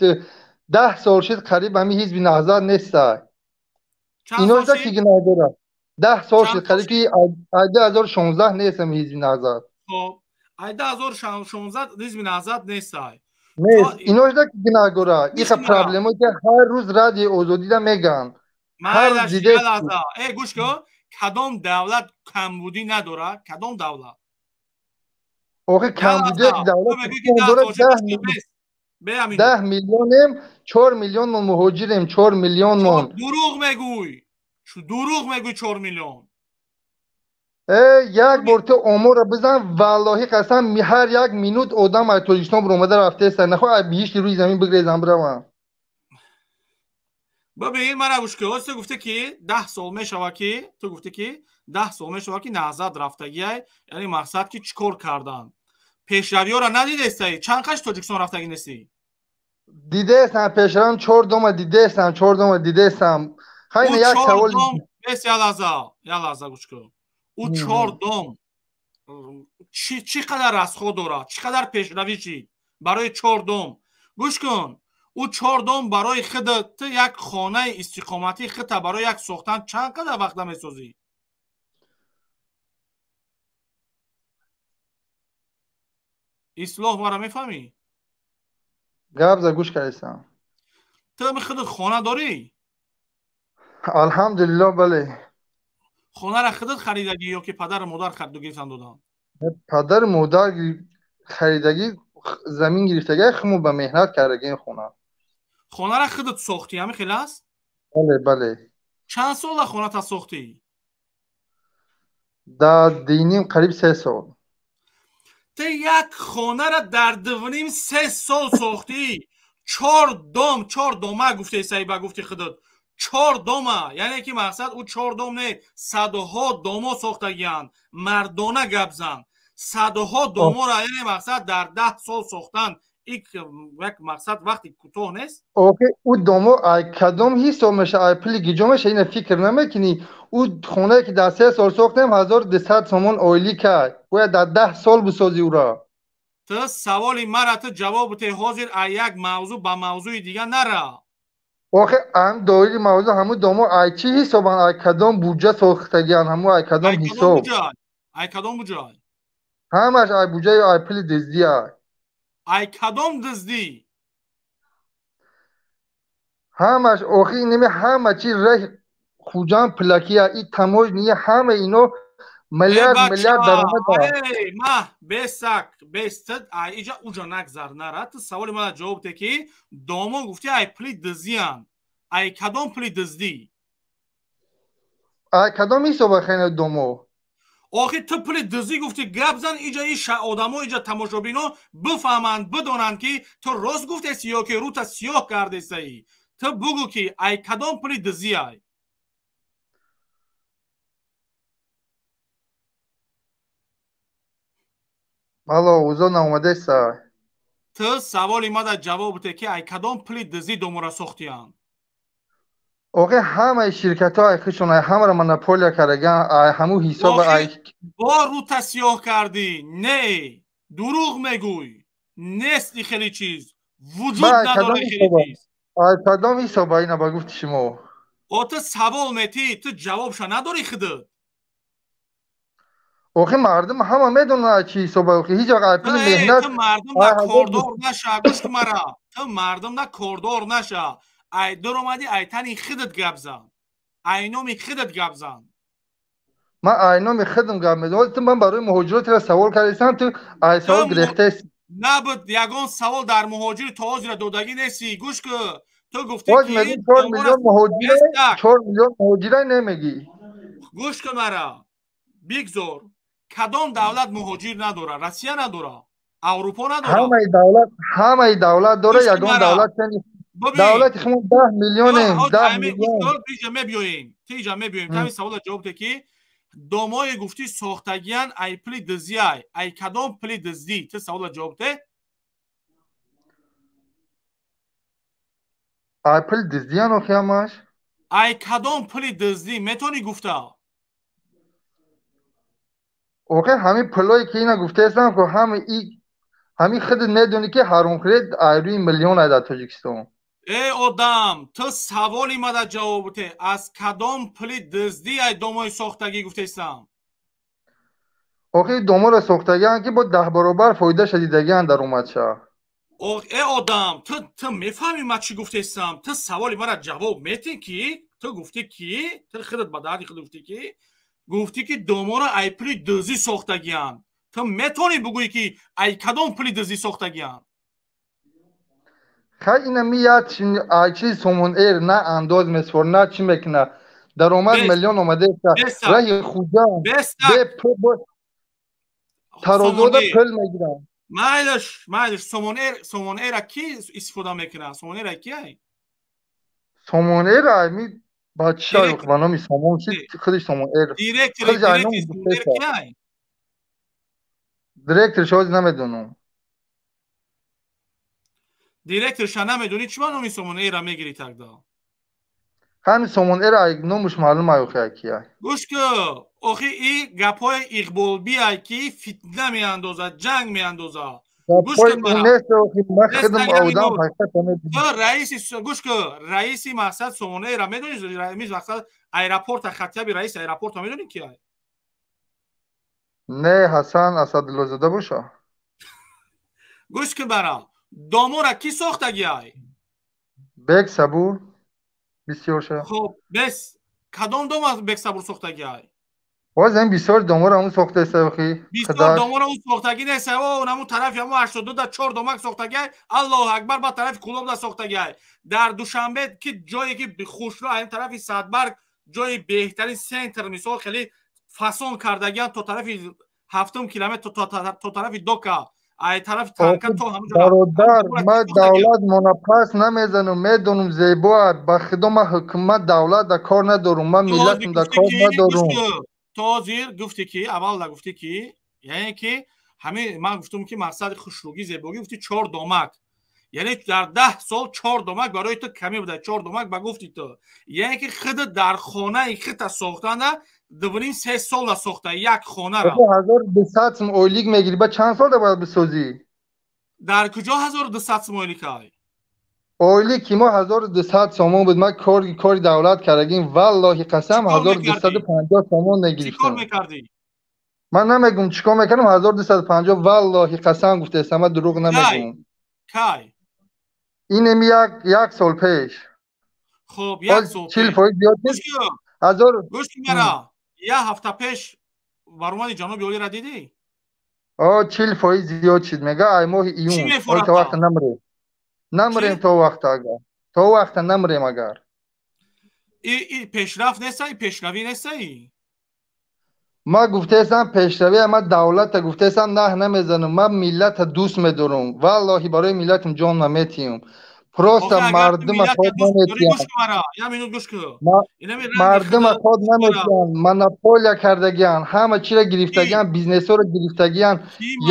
10 сол шид қариб ҳамин ҳизби наҳзат нестай. Ино ки гуноҳ дорад? 10 сол шид қариб ки ай 2016 нест ҳамин ҳизби наҳзат. Хоб, ай 2016 ҳизби наҳзат нестай. Нест. Ино ки гуноҳ дорад? Иха проблемо ки ҳар рӯз радиои озодида мегӯянд. Майлаш, э гӯш кун, кадом давлат камбудӣ надорад? Кадом давлат? Охи камбудие ки давлат дорад, 10 миллионем, 4 миллион мон муҳоҷирем, 4 миллион мон. Дурӯғ мегӯй, дурӯғ мегӯй, 4 миллион. Э, як бор ту оморро бизан, валлоҳи қасам, ҳар як минут одам аз Тоҷикистон баромада рафтеста. Нахоҳ аз биҳишти рӯи замин бигрезам биравам. Бибин, мана гӯш кун, ту гуфтӣ ки 10 сол мешава ки, ту гуфтӣ ки 10 сол мешава ки наҳзат рафтагиай, яъне мақсад ки чӣ кор карданд? Пешравиёро надидестаи? Чанд қаш Тоҷикистон рафтагӣ нестӣ? Дидестам, пешравам чор дома дидестам, чор дома дидестам. Хайна як савол. Бес, як лаҳза, як лаҳза гӯш кун. Ӯ чор дом чӣ қадар расход дорад? Чӣ қадар пешравӣ шид барои чор дом? Гӯш кун, ӯ чор дом барои худат, ту як хонаи истиқоматии худта барои як сохтан чанд қадар вақт месозӣ? Ислоҳ, маро мефаҳмӣ? Гап за, гӯш кардистам. Ту худат хона дорӣ? Алҳамдулилло, бале. Хонаро худат харидагӣ ё ки падару модар хариду гирифтан доданд? Падару модар харидагӣ, замин гирифтагӣ, хумо ба меҳнат кардагӣ хона. Хонаро худат сохтӣ, ҳамин хел аст? Бале, бале. Чанд сола хоната сохтӣ? Дар диним қариб 3 сол. Ту як хонаро дар 2.5-3 сол сохтӣ. Чор дом, чор дома гуфтесаи ба гуфти худат. Чор дома, яъне ки мақсад ӯ чор дом не, садҳо домо сохтагианд. Мардона гап зан. Садҳо доморо яъне мақсад дар 10 сол сохтан як мақсад вақти кӯтоҳ нест? Охи ӯ домо ай кадом ҳисоб меша, ай пули гиҷо меша, ина фикр намекунӣ. Ӯ хонае ки дар 3 сол сохтем, 1200 сомон ойлӣ кард. Бояд дар 10 сол бисозӣ ӯро. Ту саволи мара ту ҷавоб бите, ҳозир ай як мавзӯъ ба мавзӯи дигар нара. Охи ам доири мавзӯъ, ҳамун домо ай чӣ ҳисобанд, ай кадом буҷа сохтагианд, ҳамун ай кадом ҳисоб? Ай кадом буҷа? Ҳамаш ай буҷаи ай пули дуздӣ ай. Ай кадом дуздӣ? Ҳамаш охи инами ҳама чи раҳ Хуҷанд пулакия, и таможния, ҳама ино миллиард миллиард даромад. Ма бесак бестад, ай иҷа уҷа нагзар нара. Ту саволи мана ҷавоб те ки домо гуфти ай пули дуздиянд. Ай кадом пули дуздӣ? Ай кадом ҳисоба хайна домо? Охи ту пули дуздӣ гуфти, гап зан иҷа и одамо, иҷа тамошобино бифаҳманд, бидонанд ки ту рост гуфтеси ё ки рӯта сиёҳ кардесаи. Ту бугӯ ки ай кадом пули дуздӣ ай? Алло, узо наомадеса. Ту саволи мада ҷавоб бите ки ай кадом пули дуздӣ домора сохтиянд? Охи ҳамаи ширкатҳо ай худшон ай ҳамаро монополия кардаган, ай ҳамун ҳисоб ай. Бо рӯта сиёҳ кардӣ? Не, дурӯғ мегӯй. Нест и хеле чиз, вуҷуд надорад хеле чиз. Ай кадом ҳисоба ина ба гуфти шумо? О, ту савол метӣ, ту ҷавобша надорӣ худат. Охи мардум ҳама медонад чӣ ҳисоба, охи ҳеҷ вақт ай пули меҳнат. Ту мардум на кордор наша, гӯш кун мара. Ту мардум на кордор наша. Ай дуромадӣ, ай тани худат гап зан, ай номи худат гап зан. Ман ай номи худам гап мезанам. Ту ман барои муҳоҷиротро савол кардистам, ту ай савол гирехтаест. Набуд ягон савол дар муҳоҷир то ҳозира додагӣ нестӣ. Гӯш кун, ту гуфтӣ ки 4 миллион муҳоҷир, 4 миллион муҳоҷира намегӣ. Гӯш кун мара, бигзор. Кадом давлат муҳоҷир надорад? Россия надорад? Аврупо надорад. Ҳамаи давлат дора, ягон давлат давлати хумон 10 миллионем, 10 миллион. Тиҷа мебиёем, тиҷа мебиёем. Тами савола ҷавоб де ки домое гуфтӣ сохтагиян ай пули дуздӣ ай. Ай кадом пули дуздӣ? Ту савола ҷавоб де. Ай пули дуздиян охи ҳамаш? Ай кадом пули дуздӣ метавонӣ гуфта? Охи ҳамин пулое ки ина гуфтаестам ку ҳами ҳамин худат медонӣ ки ҳаромхӯрӣ ай рӯи миллион ай дар Тоҷикистон. Э одам, ту саволи мада ҷавоб те. Аз кадом пули дуздӣ ай домои сохтагӣ гуфтаистам? Охи доморо сохтагиан ки бо 10 баробар фоидаша дидагиан даромадша. Э одам, ту мефаҳмӣ ман чӣ гуфтаистам? Ту саволи мара ҷавоб метӣ ки ту гуфтӣ ки ту худат ба дарди худ гуфтӣ ки доморо ай пули дуздӣ сохтагианд. Ту метавонӣ бугӯӣ ки ай кадом пули дуздӣ сохтагианд? Хай ина ми як ай чи Сомон Эйр на андоз меспор, на чӣ мекуна. Даромад миллион омадааст. Раҳи Хуҷанд тарозода пул мегиранд. Майлаш, майлаш, Сомон Эйр, Сомон Эйра ки истифода мекунад? Сомон Эйра ки ай? Сомон Эйр ай ми бача ба номи Сомон чи худиш Сомон Эйр. Директори Сомон Эйр ки ай? Директорш ҳозир намедонам. Директорша намедонӣ, чӣ ба номи Сомон Эйра мегирӣ тогда? Ҳамин Сомон Эйра ай номуш маълум ай охи ай ки ай. Гӯш ку, охи и гапҳои иқболбӣ ай ки фитна меандозад, ҷанг меандозад. Гӯш ку нест охи, ман худам одам ҳақиқат намедонам. Раиси, гӯш ку, раиси мақсад Сомон Эйра медонӣ, раиси мақсад аэропорта, хатяби раиси аэропорта медонӣ ки ай? Не, Ҳасан Асадуллозода боша. Гӯш ку бара, домора ки сохтагӣ ай? Бек Сабур бисёрша. Хоб, бес, кадом дом аз Бек Сабур сохтагӣ ай? Боз ин бисёр домора ҳамун сохтааст охи. Бисёр домора ӯ сохтагӣ нест, о ҳамун тарафи ҳамун 82 да 4 домак сохтагӣ ай. Аллоҳу акбар, ба тарафи Кулоб да сохтагӣ ай. Дар Душанбе ки ҷое ки хушрӯ ҳамин тарафи Садбарг ҷои беҳтарин центр мисол хеле фасон кардагиан то тарафи 7 километр то тарафи Дока. Ай тарафи Танка то ҳамун ҷо. Бародар, ман давлат монопаст намезанам, медонам зебо аст. Ба худо ман ҳукумат давлат да кор надорам, ман миллатам да кор надорам. То зир гуфтӣ ки аввал да гуфтӣ ки яъне ки ҳамин ман гуфтам ки мақсади хушрӯгӣ зебогӣ гуфтӣ 4 домак. Яъне дар 10 сол 4 домак барои ту камӣ буда, 4 домак ба гуфти ту. Яъне ки худат дар хонаи худта сохтанда 2.5-3 сола сохта як хонаро. 1200 сом ойлик мегирӣ, ба чанд сол да бояд бисозӣ? Дар куҷо 1200 сом ойлик ай? Ойлик ки мо 1200 сомон буд, ман кори давлат кардагим, валлоҳи қасам 1250 сомон мегирифтам. Чӣ кор мекардӣ? Ман намегум чӣ кор мекардам, 1250 валлоҳи қасам гуфтаестам, ман дурӯғ намегум. Кай? Инем як сол пеш. Хоб, як сол пеш. 40% зиёд нест. Гӯш кун мара, як ҳафта пеш баромади ҷаноби олиро дидӣ? О, 40% зиёд шид, мега ай моҳи июн. Ой, то вақта намрем. Намрем то вақта агар. То вақта намрем агар. И пешрафт неста, и пешравӣ неста и? Ман гуфтаестам пешравӣ, ман давлата гуфтаестам наҳ намезанам, ман миллата дӯст медорам. Валлоҳи барои миллатам ҷон наметиҳам. Просто мардума ход наметиҳам. Мардума ход наметиҳам, монополия кардагиан, ҳама чиро гирифтагиан, бизнесҳоро гирифтагиан,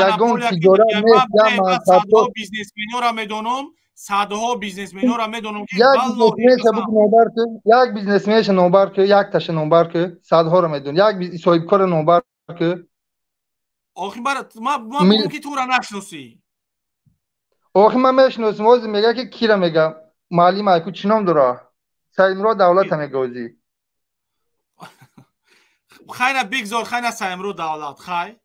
ягон тиҷорат нест, я мансабдор. Бизнесменҳоро медонам, садҳо бизнесменҳоро медонам ки як бизнесменша бугу номбар ку, як бизнесменша номбар ку, якташа номбар ку, садҳоро медонам, як соҳибкорро номбар ку. Охи ман бугум ки туро нашиносӣ. Охи ман мешиносам, ҳозир мега ки кира мега, муаллим айку чӣ ном дора? Саидмурод Давлата мега ҳозир. Хайна бигзор, хайна Саидмурод Давлат, хай.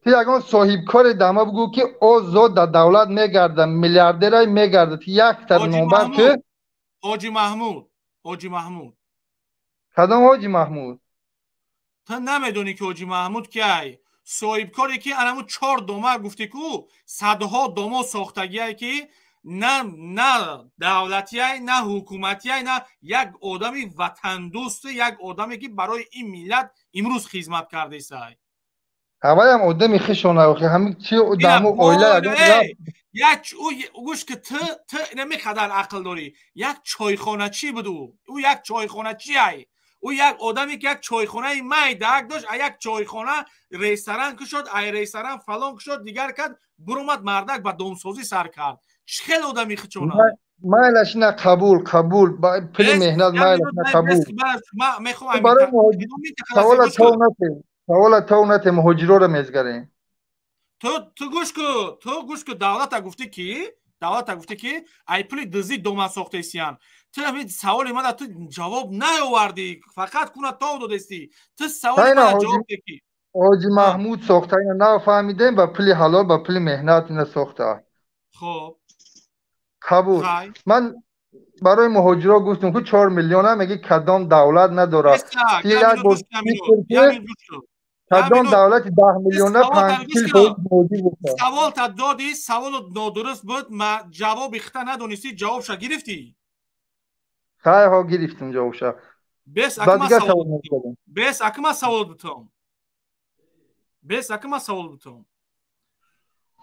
Ту ягон соҳибкоре дама бугӯ ки озод дар давлат мегардад, миллиардерай мегардад, ту якта номбар ку. Ҳоҷи Маҳмуд, Ҳоҷи Маҳмуд. Кадом Ҳоҷи Маҳмуд? Ту намедонӣ ки Ҳоҷи Маҳмуд ки ай? Соҳибкоре ки анаму 4 дома гуфтӣ ку, садҳо домо сохтагиай ки на давлатиай, на ҳукуматиай, на як одами ватандӯст, як одаме ки барои ин миллат имрӯз хизмат кардесай. Ҳаваям одами хишона, охи ҳами чи даму оила ягон як гӯш ки ту намеқадар ақл дорӣ. Як чойхоначӣ буд ӯ. Ӯ як чойхоначи ай. Ӯ як одаме ки як чойхонаи майдаак дошт, а як чойхона ресторан кушод, ай ресторан фалон кушод, дигар кард, буромад мардак ба домсозӣ сар кард. Чӣ хел одами хичона? Майлаш на қабул, қабул, пули меҳнат майлаш на қабул. Савола тов нате, савола тов нате, муҳоҷироро мезгарем. Ту гӯш ку, ту гӯш ку, давлата гуфтӣ ки, давлата гуфтӣ ки ай пули дизӣ доман сохтесиян. Ту ҳамин саволи мана ту ҷавоб наовардӣ, фақат куна тов додестӣ. Ту саволи мана ҷавоб де ки Ҳоҷи Маҳмуд сохта, ина нафаҳмидем, ба пули ҳалол, ба пули меҳнат ина сохта. Хоб. Қабул. Ман барои муҳоҷиро гуфтам ки 4 миллиона меги кадом давлат надорад. Кадом давлати 10 миллиона 5 муҳоҷир бошад. Савол та додӣ, саволот нодуруст буд, ма ҷавоби хита надонистӣ, ҷавобша гирифтӣ? Хай ҳо гирифтам ҷавобша. Бес акма савол. Бес акма савол бутам. Бес акма савол бутам.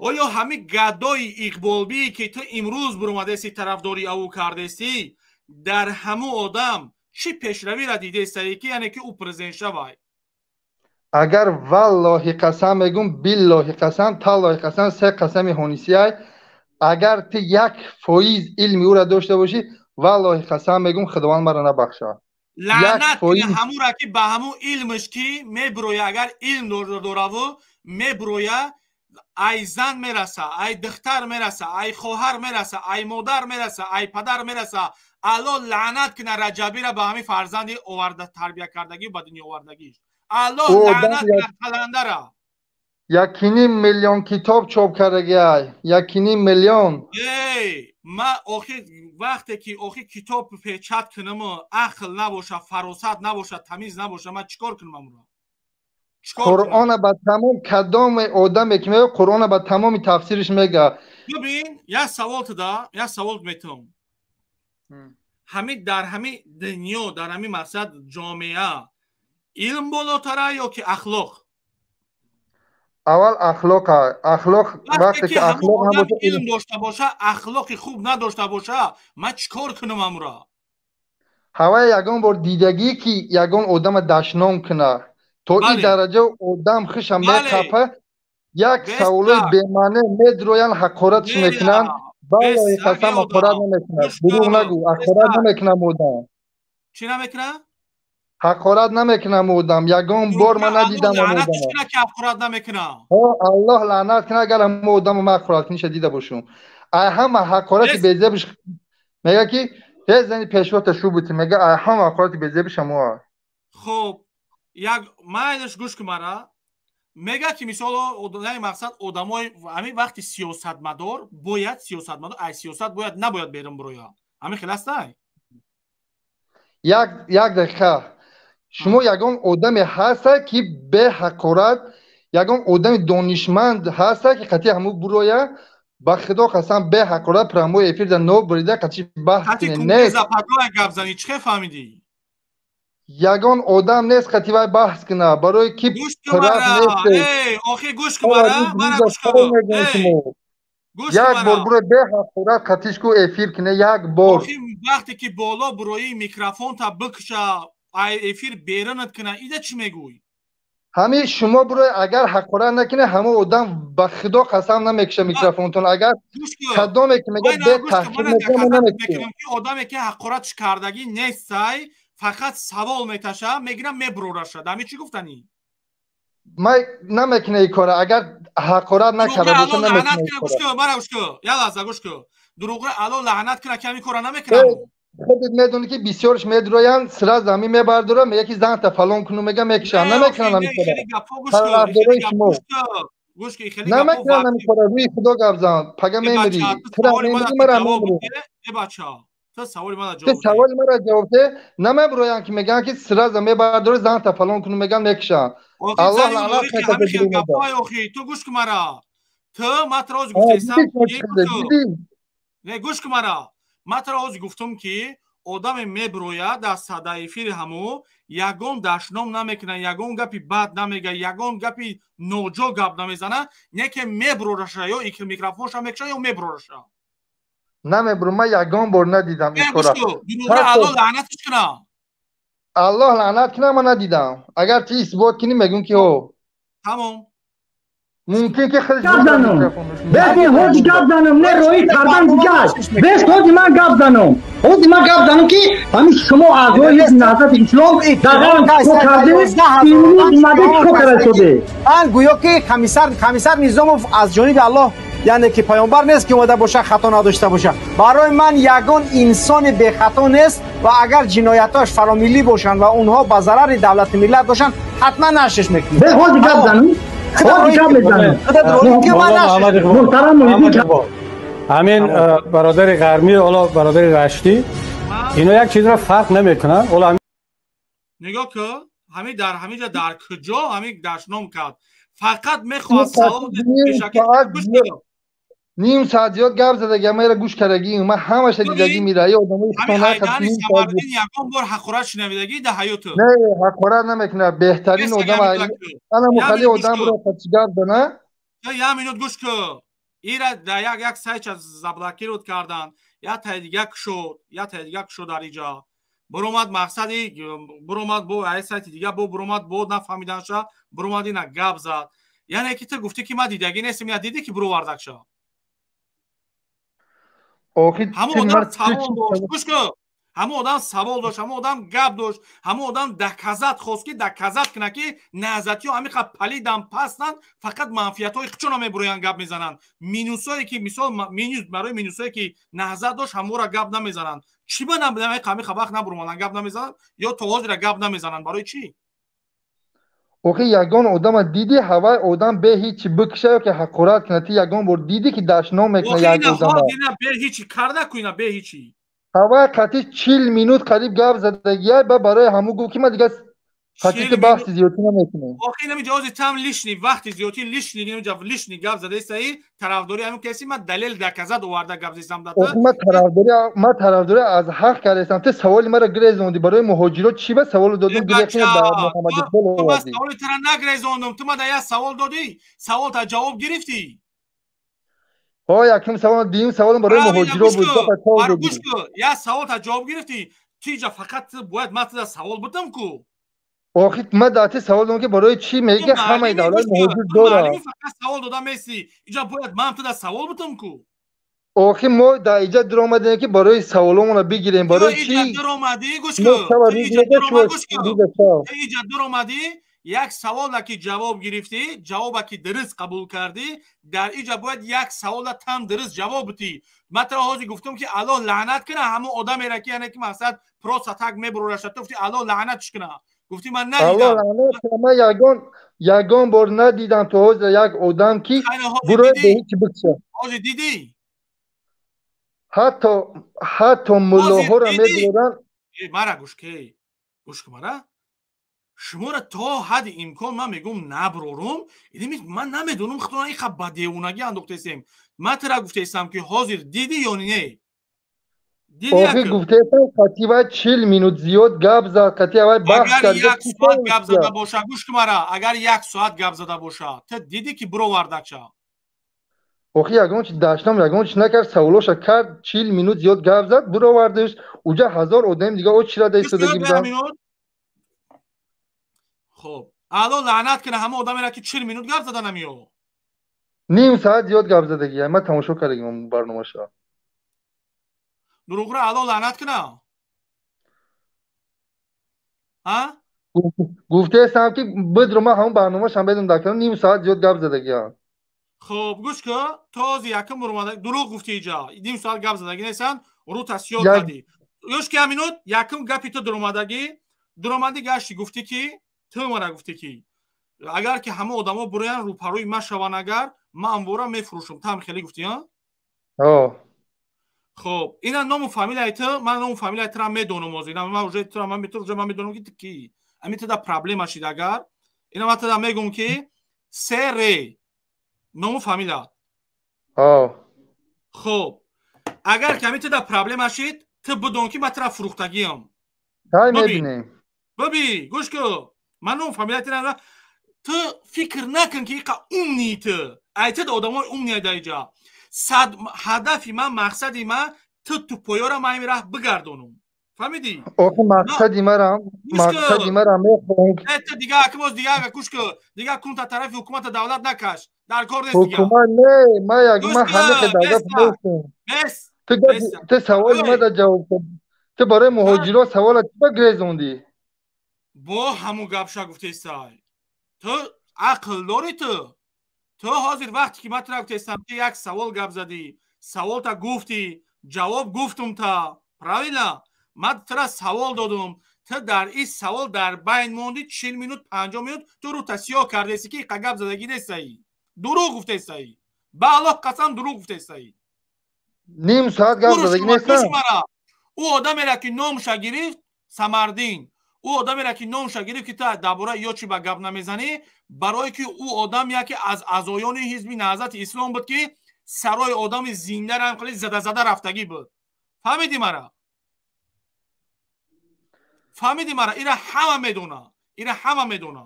Оё ҳамин гадои иқболбие ки ту имрӯз буромадести тарафдори аву кардестӣ, дар ҳамун одам чӣ пешравиро дидестае ки яъне ки ӯ президент шавай? Агар валлоҳи қасам мегум, биллоҳи қасам, таллоҳи қасам, се қасами ҳонисиай, агар ту 1% илми ӯра дошта бошӣ, валлоҳи қасам мегум, Худованд маро набахшад. Лаънат кина ҳамура ки ба ҳамун илмаш ки мебироя, агар илм дораву мебироя, ай зан мераса, ай духтар мераса, ай хоҳар мераса, ай модар мераса, ай падар мераса. Алло лаънат кина Раҷабира ба ҳамин фарзанди оварда тарбия кардагӣ ба дунё овардагиш. Алло лаънат кина Қаландара. 1.5 миллион китоб чоп кардагиай, 1.5 миллион. Эй, ма охи вақте ки охи китоб печат кунаму ақл набоша, фаросат набоша, тамиз набоша, ман чӣ кор кунам амро? Қуръона ба тамом кадоме одаме ки меояд, Қуръона ба тамоми тафсириш мега. Бибин, як савол туда, як савол метавам. Ҳамин дар ҳамин дунё, дар ҳамин мақсад ҷомеа илм болотара ё ки ахлоқ? Аввал ахлоқ, ахлоқ. Вақте ки ахлоқ набошад, илм дошта боша, ахлоқи хуб надошта боша, ман чӣ кор кунам амро? Ҳавай ягон бор дидагӣ ки ягон одама дашном куна, то ин дараҷа одам хиша меқапа, як саволои бемаъне медроянд, ҳақоратш мекунанд. Валлоҳи қасам, ҳақорат намекунад. Дурӯғ нагӯ, ҳақорат намекунам одам. Чӣ намекунад? Ҳақорат намекунам одам. Ягон бор ман надидам одам. Ҳақорат намекунам. Аллоҳ лаънат кунад агар ҳама одамо ман ҳақорат куниша дида бошум. Ай ҳама ҳақорати безебиш мега ки ҳеҷ зани пешвота шу бути, мега ай ҳама ҳақорати безебиш ҳамоа. Хоб, як майлаш гӯш кун мара. Мега ки мисол яъне мақсад одамои ҳамин вақти сиёсатмадор бояд сиёсатмадор ай сиёсат бояд набояд берун бирояд. Ҳамин хел астай? Як дақиқа. Шумо ягон одаме ҳаста ки беҳақорат, ягон одами донишманд ҳаста ки қатъи ҳаму буроя, ба худо қасам беҳақорат прямой эфир да нобурида қатъи баҳс кунед. Нест. Гап занӣ чӣ фаҳмидӣ? Ягон одам нест қатъи вай баҳс куна, барои ки тараф нест. Охи гӯш кун мара, мара гӯш кун. Як бор буро беҳақорат қатъиш ку эфир куне, як бор. Охи вақте ки боло бурои микрофонта бикша, ай эфир берунат куна, ида чӣ мегӯй? Ҳамин шумо буро агар ҳақорат накунед, ҳамон одам ба худо қасам намекуша микрофонтон. Агар кадоме ки мегӯяд бетаҳқир мекунам, намекунем. Одаме ки ҳақоратш кардагӣ нестай, фақат савол меташа, мегирам мебурораша. Дами чӣ гуфтанӣ? Ман намекунам ин кора, агар ҳақорат накарда боша намекунам. Гӯш кун, мара гӯш кун, як лаҳза гӯш кун. Дурӯғро Аллоҳ лаънат кунад ки ҳамин кора намекунам. Худат медонӣ ки бисёрш медроянд, сразу ҳамин мебардорам, мега ки занта фалон куну, мега мекушам. Намекунам ҳамин кора. Тарафдорои шумо. Намекунам ҳамин кора, рӯи худо гап зан, пага мемирӣ. Тура мемирӣ, мара мемирӣ. Э бача, ту саволи мана ҷавоб Ту саволи мара ҷавоб де. Намеброянд ки мегӯянд ки сразу мебардорӣ, занта фалон куну, мегӯянд мекушам. Аллоҳ лаънат кунад. Охи, ту гӯш кун мара. Ту ман туро ҳозир гуфтаистам. Не, гӯш кун мара. Ман туро ҳозир гуфтам ки Одаме меброяд дар сада эфири ҳамо, ягон дашном намекунад, ягон гапи бад намега, ягон гапи ноҷо гап намезана, не ки меброраша ё микрофонша мекша ё меброраша. Намебру, ман ягон бор надидам ин кора. Аллоҳ лаънатш кунад. Аллоҳ лаънат кунад, ман надидам. Агар ти исбот кунӣ, мегӯм ки ҳо. Тамом. Мумкин ки хеле гап занам. Бес ҳоҷи гап занам, не роҳи кардан дигар. Бес ҳоҷи ман гап занам. Ҳоҷи ман гап занам ки ҳамин шумо аъзои ҳизби Наҳзати Ислом дар ғарм чико кардед, имрӯз омадед чико карда шудед? Ман гӯё ки комиссар Низомов аз ҷониби Аллоҳ, яъне ки паёмбар нест ки омада боша хато надошта боша. Барои ман ягон инсони бехато нест ва агар ҷиноятҳояш фаромиллӣ бошанд ва онҳо ба зарари давлати миллат бошанд, ҳатман нашрш мекунем. Бе ҳоҷи гап занам. Ҳамин бародари ғармӣ, ҳоло бародари раштӣ, ино як чизро фарқ намекунанд. Нигоҳ кун, ҳамин дар ҳамин ҷо дар куҷо ҳамин дашном кард. Фақат мехоҳад савол ним соат зиёд гап задагӣ, ман гӯш кардагӣ, ман ҳамаша дидагӣ мира. Ё одамои Самардин ягон бор ҳақорат шунавидагӣ дар ҳаёту? Не, ҳақорат намекунад. Беҳтарин одам ана мухали одамро қати гап зана. Як минут гӯш кун. Ира дар як сайтша заблокировать кардан, як таи дига кушод, як таи дига кушод дар иҷа. Буромад мақсади буромад бо ай сайти дига бо буромад бо нафаҳмиданша буромад ина гап зад. Яъне ки ту гуфтӣ ки ман дидагӣ нестем, я дидӣ ки буровардакша. Ҳамон одам савол дошт, гӯш кун. Ҳамон одам савол дошт, ҳамон одам гап дошт, ҳамон одам доказат хост ки доказат кунад ки наҳзатиҳо ҳамин қадр палидан пастанд, фақат манфиятҳои худшонро мебуроянд гап мезананд. Минусое ки мисол минус барои минусое ки наҳзат дошт ҳамонро гап намезананд. Чӣ ба ҳамин вақт набуромаданд гап намезананд ё то ҳозира гап намезананд? Барои чӣ? Охи ягон одама диди ҳавай одам бе ҳичи бикша ё ки ҳақорат кунад, ти ягон бор диди ки дашном мекунад як одама? Бе ҳичи карда ку ина бе ҳичи. Ҳавай қати 40 минут қариб гап задагиай, ба барои ҳаму гуфт ки ман дигар қати ту баҳси зиёдтӣ намекунам. Охи инами ҷавози там лишний вақти зиёдтӣ лишний инами ҷав лишний гап задаистаи тарафдорӣ ҳамин каси ман далел доказат оварда гап зистам дата. Охи ман тарафдорӣ аз ҳақ кардастам. Ту саволи маро гирезондӣ барои муҳоҷирот чӣ ба саволу додум гирехтӣ ба Муҳаммад Иқбол овардӣ. Ман саволи тура нагирезондум. Ту ман дар як савол додӣ, савол та ҷавоб гирифтӣ. Ҳо, якум савол, дуюм саволам барои муҳоҷирот буд. Гӯш кун, як савол та ҷавоб гирифтӣ. Ту иҷа фақат бояд ман туда савол будам ку. Охи ман дар ти савол додам ки барои чӣ мегӯ ҳамаи давлат муҳоҷир дорад. Фақат савол дода месӣ. Иҷа бояд ман туда савол будам ку. Охи мо дар иҷа дуромадем ки барои саволомонро бигирем. Барои чӣ? Иҷа дуромадӣ, гӯш кун. Иҷа дуромадӣ, як савола ки ҷавоб гирифтӣ, ҷавоба ки дуруст қабул кардӣ, дар иҷа бояд як савола там дуруст ҷавоб бутӣ. Ман туро ҳозир гуфтам ки Аллоҳ лаънат кунад ҳамон одамеро ки яъне ки мақсад просто так мебурораша. Ту гуфтӣ Аллоҳ лаънатш кунад. Гуфтӣ ман надидам. Аллоҳ лаънат кунад, ман ягон бор надидам то ҳозир як одам ки бурояд бе ҳеҷ бикша. Ҳозир дидӣ? Ҳатто муллоҳоро мебуроранд. Мара гӯш ки, гӯш кун мара. Шуморо то ҳадди имкон ман мегӯм наброрум. Ман намедонам худро ин хаб ба девонагӣ андохтаистем. Ман тура гуфтаистам ки ҳозир дидӣ ё не? Охи гуфтаистам қати вай 40 минут зиёд гап зад, қати вай баҳс кард. Агар як соат гап зада боша, гӯш кун мара, агар як соат гап зада боша, ту дидӣ ки буровардакша? Охи ягон чи дашном, ягон чи накард, саволоша кард, 40 минут зиёд гап зад, буровардаш. Уҷа 1000 одами дига о чира даистодагӣ буданд. Хоб, Аллоҳ лаънат кунад ҳама одамеро ки 40 минут гап зада намеё. Ним соат зиёд гап задагӣ, ман тамошо кардагим барномаша. Дурӯғро Аллоҳ лаънат кунад. Ҳа? Гуфтаистам ки бидро ман ҳамон барномашам бедум дар кунам, ним соат зиёд гап задагиам. Хоб, гӯш кун, то ҳозир якум бор омада дурӯғ гуфтӣ иҷа. Ним соат гап задагӣ нестанд, рӯ тасиёд кардӣ. Гӯш ки ҳаминут якум гапи ту дуромадагӣ, дуромадӣ гашти гуфтӣ ки ту мара гуфтӣ ки агар ки ҳама одамо буроянд рӯпарӯи ман шаванд, агар ман амвора мефурӯшам. Ту ҳам хеле гуфтӣ, ҳа? Ҳо. Хоб, ина ному фамилияи ту, ман ному фамилияи тура медонам ҳозир. Ина ман уже тура ман мету уже ман медонам ки ту кӣ. Ҳамин туда проблема шид агар. Ина ман туда мегӯм ки СР ному фамилия. Ҳо. Хоб, агар ки ҳамин туда проблема шид, Ту бидон ки ман тура фурӯхтагиам. Ҳай мебинем. Биби, гӯш кун. Ман ном фамилияти надорам. Ту фикр накун ки иқа умный ту. Ай ту одамои умный дар иҷа. Сад ҳадафи ман, мақсади ман ту тупоёра ман ҳамин раҳ бигардонум. Фаҳмидӣ? Охи мақсади марам, мақсади марам мехоҳам. Э ту дига акмоз дига гӯш кун. Дига кун та тарафи ҳукумата давлат накаш. Дар кор нест дига. Ҳукумат не, ман як ман ҳама давлат нестам. Бес. Ту саволи мада ҷавоб кун. Ту барои муҳоҷиро савола чӣ ба грезондӣ? Бо ҳамун гапша гуфтесай. Ту ақл дорӣ ту? Ту ҳозир вақте ки ман тура гуфтестам, ту як савол гап задӣ, саволта гуфтӣ, ҷавоб гуфтум та. Правильно? Ман тура савол додум. Ту дар ин савол дар байн мондӣ 40 минут, 50 минут, ту рӯта сиёҳ кардесӣ ки иқа гап задагӣ нестаӣ. Дурӯғ гуфтестаӣ. Ба Аллоҳ қасам дурӯғ гуфтестаӣ. Ним соат гап задагӣ нестам. Ӯ одамеро ки номша гирифт, Самардин, ӯ одамеро ки номша гирифт ки ту дар бораи ё чӣ ба гап намезанӣ, барое ки ӯ одам яке аз аъзоёни ҳизби Наҳзати Ислом буд ки сарои одами зиндаро ҳам хеле зада-зада рафтагӣ буд. Фаҳмидӣ мара? Фаҳмидӣ мара? Ира ҳама медона. Ира ҳама медона.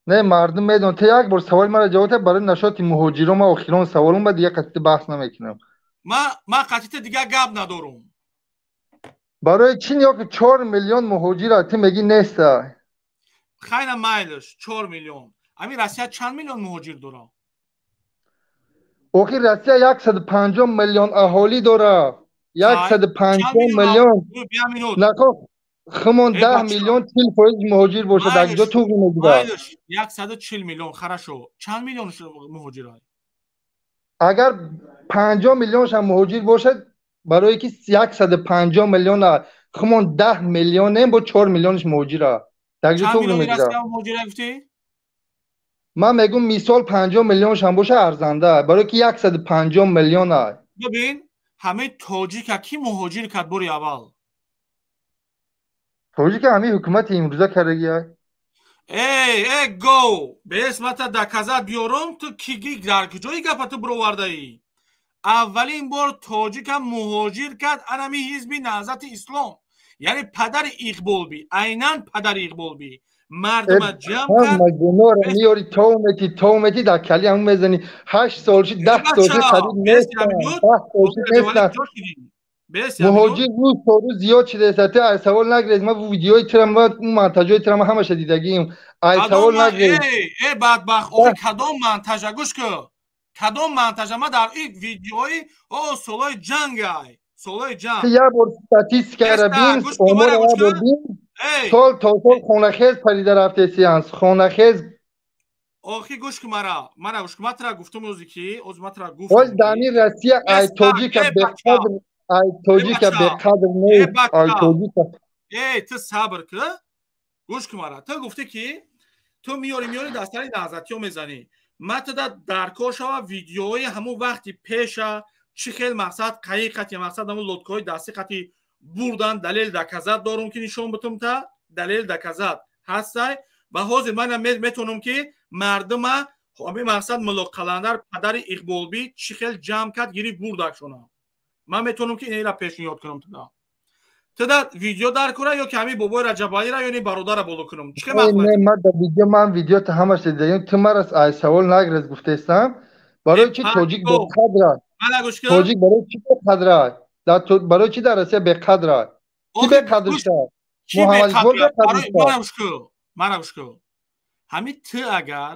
Не, мардум медонад. Ту як бор саволи маро ҷавоб деҳ барои нашоти муҳоҷиро. Ман охирон саволам ба дига қатъи баҳс намекунам. Ман қатъи ту дига гап надорум. Барои чӣ ё ки 4 миллион муҳоҷира ту мегӣ неста? Хайна майлаш 4 миллион. Ами Россия чанд миллион муҳоҷир дора? Охир Россия 150 миллион аҳолӣ дора. 150 миллион. Нахо хумон 10 миллион 40% муҳоҷир бошад, дар ҷо туғри мегирад. Майлаш 140 миллион, хорошо. Чанд миллион муҳоҷир? Агар 50 миллионшам муҳоҷир бошад, барое ки 150 миллион хумон 10 миллионем бо 4 миллионш муҳоҷира. Дар ҷо туғри мегирад. Ман мегӯм мисол 50 миллионшам боша арзанда, барое ки 150 миллион. Бибин, ҳамаи тоҷика ки муҳоҷир кард бори аввал? Тоҷика ҳамаи ҳукумати имрӯза кардагия. Эй, эй, гов! Бес мата доказат биёрам, ту киги дар куҷои гапа ту бировардаӣ? Аввалин бор тоҷика муҳоҷир кард анами ҳизби Наҳзати Ислом. Яъне падари Иқболбӣ, айнан падари Иқболбӣ. Мардума ҷамъ кард. Магунора меёри тоумети дар кали ҳамун мезанӣ. 8 сол шид, 10 сол шид, қариб нестанд. 10 сол шид нестанд. Муҳоҷир рӯз то рӯз зиёд шудааст. Ту ай савол нагирез. Ман видеои тура, ман монтажои тура ман ҳамаша дидагием. Ай савол нагирез. Э бадбахт, охи кадом монтажа гӯш кун. Кадом монтажа? Ман дар ин видеои о солҳои ҷанг ай. Солҳои ҷанг. Ту як бор статистикаро бин, оморро як бор бин. Сол то сол хонахез падида рафтесиянд. Хонахез. Охи гӯш кун мара. Мара гӯш кун. Ман тура гуфтум ози ки, ози ман тура гуфтум. Оз дар ин Россия ай тоҷика беқадр, ай тоҷика беқадр нест, ай тоҷика. Эй, ту сабр кун. Гӯш кун мара. Ту гуфтӣ ки ту меёри дар сари Наҳзатиё мезанӣ. Ман туда дар кор шава видеои ҳамун вақти пеша чӣ хел мақсад қаиқ қати мақсад ҳамун лодкаҳои дастӣ қати бурдан, далел доказат дорум ки нишон битум та, далел доказат ҳастай. Ва ҳозир ман метавонам ки мардума ҳамин мақсад Мулло Қаландар падари Иқболбӣ чӣ хел ҷамъ кард гирифт бурдакшона. Ман метавонам ки инро пешниҳод кунам туда. Туда видео дар кора ё ки ҳамин бобои Раҷабалиро ё ин бародарро боло кунам. Чӣ хел мақсад? Не, ман дар видео, ман видео та ҳамаш дидагим. Ту марас ай савол нагирез гуфтестам. Барои чӣ тоҷик беқадр аст? Тоҷик барои чӣ беқадр аст? Барои чӣ дар Россия беқадр аст? Кӣ беқадр шуд? Муҳаммад Иқбол беқадр шуд. Мара гӯш кун. Ҳамин ту агар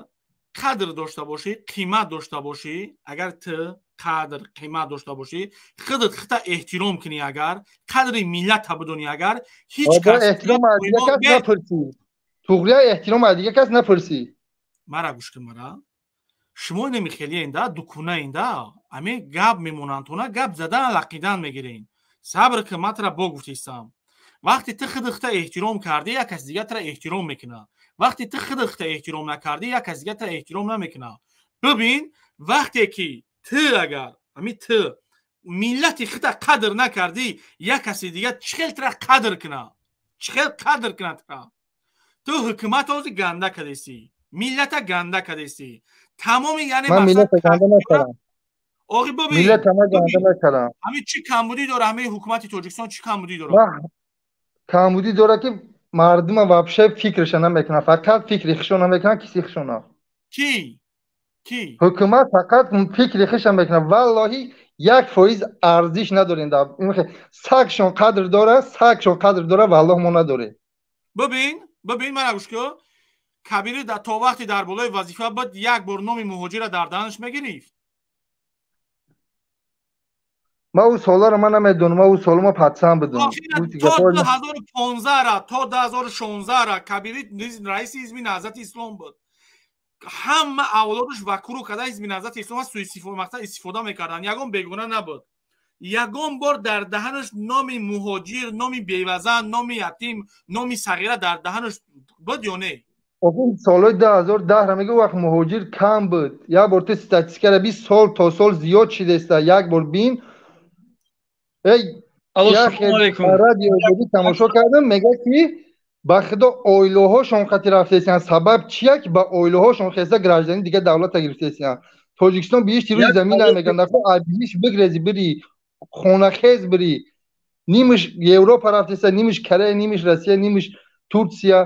қадр дошта бошӣ, қимат дошта бошӣ, агар ту қадр, қимат дошта бошӣ, худат худта эҳтиром кунӣ агар, қадри миллатта бидонӣ агар, ҳеҷ кас эҳтиром аз дигар кас напурсӣ. Туғрия эҳтиром аз дигар кас напурсӣ. Мара гӯш кун мара. Шумо намехелиенда, дукунаенда, ами гап мемонанд, гап задан лақидан мегирен. Сабр кун, ман тура бо гуфтистам. Вақте ту худ худта эҳтиром кардӣ, як кас дигар тура эҳтиром мекунад. Вақте ту худ худта эҳтиром накардӣ, як кас дигар тура эҳтиром намекунад. Бибин, вақте ки ту агар ами ту миллати худта қадр накардӣ, як каси дигар чӣ хел тура қадр кунад? Чӣ хел қадр кунад тура? Ту ҳукумат ҳозир ганда кардесӣ, миллата ганда кардесӣ. Тамоми яъне ман миллата ганда накардам. Оғи бибин. Миллат ҳама ганда мекардам. Ҳамин чӣ камбудӣ дора ҳамин ҳукумати Тоҷикистон чӣ камбудӣ дора? Камбудӣ дора ки мардума вообще фикраша намекунад, фақат фикри хишо намекунад, киси хишона. Кӣ? Кӣ? Ҳукумат фақат фикри хиша мекунад. Валлоҳи 1% арзиш надорем. Сагшон қадр дора, сагшон қадр дора, валлоҳ мо надорем. Бибин, бибин мана гӯш кун. Кабири то вақте дар болои вазифа буд, як бор номи муҳоҷира дар даҳанаш мегирифт. Ман ӯ соларо ман намедонам, ман ӯ соло ма патсан будам. То 2015 ра, то 2016 ра Кабири раиси ҳизби Наҳзати Ислом буд. Ҳама авлодаш вакуру карда ҳизби Наҳзати Ислом суистифода истифода мекарданд. Ягон бегона набуд. Ягон бор дар даҳанаш номи муҳоҷир, номи бевазан, номи ятим, номи сағира дар даҳанаш буд ё не? Охир солҳои 2010 ра мегӯ вақт муҳоҷир кам буд. Як бор ту статистикаро би сол то сол зиёд шидеста, як бор бин. Эй, радио тамошо кардам, мегӯяд ки ба худо оилаҳошон қати рафтесиянд. Сабаб чия ки ба оилаҳошон хеста гражданин дигар давлата гирифтесиянд. Тоҷикистон биҳишти рӯи замин мегӯянд. Нахо аз биҳишт бигрези бири, хонахез бири. Нимиш Европа рафтеса, нимиш Корея, нимиш Россия, нимиш Турсия.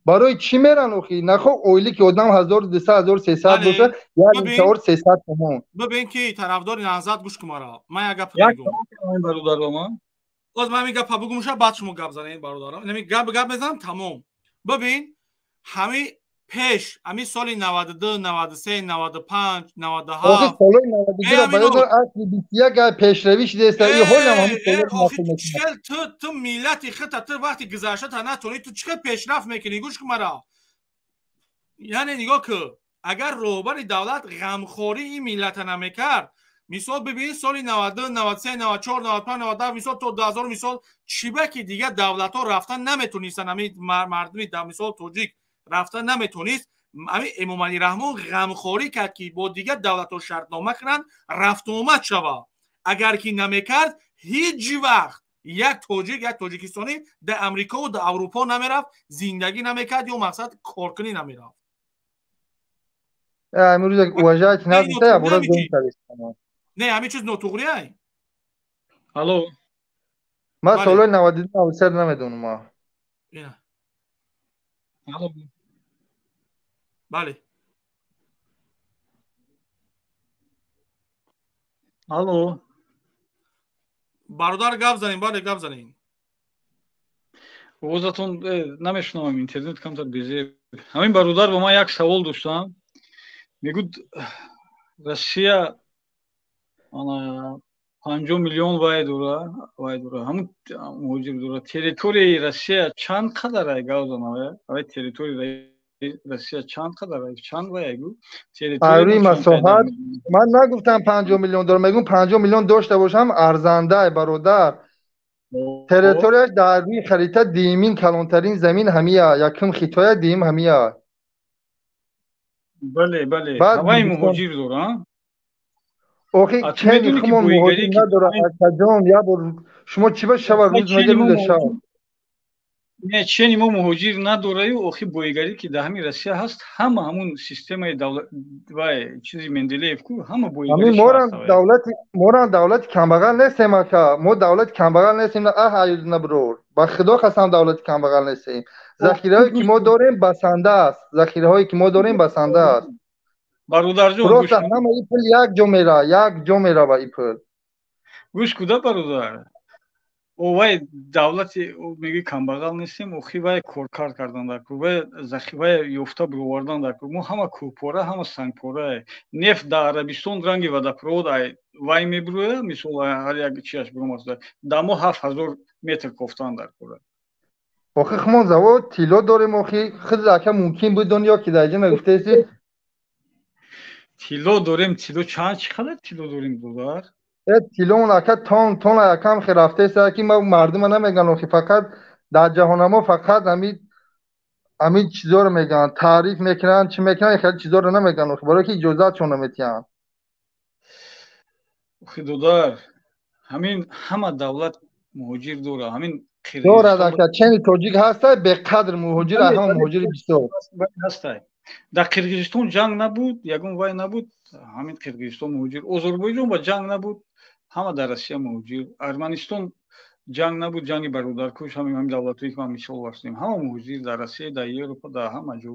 Барои чӣ меран охи? Нахо оиле ки одам 1200 1300 боша, 1300 сомон. Бибин ки тарафдори Наҳзат гӯш кун маро. Ман як гап мегӯям. Бародарам. Боз ман ҳамин гапа бугумша, баъд шумо гап занед бародарам. Ҳамин гап гап мезанам тамом. Бибин ҳамин пеш, ҳамин соли 92, 93, 95, 97. Охи солҳои 92 ро ба ёд асри 21 гап пешравӣ шудааст. И ҳолам ҳамин солҳо. Ту миллати худта ту вақти гузашта та натонӣ, ту чӣ хел пешрафт мекунӣ? Гӯш кун маро. Яъне нигоҳ кун, агар роҳбари давлат ғамхории ин миллата намекард, мисол бибин соли 92, 93, 94, 95, 97, мисол то 2000 мисол чиба ки дигар давлатҳо рафтан наметонистанд, ҳамин мардуми мисол тоҷик рафтан наметонист, ҳамин Эмомалӣ Раҳмон ғамхорӣ кард ки бо дигар давлатҳо шартнома кунанд, рафтуомад шавад. Агар ки намекард, ҳеҷ вақт як тоҷик, як тоҷикистонӣ дар Амрикову дар Аврупо намерафт, зиндагӣ намекард ё мақсад коркунӣ намерафт. Имрӯз уважать надошта, абура зон кардистам. Не, ҳамин чиз нотуғри ай. Алло. Ман солҳои 92 93 намедонам. Алло. Бале. Алло. Бародар гап занем, бале гап занем. Овозатон намешунавам, интернет камтар безеб. Ҳамин бародар ба ман як савол доштам. Мегӯд Россия 50 миллион вай дора, ҳамун муҳоҷир дора. Территорияи Россия чанд қадар ай гап занам, ай территорияи Россия чанд қадар ай, чанд вай гу? Территорияи масоҳат ман нагуфтам 50 миллион дорам, мегӯм 50 миллион дошта бошам арзанда ай бародар. Территорияш дар рӯи харита дуюмин калонтарин замин ҳамия, якум Хитоя, дуюм ҳамия. Бале, бале. Ҳавай муҳоҷир дора. Охи чени хумон муҳоҷир надора, акаҷон, як бор шумо чӣ ба шава рӯз мега рӯза шав. Не, чени мо муҳоҷир надораю, охи боигарӣ ки дар ҳамин Россия ҳаст, ҳама ҳамун системаи давлат вай чизи Менделеев ку, ҳама боигарӣ. Морам давлати камбағал нестем ака, мо давлати камбағал нестем, аҳ аюд наброр. Ба худо қасам давлати камбағал нестем. Захираҳое ки мо дорем басанда аст, захираҳое ки мо дорем басанда аст. Бародарҷон, просто ҳама ин пул як ҷо мера, як ҷо мерава ин пул. Гӯш куда бародар. Вай давлати мегӯи камбағал нестем, охи вай коркард кардан дар кӯ, вай захираи ёфта бировардан дар кӯ. Мо ҳама кӯҳпора, ҳама сангпора. Нефт дар Арабистон ранги водопровод ай вай мебурӯяд, мисол ҳар як чиаш биромад. Дар мо 7000 метр кофтан дар кӯра. Охи хумон завод тилло дорем, охи худ ака мумкин буд донё ки дар ҷо нагуфтаеси. Тилло дорем, тилло чанд чӣ қадар тилло дорем додар? Тилло ака тон тон акам хе рафтаеса ки ма мардума намеган охи, фақат дар ҷаҳонамо фақат ҳамин чизоро мегӯянд, таъриф мекунанд, чӣ мекунанд, хеле чизоро намегӯянд охи, барои ки иҷозатшон наметиҳанд. Охи додар, ҳамин ҳама давлат муҳоҷир дора, ҳамин дорад ака, чени тоҷик ҳаста беқадр муҳоҷир, ҳама муҳоҷири бисёр ҳастай. Дар Қирғизистон ҷанг набуд, ягон вай набуд, ҳамин Қирғизистон муҳоҷир. Озарбойҷон ба ҷанг набуд, ҳама дар Россия муҳоҷир. Арманистон ҷанг набуд, ҷанги бародаркуш, ҳамин давлатҳое ки ман мисол варсидем, ҳама муҳоҷир дар Россия, дар Европа, дар ҳама ҷо.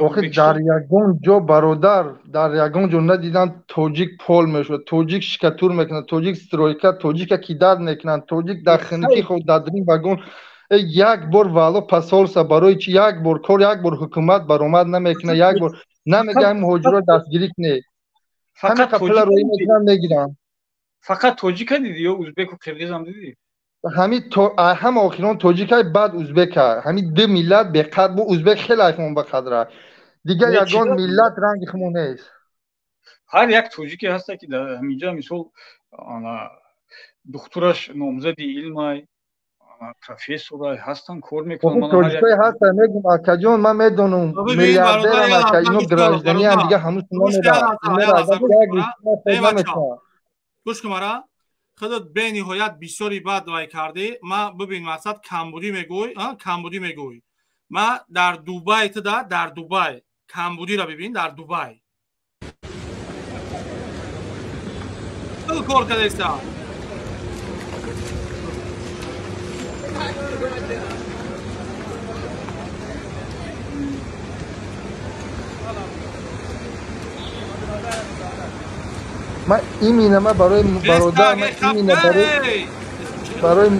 Охи дар ягон ҷо бародар, дар ягон ҷо надидам тоҷик пол мешавад, тоҷик шикатур мекунад, тоҷик стройка, тоҷика кидар мекунанд, тоҷик дар хунукӣ хоб дар дрин вагон. Як бор вало пасолса барои чи як бор кор, як бор ҳукумат баромад намекунад, як бор намегӯяд муҳоҷиро дастгирӣ кунед. Ҳама пула роӣ мекунанд, мегиранд. Фақат тоҷика дидӣ ё узбеку қирғизам дидӣ? Ҳамин ҳама охирон тоҷикай, баъд узбека. Ҳамин ду миллат беқадр бу, узбек хеле айфон ба қадра. Дигар ягон миллат ранги хумо нест. Ҳар як тоҷике ҳаста ки дар ҳаминҷа мисол духтураш номзади илмай, профессорай ҳастан, кор мекунанд. Тоҷикое ҳастан, мегум акаҷон, ман медонам миллиардерам ака, ино гражданиам, дига ҳанӯз намедонам. Гӯш кун мара, худат бениҳоят бисёри бад вай кардӣ. Ма бибин, мақсад камбудӣ мегӯй, камбудӣ мегӯй. Ма дар Дубай туда, дар Дубай камбудиро бибин, дар Дубай ту кор кардеста. Ман имина ма барои бародар, ман имина барои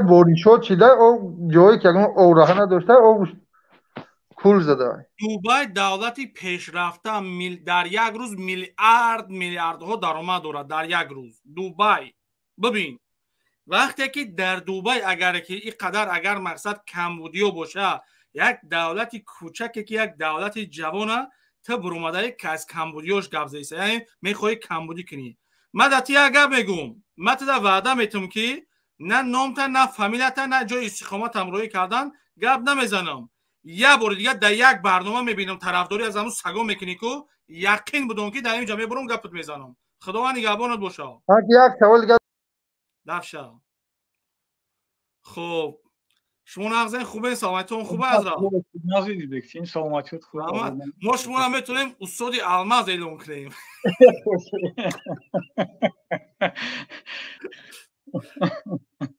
боришот шида, ҷое ки ягон овраҳа надошта, об кул зада. Дубай давлати пешрафта, дар як рӯз миллиард миллиардҳо даромад дорад, дар як рӯз. Дубай бибин, вақте ки дар Дубай агар ки ин қадар агар мақсад камбудиё боша, як давлати кӯчаке ки як давлати ҷавона, ту буромадаи ки аз камбудиёш гап заиста, яъне мехоҳӣ камбудӣ кунӣ. Ман дар ти як гап мегӯм, ман туда ваъда метум ки на номта, на фамилията, на ҷои истиқоматам роӣ кардан гап намезанам. Як бори дигар дар як барнома мебинам тарафдорӣ аз ҳамун саго мекунӣ ку, яқин будам ки дар ин ҷо мебурам гапат мезанам. Худованд нигаҳбонат боша. Як савол дигар дафша. Хуб, шумо нағзен, хубен, саломатитон хуб азра? Нағзи дидек, саломатиёт хуб. Мо шуморо метавонем устоди алмаз эълон кунем.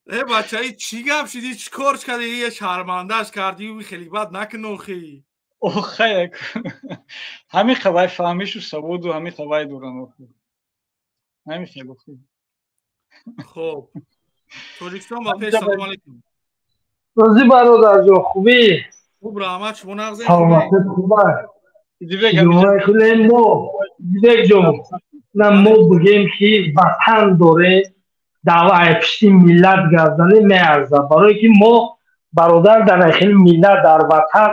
Э бачаи, чӣ гап шидӣ, чӣ кор кардӣ, шармандаш кардӣ, хеле бад накун охи. Охай, ҳамин хабай фаҳмишу саводу ҳамин хабай дорам охи. Ҳамин хел охи. Хуб, Тоҷикистон ба пеш, салом алейкум. Рӯзи бародарҷон, хубӣ? Хуб, раҳмат, шумо нағзед? Саломатит хуба. Мо Дибекҷон, на мо бигем ки ватан дорем, даъваи пишти миллат гардане меарзад, барое ки мо бародар дар хели миллат дар ватан,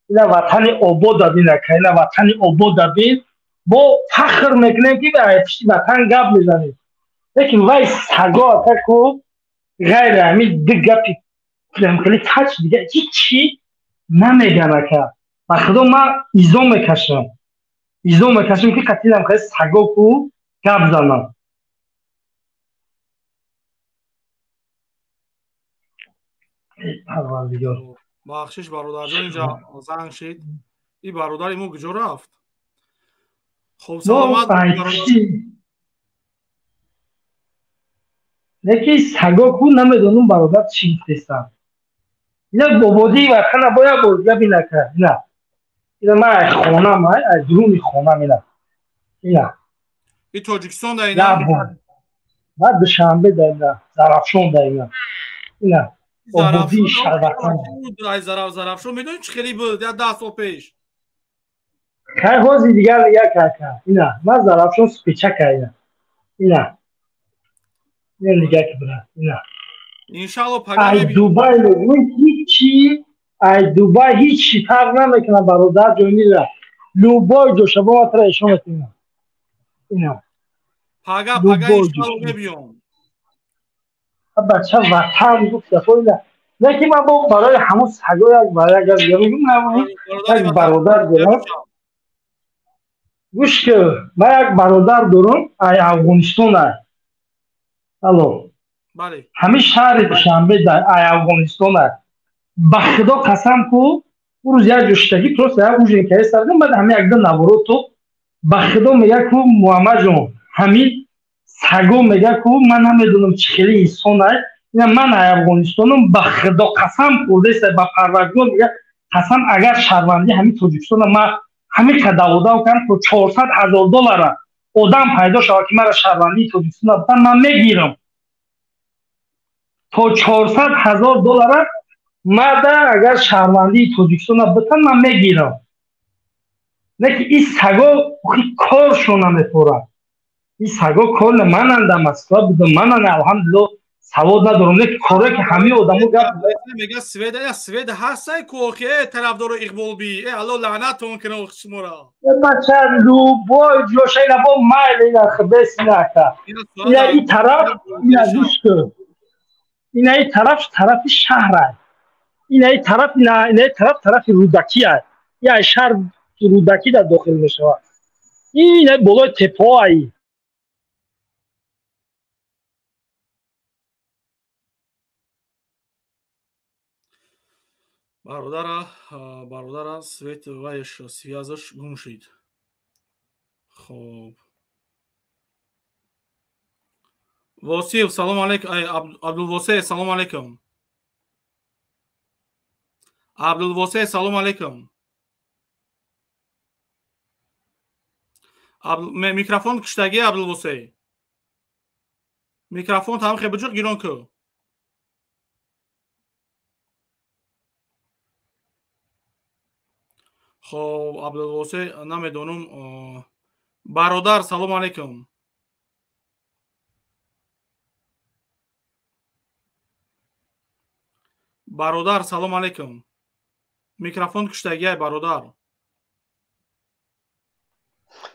ина ватани обод абин, ака, ина ватани обод абин, мо фахр мекунем ки пишти ватан гап мезанем. Лекин вай саго ака ку ғайри ҳамин ду гапи хеле тач дига ҳичи намеган ака. Ба худо ман изо мекашам, изо мекашам ки қатилам хеле саго ку гап занам. Бахшиш бародарҷон, инҷа занг шид. Ин бародари мо куҷо рафт? Хуб, саломат. Лекин саго ку намедонам бародар чӣ гуфтестам. Ина бободии ватана бояд бозга бинака. Ина ина ман аз хонам, аз дуруни хонам, ина ина И Тоҷикистон да ина? Ма Душанбе да ина, Зарафшон да ина. Ина ободии шаҳрватан. Зарафшон медонӣ чӣ хеле буд як 10 сол пеш? Хай ҳози дигар як ака. Ина ман Зарафшон спечака ина. Ина ина нигоҳ ки бира. Ина иншалло пага ай Дубай ҳичи, ай Дубай ҳичи фарқ намекунад бародар ҷонира. Любой ҷо шаба ма тра ишон метунам. Ина пага пага иншалло мебиём. Бача ватан гуфт гафоина. Лекин ман бо барои ҳамун саго як як як бародар дорам. Гӯш кун, ман як бародар дорам, ай Афғонистон ай. Алло. Бале. Ҳамин шаҳри Душанбе ай Афғонистон ай. Ба худо қасам ку, ӯ рӯз як ҷӯштагӣ просто як ужин кардем сардем, баъд ҳамин якда навороту ба худо мега ку Муҳаммадҷон, ҳамин саго мега ку ман намедонам чӣ хели инсон ай. Ина ман ай Афғонистонам, ба худо қасам хӯрдеста, ба Парвардигор мега қасам, агар шаҳрвандӣ ҳамин Тоҷикистона ман ҳамин қадар даводав кардам, то 400 000 доллара одам пайдо шавад ки мара шаҳрвандии Тоҷикистона бутан, ман мегирам. То 400 000 доллара мада агар шаҳрвандии Тоҷикистона бутан, ман мегирам. Не ки ин саго коршон намепорад. Ин саго кор манан дар Москва будам, манан алҳамдулилло савод надорам, не ки коре ки ҳамаи одамо гап мега сведа, я сведа ҳастай ку охи, э тарафдоро иқболби, э алло лаънатон кунад охи шуморо. Бача любой ҷоша ина бо майл ина хбесинака. Ина и тараф, ина гӯш кун. Ина и тараф тарафи шаҳр ай. Ина и тараф, ина и тараф тарафи Рӯдакӣ ай. Я шаҳр Рӯдакӣ дар дохил мешавад. Ина болои тепҳо ай. Бародара свет вайш связаш гум шид. Хоб. Восиф, салом алейкум. Абдулвосе, салом алейкум. Абдулвосе, салом алейкум. Микрофон киштаги Абдулвосе. Микрофон там хе буҷуқ гирон ку. Хоб, Абдулвосе намедонам. Бародар, салом алейкум. Бародар, салом алейкум. Микрофон киштагиай, бародар.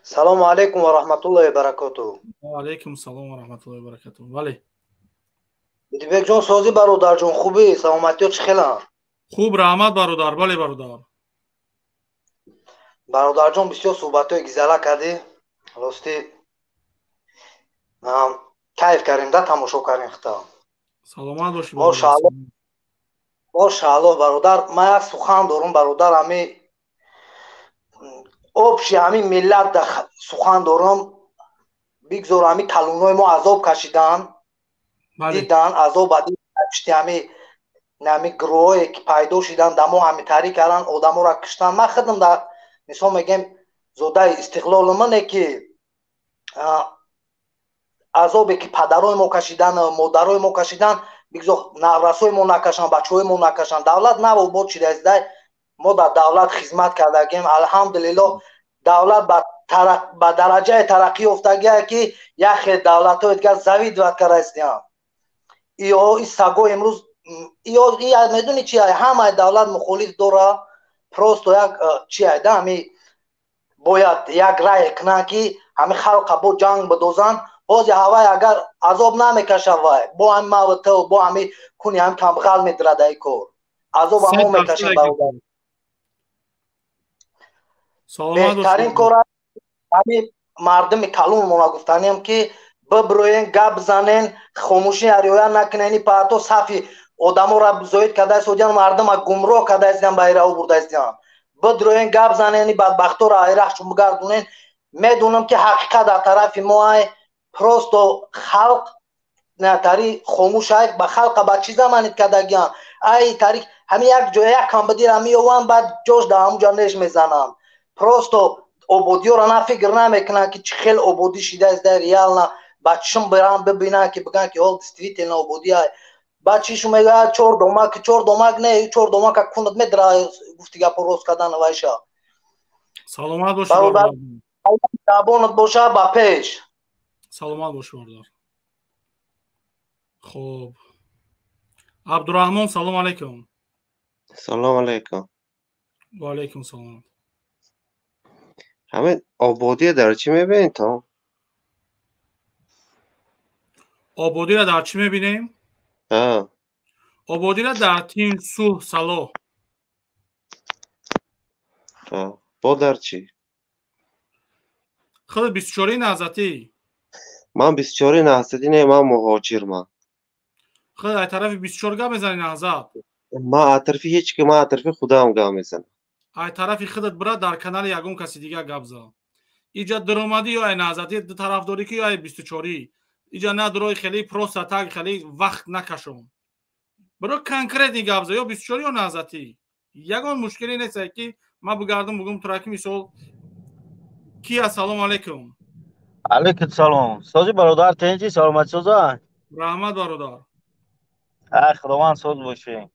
Салому алейкум ва раҳматуллоҳи ва баракотуҳ. Ва алейкум салом ва раҳматуллоҳи ва баракотуҳ. Бале. Дибекҷон, созӣ бародарҷон, хубӣ? Саломатиё чӣ хеланд? Хуб, раҳмат бародар. Бале бародар. Бародарҷон, бисёр суҳбатҳои гизала кардӣ. Ростӣ кайф кардем да, тамошо кардем хита. Саломат бошӣ. Мошааллоҳ. Мошааллоҳ бародар, ман як сухан дорум бародар, ҳами общий ҳамин миллат сухан дорум. Бигзор ҳами калонҳои мо азоб кашидан, дидан азоб пишти ҳами ҳами гурӯҳое ки пайдо шидан, дамо ҳамитарӣ кардан, одаморо киштан. Ман худам дар мисол мегем зодаи истиқлолумане ки азобе ки падарои мо кашидан, модарои мо кашидан, бигзор наврасои мо накашанд, бачаҳои мо накашанд. Давлат нав обод шидааст, мо дар давлат хизмат кардагем, алҳамдулиллоҳ. Давлат ба дараҷаи тараққӣ ёфтагие ки яхе давлатҳои дигар завидовать кардаистиям. Иё и саго имрӯз иё медони чи ҳамаи давлат мухолиф дора, просто як чи да ҳами бояд як рай кунанд ки ҳами халқа бо ҷанг бидозанд. Ҳозир ҳавай агар азоб намекаша, вай бо ҳами мавту бо ҳами куни ҳами камбағал медирад ай кор. Азоб мо мекашем бародар. Беҳтарин кор ҳами мардуми калонмона гуфтанем ки биброен, гап занен, хомӯшӣ риоя накунен. И паҳто сафи одаморо зоид кардаистодиан, мардума гумроҳ кардаистиан, ба ираҳо бурдаистиан. Бидроен, гап занен, бадбахторо айрахчун бигардонен. Медонам ки ҳақиқат дар тарафи мо ай, просто халқ тари хомӯш ай, ба халқа ба чӣ заманид кардагиан. Ай тари ҳами як ҷоя як камбадира меёванд, баъд ҷош дар ҳамун ҷо неш мезананд. Просто ободиёро на фикр намекунанд ки чӣ хел ободӣ шидааст дар реально, ба чишм биранд бибинанд ки бигӯянд ки о действительно ободӣ ай. Баъд чишу мегӯяд чор домак, чор домак не, чор домака кунад медра гуфти гапо рост кардан вайша. Саломат бошӣ. Бародар, забонат боша, ба пеш. Саломат бошӣ бародар. Хуб. Абдурраҳмон, салом алейкум. Салом алейкум. Ва алейкум салом. Ҳамин ободия дар чӣ мебинед то? Ободиро дар чӣ мебинем? Ҳа. Ободира дар тин сулҳ салоҳ. Ҳа. Бо дар чӣ? Худ 24 наҳзатӣ. Ман 24 наҳзатӣ не, ман муҳоҷир ман. Худ ай тарафи 24 гап мезанӣ наҳзат? Ман атрофи ҳеҷ ки, ман атрофи худам гап мезанам. Ай тарафи худат бира дар канали ягон каси дигар гап зан. Иҷа даромадӣ ё ай наҳзатӣ тарафдорӣ ки ё ай 24-ӣ. Иҷа на дурои хеле просто так хеле вақт накашон. Биро конкретный гап зан, ё 24 ё наҳзатӣ. Ягон мушкиле нест ки ман бигардам бугум тура ки мисол ки ассалому алайкум. Алайкум салом. Сози бародар тенҷи саломат соза? Раҳмат бародар. Ай Худованд соз бошӣ.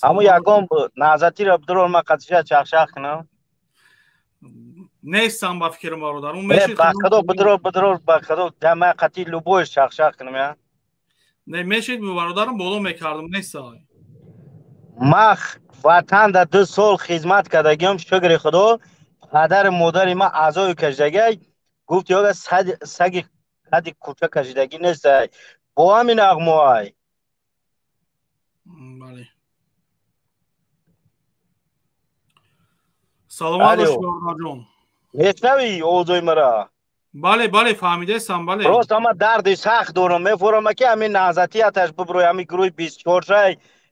Ҳамун ягон наҳзатиро бидурон ман қатиша чахчах кунам. Нестам ба фикрим бародар. Он мешид. Ба худо бидурор бидурор ба худо ман қати любойш чахчах кунам я. Не мешид бародарам боло мекардам нестай. Ман ватан дар 2 сол хизмат кардагиам шукри худо. Падару модари ман аъзои кашидагай гуфт ёга саги қади кӯча кашидагӣ нестай. Бо ҳамин ағмоай. Бале. Саломат бош бародарҷон. Мешнавӣ овозои маро? Бале, бале, фаҳмидаестам, бале. Просто ман дарди сахт дорам. Мефурам ки ҳамин наҳзатияташ бибурӯй, ҳамин гурӯҳи 24 шай,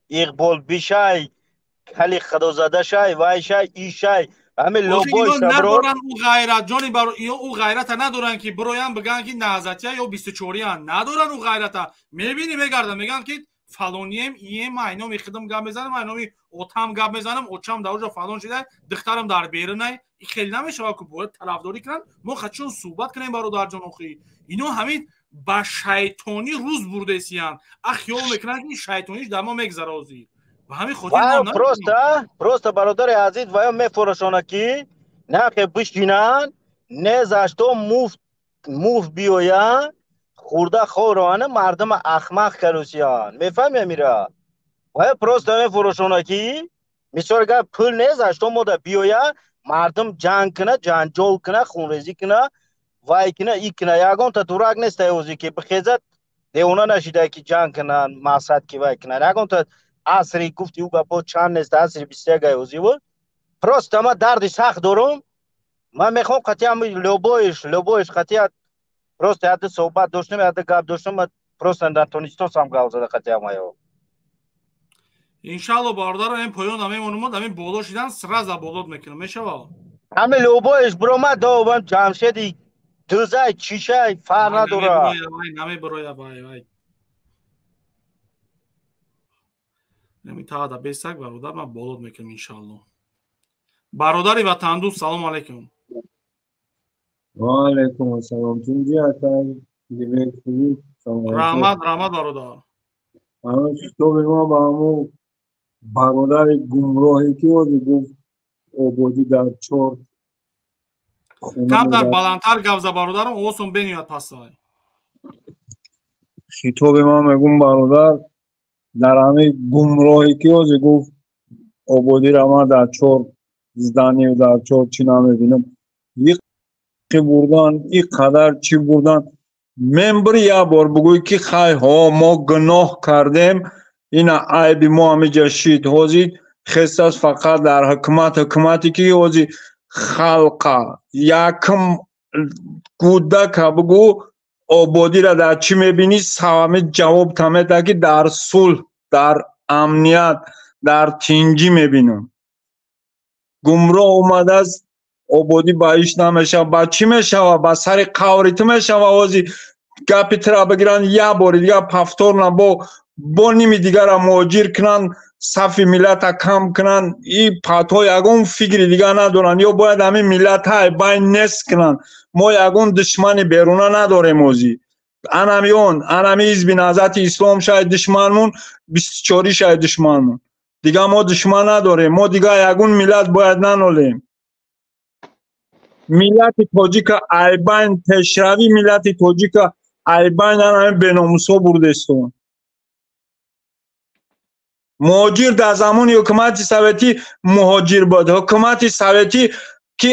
Иқбол бишай, кали худозада шай, вай шай, и шай. Ҳамин лобой надоранд ӯ ғайрат ҷони бар ӯ ғайрата надоранд ки бироянд бигӯянд ки наҳзатия ё 24-янд. Надоранд ӯ ғайрата. Мебинӣ мегарданд мегӯянд ки фалонием, ием, ман айноми худам гап мезанам, айноми отам гап мезанам, очам дар оҷо фалон шида, духтарам дар берунай. И хеле намешавад ки бояд тарафдорӣ кунанд. Мо хачон суҳбат кунем бародарҷон охи. Ино ҳамин ба шайтонӣ рӯз бурдесиянд. А хиёл мекунанд ки шайтониш дар мо мегзара ҳозир. Ба ҳамин хотир просто бародари азиз ваё мефурӯшона ки нахе бишинанд, не за что муфт биёянд, хурда ховроана мардума ахмақ карусиянд. Мефаҳми амира? Ваё просто мефурӯшона ки мисол агар пул не за что мода биёянд, мардум ҷанг куна, ҷанҷол куна, хунрезӣ куна, вай куна, и куна. Ягонта дурак нест ҳозир ки бихезад девона нашида ки ҷанг кунанд, мақсад ки вай кунанд. Ягонта асри гуфти ӯ гапо чанд нест, асри 21 ҳозир буд. Просто ман дарди сахт дорам. Ман мехоҳам қатъиан любойш қатъиан просто яде суҳбат доштам, яде гап доштам, ман просто натонистосам гап зада қатъиан маё. Иншалло бародарам, ин поён намемонам, ҳамин боло шидан сразу болот мекунам, мешавад? Ҳамин любойш биромад довам Ҷамшеди дузай чишай фарқ надорад. Намебироя вай вай. Нами таада бесак бародар, ман болот мекунам иншалло. Бародари ватандӯст, салом алайкум. Ва алайкум ассалом. Тунҷи акай, димек хубӣ? Раҳмат, раҳмат бародар. Ҳамин китоби ма ба ҳамун бародари гумроҳе ки ҳозир гуфт ободӣ дар чор камтар баландтар гап за бародарам, овозтон бениёяд пастай. Хитоби ман мегум бародар дар ҳамин гумроҳе ки ҳозир гуфт ободиро ман дар чор зданию дар чор чӣ намебинам. Иқи бурдан, и қадар чӣ бурдан. Мен бир як бор бугӯй ки хай ҳо мо гуноҳ кардем, ина айби мо ҳамиҷа шид. Ҳозир хестааст фақат дар ҳукумат, ҳукумате ки ҳозир халқа якм кӯдака бугӯ ободиро дар чӣ мебинӣ, ҳамин ҷавоб та ки дар сулҳ, дар амният, дар тинҷӣ мебинам. Гумроҳ омадааст, ободӣ ба иш намешавад. Ба чӣ мешавад? Ба сари қаври ту мешавад. Ҳозир гапи тура бигиранд як бори дигар повторно бо ними дигара муҳоҷир кунанд, сафи миллата кам кунанд. И патҳо ягон фикри дигар надоранд. Ё бояд ҳамин миллатҳай байн нест кунанд. Мо ягон душмани беруна надорем ҳозир. Анами он, анами ҳизби наҳзати ислом шай душманмун, 24 шай душманмун. Дигар мо душман надорем. Мо дигар ягон миллат бояд нанолем. Миллати тоҷика айбайн пешравӣ, миллати тоҷика айбайн анами беномусҳо бурдестон. Муҳоҷир дар замони ҳукумати советӣ муҳоҷир буд. Ҳукумати советӣ ки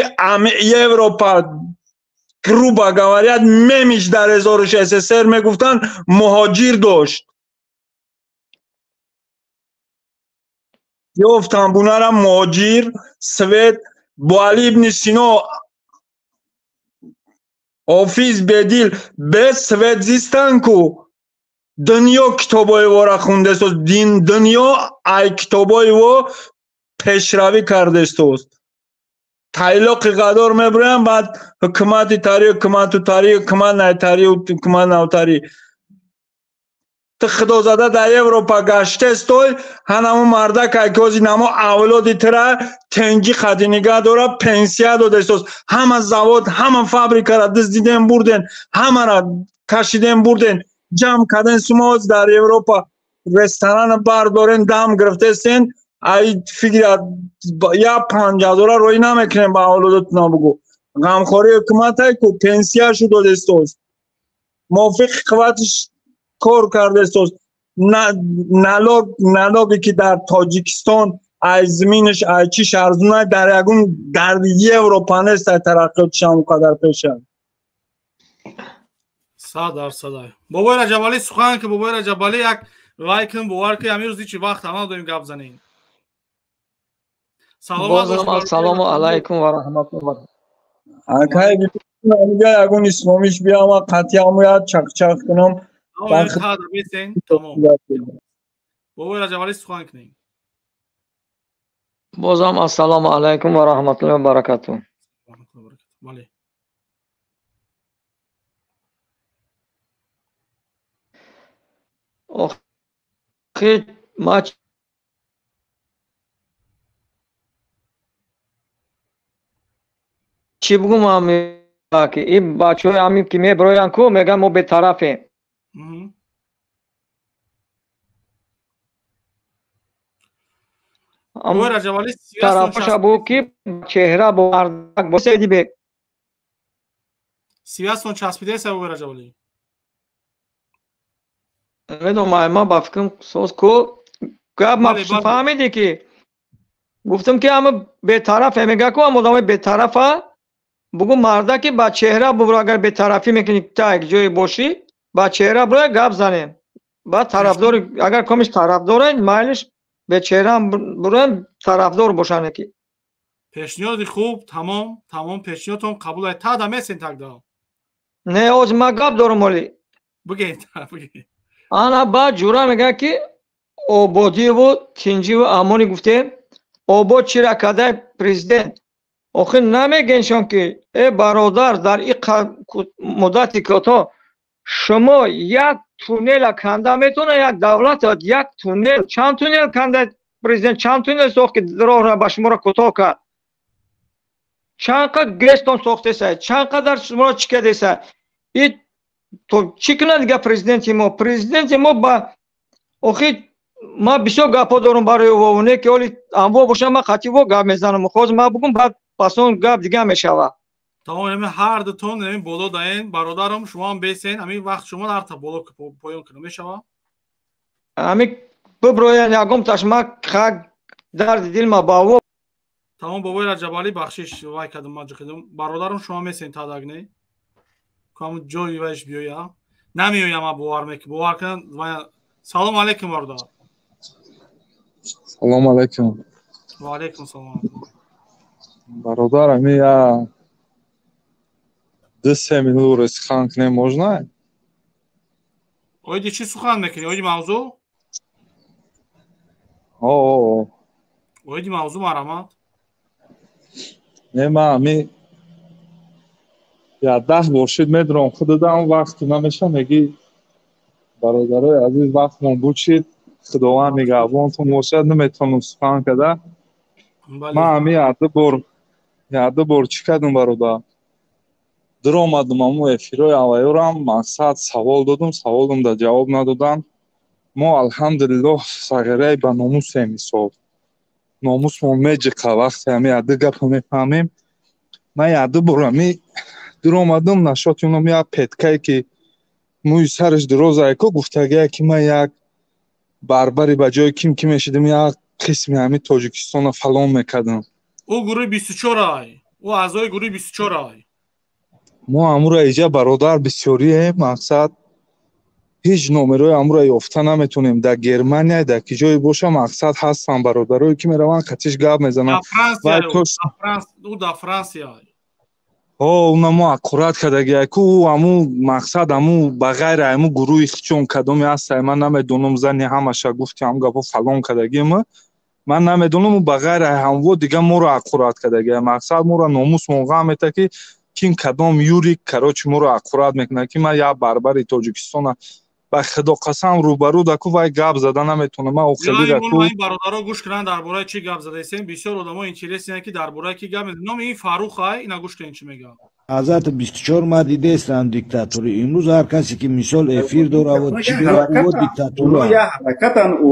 Европа грубо говоря мемиш дар 16 СССР мегуфтанд муҳоҷир дошт. Ёфтан бунара муҳоҷир, свет, Буали ибни Сино, Ҳофиз Бедил без свет зистан ку. Дунё китобҳои вора хундестост, дунё ай китобҳои во пешравӣ кардестост. Тайлоқи ғадор мебироям, баъд ҳукумати тари, ҳукумату тари, ҳукумат найтари, ҳукумат навтари. Ту худозада дар Европа гаштестой, ҳанаму мардакай ки ҳози намо авлоди тура тенҷи қади нигаҳ дора, пенсия додестост. Ҳама завод, ҳама фабрикара дуздидем бурден, ҳамара кашидем бурден, ҷамъ карден сумо дар Европа ресторана бардорен, дам гирифтестен, ай фикра я 5000 роӣ намекунем ба авлодотуна бугӯ. Ғамхории ҳукуматай ку пенсияшу додестост. Мувофиқи қувватиш кор кардестост. Налоге ки дар Тоҷикистон ай зиминаш ай чиш арзунай дар ягон дар Европа нест, ай тараққиётиш ҳам қадар пеша. 100%. Бобои Раҷабалӣ сухан ки бобои Раҷабалӣ як лайк кун, бовар ки ҳамин рӯз ҳеҷ вақт ҳама дорем гап занем. Ассалому алайкум ва раҳматуллоҳ. Акай мига ягон исломиш биама қатъиаму як чақчақ кунам. Бобои Раҷабалӣ сухан кунем. Бозам ассалому алайкум ва раҳматуллоҳи ва баракатуҳ. Бале. Охи ма чӣ бугум ки ин бачаҳои ҳамин ки мебироянд ку мегӯянд мо бетарафем. Тарафаша буд ки чеҳра бо мардак бо Сейдибек. Сивястон часпидеса бобои Раҷабалӣ? Намедонам, ман ба фикрам соз ку гап ма фаҳмидӣ ки гуфтам ки ҳама бетарафе мегӯяд ку ҳама одамои бетарафа бугӯ мардаки ба чеҳра бубро, агар бетарафӣ мекунӣ та як ҷое бошӣ ба чеҳра буро гап занем. Баъд тарафдори агар комиш тарафдорен майлиш бечеҳраам буроем тарафдор бошанд ки. Пешниҳоди хуб, тамом, тамом пешниҳодтон қабул ай. Та да месен тагда. Не, оз ма гап дорам оли. Бигӯед, бигӯед. Ана баъд ҷура мегӯяд ки ободиву тинҷиву амони гуфтем, обод чира кардай президент. Охир намегӯеншон ки э бародар, дар ин муддати кӯтоҳ шумо як туннела канда метавонад як давлат як туннел, чанд туннел канда президент, чанд туннел сохт ки роҳро ба шуморо кӯтоҳ кард? Чанд қадр ГЭСтон сохтеса, чанд қадар шуморо чӣ кардеса? И то чӣ кунад дига президенти мо? Президенти мо ба охир ман бисёр гапҳо дорам барои во, не ки оли анво бошам ман қатъи во гап мезанам. Ҳозир ман бугум баъд пас он гап дига мешавад. Тамом, ҳамин ҳар дутон ҳамин боло даен, бародарам, шумо ҳам бесен, ҳамин вақт шумо ҳар та боло поён кунам мешавад? Ҳамин биброян ягомташ ма хак дарди дил ма ба во. Тамом, бобои Раҷабалӣ бахшиш вай кардам, ман ҷиқидам. Бародарам, шумо месен тадаг не? Кам ҷои вайш биёя? Намеоям, ман бовар мекунам. Бовар кунам. Салом алейкум бародар. Салом алейкум. Ва алейкум салом. Бародар, ами я 2-3 минут сухан кунем можно? Оиди чӣ сухан мекунӣ? Оиди мавзӯъ? О. Оиди мавзӯъ марҳамат. Не, ман ами я 10 бошид медурам худадам вақт намеша мегӣ бародарои азиз вақтмон бучид, худованд нигаҳбонтон бошад, наметавонам сухан карда. Ман ами яду бор чӣ кардам бародар? Дуромадам аму эфирои аввалёрам, мақсад савол додум, саволам да ҷавоб надодам. Мо алҳамдулиллоҳ сағираи ба номусем мисол. Номусмон меҷиқа вақте ами яду гапа мефаҳмем. Ман яду бор ами дуромадам нашоти оном як петкае ки мӯи сараш дарозае ку гуфтагие ки ман як барбари ба ҷои ким ки мешидам як қисми ҳами Тоҷикистонро фалон мекардам. Ӯ гурӯҳи 24 ай. Ӯ аъзои гурӯҳи 24 ай. Мо амура иҷа бародар бисёрием, мақсад Ҳеҷ номерои амура ёфта наметонем. Дар Германия, дар ки ҷое боша, мақсад ҳастанд бародарое ки мераванд, қатиш гап мезананд. Ӯ дар Франсия. Ҳо, уна мо аккурат кардагия ку ӯ аму мақсад, аму ба ғайри аму гурӯҳи хичон кадоме ҳастай, ман намедонам. Зани ҳамаша гуфти ҳам гапо фалон кардагима, ман намедонам. Ӯ ба ғайри ҳамво дига моро аккурат кардагия. Мақсад, моро номусмон ғам мета, ки ким кадом юрик, короче, моро аккурат мекунад, ки ман як барбари Тоҷикистона, ба худо қасам, рӯбарӯ даку вай гап зада наметонам. Ман охелира ку ин бародаро гӯш кунанд, дар бораи чӣ гап задаистем. Бисёр одамо интересен, ки дар бораи ки гап. Номи ин Фаррух ай, ина гӯш кунед, чӣ мегӯяд. Ҳазрати 24 ма дидестам диктатури. Имрӯз ҳар касе ки мисол эфир доравод, чӣ дора, диктатура. Ҳаракатан ӯ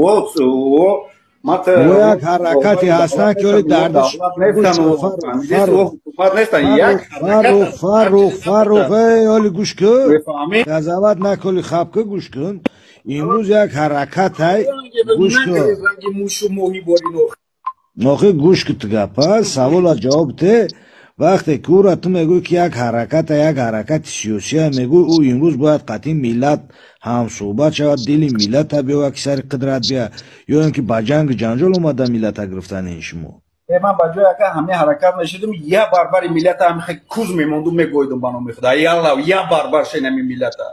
як ҳаракате ҳастанд, ки оли дардаш. Фаррух, Фаррух, оли гӯш кун, газават наколи, хаб ку, гӯш кун. Имрӯз як ҳаракатай, гӯш кун охи, гӯш ку, ту гапа савола ҷавоб те. Вақте ки ӯра ту мегӯӣ, ки як ҳараката, як ҳаракати сиёсия мегӯӣ, ӯ имрӯз бояд қатъи миллат ҳамсӯҳбат шавад, дили миллата биёвад, ки сари қудрат бия, ё ин ки ба ҷангу ҷанҷол омада миллата гирифтани ин шумо. Ман ба ҷои ака ҳамин ҳаракат мешидум, я барбари миллата ҳами куз мемондум, мегоидум ба номи худо, ялла, я барбар шен ҳамин миллата.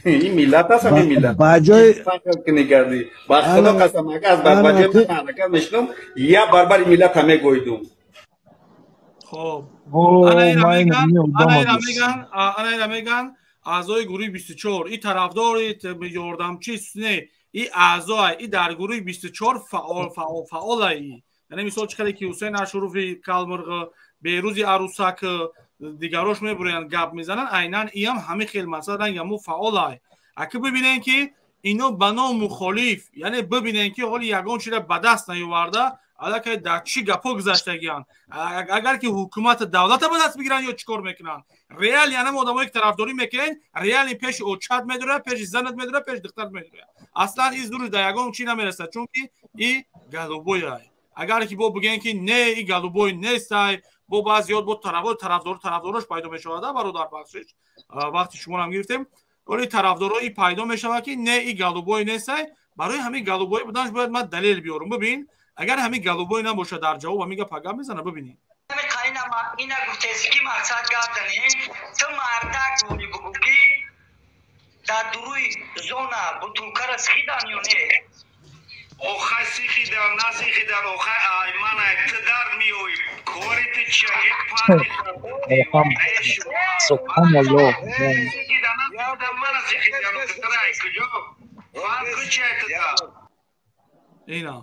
Ин миллат аст, ҳамин миллат ба ҷои кунигардӣ. Ба худо қасам, ака аз ба ҷои ҳаракат мешидум, я барбари миллата мегоидум. Хоб, ана ира меган аъзои гурӯҳи 24. И тарафдори ёрдамчи не, и аъзоа, и дар гурӯҳи 24 фаъол, фаъолай. Яъне мисол, чӣ хеле ки Ҳусейн Ашуруфи Калмирғ, Берӯзи Арусак, дигарош мебуроянд, гап мезананд, айнан иам ҳамин хел масъала рангаму фаъолай. Аки бибинем, ки ино ба ном мухолиф, яъне бибинем, ки ҳоли ягон чиро ба даст наёварда, аллакай дар чӣ гапҳо гузаштагианд. Агар ки ҳукумата, давлата ба даст бигиранд, ё чӣ кор мекунанд? Реально янам одамое ки тарафдорӣ мекунанд, реально пеши очат медорад, пеши занат медорад, пеши духтарат медорад. Аслан из дуруш дар ягон чӣ намерасад, чунки и голубой ай. Агар ки бо бигӯем, ки не, и голубой нестай, бо баъзиёт бо тарафдор, тарафдорош пайдо мешавад. Бародар, бахшиш, вақти шумоам гирифтем. Оли тарафдоро и пайдо мешавад, ки не, и голубой нестай. Барои ҳамин голубой буданаш бояд ман далел биёрам. Бибин, агар ҳамин голубой набошад, дар ҷавоб ҳамин гапа гап мезана, бибинед. Ина гуфтеси, ки мақсад гап занем, ту мардак бури, бугӯ, ки дар дуруи зона бутулкара сихидан ё не? Охай, сихидан, насихидан, охай, аймана ту дард меои, кори ту чия? Субҳаналлоҳ. Мана сихидан, куҷо фарқи чия ту? Ина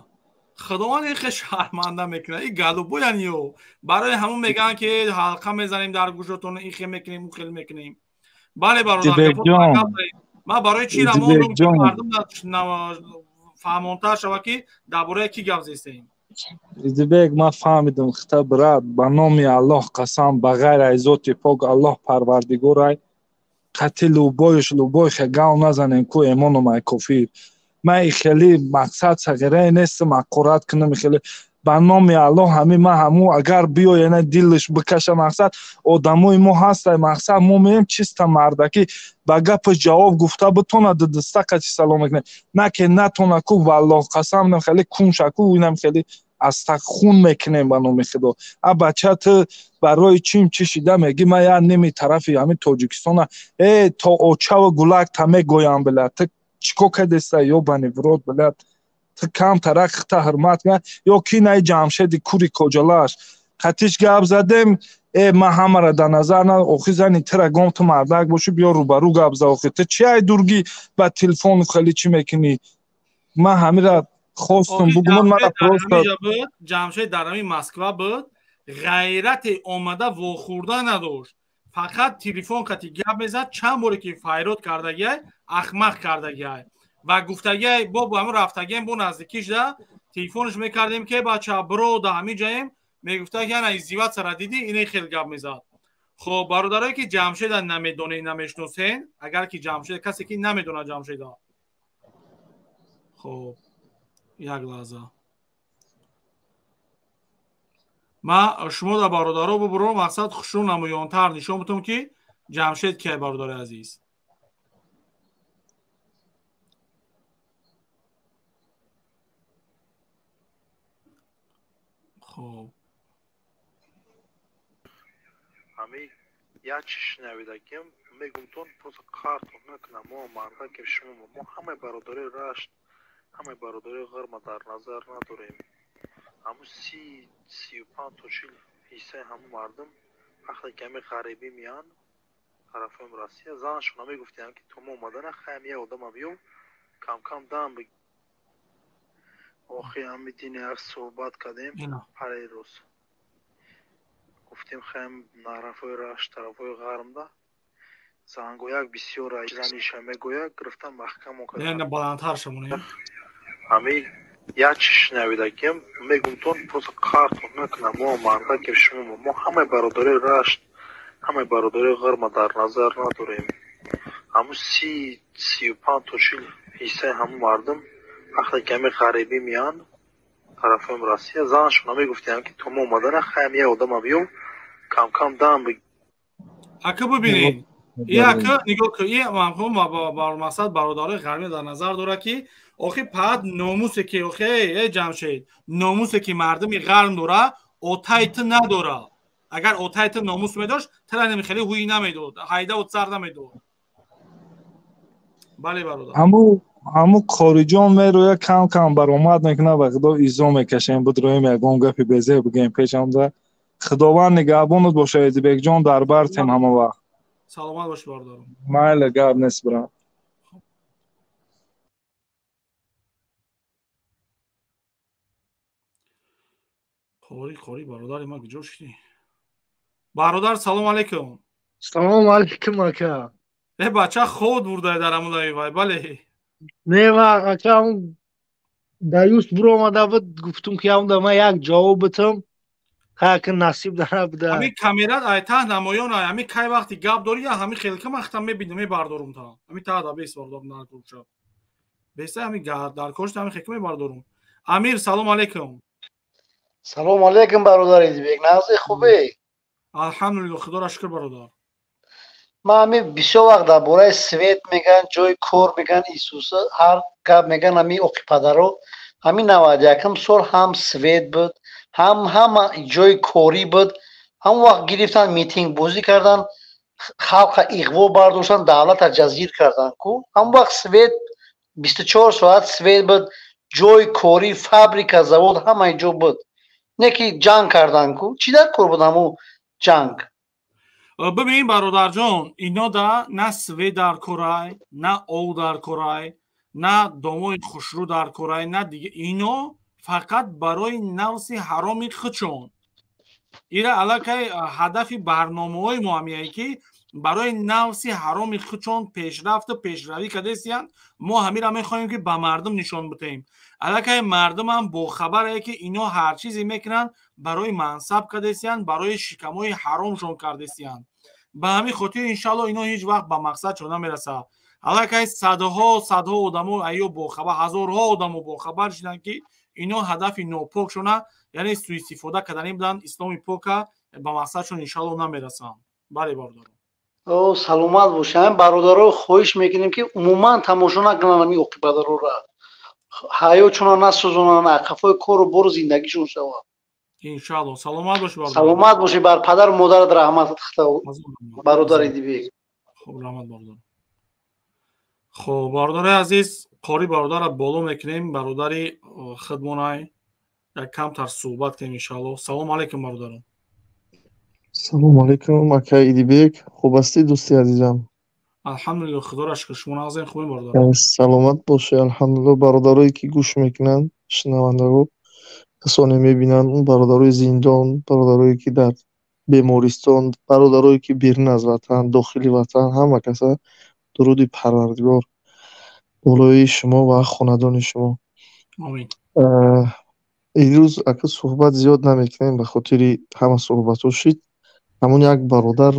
худованд ин хел шарманда мекунад. И голубой ян ё барои ҳамон мегӯянд, ки ҳалқа мезанем дар гӯшотон, ин хел мекунем, он хел мекунем. Бале, бародар, ман барои чӣ рамондум, ки мардум фаҳмонтар шавад, ки дар бораи кӣ гап зестем. Идибек, ман фаҳмидам хита, брат. Ба номи Аллоҳ қасам, ба ғайр аз зоти пок Аллоҳ Парвардигорай, қатъи любой ш, любой хе гав назанем ку эмоном ай кофир. Ман хеле мақсад сағирае нестам, аккурат кунам хеле. Ба номи Аллоҳ, ҳамин ман ҳаму агар биёяна, дилаш бикаша. Мақсад, одамои мо ҳастай, мақсад, мо меем чиста мардакӣ ба гапаш ҷавоб гуфта битонад, даста қачи салом мекунем, на ки натона ку. Валлоҳ қасам, инам хеле кунша ку, инам хеле аз хун мекунем, ба номи худо. А бача, ту барои чим чӣ шида меги, ман як ними тарафи ҳамин Тоҷикистона э то очаву гулак та мегӯям, била, ту чӣ кор кардеста, ёбани в рот, блядь? Ту камтарак хита ҳурмат кун. Ё ки наи Ҷамшеди кури коҷалаш қатиш гап задем. Э, ман ҳамара дар назар на. Охи, зани тира гом, ту мардак бошӣ, биё рӯбарӯ гап за. Охи, ту чи ай дургӣ ба телефон хеле чӣ мекунӣ? Ман ҳамира хостум бугумон, мара просто. Ҷамшед дар ҳамин Москва буд, ғайрате омада вохӯрда надошт, фақат телефон қати гап мезад. Чанд боре ки файрод кардагиай, ахмақ кардагиай ва гуфтагиай, бо ҳамин рафтагием, бо наздикишда телефонш мекардем, ки бача, биро, да ҳамин ҷаем, мегуфта, ки ана издеваться диди, ине хел гап мезад. Хоб, бародарое ки Ҷамшеда намедонед, намешносен, агар ки Ҷамшед касе ки намедонад Ҷамшеда, хоб, як лаҳза, ман шумо да бародаро бубуро, мақсад, хушрӯ намоёнтар нишон бутум, ки Ҷамшед кия, бародари азиз. Хоб, ҳами як чиз шунавидагим, мегумтон, просто қартон накунам. Мо мардакем, шумо, мо ҳамаи бародарои Рашт, ҳамаи бародарои Ғарма дар назар надорем. Ҳамун 30, 35 то 40 ҳиссаи ҳамун мардум, вақте ки ҳами ғарибӣ меянд тарафҳои Россия, занашона мегуфтиянд, ки то мо омадана хаям як одама биёв, камкам дам. Охи ҳами дини як суҳбат кардем параи рӯз, гуфтем, хаям тарафҳои Рашт, тарафҳои Ғармда зангояк бисёр заниша мегӯяд, гирифтан маҳкамо. Баландтар шамонем. Ҳами як чиз шунавидагим, мегумтон, просто қартон накунам. Мо мардакем, шумо, мо ҳамаи бародарои Рашт, ҳамаи бародарои Ғарма дар назар надорем. Ҳамун 30, 35 то 40 ҳиссаи ҳамун мардум, вақте ки ҳами ғарибӣ меянд тарафҳои Россия, занашона мегуфтиянд, ки то мо омадана хаям як одама биёв, камкам дам. Ака, бибинед, и ака, нигоҳ кун, и мақсад бародарои ғарбӣ дар назар дорад, ки охи паат номусе ки, охи, э Ҷамшед, номусе ки мардуми ғарм дора, отай ту надора. Агар отай ту номус медошт, тара хеле ҳуй намедод, ҳайдаву сар намедод. Бале, бародар. Ҳаму хориҷон мероя, кам кам баромад мекунад, ба худо изо мекашем, бидроем, ягон гапи безеб бигем пешамда. Худованд нигаҳбонат боша, Эдибекҷон, дар бартем ҳама вақт. Саломат бошӣ, бародарам. Майли, гап нест, бирам. Қори, қори, бародари ман, куҷо шудӣ, бародар? Салом алейкум. Салом алейкум, ака. Э, бача, хоб бурда дар амулаи вай, бале. Не, ва ака, даюс буромада буд, гуфтум, ки ҳамда ман як ҷавоб битам, ҳаки насиб дара буда. Ҳами камерат ай таҳ намоён ай, ҳами кай вақти гап дорӣ, я ҳами хелка ман хитам мебинам, мебардорум та ҳами таҳ да бес бардорум, дар курша беса ҳами дар кошта ҳами хелка мебардорум. Амир, салом алейкум. Салом алейкум, бародар Идибек, нағзи, хубе? Алҳамдулилло, худоро шукр, бародар. Ман ҳами бисёр вақт дар бораи свет мегӯянд, ҷои кор мегӯянд, Исуса ҳар гап мегӯянд. Ҳами оқипадаро ҳамин 91-ум сол ҳам свет буд, ҳам ҳама ҷои корӣ буд. Ҳамон вақт гирифтан, митингбозӣ кардан, халқа иғво бардоштан, давлата ҷазир кардан ку. Ҳамон вақт свет 24 соат свет буд, ҷои корӣ, фабрика, завод, ҳамаи ҷо буд. Не ки ҷанг кардан ку, чӣ дар кор буд ҳамун ҷанг? Бибин, бародарҷон, ино да на свет дар корай, на ов дар корай, на домои хушрӯ дар корай, на дига. Ино фақат барои нафси ҳароми худшон. Ира аллакай ҳадафи барномаҳои мо ҳамияе, ки барои нафси ҳароми худшон пешрафту пешравӣ кардесиянд. Мо ҳамира мехоҳем, ки ба мардум нишон бидиҳем. Аллакай мардумам бохабарае, ки ино ҳар чизе мекунанд, барои мансаб кардесиянд, барои шикамҳои ҳаромшон кардесиянд. Ба ҳамин хотир, иншалло, ино ҳеҷ вақт ба мақсадшон намерасад. Аллакай садҳо садҳо одамо айё бохабар, ҳазорҳо одамо бохабар шуданд, ки ино ҳадафи нопокшона, яъне суистифода кардани буданд исломи пока. Ба мақсадшон, иншалло, намерасанд. Бале, бародарон. О, саломат бошед, бародаро. Хоҳиш мекунем, ки умуман тамошо накунанд ҳамин оқибадарора, ҳаётшонро насӯзонанд, қафои кору бору зиндагишон шавад. Иншалло, саломат бош, бародар. Саломат бошӣ, бар падару модарат раҳмат, бародар Идибек. Хуб, раҳмат, бародар. Хуб, бародари азиз, қори бародарро боло мекунем, бародари хидмонай, як камтар суҳбат кунем, иншалло. Салом алейкум, бародарон. Салом алейкум, ака Идибек, хуб ҳастӣ, дӯсти азизам? Алҳамдулилло, худоро шукр, шумо нағзем, хубем, бародар. Саломат бошӣ, алҳамдулилло. Бародарое ки гӯш мекунанд, шунавандаҳо, касоне мебинанд, бародарои зиндон, бародарое ки дар бемористон, бародарое ки берун аз ватан, дохили ватан, ҳама каса дуруди Парвардигор болои шумо ва хонадони шумо. Омин. Имрӯз, ака, суҳбат зиёд намекунем, ба хотири ҳама суҳбатҳо шид. Ҳамон як бародар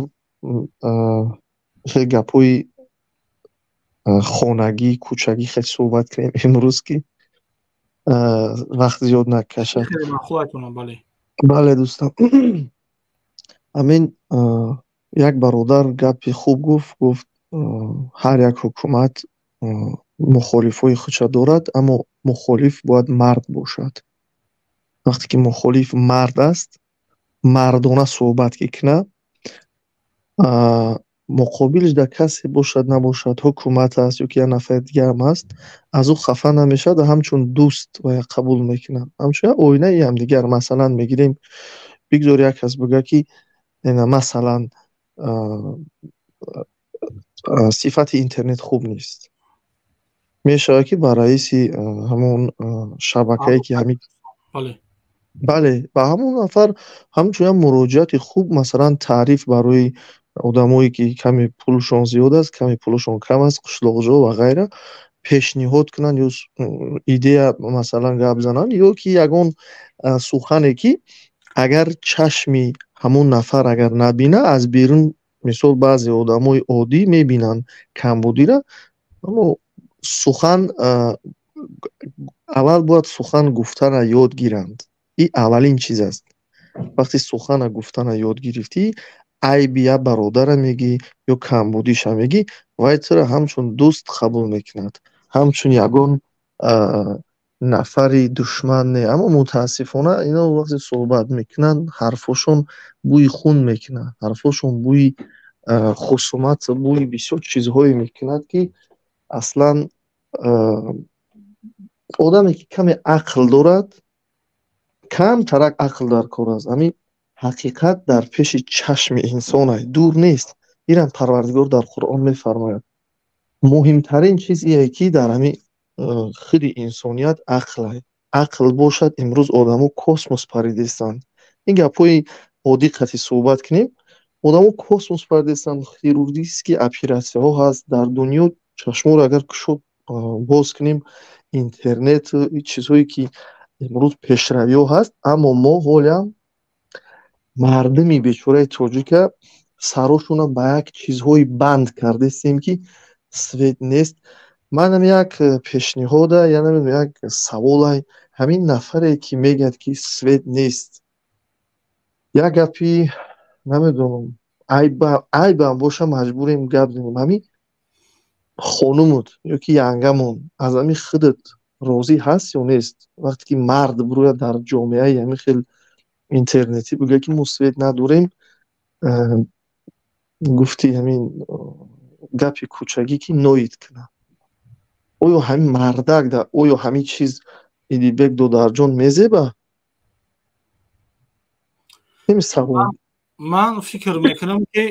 хеле гапҳои хонагӣ, кӯчагӣ хеле суҳбат кунем имрӯз, ки вақт зиёд накашад. Бале, дӯстам, ҳамин як бародар гапи хуб гуфт. Гуфт, ҳар як ҳукумат мухолифҳои худша дорад, аммо мухолиф бояд мард бошад. Вақте ки мухолиф мард аст, мардона суҳбат ки кунад, муқобилаш дар касе бошад набошад, ҳукумат аст ё ки як нафари дигарам аст, аз ӯ хафа намешавад ва ҳамчун дӯст вая қабул мекунад, ҳамчун як оинаи ҳамдигар. Масалан мегирем, бигзор як кас бигӯяд ки масалан сифати интернет хуб нест, мешавад ки ба раиси ҳамон шабакае ки ҳамин, бале, ба ҳамон нафар ҳамчун як муроҷиати хуб, масалан таъриф барои одамое ки каме пулшон зиёд аст, каме пулашон кам аст, қишлоқҷо ва ғайра, пешниҳод кунанд ё идея масалан гап зананд, ё ки ягон сухане ки агар чашми ҳамон нафар агар набина, аз берун, мисол баъзе одамои оддӣ мебинанд камбудиро, аммо сухан аввал бояд сухан гуфтанро ёд гиранд. Ин аввалин чиз аст. Вақте сухана гуфтанро ёд гирифтӣ, айби як бародара мегӣ ё камбудиша мегӣ, вай туро ҳамчун дӯст қабул мекунад, ҳамчун ягон нафари душман не. Аммо мутаассифона ино вақте суҳбат мекунанд, ҳарфошон бӯи хун мекунад, ҳарфошон бӯи хусумат, бӯи бисёр чизҳое мекунад, ки аслан одаме ки каме ақл дорад, камтарак ақл дар кор аст, ҳамин ҳақиқат дар пеши чашми инсон ай, дур нест. Инам Парвардигор дар Қуръон мефармояд. Муҳимтарин чиз ие ки дар ҳамин худи инсоният ақл ай. Ақл бошад, имрӯз одамо космос паридестанд. Ин гапҳои оддӣ қати суҳбат кунем, одамо космос паридестанд, хирургический оператсияҳо ҳаст дар дунё. Чашморо агар кушод боз кунем, интернет, чизҳое ки имрӯз пешравиҳо ҳаст, аммо мо ҳолиам мардуми бечораи тоҷика сарошона ба як чизҳои банд кардестем, ки свет нест. Манам як пешниҳода, я намедонам, як саволай: ҳамин нафаре ки мегӯяд ки свет нест, як гапи намедонам айбам боша, маҷбурем гап занем, ҳамин хонумут ё ки янгамон аз ҳамин худат розӣ ҳаст ё нест? Вақте ки мард бирояд дар ҷомеаи ҳамин хел интернетӣ бигӯяд ки мо свет надорем, гуфти ҳамин гапи кӯчагӣ ки ноид кунад, оё ҳамин мардак да, оё ҳамин чиз Идибек додарҷон мезеба? Ҳамин савол. Ман фикр мекунам ки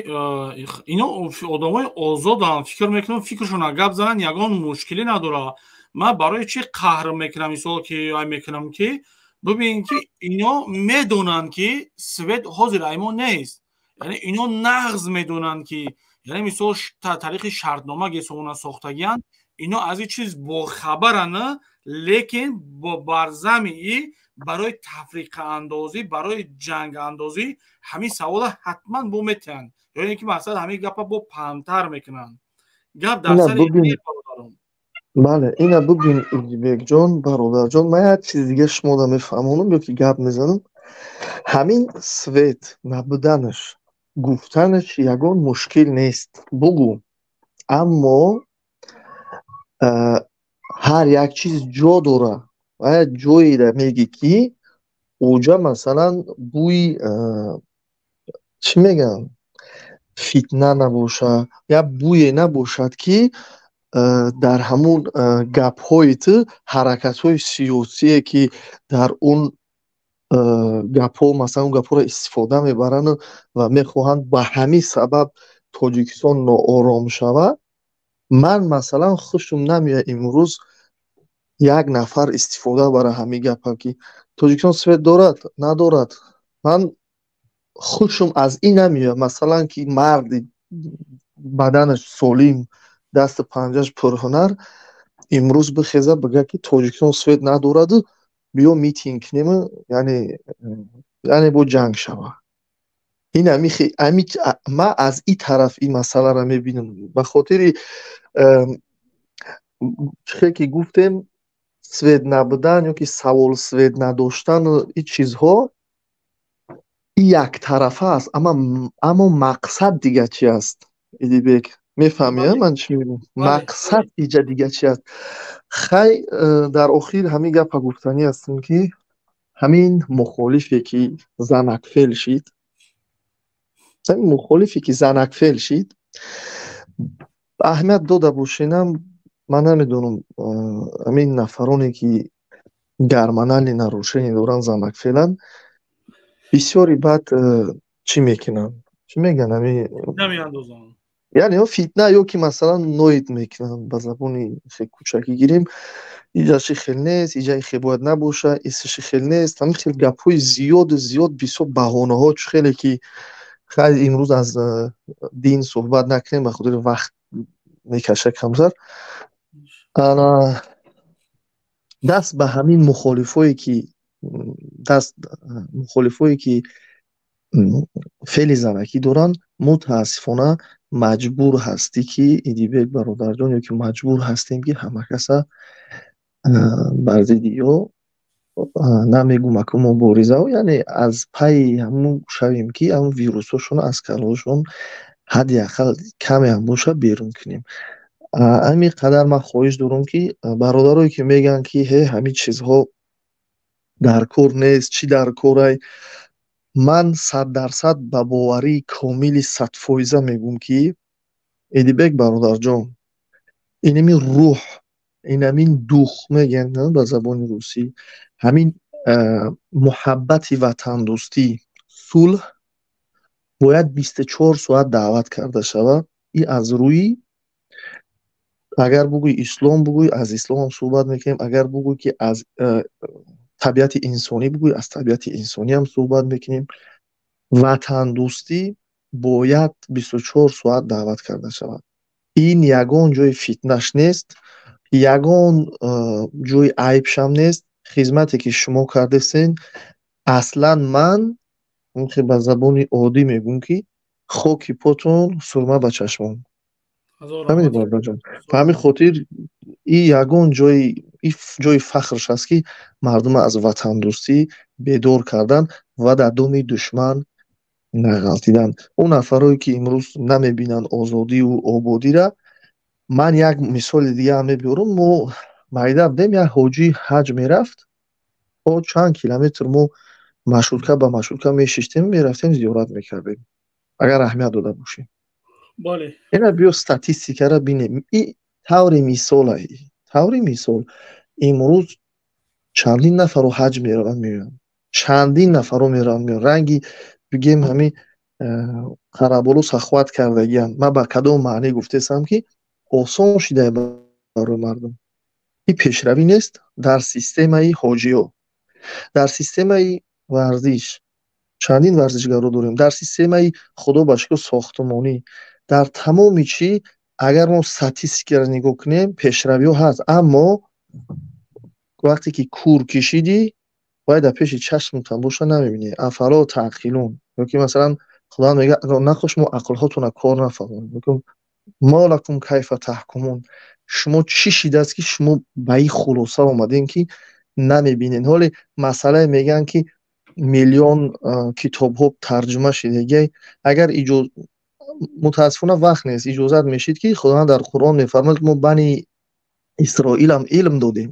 ино одамои озоданд, фикр мекунам фикршона гап зананд, ягон мушкилӣ надорад. Ман барои чӣ қаҳр мекунам, мисол ки ай мекунам ки бибин ки ино медонанд ки свет ҳозир аймо нест, яъне ино нағз медонанд ки, яъне мисол тариқи шартнома гесомона сохтагиянд, ино аз ин чиз бохабаранд, лекин бо барзами и барои тафриқаандозӣ, барои ҷангандозӣ ҳамин савола ҳатман бо метиҳанд, ё ин ки мақсад ҳамин гапа бо паҳнтар мекунанд. Гап дар сари бародарон. Бале, ина бибин, Идибекҷон, бародарҷон, ман як чизи дига шумода мефаҳмонам ё ки гап мезанам. Ҳамин свет набуданаш гуфтанаш ягон мушкил нест, бугӯ, аммо ҳар як чиз ҷо дорад ва як ҷоеро мегӣ ки оҷа масалан бӯи чӣ мегӯянд, фитна набошад, як бӯе набошад ки дар ҳамун гапҳои ту ҳаракатҳои сиёсие ки дар он гапҳо, масалан он гапҳоро истифода мебаранд ва мехоҳанд ба ҳамин сабаб Тоҷикистон ноором шавад. Ман масалан хушум намеояд имрӯз як нафар истифода бара ҳамин гапа ки Тоҷикистон свет дорад надорад, ман хушум аз ин намеояд, масалан ки марди баданаш солим, дасту панҷаш пурҳунар имрӯз бихеза бигӯяд ки Тоҷикистон свет надораду биё митинг кунем, яъне бо ҷанг шава. Ин ами ман аз ин тараф ин масъаларо мебинам, ба хотири чихе ки гуфтем, свет набудан ё ки савол свет надоштан, ин чизҳо ин яктарафа аст, аммо мақсад дига чи аст? Идибек, мефаҳмӣ ман чӣ мегӯям? Мақсад иҷа дига чи аст? Хай, дар охир ҳамин гапа гуфтанӣ ҳастем ки Ҳамин мухолифе ки занакфел шид, ҳамин мухолифе ки занакфел шид, аҳамият дода бошенам, ман намедонам, ҳамин нафароне ки гормональный нарушение доранд, занакфеланд, бисёри баъд чӣ мекунанд, чӣ мегӯянд, ҳамин яъне ё фитна, ё ки масалан ноид мекунанд, ба забони хел кӯчакӣ гирем, иҷаши хел нест, иҷаи хел бояд набоша, исиши хел нест, ҳамин хел гапҳои зиёду зиёд, бисёр баҳонаҳо, чӣ хеле ки хайр имрӯз аз дин суҳбат накунем, ба хотири вақт мекаша камтар. Ана даст ба ҳамин мухолифое ки даст мухолифое ки феъли занакӣ доранд, мутаассифона маҷбур ҳастӣ ки Идибек бародарҷон, ё ки маҷбур ҳастем ки ҳама каса бар зидди ё намегум аку муборизао, яъне аз пайи ҳамун шавем ки ҳамун вирусҳошон аз каллаҳошон ҳадди ақал каме ҳам боша берун кунем. Ҳамин қадар ман хоҳиш дорам ки бародарое ки мегӯянд ки ҳе ҳамин чизҳо дар кор нест, чӣ дар корай, ман 100% ба боварии комили 100% мегӯм ки Идибек бародарҷон, инамин рӯҳ, инамин дух мегӯянд ба забони русӣ, ҳамин муҳаббати ватандӯстӣ, сулҳ бояд 24 соат даъват карда шавад. И аз рӯи агар бугӯй ислом бугӯй, аз исломам суҳбат мекунем, агар бугӯй ки аз табиати инсонӣ бугӯй, аз табиати инсониам суҳбат мекунем. Ватандӯстӣ бояд 24 соат даъват карда шавад. Ин ягон ҷои фитнаш нест, ягон ҷои айбшам нест. Хизмате ки шумо кардесен, аслан ман ба забони оддӣ мегӯм ки хоки потон сурма ба чашмон. Фаҳмидӣ бародарҷон? Ба ҳамин хотир и ягон ҷои ҷои фахрш аст ки мардума аз ватандӯстӣ бедор кардан ва дар доми душман нағалтидан. Он нафарое ки имрӯз намебинанд озодиву ободира, ман як мисоли дига ҳам мебиёрам. Мо майда будем, як ҳоҷӣ ҳаҷ мерафт, то чанд километр мо маршрутка ба маршрутка мешиштем, мерафтем, зиёрат мекардем, агар аҳамият дода бошем. Ина биё статистикаро бинем. И таври мисола, таври мисол имрӯз чандин нафаро ҳаҷ мераванд меоянд, чандин нафаро мераванд меоянд, ранги бигем ҳамин қараболу сахват кардагианд. Ман ба кадом маънӣ гуфтесам ки осон шидае барои мардум. Ин пешравӣ нест дар системаи ҳоҷиё, дар системаи варзиш чандин варзишгаро дорем, дар системаи худо ба шукр сохтмонӣ, дар тамоми чӣ агар мо статистикаро нигоҳ кунем пешравиҳо ҳаст, аммо вақте ки кур кишидӣ бояд дар пеши чашмтон боша намебинӣ. Афало таъқилун, ёки масалан Худованд мегӯяд нахоҳ шумо ақлҳотонро кор нафармоед, мо лакум кайфа таҳкумун, шумо чӣ шидааст ки шумо ба ин хулоса омадем ки намебинед. Ҳоле масъалае мегӯянд ки миллион китобҳо тарҷума шидагиай, агар мутаассифона вақт нест, иҷозат мешид ки Худованд дар Қуръон мефармояд мо бани Исроилам илм додем.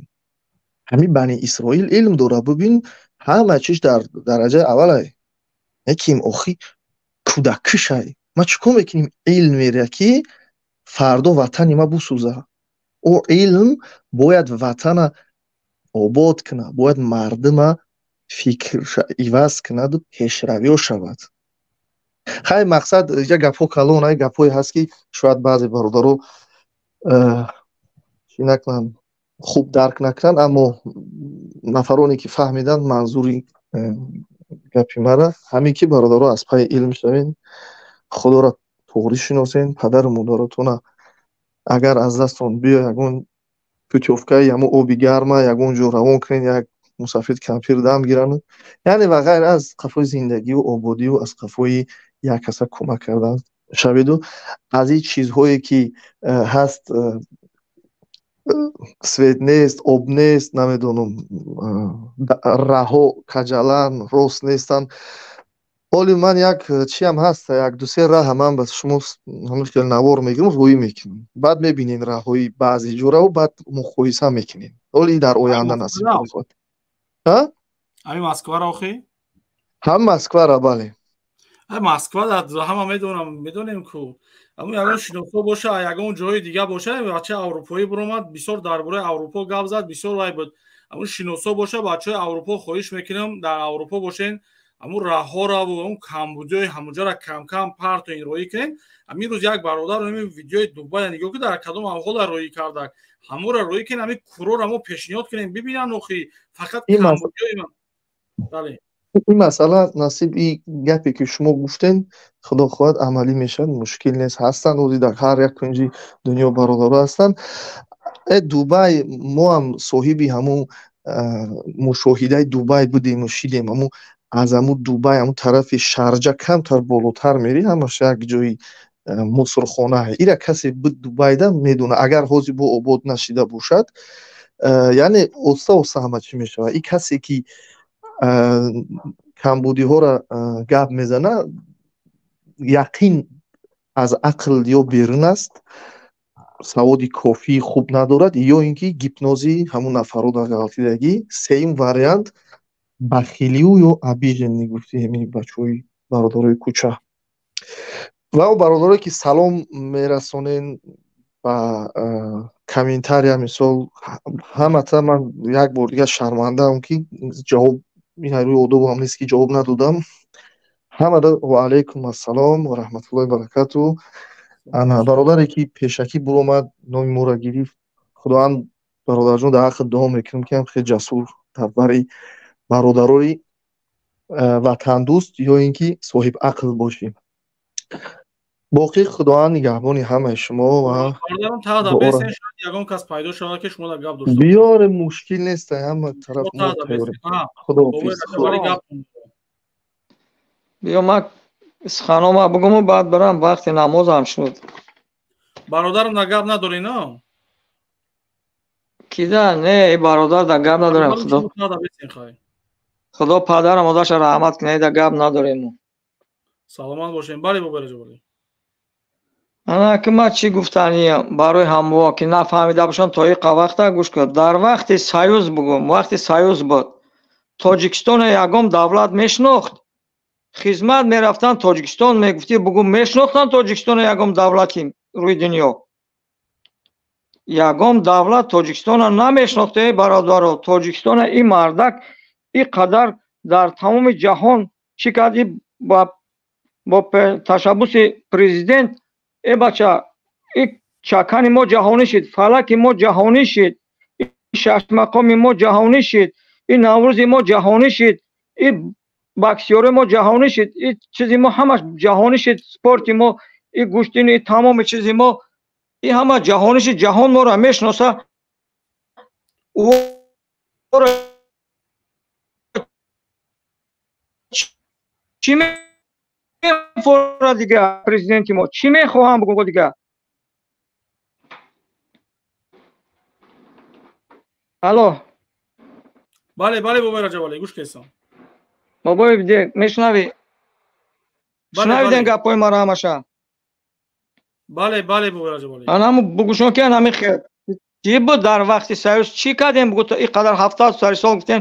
Ҳамин бани Исроил илм дора, бибин ҳама чиз дар дараҷаи аввалай. Неким охи кӯдаккушай. Ма чӣ кор мекунем илмеро ки фардо ватани ма бусӯза? О илм бояд ватана обод кунад, бояд мардума фикрша иваз кунаду пешравиё шавад. Хай мақсад як гапҳо калон, ай гапҳое ҳаст ки шояд баъзе бародаро чӣ накунанд, хуб дарк накунанд, аммо нафароне ки фаҳмиданд манзури гапи мара ҳамин ки бародаро аз пайи илм шавед, Худоро туғрӣ шиносен, падару модаротона агар аз дастон биё ягон путёвкаи ҳамон оби гарма ягон ҷо равон кунед, як мусафир кампир дам гиранд, яъне ва ғайр аз қафои зиндагиву ободиву аз қафои як каса кӯмак кардан шаведу аз ин чизҳое ки ҳаст, свет нест, об нест, намедонам, раҳо каҷалан рост нестанд. Ҳоли ман як чиам ҳаст, як ду-се раҳа ман ба шумо ҳамин хел навор мегирам, рӯӣ мекунам, баъд мебинед раҳҳои баъзе ҷорао, баъд муқоиса мекунем. Ҳоли дар оянда насиб хоҳад. Ҳами Москваро охи? Ҳам Москваро, бале. Москва ҳама медонам, медонем ку. Ҳамун ягон шиносо боша, ягон ҷои дига боша, бачаи аврупоӣ биромад, бисёр дар бораи Аврупо гап зад, бисёр вай буд. Ҳамун шиносо боша, бачаҳои Аврупо, хоҳиш мекунам, дар Аврупо бошен, ҳамун раҳҳораву ҳамун камбудиҳои ҳамунҷоро камкам партоин, роӣ кунен. Ҳамин рӯз як бародар ҳамин видеои Дубая нигоҳ ки дар кадом аҳвола роӣ кардак, ҳамонро роӣ кунен, ҳамин курора мо пешниҳод кунем, бибинан охи фақат камбудиҳои. Бале. Ин масъала, насиб, и гапе ки шумо гуфтен, худо хоҳад, амалӣ мешавад, мушкил нест. Ҳастанд ози дар ҳар як кунҷи дунё бародаро ҳастанд. Дубай мо ҳам соҳиби ҳамун мушоҳидаи Дубай будему шидем. Ҳамун аз ҳамун Дубай, ҳамун тарафи Шарҷа камтар болотар мерӣ, ҳамаш як ҷои мусрхона. Ира касе буд Дубайда, медона, агар ҳозир бо обод нашида бошад, яъне оста оста ҳама чӣ мешавад. И касе ки камбудиҳоро гап мезана, яқин аз ақл ё берун аст, саводи кофии хуб надорад, ё ин ки гипнози ҳамун нафарро дар ғалтидагӣ. Сеюм вариант бахилию ё обиженный, гуфти ҳамин бачаҳои бародарои кӯча ва он бародарое ки салом мерасонен ба комментария, мисол, ҳамата ман як бор дигар шармандаам, ки ҷавоб ин рӯи одобам нест, ки ҷавоб надодам. Ҳамада ва алайкум ассалом ва раҳматуллоҳи баракату. Ана бародаре ки пешакӣ буромад, номи моро гирифт, худованд, бародарҷон, дар ҳаққи дуо мекунам, ки ҳам хеле ҷасур дар бари бародарои ватандӯст ё ин ки соҳиб ақл бошӣ. Боқӣ худованд нигаҳбони ҳамаи шумо ва ягон кас пайдо шавад, ки шумо гап дошта биёре, мушкил нест, ҳама тараф мо тайёрем. Худоҳофиз. Биё, ман суханома бугуму баъд барам, вақти намозам шуд. Бародарам, да гап надорӣ, на? Кида? Не, бародар, да гап надорем. Худо падарам модарша раҳмат кунад, да гап надорем. Саломат бошем. Бале, бобои Раҷабалӣ. Ана ки ман чӣ гуфтаниям барои ҳамво, ки нафаҳмида бошанд, то иқа вақта гӯш кун. Дар вақти союз, бугум, вақти союз буд, Тоҷикистоно ягон давлат мешинохт? Хизмат мерафтанд Тоҷикистон, мегуфтӣ, бугум, мешинохтанд Тоҷикистоно ягон давлати рӯи дунё? Ягон давлат Тоҷикистона намешинохт, эй бародаро. Тоҷикистона ин мардак ин қадар дар тамоми ҷаҳон чӣ кард? Бо ташаббуси президент, э бача, и чакани мо ҷаҳонӣ шид, фалаки мо ҷаҳонӣ шид, и шашмақоми мо ҷаҳонӣ шид, и Наврӯзи мо ҷаҳонӣ шид, и боксёри мо ҷаҳонӣ шид, и чизи мо ҳамаш ҷаҳонӣ шид, спорти мо, и гӯштини, тамоми чизи мо, и ҳама ҷаҳонӣ шид, ҷаҳон моро мешиноса. Ӯро чӣ мефора дига? Президенти мо чӣ мехоҳам, бугум, дига? Алло. Бале, бале, бобои Раҷабалӣ, гӯш кесам. Бобои, мешунавӣ? Шунавиден гапҳои маро ҳамаша? Бале, бале, бобои Раҷабалӣ. Анаму бугӯшон, ки анами хел чӣ буд дар вақти союз, чӣ кардем, бугу, то ин қадар 70 сол гуфтем,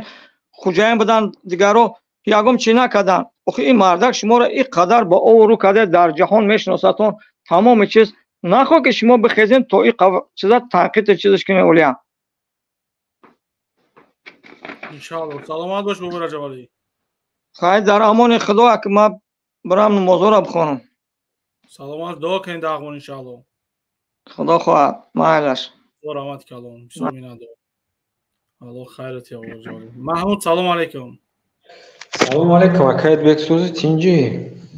хуҷаин буданд, дигаро ягон чӣ накарданд. Охи ин мардак шуморо ин қадар ба обрӯ карда, дар ҷаҳон мешиносатон, тамоми чиз нахоҳ, ки шумо бихезем, то ин чиза танқиди чизаш кунем, олия. Иншоалло, саломат бош, бобои Раҷабалӣ. Хайр, дар амони худо, ак ман бирам намозҳоро бихонам. Саломат, дуо кунед ағмон, иншоалло. Худо хоҳад, майлаш. Худо раҳмат калом, бисёр миннатдор. Аллоҳ хайрат я, бобои Раҷабалӣ. Маҳмуд, салом алайкум. Салом алайкум, акаят Бексӯзи, тинҷӣ?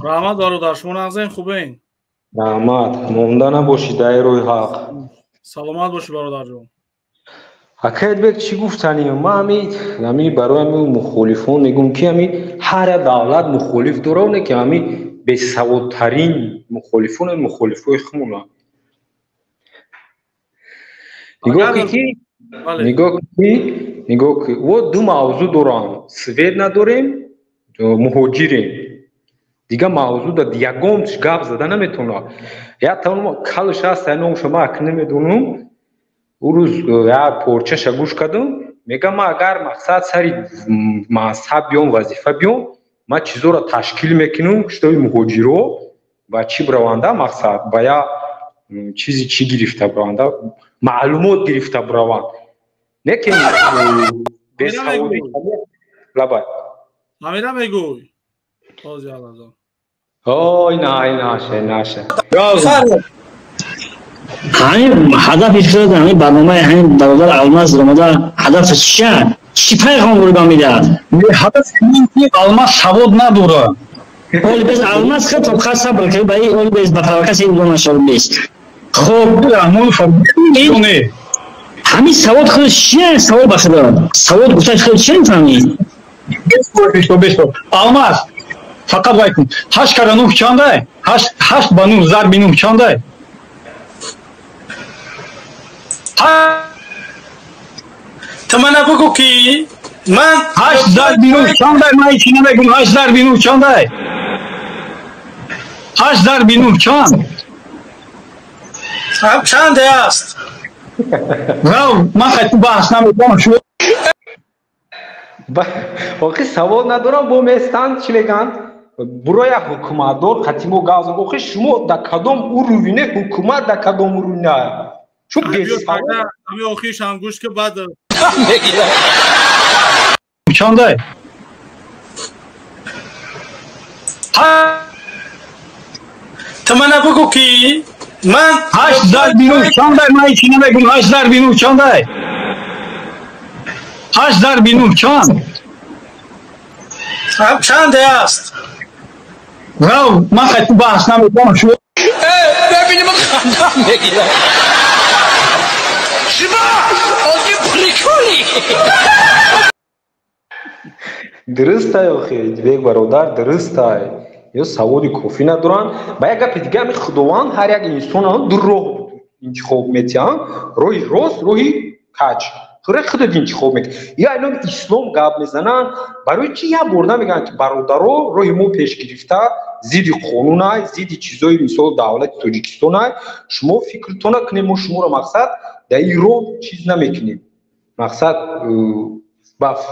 Раҳмат, бародар, шумо нағзен, хубен? Раҳмат, монда набошӣ дар рӯи ҳақ. Саломат бошӣ, бародарҷон. Акаятбек, чӣ гуфтанем? Ман ҳами барои ҳами мухолифон мегӯм, ки ҳами ҳар як давлат мухолиф дорад, не ки ҳами бесаводтарин мухолифон мухолифои хумонанд. Нигоҳ ки, нигоҳ ки, нигоҳ ки, во ду мавзӯъ дорам: свет надорем, муҳоҷирем. Дигар мавзӯъ да ягон гап зада наметавонад. Як калш ҳаст, номашо ман акн намедонам. Ӯ рӯз як порчаша гӯш кардам. Мегам, ман агар мақсад сари мансаб биём, вазифа биём, ман чизоро ташкил мекунам, чтобы муҳоҷиро ба чӣ бираванда, мақсад ба я чизи чӣ гирифта бираванда, маълумот гирифта бираванд. Лекин бесаводӣ лабай. Ҳамира мегӯй. Ой, на, наша, наша. Ҳамин ҳадафи худ, ҳамин барномаи ҳамин бародар Алмаз омада, ҳадафаш чия? Чӣ пайғом рӯ медиҳад? Ҳадаф ин ки Алмаз савод надорад. Оли без Алмаз хел тоқа сабр кар, ба оли без ба провокатсия иғдом нашавад бес. Хоб, ҳамин савод худ чия? Савод ба худо. Савод гуфташ худ чия мефаҳмӣ? Бесто. Алмаз, фақат вай кун. 8 кара 9 чандай? 8 ба 9 зарби 9 чандай? Ту мана бугӯ ки ман 8 зарби 9 чандай? Ман ҳеҷ намегӯм. 8 зарби 9 чандай? 8 зарби 9 чанд? Чанде аст? Рав, ман хати баҳс намекунам. Шумо охи савол надорам, бо местанд чӣ мегӯянд? Буроя ҳукуматдор қатимо гап зан. Охи шумо дар кадом уровне ҳукумат, дар кадом уровне? Чун бесавод. Ҳами охиршам гӯш ки баъд чандай? Ту мана бугӯ ки ман 8 зарби 9 чандай? Ман ҳеҷ намегӯм. 8 зарби 9 чандай? 8 зарби 9 чанд? Чанде аст? Рав, ман хати баҳс намекунам. Шумо бибинем, хандам мегирад. Шумо охи приколи. Дурустай, охи бек бародар, дурустай. Ё саводи кофӣ надоранд. Ба як гапи дига, ҳами Худованд ҳар як инсона ду роҳ интихоб метиҳанд: роҳи рост, роҳи каҷ. Хура худат интихоб мекунӣ. Я ино ислом гап мезананд, барои чӣ як бор намегӯянд, ки бародаро, роҳи мо пеш гирифта зидди қонунай, зидди чизои мисол давлати Тоҷикистонай, шумо фикртона кунед, мо шуморо мақсад дар ин роҳ чиз намекунем. Мақсад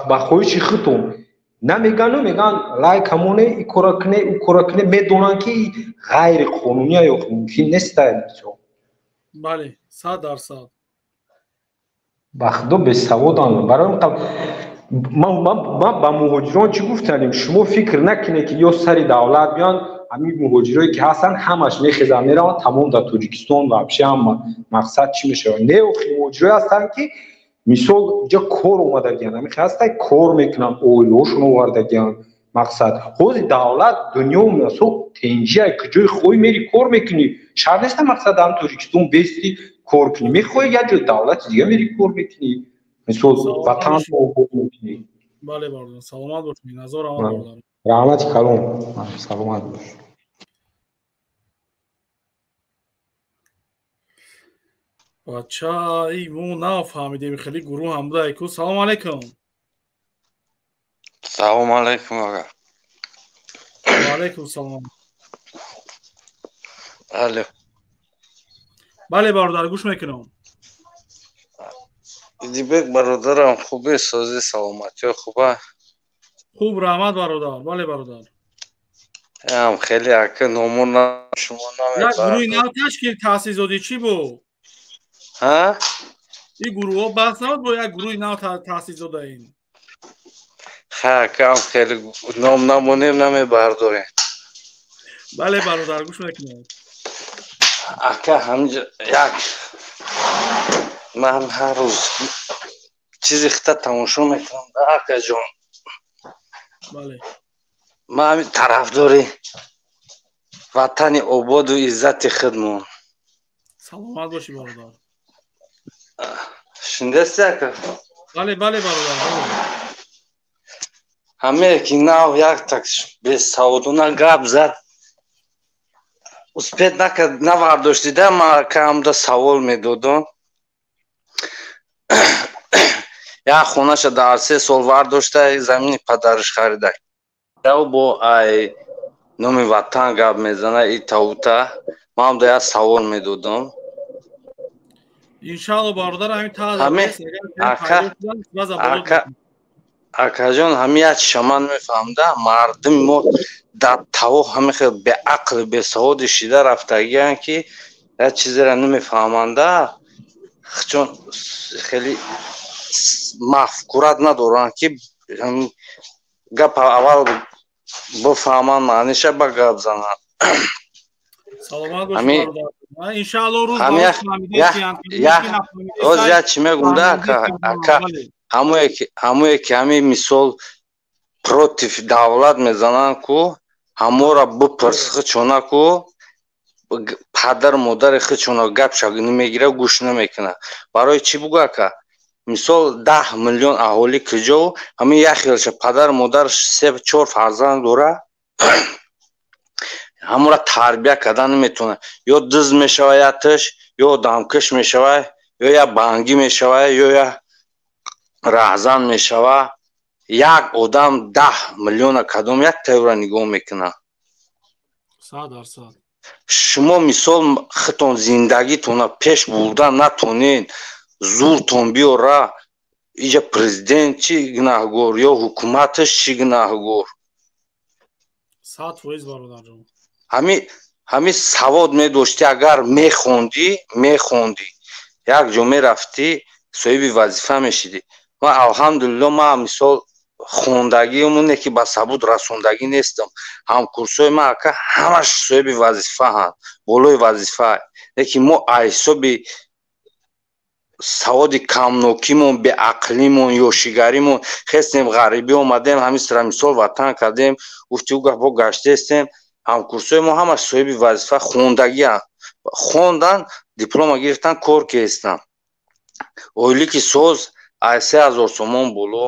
ба хоҳиши худтон намегану мегӯянд лайкамоне, и кора куне, ӯ кора куне, медонанд ки ғайриқонуния ё мумкин нестай мисол. Бале, 100%. Ба худо бесаводанд. Барои ман ба муҳоҷирон чӣ гуфтанем? Шумо фикр накунед, ки ё сари давлат биёнд, ҳамин муҳоҷирое ки ҳастанд ҳамаш мехезанд мераванд, тамом дар Тоҷикистон вообще ҳама мақсад чӣ мешавад. Не, охи муҳоҷирое ҳастанд, ки мисол инҷа кор омадагиянд, ҳамин ҳастай кор мекунанд, оилаҳошон овардагиянд. Мақсад ҳозир давлат дунё мисол тенҷия, куҷои хоҳӣ мери кор мекунӣ, шарт неста мақсад ҳам Тоҷикистон бести кор кунӣ, мехоҳӣ як ҷои давлати дига мери кор мекунӣ, мисол ватан обод мекунӣ. Бале бародар, саломат бошед, назар омад бародар. Раҳмати калон, саломат бош. Бача, эй мо нафаҳмидем, хеле гурӯҳ ҳам буда ку. Салом алайкум. Салом алайкум ага. Ва алайкум салом. Алло. Бале бародар, гӯш мекунам. Идибек бародарам, хубе, сози саломатиё хуба? Хуб, раҳмат бародар. Бале бародар. Ам хеле ака номо на шумо Як гурӯҳи нав ташкил таъсис додӣ, чӣ буд? Ҳа? Ин гурӯҳҳо баҳс набуд, бо як гурӯҳи нав таъсис додаин. Ха, акам хеле ном намонем, намебардорем. Бале бародар, гӯш мекунам. Ака, ҳаминҷа як ман ҳар рӯз чизи хита тамошо мекунам, да акаҷон. Бале. Ман ҳамин тарафдори ватани ободу иззати худмон. Саломат бошӣ бародар. Шундасти ака? Бале, бале бародар, бале. Ҳамее ки нав як так бесаводона гап зад, успет накард, навардоштида, ман акаамда савол медодам. Як хонаша дар 3 сол вардошта, замини падараш харида. Бо ай номи ватан гап мезана и таута, ман да як савол медодам. Иншалло бародар, ҳамин Акаҷон, ҳами як шаман мефаҳмда, мардуми мо дар таво ҳами хел беақл, бесаводи шида рафтагиянд, ки як чизеро намефаҳманда, чун хеле мафкурат надоранд, ки гап аввал бифаҳманд, маъниша ба гап зананд. Саломат бошед, бародар. Иншаалло рӯз Оз як чӣ мегум да, ака, ҳамое ки ҳамин мисол против давлат мезананд ку, ҳамора бипурс хичона ку, падар модари хичона гапша намегира, гӯш намекунад. Барои чӣ бугу, ака? Мисол, 10 миллион аҳолӣ куҷо, ҳамин як хелша падар модар се чор фарзанд дора, ҳамора тарбия карда наметавонад. Ё дизд мешава якташ, ё одамкаш мешава, ё як бангӣ мешава, ё як раҳзан мешава. Як одам 10 миллиона кадом як тайёра нигоҳ мекунад? 100%. Шумо мисол худтон зиндагитона пеш бурда натонед, зуртон биёра, иҷа президент чӣ гунаҳгор ё ҳукуматаш чӣ гунаҳгор? 100%, бародарҷон. Ҳами савод медоштӣ, агар мехондӣ, як ҷо мерафтӣ, соҳиби вазифа мешидӣ. Ман, алҳамдулилло, ман мисол хондагиуму не ки ба сабуд расондагӣ нестам. Ҳамкурсҳои ман, ака, ҳамаш соҳиби вазифаанд, болои вазифа. Лекин мо аз ҳисоби саводи камнокимон, беақлимон, ёшигаримон хестем, ғарибӣ омадем, ҳамин сира мисол ватан кардем, гуфти ӯ гапҳо гаштаестем. Ҳамкурсҳои мо ҳамаш соҳиби вазифа, хондагианд, хондан, диплома гирифтан, кор кестанд, ойлики соз аз 3000 сомон боло,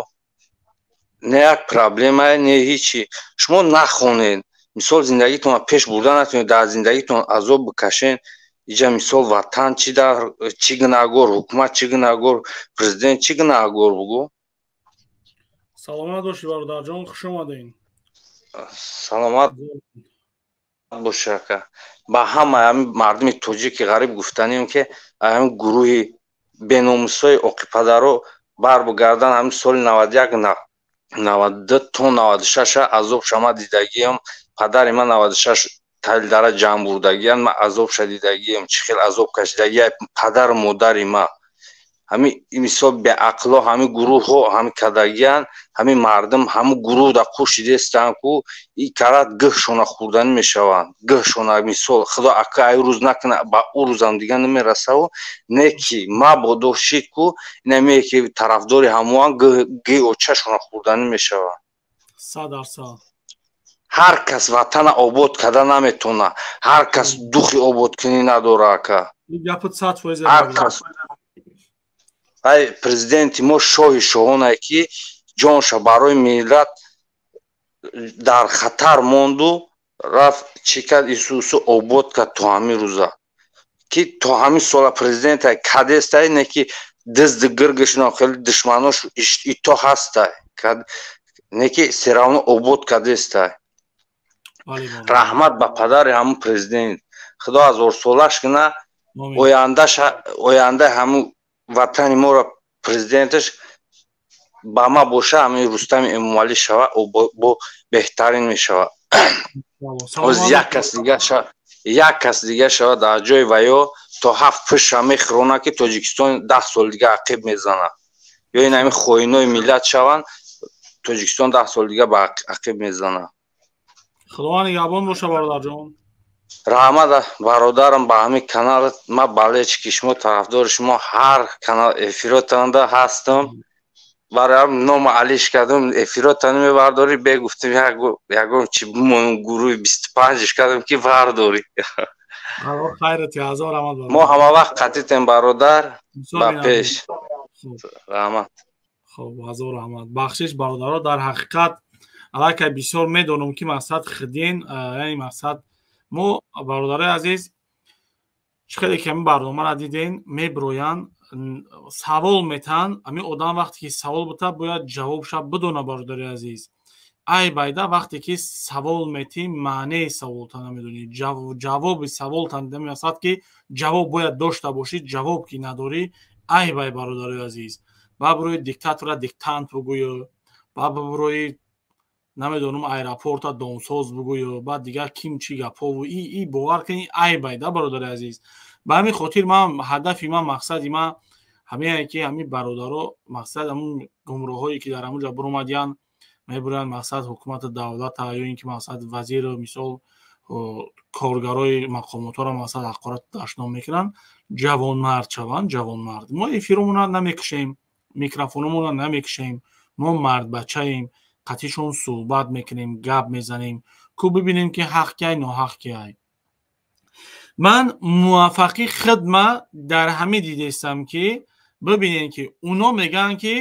не як проблемае, не ҳичи. Шумо нахонед, мисол зиндагитонро пеш бурда натонед, дар зиндагитон азоб бикашед. Иҷа мисол ватан чӣ дар чӣ гунаҳгор, ҳукумат чӣ гунаҳгор, президент чӣ гунаҳгор, бугӯ? Саломат бошӣ, бародарҷон, хуш омадед. Саломат бошӣ, ака. Ба ҳама ҳамин мардуми тоҷики ғариб гуфтанем, ки ҳамин гурӯҳи беномусҳои оқипадаро барбигардан. Ҳамин соли 91, 92 то 96-а азоб шама дидагиам. Падари ман 96 талдара ҷамъ бурдагиян, ман азобша дидагиам, чӣ хел азоб кашидагия падару модари ма. Ҳамин мисол беақло, ҳамин гурӯҳҳо ҳамин кардагиян, ҳамин мардум ҳамун гурӯҳ дар қӯшидестанд ку, и карат гӯҳшона хӯрданӣ мешаванд, гӯҳшона. Мисол, худо, ака, ай рӯз накуна, ба ӯ рӯзам дига намерасаву, не ки мабодо шид ку, инаме ки тарафдори ҳамоан гӯи очашона хӯрданӣ мешаванд. 100%. Ҳар кас ватана обод карда наметавона, ҳар кас духи ободкунӣ надора, ака. Ҳар кас. Ай президенти мо шоҳи шоҳонае, ки ҷонша барои миллат дар хатар монду, рафт, чӣ кард, исусу обод кард то ҳамин рӯза, ки то ҳамин сола президентай кадестай, не ки дизди гиргишно хеле душманош ито ҳастай, не ки всё равно обод кадестай. Раҳмат ба падари ҳамун президент, худо ҳазорсолаш куна. Ояндаи ҳамун ватани моро президенташ ба ма боша, ҳамин Рустами Эмомалӣ шава, бо беҳтарин мешава. Оз як кас дига шава дар ҷои ваё, то ҳафт пуша мехӯрона, ки Тоҷикистон 10 сол дига ақиб мезанад. Ё ин ҳамин хоинои миллат шаванд, Тоҷикистон 10 сол дига ба ақиб мезанад. Худованд нигаҳбон боша, бародарҷон. Раҳмат, бародарам, ба ҳамин канал. Ма болельщики шумо, тарафдори шумо, ҳар канал эфиротонда ҳастам. Бароям нома алиш кардам, эфиротон мебардорӣ, бегуфтем, ягон чи бимонем, гурӯҳи 25-ш кардам, ки бардорӣ. Мо ҳама вақт қатитем, бародар, ба пеш, раҳмат. Хоб, ҳазор раҳмат. Бахшиш, бародаро, дар ҳақиқат аллакай бисёр медонам, ки мақсад хидин, яъне мақсад мо, бародарои азиз, чӣ хеле ки ҳамин барномаро диден, мебироянд, савол метаҳанд. Ҳамин одам вақте ки савол бута, бояд ҷавобша бидона, бародари азиз. Айб айда вақте ки савол метӣ, маънеи саволта намедонӣ, ҷавоби саволта намерасад, ки ҷавоб бояд дошта бошӣ, ҷавоб ки надорӣ, айбай, бародарои азиз. Ба бирои диктатора диктант бугӯю, ба бирои намедонам аэропорта донсоз бугӯю, баъд дигар ким чӣ гапҳову и бовар кунӣ, айбай да, бародари азиз. Ба ҳамин хотир ман ҳадафи ман, мақсади ман ҳамине, ки ҳамин бародаро, мақсад ҳамун гумроҳое, ки дар ҳамунҷа биромадиянд, мебуранд, мақсад ҳукумати давлата ё ин ки мақсад вазиру мисол коргарои мақомотҳоро мақсад ҳақорат дашном мекунанд, ҷавонмард шаванд, ҷавонмард. Мо эфиромонро намекушем, микрофономонро намекушем, мо мардбачаем, қатишон суҳбат мекунем, гап мезанем, ку бибинем, ки ҳақ киай, ноҳақ киай. Ман муваффақи хидма дар ҳамин дидестам, ки бибинем, ки уно мегӯянд, ки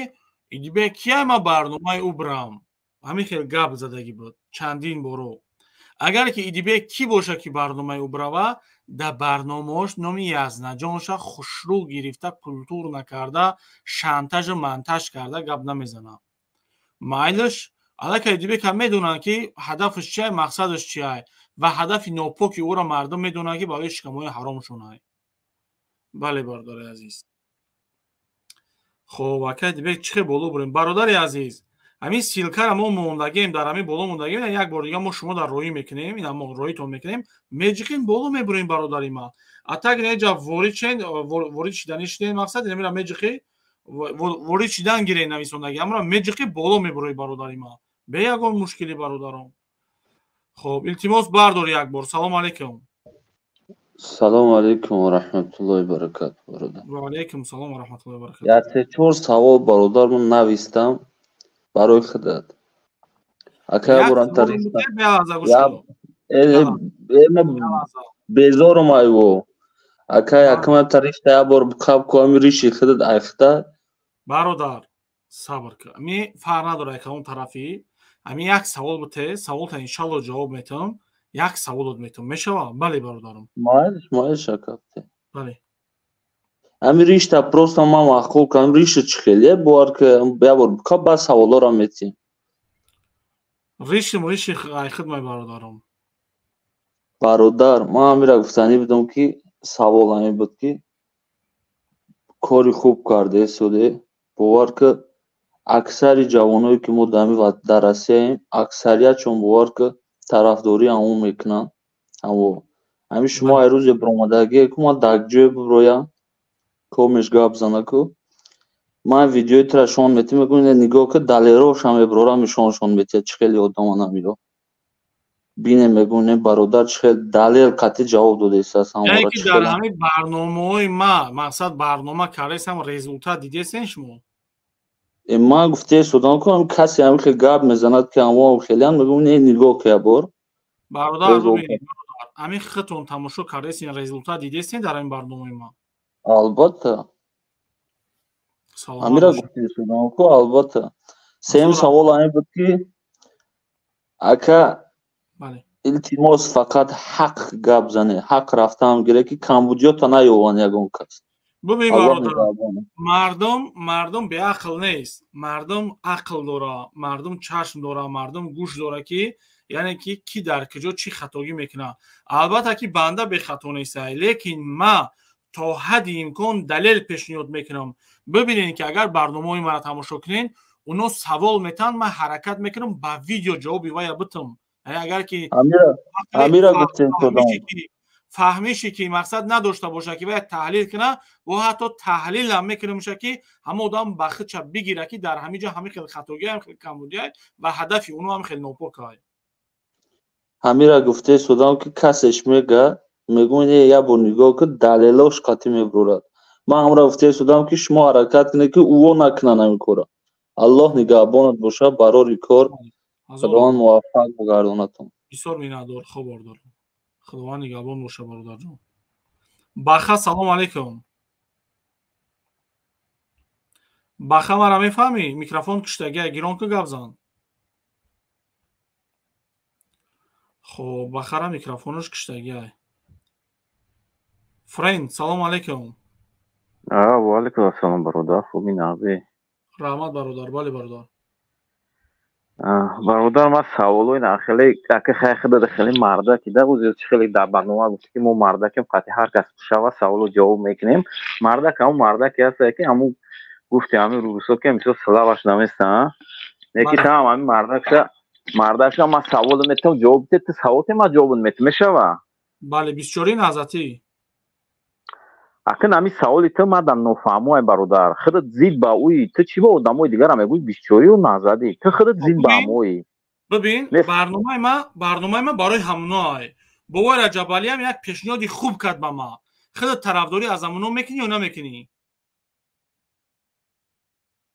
идибе кия ма барномаи ӯ бирам. Ҳамин хел гап задагӣ буд чандин боро. Агар ки идибе кӣ боша, ки барномаи ӯ бирава, дар барномаош номи Язнаҷонша хушрӯ гирифта, культур накарда, шантажу мантаж карда гап намезанам. Майлаш, аллакай Идибека медонанд, ки ҳадафаш чиай, мақсадаш чиай, ва ҳадафи нопоки ӯро мардум медонанд, ки барои шикамҳои ҳаромшонай. Бале, бародари азиз. Хоб, акай Идибек, чӣ хел боло бурем, бародари азиз? Ҳамин ссылка ра мо мондагем, дар ҳамин боло мондагем. Як бор дига мо шумо дар роӣ мекунем, ина мо роитон мекунем, меҷиқем, боло мебурем, бародари ман. А так неҷа ворид шен, ворид шидани шиден, мақсад инамира меҷиқи, ворид шидан гирен, нависондаги амро меҷиқи, боло мебурои, бародари ман, бе ягон мушкилӣ, бародаром. Хоб, илтимос, бардор як бор. Салому алайкум. Салому алайкум ва раҳматуллоҳи баракату, бародар. Ва алайкум салом ва раҳматуллоҳи баракату. Як се чор савол, бародар, ман навистам барои худат. Ака, Як бурам савол тариста. беалаза, гӯш. Безорум айво. Ака, якма тарифта як бор қаб ку, ами риши худат айхта. Бародар, сабр кун, ами фарқ надорад кадом тарафӣ. Ами як савол буте, саволта иншалло ҷавоб метавам. Як саволот метавам, мешава? Бале, бародарам. Майлиш, майлиш, ака. Бале. Ами ришта просто ман маъқул кардам, риша чӣ хеле бовар ки як бор қаб, баъд саволҳоро метиҳем. Ришим, риши айхидмай, бародарам. Бародар, ман ҳамира гуфтанӣ будам, ки савол ҳамин буд, ки кори хуб карде суде. Бовар ки, аксари ҷавоное, ки мо дар Россияем, аксариятшон, бовар ки, тарафдории ҳамон мекунанд. Ҳаво ҳамин шумо ай рӯзе биромадагие ку, ман дар ҷое биброям, комеш гап зана ку, ман видеои тира шон метиҳам, мегӯям, нигоҳ ки далерошам меброрам, нишоншон метиҳад, чӣ хеле одаман ҳамиро бинем, мегӯям, не, бародар, чӣ хел далел қатъӣ ҷавоб додааст. Яъне ки дар ҳамин барномаҳои ма мақсад барнома кардесам, результат дидесен шумо? Ман гуфтаи судам ку, касе ҳамин хел гап мезанад, ки ҳамо хелеам, мегӯям, не, нигоҳ ки як бор. Бародар, ҳамин худтон тамошо кардесен, результат дидесен дар ҳамин барномаи ма? Албатта, ҳамира гуфтаи судам ку, албатта. Сеюм савол ҳамин буд, ки ака, илтимос, фақат ҳақ гап зане, ҳақ рафтаам гире, ки камбудиёта наёванд ягон кас. Бубин, бародар, мардум беақл нест, мардум ақл дора, мардум чашм дора, мардум гӯш дора, ки яъне ки ки дар куҷо чӣ хатогӣ мекунад. Албатта ки банда бехато неста, лекин ма то ҳадди имкон далел пешниҳод мекунам. Бибинед, ки агар барномаҳои маро тамошо кунед, оно савол метаҳанд, ман ҳаракат мекунам, ба видео ҷавоби вая битам. Агар ки фаҳмише ки мақсад надошта бошад, ки бояд таҳлил кунад, во ҳатто таҳлилам мекунамша, ки ҳама одам ба худша бигира, ки дар ҳамин ҷо ҳамин хел хатогӣ, ҳамин хел камбудиай ва ҳадафи оно ҳамин хел нопокай. Ҳамира гуфтаи судам, ки касеш мега, мегӯм, як бор нигоҳ ки далелош қатъӣ мебурад. Ман ҳамра гуфтаи судам, ки шумо ҳаракат кунед, ки ӯо накунанд ҳамин кора. Аллоҳ нигаҳбонат бошад, барори кор, Худованд муваффақ бигардонатон. Бисёр миннатдор, хуб дорам. Худованд нигаҳбон боша, бародарҷон. Баха, салом алейкум. Баха, мара мефаҳмӣ? Микрофон куштагия, гирон ку, гап зан. Хоб, бахара микрофонаш куштагиай. Френд, салом алейкум. Ва алейкум ассалом, бародар, хуби, нағзӣ? Раҳмат, бародар, бале, бародар. Бародар, ман саволои хеле ака хай худада хеле мардаки да ӯзи чи хеле дар барнома гуфти ки мо мардакем, қатъи ҳар кас шава саволо ҷавоб мекунем. Мардак ҳамун мардаке ҳаста ки ҳамун гуфти ҳамин рӯзҳо ки мисол славаш наместа, не ки тамам ҳамин мардакша мардакша ман савол метавам ҷавоб бите, ту савол те ман ҷавоб метам мешава? Бале, бисёри назати. Акн ҳамин саволи ту ман нофаҳмоай, бародар. Худат зид ба ӯи, ту чӣ ба одамои дигара мегӯӣ бисёрию назадӣ? Ту худат зид ба ҳамоӣ. Бибин, барномаи ма барои ҳамоноай. Бобои Раҷабалиам як пешниҳоди хуб кард ба ма. Худат тарафдорӣ аз ҳамоно мекунӣ ё намекунӣ?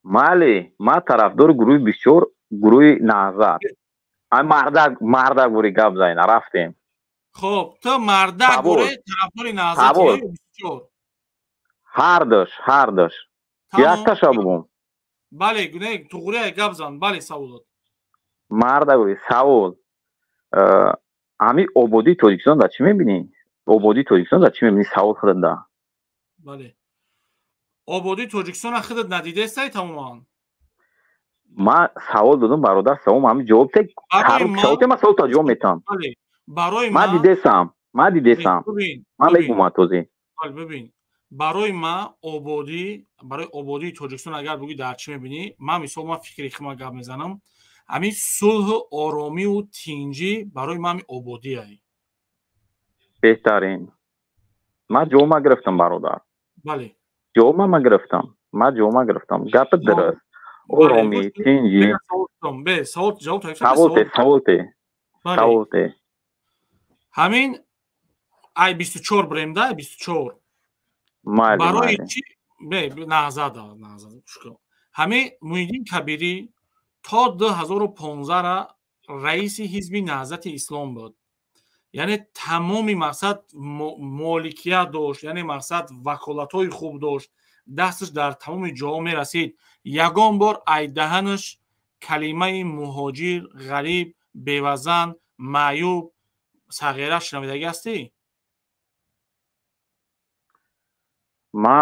Мале, ман тарафдори гурӯҳи бисёр, гурӯҳи Наҳзат. Ай мардак, мардак бури гап зайна рафтем. Хоб, ту мардак бури тарафдори Наҳзати ё бисёр? Ҳардуш, ҳардуш. Якташа бугум. Бале, не, туғри гап зан. Бале, саволот. Мардак бури савол. Ҳамин ободии Тоҷикистон дар чӣ мебинӣ? Ободии Тоҷикистон дар чӣ мебинӣ? Савол худат да. Бале. Ободии Тоҷикистона худат надидаестай тамоман? Ман савол додам, бародар, савол ҳамин ҷавоб те, савол те, ман савол та ҷавоб метавам. Барои ман дидесам, ман дидесам. Ман мегӯм този. Бибин, барои ма ободӣ, барои ободии Тоҷикистон агар бугӯӣ дар чӣ мебинӣ, ман мисол ман фикри хима гап мезанам, ҳамин сулҳу оромиву тинҷӣ барои ман ҳамин ободиай. Беҳтарин. Ман ҷавоб гирифтам, бародар. Бале. Ҷавоб ман гирифтам. Ман ҷавоб гирифтам. Гапи дуруст. Оромӣ, тинҷӣ. Бе, савол ҷавоб. Савол те, савол те. Савол те. Ҳамин ай 24 бирем да, 24. Барои чӣ бе Наҳзада, Наҳзада. Ҳамин Муҳиддин Кабирӣ то 2015 раиси ҳизби Наҳзати Ислом буд. Яъне тамоми мақсад моликият дошт, яъне мақсад ваколатҳои хуб дошт, дасташ дар тамоми ҷоҳо мерасид. Ягон бор айдаҳанаш калимаи муҳоҷир, ғариб, бевазан, маъюб, сағира шунавидагӣ ҳастӣ? Ма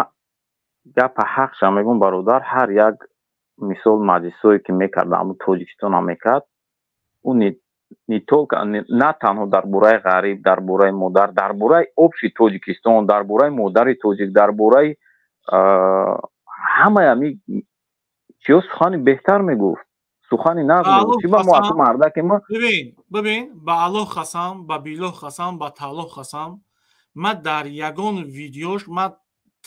гапа ҳақша мегӯм, бародар, ҳар як мисол маҷлисҳое ки мекард, ҳамун Тоҷикистонам мекард, ӯ не только, на танҳо дар бораи ғариб, дар бораи модар, дар бораи общий Тоҷикистон, дар бораи модари тоҷик, дар бораи ҳамаи ҳами чиё сухани беҳтар мегуфт, сухани нағз мегуфт. Чи ба мо аку мардаки ма? Бибин, бибин, ба Аллоҳ қасам, ба Биллоҳ қасам, ба Тааллоҳ қасам, ман дар ягон видеош, ман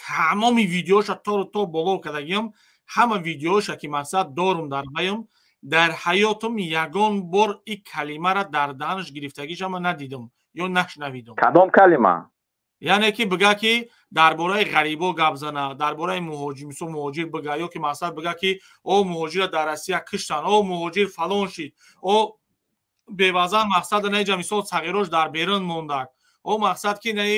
тамоми видеоша тору то боло кардагиам, ҳама видеоша ки мақсад дорум дар ваём, дар ҳаётам ягон бор и калимара дар даҳанаш гирифтагиша ман надидам ё нашнавидам. Кадом калима? Яъне ки бига ки дар бораи ғарибо гап зана, дар бораи муҳоҷир, мисол муҳоҷир бига, ё ки мақсад бига ки о муҳоҷира дар Россия киштанд, о муҳоҷир фалон шид, о бевазан мақсад наиҷа мисол сағирош дар берун мондак, о мақсад ки наи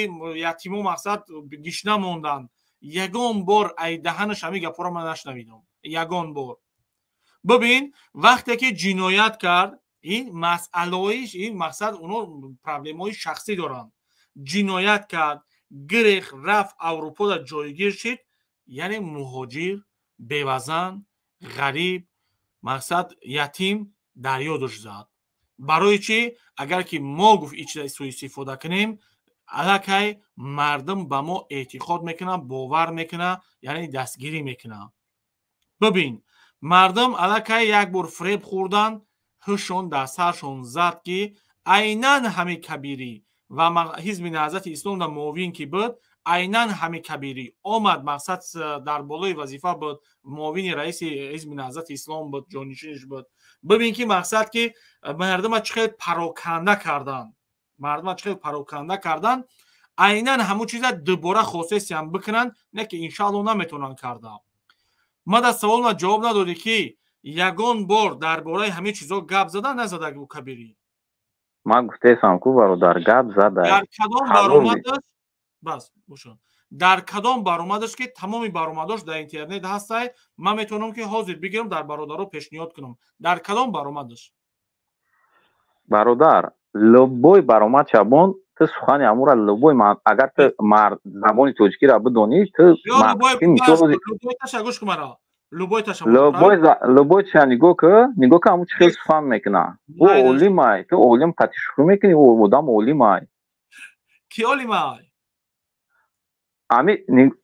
ятимо мақсад гишна монданд. Ягон бор ай даҳанаш ҳамин гапҳоро ман нашнавидам, ягон бор. Бибин, вақте ки ҷиноят кард, ин масъалаоиш, ин мақсад оно проблемаҳои шахсӣ доранд. Ҷиноят кард, гирех рафт, Аврупода ҷойгир шид, яъне муҳоҷир, бевазан, ғариб, мақсад ятим дар ёдаш зад. Барои чӣ? Агар ки мо гуфт ин чиза суистифода кунем, аллакай мардум ба мо эътиқод мекунад, бовар мекунад, яъне дастгирӣ мекунад. Бибин, мардум аллакай як бор фиреб хӯрдан, ҳушшон дар саршон зад ки айнан ҳамин Кабирӣ ва ҳизби Наҳзати Ислом дар муовин ки буд, айнан ҳамин Кабирӣ омад, мақсад дар болои вазифа буд, муовини раиси ҳизби Наҳзати Ислом буд, ҷонишинаш буд. Бибин ки мақсад ки мардума чӣ хел пароканда карданд, мардума чӣ хел пароканда карданд. Айнан ҳамун чиза дубора хосесиям бикунанд, не ки иншаалло наметавонанд карда. Ма дар савол ма ҷавоб надодӣ ки ягон бор дар бораи ҳамин чизо гап зада назада Кабирӣ? Ман гуфтаесам ку, бародар, гап зада. Дар кадом баромадаш? Бас бошад, дар кадом баромадаш? Ки тамоми баромадош дар интернет ҳастай, ман метавонам ки ҳозир бигирам, дар бародаро пешниҳод кунам. Дар кадом баромадаш? Бародар, любой баромад шабон, ту сухани амура любой, агар ту забони тоҷикиро бидонӣ, ту гӯш кун маро. Любой ташаббус. Любой ча нигоҳ ки, нигоҳ ки ҳамун чӣ хел сухан мекуна. Ӯ олимай, ту олим қати шӯхӣ мекунӣ, ӯ одам олимай. Ки олимай? Ами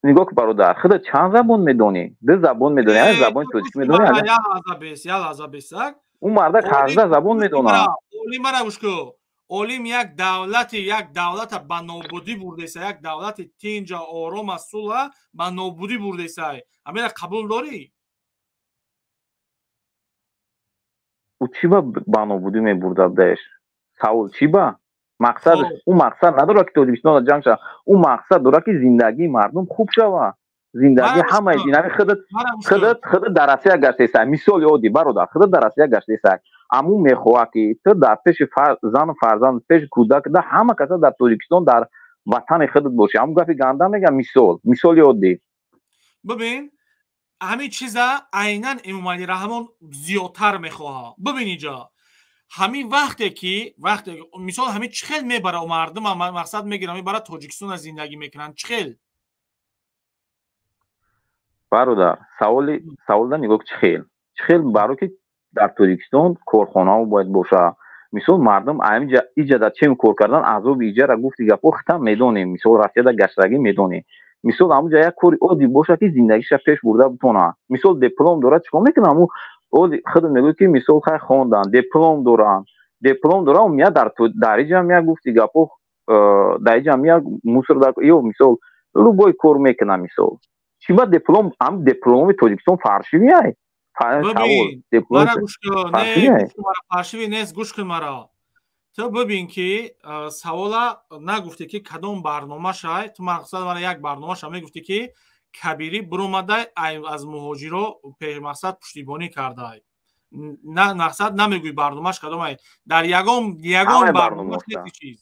нигоҳ ки бародар, худат чанд забон медонӣ? Ду забон медонӣ, ҳамин забони тоҷикӣ медонӣ? Я лаҳза бес, я лаҳза бес, так? Ӯ мардак 18 забон медонад. Олим мара гӯш ку. Олим як давлати, як давлата ба нобудӣ бурдеса, як давлати тинҷа, орома, сулҳа ба нобудӣ бурдеса. Ҳамина қабул дорӣ? Ӯ чӣ ба нобудӣ мебурдад даеш? Савол чӣ ба? Мақсад ӯ мақсад надорад ки Тоҷикистон ҷанг шавад. Ӯ мақсад дорад ки зиндагии мардум хуб шавад. Зиндагии ҳамаи динами худат, худат, худат дар Россия гаштаиса. Мисоли оддӣ бародар, худат дар Россия гаштаиса. Аму мехоҳад ки ту дар пеши зану фарзанд, пеши кӯдак, да ҳама каса дар Тоҷикистон дар ватани худат бошӣ. Ҳамун гапи ганда мегам мисол, мисоли оддӣ. Бибин, ҳамин чиза айнан Эмомалӣ Раҳмон зиёдтар мехоҳад. Бибин инҷо. Ҳамин вақте ки вақте мисол ҳамин чӣ хел мебара мардум мақсад мегиранд, мебара Тоҷикистона зиндагӣ мекунанд, чӣ хел? Бародар, саволи саволда нигоҳ чӣ хел? Чӣ хел баро ки дар Тоҷикистон корхонаҳо бояд боша. Мисол мардум ҳаминҷа иҷа дар чем кор кардан азоби иҷара гуфти гапҳо хитам медонем. Мисол Россияда гаштагӣ медонем. Мисол ҳамунҷа як кори оддӣ боша ки зиндагиша пеш бурда битона. Мисол диплом дорад чикор мекунад? Ҳамун оди худ мегӯяд ки мисол хай хондан, диплом дорам. Диплом дорам, мия дар дар иҷа мия гуфти гапҳо дар иҷа мия мусор дар ё мисол любой кор мекунад мисол. Чӣ ба диплом, ҳам дипломи Тоҷикистон фаршивӣ ай? Савол, диплом фаршивӣ ай? Фаршивӣ нест, гӯш кун маро. Ту бибин ки савола нагуфтӣ ки кадом барномашай, ту мақсад мара як барномаша мегуфтӣ ки Кабирӣ буромадай аз муҳоҷиро мақсад пуштибонӣ кардай. На мақсад намегӯй барномаш кадомай. Дар ягон ягон барномаш нест чиз.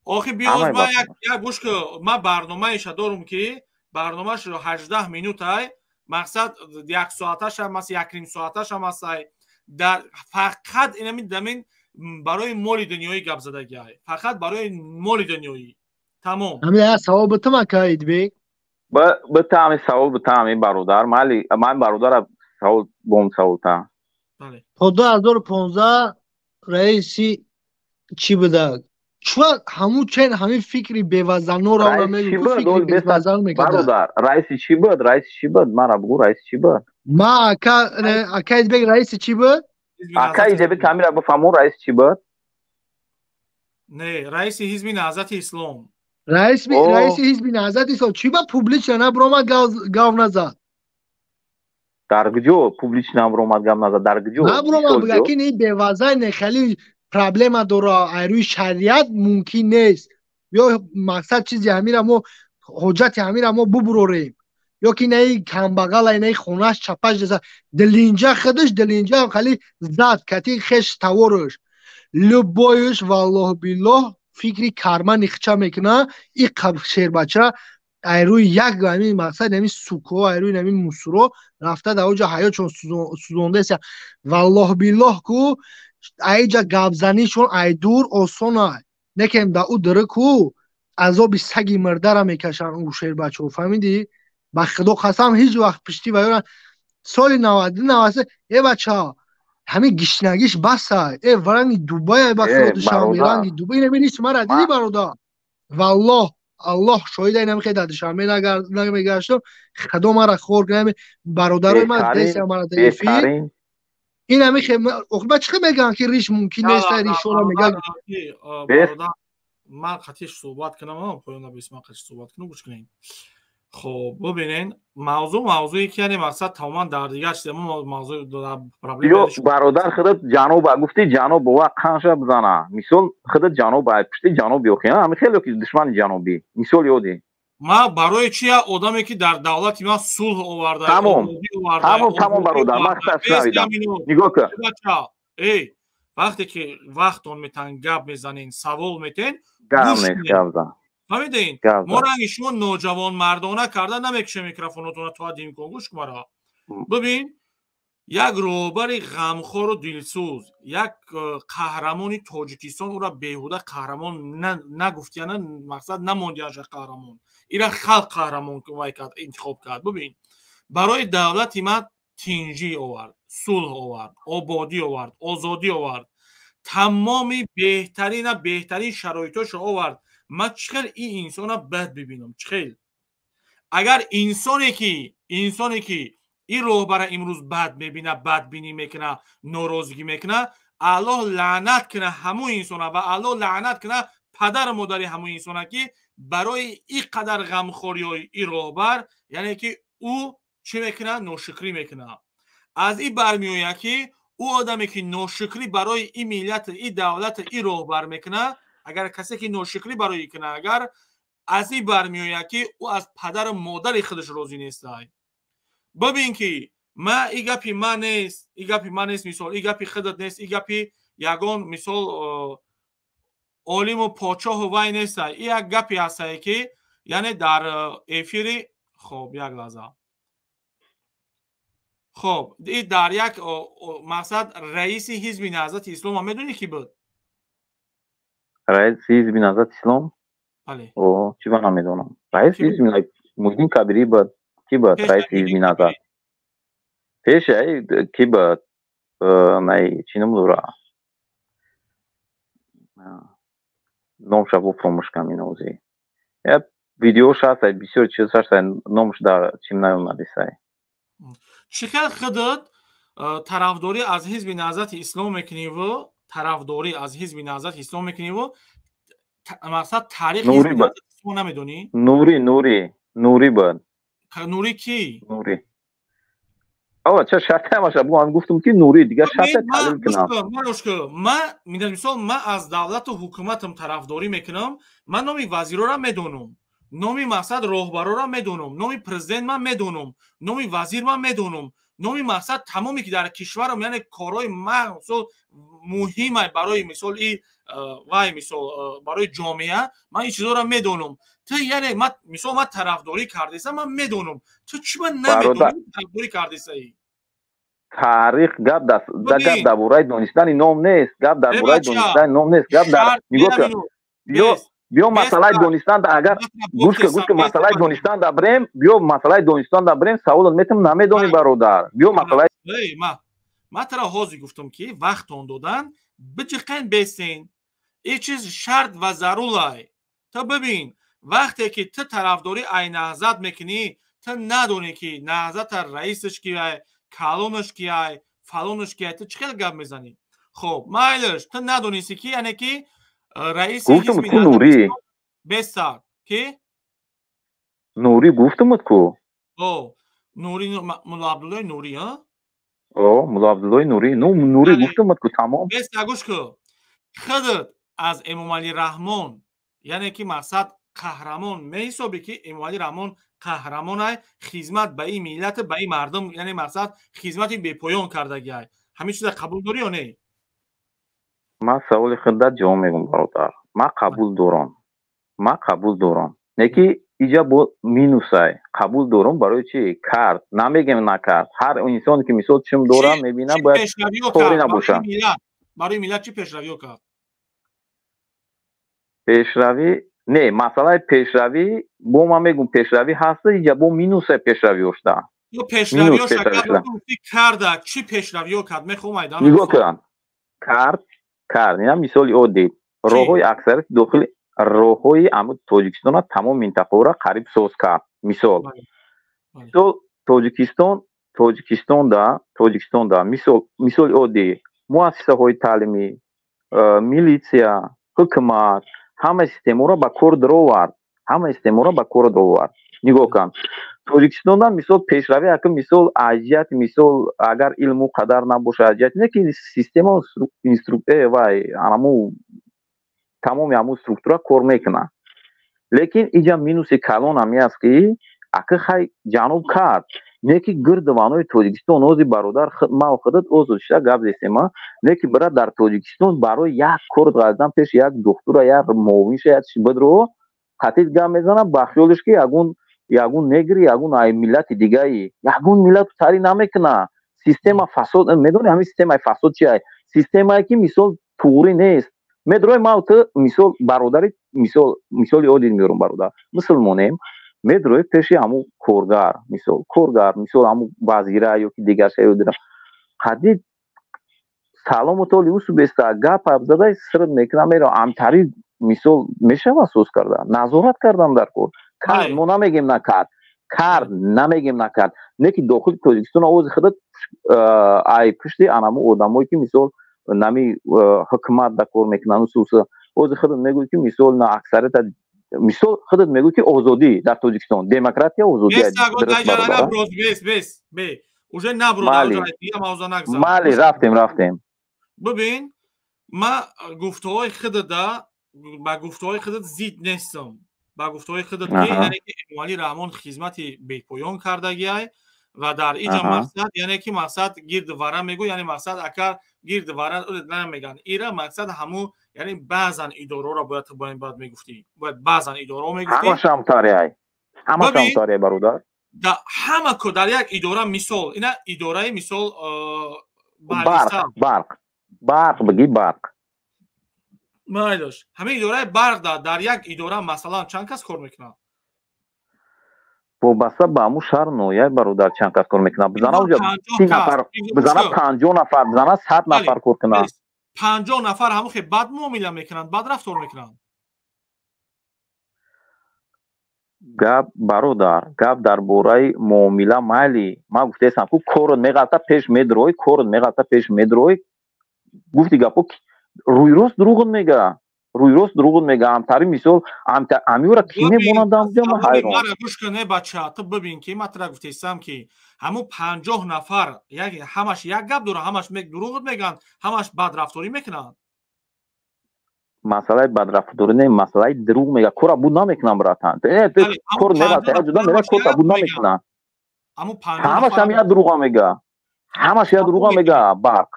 Охи биёз ма як як гӯш кун, ма барномаиша дорум ки барномаш 18 минутай, мақсад як соаташам аст, як ним соаташам аст. Дар фақат инамин дамин барои моли дунёӣ гап задагиай. Фақат барои моли дунёӣ. Тамом. Ҳамин як савол битам ака Идбек. Бита ҳамин савол бита ҳамин бародар. Майли, ман бародара савол бом савол та. То 2015 раиси чӣ буда? Чува ҳамун чен ҳамин фикри бевазанора мегӯ, фикри бевазан мекарда. Бародар, раиси чӣ буд? Раиси чӣ буд? Мара бугу раиси чӣ буд? Ма ака ака Идбек раиси чӣ буд? Ака Идбек камира бифаҳмон раиси чӣ буд? Не, раиси ҳизби Наҳзати Ислом. Раиси ҳизби Наҳзати Ислом чӣ ба публично набуромад гав назад? Дар куҷо публично набуромад гав назад? Дар куҷо? Набуромад буга ки не бевазан не хеле проблема дора, айрӯи шариат мумкин нест. Ё мақсад чизи ҳамира мо ҳоҷати ҳамира мо бубурорем. Ё ки наи камбағала наи хонаш чапаш деса дилинҷа худаш дилинҷа хали зад кати хеш таворуш. Любоюш валлоҳ биллоҳ фикри кармани хича мекуна и шербача айрӯи як ҳамин мақсад ҳамин суко айрӯи ҳамин мусуро рафта дар оҷа ҳаётшон сӯзондаеса. Валлоҳ биллоҳ ку айҷа гапзанишон айдур осона некем да ӯ дирӣ ку азоби саги мирдара мекашанд ӯ шербачаҳо, фаҳмидӣ? Ба худо қасам ҳеҷ вақт пишти ваёра соли 92 93 э бача ҳамин гишнагиш баса э ранги Дубай ба худо Душанбе ранги Дубай ина биниш мара дидӣ бародар? Валлоҳ Аллоҳ шоҳид ина мехе дар Душанбе намегаштам, худо мара хор кунад бародарои ман деса мара эфир ина мехе охба чӣ мегӯянд ки риш мумкин нест, ришора мегӯянд. Бародар ман қатиш суҳбат кунам, поён набис ман қатиш суҳбат кунам, гӯш кунед. Хоб, бибинен, мавзӯъ мавзӯе ки яъне мақсад тамоман дар дигар чиз, мо мавзӯъ дар проблема. Ё бародар худат ҷаноба гуфти ҷаноб бова қанша бизана. Мисол худат ҷаноба пушти ҷаноб ёхи, ҳамин хеле ки душмани ҷанобӣ. Мисол ёди. Ма барои чи я одаме ки дар давлати ман сулҳ оварда, тамом. Тамом, тамом бародар, ман худат шунавидам. Нигоҳ кун. Эй, вақте ки вақтон метан гап мезанен, савол метен, гап нест, гап зан. Фаҳмидин? Мо ранги шумо ноҷавонмардона карда намекушем микрофонотона то ҳадди имкон. Гӯш кун мара. Бибин, як роҳбари ғамхору дилсӯз, як қаҳрамони Тоҷикистон ӯра беҳуда қаҳрамон нагуфтияна, мақсад намондиянша қаҳрамон. Ира халқ қаҳрамон вай кард, интихоб кард. Бибин, барои давлати ман Тинҷӣ овард, сулҳ овард, ободӣ овард, озодӣ овард, тамоми беҳтарина беҳтарин шароитошро овард. Ман чӣ хел ин инсона бад бибинам? Чӣ хел? Агар инсоне ки ин роҳбара имрӯз бад мебина, бадбинӣ мекуна, норозигӣ мекуна, Аллоҳ лаънат куна ҳамун инсона ва Аллоҳ лаънат куна падару модари ҳамун инсона, ки барои ин қадар ғамхориҳои ин роҳбар, яъне ки ӯ чӣ мекуна? Ношукрӣ мекуна. Аз ин бармеояд, ки ӯ одаме ки ношукрӣ барои ин миллат, ин давлат, ин роҳбар мекуна, агар касе ки ношукрӣ барои куна, агар аз ин бармеояд, ки ӯ аз падару модари худаш розӣ нестай. Бибин, ки ма и гапи ман нест, и гапи ман нест, мисол, и гапи худат нест, и гапи ягон, мисол, олиму подшоҳу вай нестай. И як гапе ҳастае, ки яъне дар эфири, хоб, як лаҳза, хоб, и дар як мақсад раиси Ҳизби Наҳзати Ислома медонӣ, ки буд? Раиси Ҳизби Наҳзати Ислом? Бале. Чӣ, ба намедонам. Раиси ҳизби Муҳиддин Кабирӣ буд. Ки буд раиси Ҳизби Наҳзат пеш? Ки буд? Най, чӣ ном дора, номша бо фромӯш кам. Инози як видеош ҳаст, бисёр чиз ҳаст, номш дар чим наёмадисай. Чӣ хел худат тарафдорӣ аз Ҳизби Наҳзати Ислом мекуниву, тарафдорӣ аз Ҳизби Наҳзати Ислом мекуниву, мақсад, таърихи Ислом намедонӣ? Нурӣ, Нурӣ, Нурӣ буд. Нурӣ кӣ? Нурӣ. Ава, ча шартамаша бу, ман гуфтум, ки Нурӣ, дигар шарта таълим кунам. Ман, мисол, ман аз давлату ҳукуматам тарафдорӣ мекунам. Ман номи вазирора медонам, номи, мақсад, роҳбарора медонам, номи президент ман медонам, номи вазир ман медонам, номи, мақсад, тамоме ки дар кишварам, яъне корҳои мисол муҳима барои, мисол, и вай, мисол, барои ҷомеа, ман ин чизоро медонам. Ту, яъне, мисол, ман тарафдорӣ кардесам, ман медонам. Ту чӣ ман намедонӣ, тарафдорӣ кардесаӣ? Таърих, гап дар бораи донистани ном нест, гап дар бораи донистани ном нест, гап дар, нигоҳ кун, биё масъалаи донистан, агар, гӯш ка, гӯш ка, масъалаи донистан да бирем, биё масъалаи донистан да бирем. Саволот метам, намедонӣ, бародар, биё масъалаи Ман тара ҳозир гуфтам, ки вақтон додан, биҷиқен, бесен, ин чиз шарт ва зарурай. Ту бибин, вақте ки ту тарафдорӣ ай Наҳзат мекунӣ, ту надонӣ, ки Наҳзата раисаш киай, калонаш киай, фалонаш киай, ту чӣ хел гап мезанӣ? Хоб, майлаш, ту надонисти, ки яъне ки раиси Гуфтам ку, Нурӣ. Бесар ки? Нурӣ гуфтамуд ку. О, Нурӣ, Мулло Абдуллои Нурӣ, а? О, Мулло Абдуллои Нурӣ, ну, Нурӣ гуфтамуд ку, тамом. Беса, гӯш ку, худат аз Эмомалӣ Раҳмон, яъне ки, мақсад, қаҳрамон меҳисобӣ, ки Эмомалӣ Раҳмон қаҳрамонай, хизмат ба ин миллату ба ин мардум, яъне, мақсад, хизмати бепоён кардагиай, ҳамин чиза қабул дорӣ ё не? Ман саволи худда ҷавоб мегӯм, бародар. Ман қабул дорам, ман қабул дорам, не ки иҷа бо минусай. Қабул дорам, барои чӣ кард, намегем накард. Ҳар инсоне ки, мисол, чим дорам, мебинам, бояд корӣ набошад. Барои миллат чӣ пешравиё кард? Пешравӣ не, масъалаи пешравӣ бо ман мегӯм, пешравӣ ҳаст, иҷа бо минусай пешравиё шуда. Пешравиё карда, чӣ пешравиё кард, мехоҳам айдан. Нигоҳ кун, кард, кард. Ина мисоли оддӣ: роҳҳои аксарияти дохили роҳҳои аму Тоҷикистона, тамом минтақаҳоро қариб соз кард. Мисол, Тоҷикистон, Тоҷикистонда, мисоли оддӣ, муассисаҳои таълимӣ, милитсия, ҳукумат, ҳама системаро ба кор даровард, ҳама системаро ба кор даровард. Нигоҳ кун, Тоҷикистонда, мисол, пешравӣ ака, мисол, аз ҷиҳати, мисол, агар илму қадар набошад, аз ҷиҳати не ки система, вай, анаму тамоми ҳамун структура кор мекунад, лекин иҷа минуси калон ҳами аст, ки ака, хай, ҷануб кард, не ки гирду ванои Тоҷикистон ози, бародар, ма худат озод шида гап зестема, не ки бира дар Тоҷикистон барои як кор ғаздан пеш як духтура, як муовинша, як чи бидро қатид гап мезанад, ба хиёлиш ки ягон негри, ягон ай миллати дигаи, ягон миллату таъриф намекуна. Система фасод, медони, ҳамин системаи фасод чи ай? Системае ки, мисол, туғрӣ нест. Медрои ма ту, мисол, бародари, мисол, мисоли оддӣ меорам, бародар, мусулмонем. Медрои пеши ҳамун коргар, мисол коргар, мисол ҳамун вазира ё ки дигар шай қади салому толи усу беста гап зада сирт мекунам, меро амтари мисол мешава соз карда, назорат кардан дар кор. Кард мо намегем накард, кард намегем накард, не ки дохили Тоҷикистон овози худат ай пушти анаму одамое ки мисол нами ҳукумат да кор мекунанд, усуса ози худат мегӯӣ ки мисол на аксарията, мисол худат мегӯӣ ки озодӣ дар Тоҷикистон, демократия, озодӣ. Уже набро. Мали, рафтем, рафтем. Бибин, ма гуфтаҳои худада, ба гуфтаҳои худат зид нестам, ба гуфтаҳои худат ки яъне ки Эмомалӣ Раҳмон хизмати бепоён кардагиай ва дар иҷа мақсад, яъне ки мақсад гирд вара мегӯ, яъне мақсад акар гирд вара намеган, ира мақсад ҳамун, яъне баъзан идораро бояд бояд мегуфтӣ, бояд баъзан идораро мегуфтӣ. Ҳамашам тариай, ҳамашам тариай, бародар. Ҳама ко дар як идора, мисол ина идораи мисол барқ, барқ, барқ бигӣ, барқ. Майлаш, ҳамин идораи барқ дар як идора масалан чанд кас кор мекунад? Вобаста ба ҳамун шаҳр ноҳия, бародар, чанд кас кор мекунад. Бизана уҷа 30 нафар, бизана 50 нафар, бизана 100 нафар кор кунад. 50 нафар ҳамун хе бад муомила мекунанд, бад рафтор мекунанд. Гап, бародар, гап дар бораи муомила майли. Ман гуфтаестам ку корот меғалта пеш медрои, корот меғалта пеш медрои. Гуфти гапо рӯйрост дурӯғ мега. Рӯйрост дурӯғ мега. Амтари мисол, амиёра ки мемонанд амҷа, ман ҳайрон. Мара гӯш кун, бача, ту бибин ки ман тура гуфтаистам ки ҳамун 50 нафар, як ҳамаш як гап дора, ҳамаш дурӯғ меган, ҳамаш бадрафторӣ мекунанд. Масъалаи бадрафторӣ не, масъалаи дурӯғ мега. Кора буд намекунам, братан. Кор меғалта, як ҷуда мега, кор буд намекунам. Ҳамаш ҳам як дурӯға мега. Ҳамаш як дурӯға мега, барқ.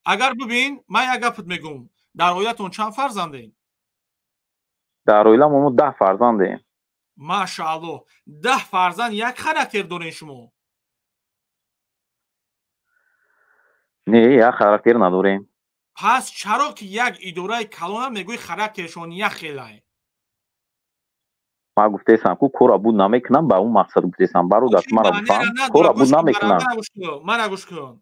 Агар бибин, ман як гапат мегӯм. Дар оилатон чанд фарзандем? Дар оила мо 10 фарзандем. Машааллоҳ, 10 фарзанд як характер дорен шумо? Не, як характер надорем. Пас чаро ки як идораи калона мегӯи характершон як хелай? Ман гуфтаестам ку кора буд намекунам, ба он мақсад гуфтаестам. Бародар, мара бифаҳм, кора буд намекунам. Мара гӯш кун.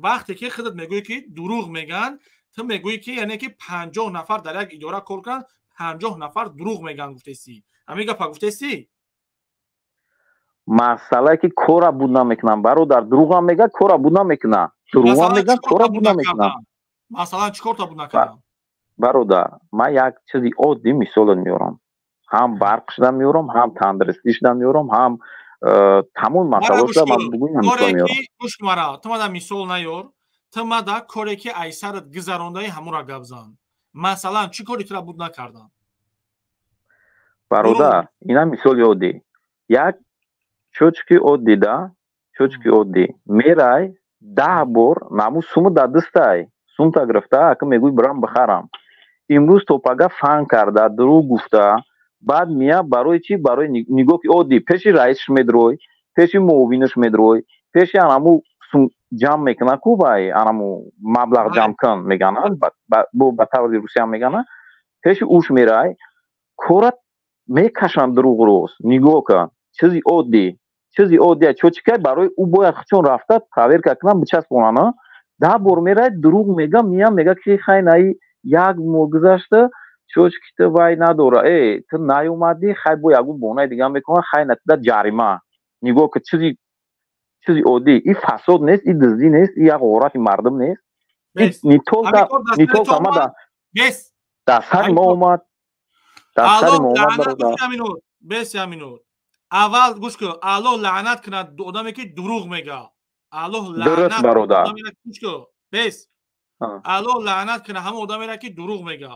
Вақте ки худат мегӯӣ ки дурӯғ меган, ту мегӯӣ ки яъне ки 50 нафар дар як идора кор кунанд, 50 нафар дурӯғ меган гуфтаестӣ. Ҳамин гапа гуфтаестӣ? Масъалае ки кора буд намекунам, бародар, дурӯғам мега, кора буд намекунам. Дурӯғам мега, кора буд намекунам. Масалан чӣ кор та буд накардам? Бародар, ман як чизи оддӣ мисолат меорам. Ҳам барқ шуда меорам, ҳам тандурустӣ шуда меорам, ҳам тамом масъала шуда ман бугӯям мисол меорам. Гӯш мара, ту мада мисол наёр. Ту мада коре ки ай сарат гузарондаи ҳамура гап зан. Масалан чӣ кори тура буд накардам? Бародар, ина мисоли оддӣ. Як чочки оддӣ да, чочки оддӣ. Мерай 10 бор наму суму дар дастай. Сумта гирифта, ака мегӯй бирам бихарам. Имрӯз то пага фан карда, дурӯғ гуфта, баъд мия барои чӣ? Барои нигоҳ ки оддӣ, пеши раисш медрой, пеши муовинаш медрой, пеши анаму сум ҷамъ мекунад ку вай, анаму маблағ ҷамъ кун мегана, ба таври русия мегана, пеши уш мерай, корат мекашанд дурӯғ рост. Нигоҳ кун, чизи оддӣ, чизи оддӣ, чочикай барои ӯ бояд чун рафта проверка кунам, бичаспонана. 10 бор мерай, дурӯғ мега, мия мега ки хай наи як моҳ гузашта, чочки ту вай надора. Э, ту наёмадӣ, хай бо ягон бонаи дига мекунад, хай натида ҷарима. Нигоҳ ки чизи оддӣ. И фасод нест, и дуздӣ нест, и як ғорати мардум нест. Не только омада. Дар сари мо омад. Дар сари мо омад, бародар. Бес як минут. Аввал гӯш кун, Аллоҳ лаънат кунад одаме ки дурӯғ мега. Аллоҳ лаънат бародар. Гӯш кун, бес. Аллоҳ лаънат кунад ҳама одамеро ки дурӯғ мега.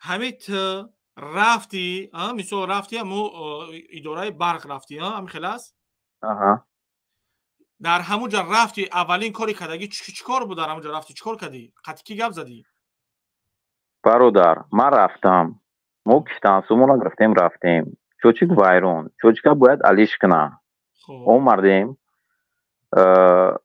Ҳамин ту рафтӣ, мисол рафтӣ ҳамун идораи барқ рафтӣ, ҳамин хел аст? Дар ҳамун ҷо рафтӣ, аввалин кори кардагӣ чӣ кор буд? Дар ҳамун ҷо рафтӣ чӣ кор кардӣ? Қатъи кӣ гап задӣ? Бародар, ман рафтам. Мо киштансумона гирифтем, рафтем. Чочик вайрон. Чочика бояд алиш кунад. Омардем.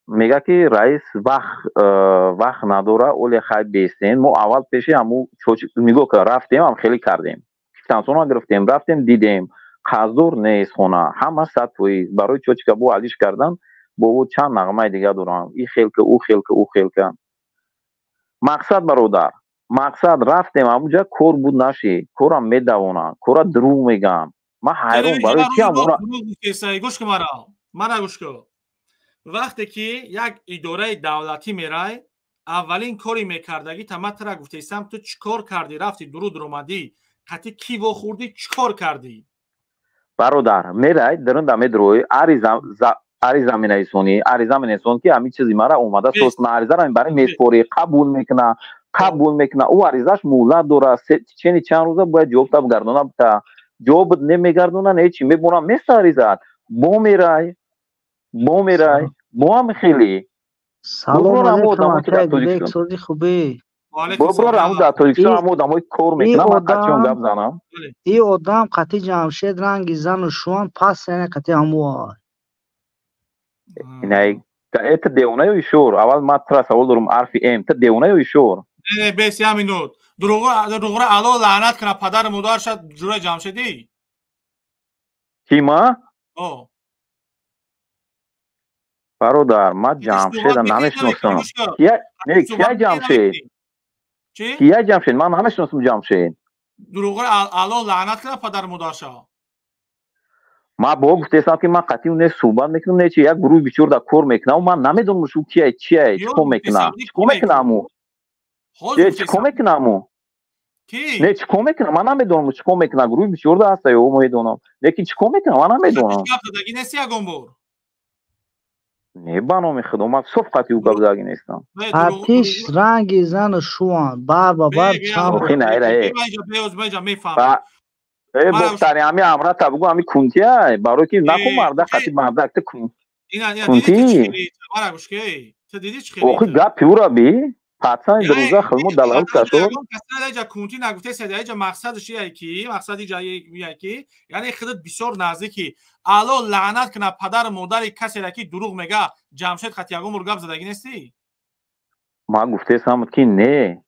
Мега ки раис вақт надора, оле хай бестен. Мо аввал пеши ҳамун чочик нигоҳ кар, рафтем, ҳам хеле кардем. Киштансумона гирифтем, рафтем, дидем. Қарздор нест хона, ҳама 100%. Барои чочка бо алиш кардан бо ӯ чанд нағмаи дига дорам. И хелка, ӯ хелка, ӯ хелка. Мақсад, бародар, мақсад, рафтем ҳамуҷа, кор буд наши, корам медавонанд, кора дурӯғ мегӯянд. Ман ҳайрон, барои чи ҳамора Гӯш кун мара, мара гӯш кун. Вақте ки як идораи давлатӣ мерай, аввалин кори мекардагӣ таматра гуфтесам, ту чӣ кор кардӣ? Рафти, дуруд омадӣ, қатӣ кӣ вохӯрдӣ, чӣ кор кардӣ? Бародар, мерай, дарунда медрои, ариза менависонӣ, ариза менависон, ки ҳамин чизи мара омада соз куна. Аризаро мебарӣ, меспорӣ, қабул мекуна, қабул мекуна. Ӯ аризаш муҳлат дора, чени чанд рӯза бояд ҷавоб табгардона. Бита ҷавоб немегардона, не чи мебонам, места аризаат. Бо мерай, бо мерай, бо ҳам хеле. Салом алейкум, акай Дибек, сози хубӣ? Боброр, ҳамун дар Тоҷикистон ҳамун одамои кор мекунам, ман қатъиён гап занам. И одам қатъи Ҷамшед ранги зану шуан, пас яне қатъи ҳаму. Инай, это девона ё ишор? Аввал ман тура савол дорам, ҳарфи М, ту девона ё ишор? Не, бес, як минут. Дурӯғро Алло лаънат кунад, падару модарша, ҷураи Ҷамшедӣ. Ки, ма? Бародар, ман Ҷамшеда намешиносам. Не, кия Ҷамшед? Кия Ҷамшед? Ман намешиносам Ҷамшед. Дурӯғро Алло лаънат кунад, падару модарша. Ман бо гуфтесам, ки ман қатъи не суҳбат мекунам, не чи, як гурӯҳи бисёр дар кор мекунам, ман намедонам шу кия, чия, чӣ кор мекунам, чӣ кор мекунам аму, чӣ кор мекунам аму, не, чӣ кор мекунам, ман намедонам чӣ кор мекунам. Гурӯҳи бисёр да ҳаста, ё медонам, лекин чӣ кор мекунам, ман намедонам. Не, ба номи худо, ман соф қатъи ӯ гап задаги нестам. Атиш ранги зану шуан, бар ба бар чанд. Э, бохтари, ҳами амрата бугу, ҳами кунтия, барои ки наку мардак қати мардак ту кунти. Охи, гапи ӯра би, патсани дурӯза хилмо далавут кашо. Кунти нагуфтеса, иҷа мақсадаш ие ки, мақсади иҷа ие ки, яъне худат бисёр наздики. Алло лаънат кунад падару модари касеро, ки дурӯғ мега. Ҷамшед қати ягон бор гап задагӣ нестӣ? Ман гуфтесам, ки не,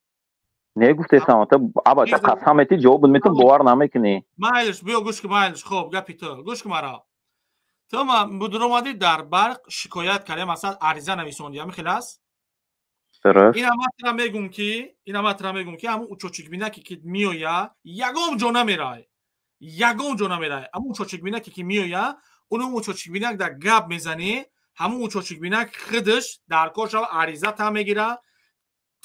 не гуфтесам, та абача қасам мети, ҷавоб метам, бовар намекунӣ. Майлиш, биё, гӯш кун, майлиш. Хоб, гапи ту, гӯш кун мара. Ту будуромадӣ, дар барқ шикоят кардӣ, масалан, ариза нависондӣ, ҳамин хел аст? Ина ман тра мегум, ки ина ман тра мегум, ки ҳамун учочикбинаке ки меоя, ягон ҷо намерай, ягон ҷо намерай. Ҳамун учочикбинаке ки меоя, унун учочикбинак дар гап мезанӣ, ҳамун учочикбинак худаш дар кор шава, ариза та мегира,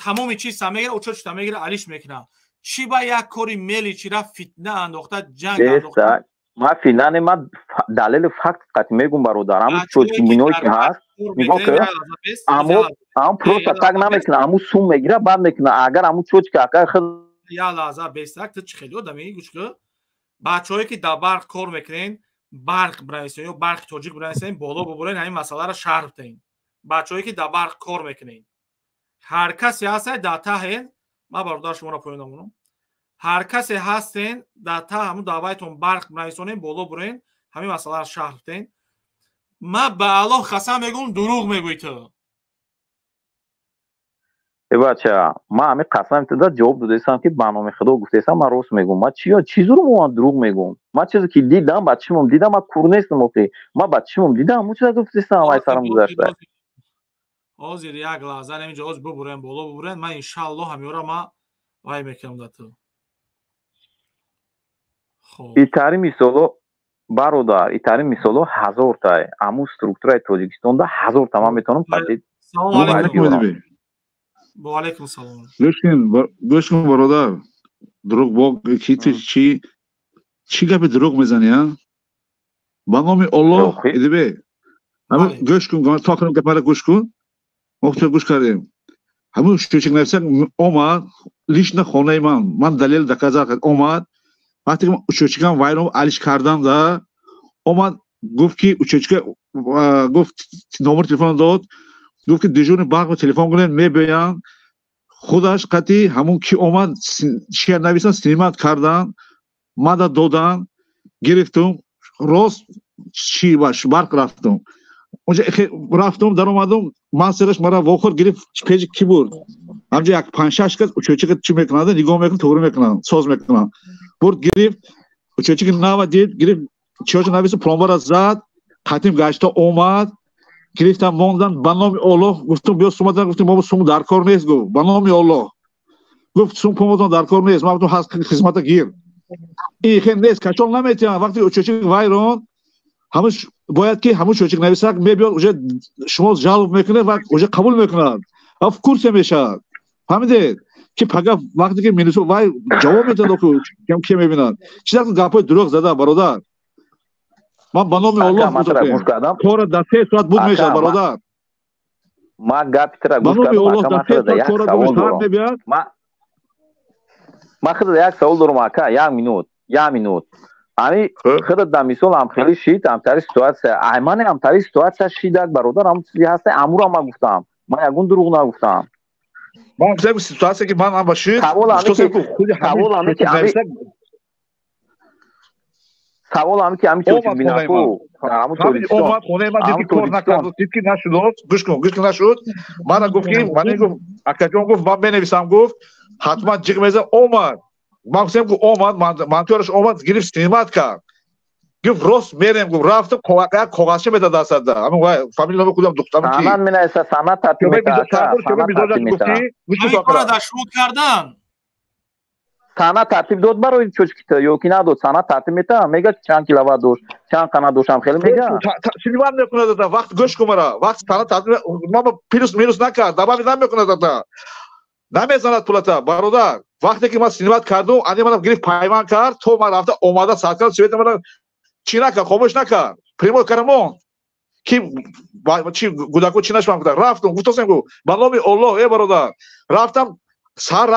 тамоми чиза мегира, учочита мегира, алиш мекуна. Чӣ ба як кори мели чира фитна андохта, ҷанг андохта? Ман фитна не, ман далели факт қатъи мегум, бародар. Ҳамун чочикбиное ки ҳаст, нигоҳ кун, амо ам просто так намекуна, аму сум мегира, баъд мекуна. Агар аму чочка ака худ Я лаҳза, бестак, ту чӣ хеле одами? Гӯш кун, бачаҳое ки дар барқ кор мекунен, барқ бинависен ё барқи тоҷик бинависен, боло бубурен, ҳамин масъаларо шарҳ бидиҳен. Бачаҳое ки дар барқ кор мекунен, ҳар касе ҳаста дар таҳен, ман бародар шуморо поён намонам, ҳар касе ҳастен дар таҳ, ҳамун даъваитон барқ бинависонен, боло бурен, ҳамин масъаларо шарҳ бидиҳен. Ман ба Аллоҳ қасам мегӯм, дурӯғ мегӯӣ ту. Э, бача, ман ҳамин қасам туда ҷавоб додесам, ки ба номи худо гуфтесам, ман рост мегӯм. Ман чиё, чӣ зуру ман дурӯғ мегӯм? Ман чизе ки дидам, ба чишмам дидам, ман кур нестам охи. Ман ба чишмам дидам, ҳамун чиза гуфтесам, ай сарам гузашта. Ҳозир, як лаҳза, ҳаминҷо ҳозир бубурен, боло бубурен, ман иншааллоҳ ҳамёра ман вай мекунам да ту. Итари мисоло, бародар, итари мисоло ҳазортай. Ҳамун структураи Тоҷикистонда ҳазорта ман метавонам қатъи. Ва алайкум салом. Гӯш кун, бародар, дурӯғ бо ки ту чӣ, чӣ гапи дурӯғ мезанӣ, а? Ба номи Оллоҳ, идибе. Гӯш кун, то кунам гапара, гӯш кун. Мо ту гӯш кардем. Ҳамун счётчик нависа омад лично хонаи ман. Ман далел доказать омад. Вақте ки счётчикам вайрон алиш кардам да, омад, гуфт ки счётчика, гуфт, номер телефон дод, гуфт ки дежурный барқ телефон кунед, мебиёянд. Худаш қатъи ҳамун ки омад, чия нависан, снимать кардан, мада додан, гирифтум, рост чи барқ рафтум. Онҷа рафтум, даромадум, мастераш мара вохӯрд, гирифт, пеши ки бурд. Ҳамҷа як панҷ-шаш кас счётчика чӣ мекунанд, нигоҳ мекунанд, туғри мекунанд, соз мекунанд. Бурд, гирифт, счётчики нава дид, гирифт. Чиёшо навису пломбара зад, қатим гашта омад, гирифтам мондан ба номи Оллоҳ гуфтум биё сумадан гуфтум мо сум дар кор нест гуфт ба номи Оллоҳ. Гуфт сум помозон дар кор нест, ман гуфтум ҳас хизмата гир. Ин хел нест, качол наметиҳанд. Вақте чӯчик вайрон, ҳамун бояд ки ҳамун чӯчик нависак мебиёд, уже шумо жалоб мекунед ва уже қабул мекунад ва в курсе мешавад. Фаҳмидед? Ки пага вақте ки минусо вай ҷавоб медиҳад, ки ки мебинад. Чӣ дар гапҳои дурӯғ зада бародар? Ман ба номи Оллоҳ гузоштем. Кора дар 3 соат буд мешавад бародар. Ман гапи тира гӯш кардам, ака, ман худада як савол дорам. Ман худада як савол дорам, ака, як минут, як минут. Ами худат дар мисол ҳамхели шид, ҳамтари ситуатсия. Ай ман ҳамтари ситуатсия шидак бародар, ҳамун чизе ҳаста, амура ман гуфтам. Ман ягон дурӯғ нагуфтам. Ман гуфтам ситуатсия ки ман ҳам ба шид, савол ҳаме ки савол ҳаме ки ҳами чӯчик бинаку ҳамун Тоҷикистон. Омад хонаи ман дид ки кор накард, дид ки нашуд, гӯш кун, гӯш кун нашуд. Мана гуфт ки, мана гуфт, акаҷон гуфт, ман менависам гуфт, ҳатман ҷиғ мезанам, омад. Ман гуфтам ки омад, монтёраш омад, гирифт снимат кард. Гуфт рост мерем, гуфт рафтам, як коғазча медад дастада. Ҳамин вай фамилия номи худам духтарам ки. Санат менависа, санат тартиб метаҳад, санат тартиб метаҳад. Ҳамин кора дар шурӯъ кардан. Санат тартиб дод барои чӯчкита ё ки надод? Санат тартиб метаҳад, мегӯяд чанд киловатт дошт, чанд қана дошт, ҳам хеле мегӯяд. Снимат мекунад дада, вақт гӯш кун мара, вақт санат тартиб ман плюс минус накард, добавить намекунад дада. Намезанад пулата, бародар. Вақте ки ман снимат кардум, ани манам гирифт пайванд кард, то ман рафта омада саат кардам, света мана чӣ накард, хомӯш накард. Прямой карамон. Ки чи гудако чӣ нашмам гуфта. Рафтум, гуфтосем гу, ба номи Оллоҳ, э бародар. Рафтам, сар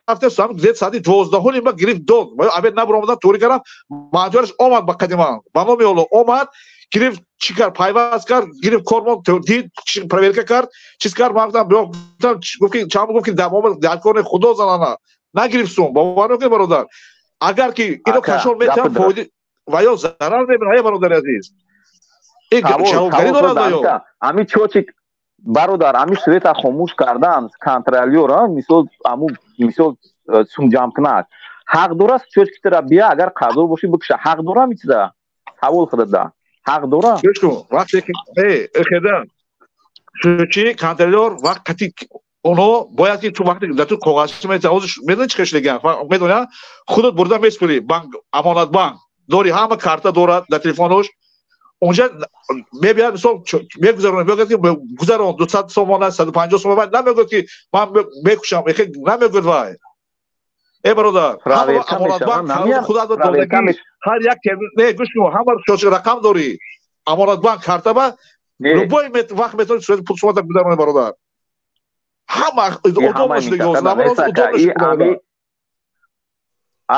рафтем, сам зед саати 12:30 ба гирифт дод. Ва обед набаромадам, тури кардам, манҷораш омад ба қадима. Ба номи Оллоҳ омад, гирифт чӣ кард, пайваст кард, гирифт кормон, дид, проверка кард, чиз кард, ман гуфтам, биё, гуфтам, гуфт ки чанд гуфт ки дар омад, дар кор худо занана. Нагирифт сум, бовар накунед бародар. Агар ки ино кашол метавон фоида ва ё зарар мебинад, эй бародари азиз. Ин ҷавобгарӣ дорад ва ё? Ами чочик бародар, ами света хомӯш кардан контролёр, мисол аму мисол сумҷамкунак ҳақ дорад чочкитара бия, агар қарздор бошӣ бикша, ҳақ дора ами чиза? Савол худада. Ҳақ дора? Гӯш кун, вақте ки хеда чӯчи контролёр вақт қати оно бояд ки ту вақте дар ту коғазча метавонӣ, ҳозир медонӣ чӣ кашида гап? Медонӣ, худат бурда меспурӣ банк, Амонатбанк дори, ҳама карта дорад дар телефонош. Онҷа мебияд, мисол мегузаронад, мегӯяд ки гузарон 200 сомона, 150 сомона, намегӯяд ки ман мекушам, намегӯяд вай. Э бародар, ҳама Амонатбанк худат додагӣ, ҳар як не гӯш кун, ҳама чочи рақам дорӣ. Амонатбанк карта ба любой вақт метавонӣ сурати пул сомона гузаронӣ бародар. Ҳама удобно шудагӣ, намоз удобно шудагӣ.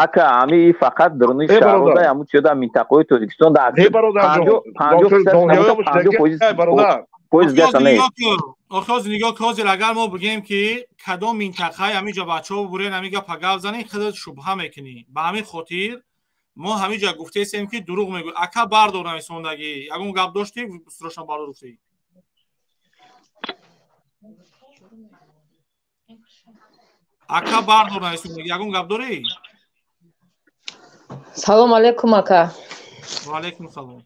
Ака, ами фақат даруни шаҳрҳо, ҳамун чизо дар минтақаҳои Тоҷикистон дар 50 фоиз гап нест. Охоз нигоҳ кун, ҳозир агар мо бигӯем ки кадом минтақаи ҳамин ҷо бачаҳо бурен ҳамин гапа гап занед, худат шубҳа мекунӣ. Ба ҳамин хотир мо ҳамин ҷо гуфтаистем ки дурӯғ мегӯй. Ака бардор нависондагӣ, ягон гап доштӣ, сирошон бардор гуфтӣ. Ака бардор нависондагӣ, ягон гап дорӣ? Салом алейкум, ака. Ва алейкум салом.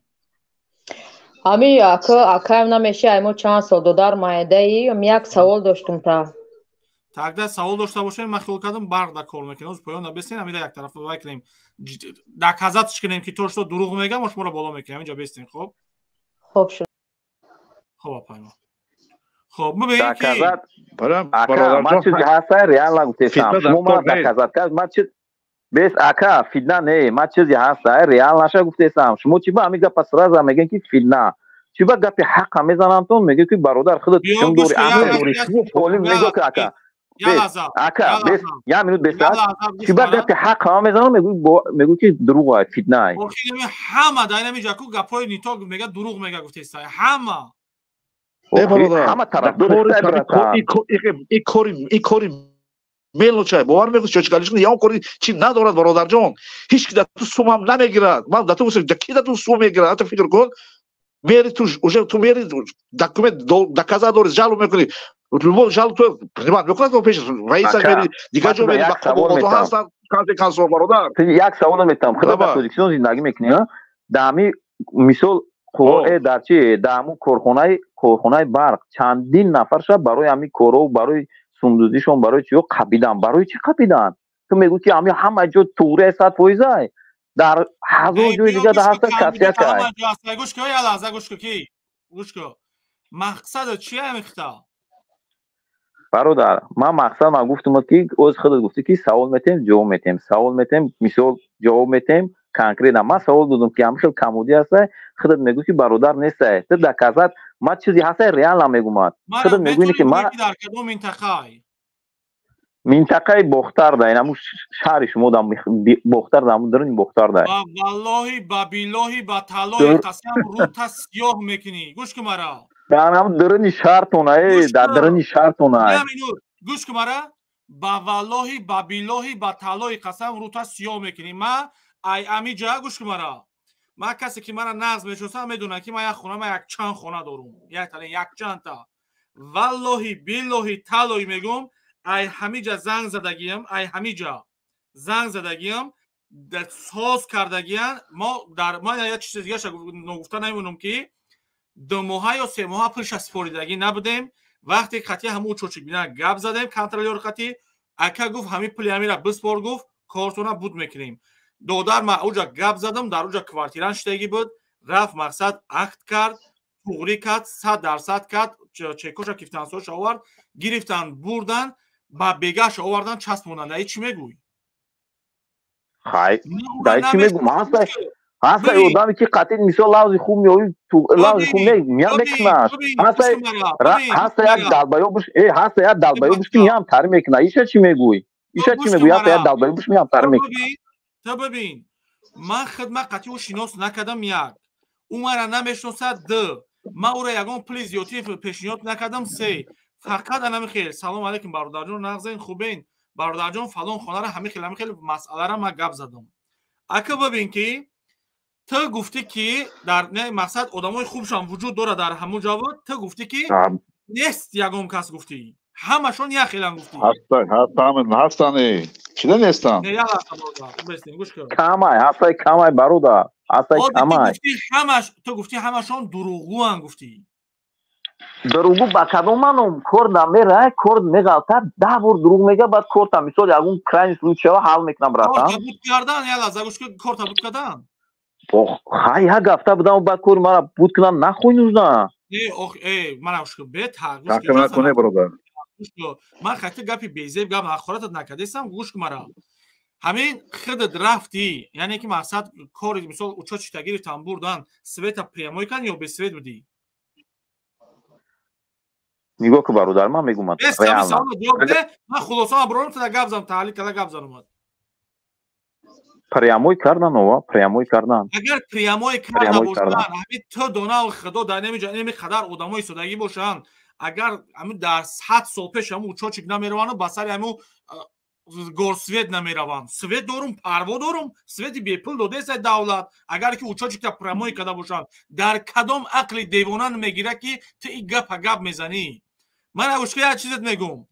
Ами ака, акаем намеши, ай мо чанд сол додар майдаи, ами як савол доштум та. Тогда савол дошта бошем, ман хиёл кардам барқ да кор мекунем. Ҳозир поён бестен, ами да як тараф вай кунем. Доказатш кунем ки то что дурӯғ мегӯям, мо шуморо боло мекунем. Инҷо бестен, хоб? Хоб шуд. Хоб, апаймо. Хоб, мебинем ки доказат. Ака, ман чизи ҳаста реал нагуфтесам. Шумо ман доказат кард, ман чиз бес ака, фитна не, ман чизи ҳаста реал наша гуфтесам. Шумо чӣ ба ҳамин гапа сразу мегӯед ки фитна? Чӣ ба гапи ҳаққа мезанам тон, мегӯед ки бародар худат чун дорӣ, ақл дорӣ, шумо олим нигоҳ кун ака. Ака, бес, як минут бес, чӣ ба гапи ҳаққа мезанам, мегӯ ки дурӯғ аст, фитна аст. Охир ҳама дар ин ҳамин ҷо ку гапҳои нито мегӯяд дурӯғ мегӯяд гуфтеста. Ҳама. Э бародар, ҳама тарафдор ин кори мелочай, бовар мекунӣ, чочкалиш кунӣ, ягон кори чи надорад бародарҷон. Ҳеҷ ки дар ту сум ҳам намегирад. Ман дар ту ки дар ту сум мегирад? Ҳатто фикр кун, мери ту уже ту мери документ доказа дорӣ, жалоб мекунӣ. Любой жалоб ту принимат мекунад пеш раиса мери, дигар ҷо мери, ба қонунҳо ҳастанд, консе консол бародар. Як савол метам, худо дар Тоҷикистон зиндагӣ мекунӣ, Дар мисол дар чи, дар ҳамун корхонаи барқ чандин нафар шаб барои ҳамин корҳо, барои сумдуздишон, барои чиё қапидан. Барои чӣ қапидан? Ту мегӯ ки ҳами ҳама ҷо туғрия 100%, дар ҳазор ҷои дига да ҳаста касякай. Гӯш кун, я лаҳза, гӯш кун, ки гӯш кун, мақсадат чи амихта? Бародар, ман мақсад ман гуфтам, ки оз худат гуфтӣ, ки савол метем, ҷавоб метем, савол метем, мисол ҷавоб метем конкретно. Ман савол додам, ки ҳамин хел камудӣ ҳаста, худат мегӯ, ки бародар нестай. Ту доказать ман чизе ҳастай, реально мегумад. Худат мегӯӣ, ки ман дар кадом минтақаи? Минтақаи Бохтар да, ин ҳамун шаҳри шумо да, Бохтар да, ҳамун даруни Бохтар да. Ба валлоҳи, ба биллоҳи, ба таллоҳи қасам, рӯта сиёҳ мекунӣ. Гӯш кун мара. Дар ҳамун даруни шаҳртон, э, дар даруни шаҳртон. Гӯш кун мара. Ба валлоҳи, ба биллоҳи, ба таллоҳи қасам, рӯта сиёҳ мекунӣ. Ма ай амиҷа, гӯш кун мара. Ман касе ки мара нағз мешиносам, медонад, ки ман як хона, ман якчанд хона дорум, якчандта. Валлоҳи, биллоҳи, таллоҳи мегӯм, ай ҳамиҷа занг задагиам, ай ҳамиҷа занг задагиам, соз кардагиян. Мо дар ман як чизи дигаша ногуфта намемонам, ки 2 моҳа ё 3 моҳа пулша супоридагӣ набудем. Вақте қатъи ҳамун учётчик бина гап задем, контролёр қатъи ака гуфт, ҳамин пули ҳамира биспор, гуфт, кортона буд мекунем. Додар, ман уҷа гап задам, дар уҷа квартиран шидагӣ буд, рафт, мақсад, акт кард, туғрӣ кард, 100% кард, чекоша, квитансияша овард, гирифтан, бурдан, ба бегаша овардан, часпонданд. Даи чӣ мегӯй? Хай, даи чӣ мегӯм? Ҳастай одаме, ки қатъи мисол лавзи хуб меои, лавзи хуб меям мекунаш. Ҳаста як далбаёбуш, э, ҳаста як далбаёбуш, ки меям тари мекуна. Иша чӣ мегӯй? Иша чӣ мегӯй? Ҳаста як далбаёбуш, меям тари мекуна. Ту бибин, ман хидмат қатъи ӯ шинос накардам, як, ӯ мара намешиносад, ду, ман ӯро ягон пули зиёдтӣ пешниҳод накардам, се, фақат анами хел: «Салом алейкум, бародарҷон, нағзен, хубен, бародарҷон, фалон хонара ҳамин хел, ҳамин хел масъалара ман гап задам». Ака, бибин, ки ту гуфтӣ, ки дар мақсад одамои хубшам вуҷуд дорад дар ҳамун ҷавоб. Ту гуфтӣ, ки нест ягон кас, гуфтӣ, ҳамашон як хелан гуфтӣ. Ҳастан, чида нестан? Камай ҳастай, камай, бародар, ҳастай, камай. Ҳамаш, ту гуфтӣ, ҳамашон дурӯғгӯан, гуфтӣ. Дурӯғгӯ ба кадом маъно? Кор намерай, кор меғалтад, 10 бор дурӯғ мега, баъд корта, мисол, ягон крайний случай ва ҳал мекунам, братан. Буд кардан, як лаҳза гӯш кун, корта буд кардан. Хай, як ҳафта будам, баъд кори мара буд кунам, нахуй нужна. Не, ох, э, мана гӯш кун, бета. Накуне, бародар. Ман хати гапи безеб гап ҳақоратат накардесам, гӯш кун мара. Ҳамин худат рафтӣ, яъне ки мақсад кори, мисол, учётчик та гирифтан, бурдан, света прямой кан ё бесвет будӣ? Нигоҳ кун, бародар, ман мегӯм. Ман хулосама бурорам, тада гап зам, таҳлил када гап занам. Прямой кардан, ова, прямой кардан. Агар прямой карда бошанд, ҳамин ту донав худо дар намиҷа инами қадар одамои содагӣ бошанд, агар ҳамин дар 100 сол пеш ҳамун учётчик намеравану ба сари ҳамун горсвет намераванд. Свет дорум, парво дорум, свети бепул додеса давлат. Агар ки учётчик та прямой карда бошанд, дар кадом ақли девона мегирад, ки ту и гапа гап мезанӣ? Ман агушка як чизет мегӯм: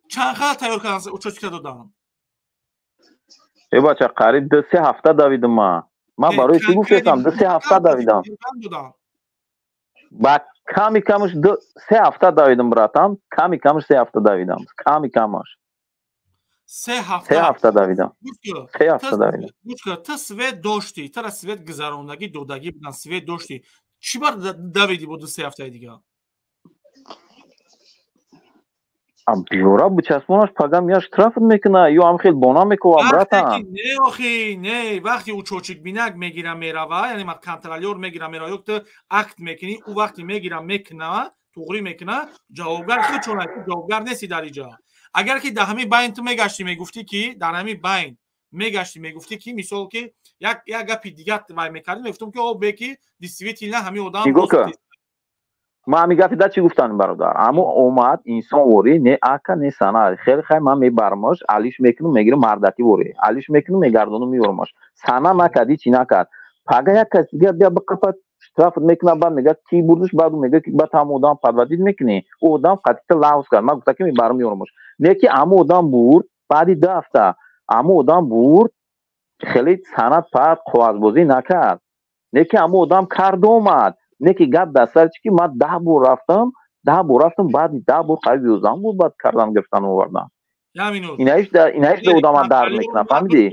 чанд хал тайёр кардан, учётчик та додан? Э, бача, қариб 2-3 ҳафта давидам ман. Ман барои чӣ гуфтесам, 2-3 ҳафта давидам. Ба ками камаш 3 ҳафта давидам, братан, ками камаш 3 ҳафта давидам, ками камаш. 3 ҳафта? 3 ҳафта давидам, 3 ҳафта давидам. Ту свет доштӣ, тара свет гузарондагӣ додагӣ будан, свет доштӣ, чӣ бар давидӣ бо 2-3 ҳафтаи дига? Биёра бичаспонаш, пага меяд, штрафт мекуна ё ҳам хел бона мекува, братан. Не, охи, не, вақти учётчик бинак мегира, мерава, яъне ма контролёр мегира, мерава, ё ту акт мекунӣ, ӯ вақте мегира, мекуна, туғрӣ мекуна, ҷавобгар худшон, ҷавобгар нести дар иҷа. Агар ки дар ҳамин байн ту мегаштӣ, мегуфтӣ, ки дар ҳамин байн мегаштӣ, мегуфтӣ, ки мисол, ки як гапи дигар вай мекардӣ, мегуфтам, ки о беки действительно ҳамин одам. Ман ҳамин гапи да чӣ гуфтам, бародар? Ҳамо омад инсон ворӣ, не ака, не сана, хеле хай, ман мебармаш, алиш мекунам, мегирам, мардакӣ ворӣ алиш мекунам, мегардонам, меёрамаш. Сана накард, ҳичи накард. Пага як кас дига бия биқапад, штрафт мекунад, баъд мегӯяд, ки бурдиш, баъд мегӯяд, ки баъд ҳама одам подводить мекунӣ. Ӯ одам қатита лавз кард. Ман гуфта, ки мебарам, меёрамаш. Не, ки ҳама одам бурд, баъди 2 ҳафта ҳама одам бурд. Хеле санад паат қоғазбозӣ накард. Не ки ҳамун одам кард омад. Не ки гап дар сар чи ки ман 10 бор рафтам, 10 бор рафтам, баъди 10 бор қариб 11 бор баъд кардан гирифтан овардан. Инаиш да одама дард мекунад, фаҳмидӣ?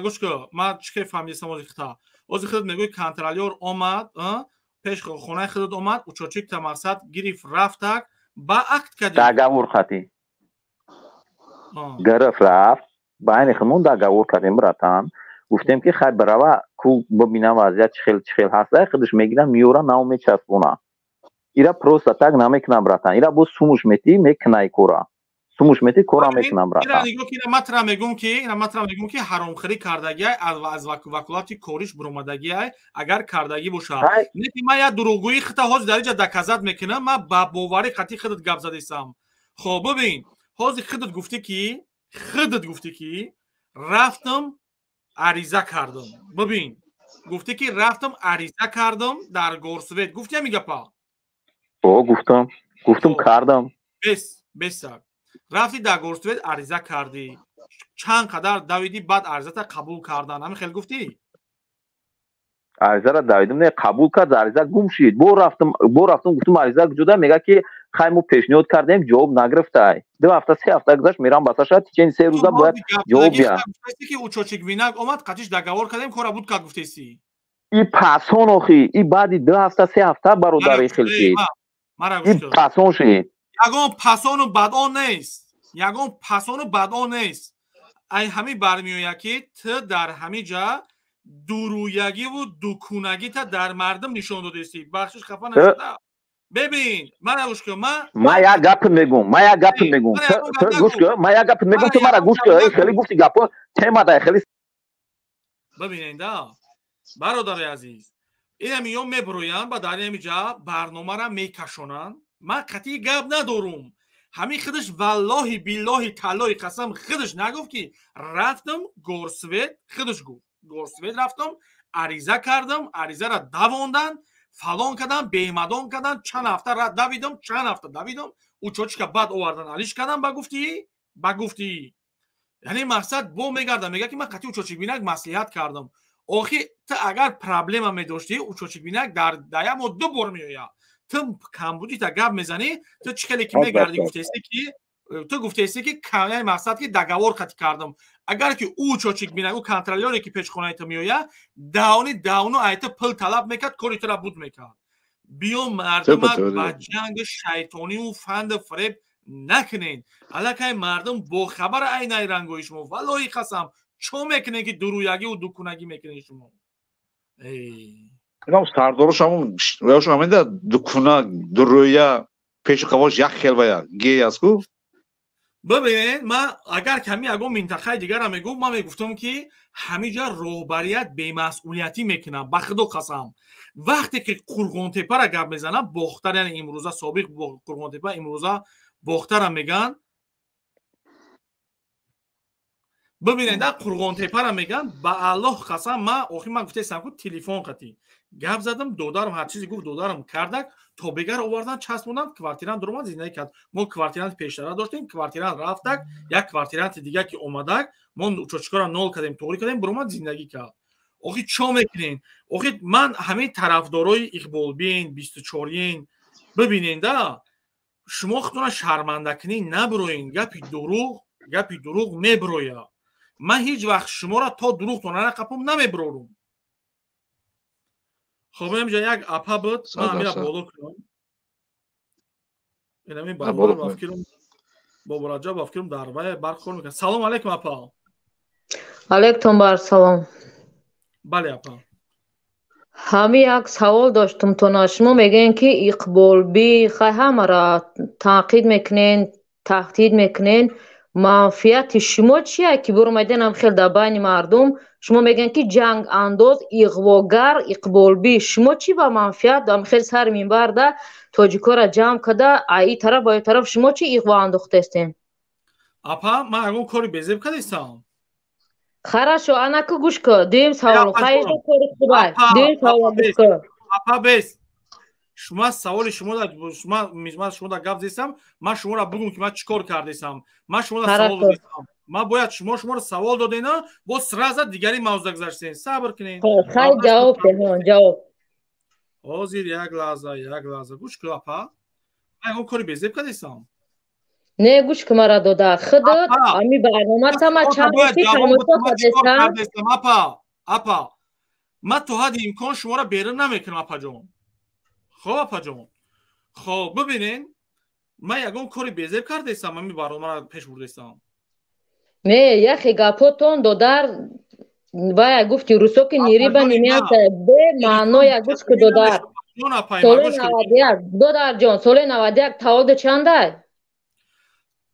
Гӯш кун, ман чӣ ке фаҳмидистам ози хита. Ози худат мегӯӣ контролёр омад, пеш хонаи худат омад, учочик та мақсад гирифт рафтак, ба акт кардӣ. Договор хатӣ. Гирифт рафт, байни худмон договор кардем, братан. Гуфтем ки хай барава ку бибинам вазъият чӣ хел ҳаст. Ай худаш мегирам, меёра, нав мечаспона. Ира просто так намекунам, братан. Ира боз сумуш метӣ, мекунай кора. Сумуш метӣ, кора мекунам, братан. Ира матра мегум ки ҳаромхӯрӣ кардагиай, аз ваколати кориш буромадагиай, агар кардагӣ бошад. Не ки ман як дурӯғгӯии хита ҳозир дар инҷа доказат мекунам, ман ба боварӣ қатъи худат гап задистам. Хоб, бибин, ҳозир худат гуфтӣ ки рафтам ариза кардам. Бибин, гуфтӣ ки рафтам ариза кардам дар Горсвет. Гуфтӣ ҳамин гапа? О, гуфтам кардам. Бес. Рафти дар Горсвет ариза кардӣ. Чанд қадар давидӣ, баъд аризата қабул кардан. Ҳамин хел гуфтӣ? Аризаро давидам, не, қабул кард, ариза гум шид. Бо рафтам, гуфтам ариза куҷода, мега ки хай мо пешниҳод кардем, ҷавоб нагирифтай. 2 ҳафта, 3 ҳафта гузашт, мерам басаша, течени 3 рӯза бояд ҷавоб биям. Гуфтасти ки учочик винак омад, қатиш договор кардем, кора буд кард гуфтести. И пасон охи, и баъди 2 ҳафта, 3 ҳафта бародари хел шид. И пасон шид. Ягон пасону бадон нест. Ягон пасону бадон нест. Ай ҳамин бармеояд ки ту дар ҳамин ҷа дурӯягиву дукунагита дар мардум нишон додести. Бахшиш хафа нашуда. Бибин, мана гӯш кун, ман як гап мегӯм, ту гӯш кун, ман як гап мегӯм, ту мара гӯш кун. Эй хеле гуфти гапо тема дай хеле. Бибинед, да. Бародари азиз, инам ё меброянд, ба дар ҳамин ҷа барномаро мекашонанд. Ман қатъи гап надорум. Ҳамин худаш валлоҳи биллоҳи таллоҳи қасам худаш нагуфт ки рафтам Горсвет, худаш гуфт. Горсвет рафтам, ариза кардам, аризаро давондан, фалон кардам, бемадон кардам, чанд ҳафта давидам, учочка баъд овардан, алиш кардам, ба гуфтӣ. Яъне мақсад бо мегардам, мега ки ман қатъи учочик бинак маслиҳат кардам. Охи ту агар проблема медоштӣ, учочик бинак дар як моҳ 2 бор меояд. Ту камбудита гап мезанӣ, ту чӣ хеле ки мегардӣ, гуфтаисти ки ту гуфтаисти ки яъне мақсад ки договор қатъи кардам. Агар ки ӯ учочик бинак, ӯ контролёре ки пешхонаи ту меояд, давни давно ай ту пул талаб мекард, кори тура буд мекард. Биё мардума ба ҷанги шайтониву фанду фиреб накунед. Аллакай мардум бохабар ай найрангои шумо. Валлоҳи қасам, чо мекунед ки дурӯягиву дукунагӣ мекунед шумо? Инам сардорош ҳамун ваяшон ҳамин да дукуна, дурӯя, пеши қавош як хел вая гей аст ку. Бибинед, ман агар ками ягон минтақаи дигарро мегуфт, ман мегуфтам ки ҳамин ҷа роҳбарият бемасъулиятӣ мекунад, ба худо қасам. Вақте ки Қурғонтепаро гап мезанам, Бохтар, яъне имрӯза собиқ Қурғонтепа, имрӯза Бохтарро мегӯянд. Бибинед, Қурғонтепаро мегӯянд, ба Аллоҳ қасам, ман охир ман гуфтаистам ку телефон қатӣ гап задам, додарам ҳар чизе гуфт, додарам кардак, то бегар овардан, часпондам, квартирант дуромад, зиндагӣ кард. Мо квартирант пештара доштем, квартирант рафтак, як квартиранти дигар ки омадак, мо учочкора нол кардем, тоғрӣ кардем, буромад, зиндагӣ кард. Охи чо мекунен? Охи ман ҳамин тарафдорои Иқболбин, 24-ин бибинен да, шумо худтона шармандакунӣ набироен, гапи дурӯғ мебирояд. Ман ҳеҷ вақт шуморо то дурӯғтон нақапам намебирорум. Хоб, инҷа як апа буд, ман ҳамира боло кунам. Инамин бародар ба фикрам Бобораҷаб ба фикрам дар вай бархӯр мекунад. Салом алейкум апа. Алейкум бар салом. Бале апа. Ҳамин як савол доштум тона. Шумо мегӯед ки Иқболбӣ хай ҳамаро танқид мекунен, таҳдид мекунен. Манфиати шумо чия ки буромаден ҳам хел дар байни мардум? Шумо мегӯед ки ҷангандоз, иғвогар Иқболбӣ. Шумо чӣ ба манфиат ҳам хел сари минбарда тоҷикоро ҷамъ карда, ай тараф ба ой тараф шумо чӣ иғво андохтаистен? Апа, ман ягон кори безеб кардистам. Хорошо, анаку гӯш кун. Дуюм савол. Хайр, кори хубай. Дуюм савол гӯш кун. Апа, бес. Шумо саволи шумо да шумо ман шумо да гап зестам, ман шуморо бугум ки ман чӣ кор кардесам. Ман шумо да савол додам. Ма бояд шуморо савол додена, бо сразу дигари мавзӯъ гузаштем. Сабр кунед. Хай, ҷавоб деҳон, ҷавоб. Ҳозир, як лаҳза, як лаҳза. Гӯш кун, апа. Ман ягон кори безеб кардестам? Не, гӯш кун мара, дода. Худат ами барнома тама чанд рӯзи тамошо кардестам. Апа, апа. Ман то ҳадди имкон шуморо берун намекунам, апаҷон. Хоб, апаҷон. Хоб, бибинед, ман ягон кори безеб кардестам, ами барномаро пеш бурдестам. Не, яхе гапотон, додар, вая гуфти русо ки ни рыба ни мясо, бе маъноя. Гӯш ку, додар. Соли 91, додарҷон, соли 91 таваллуди чандай?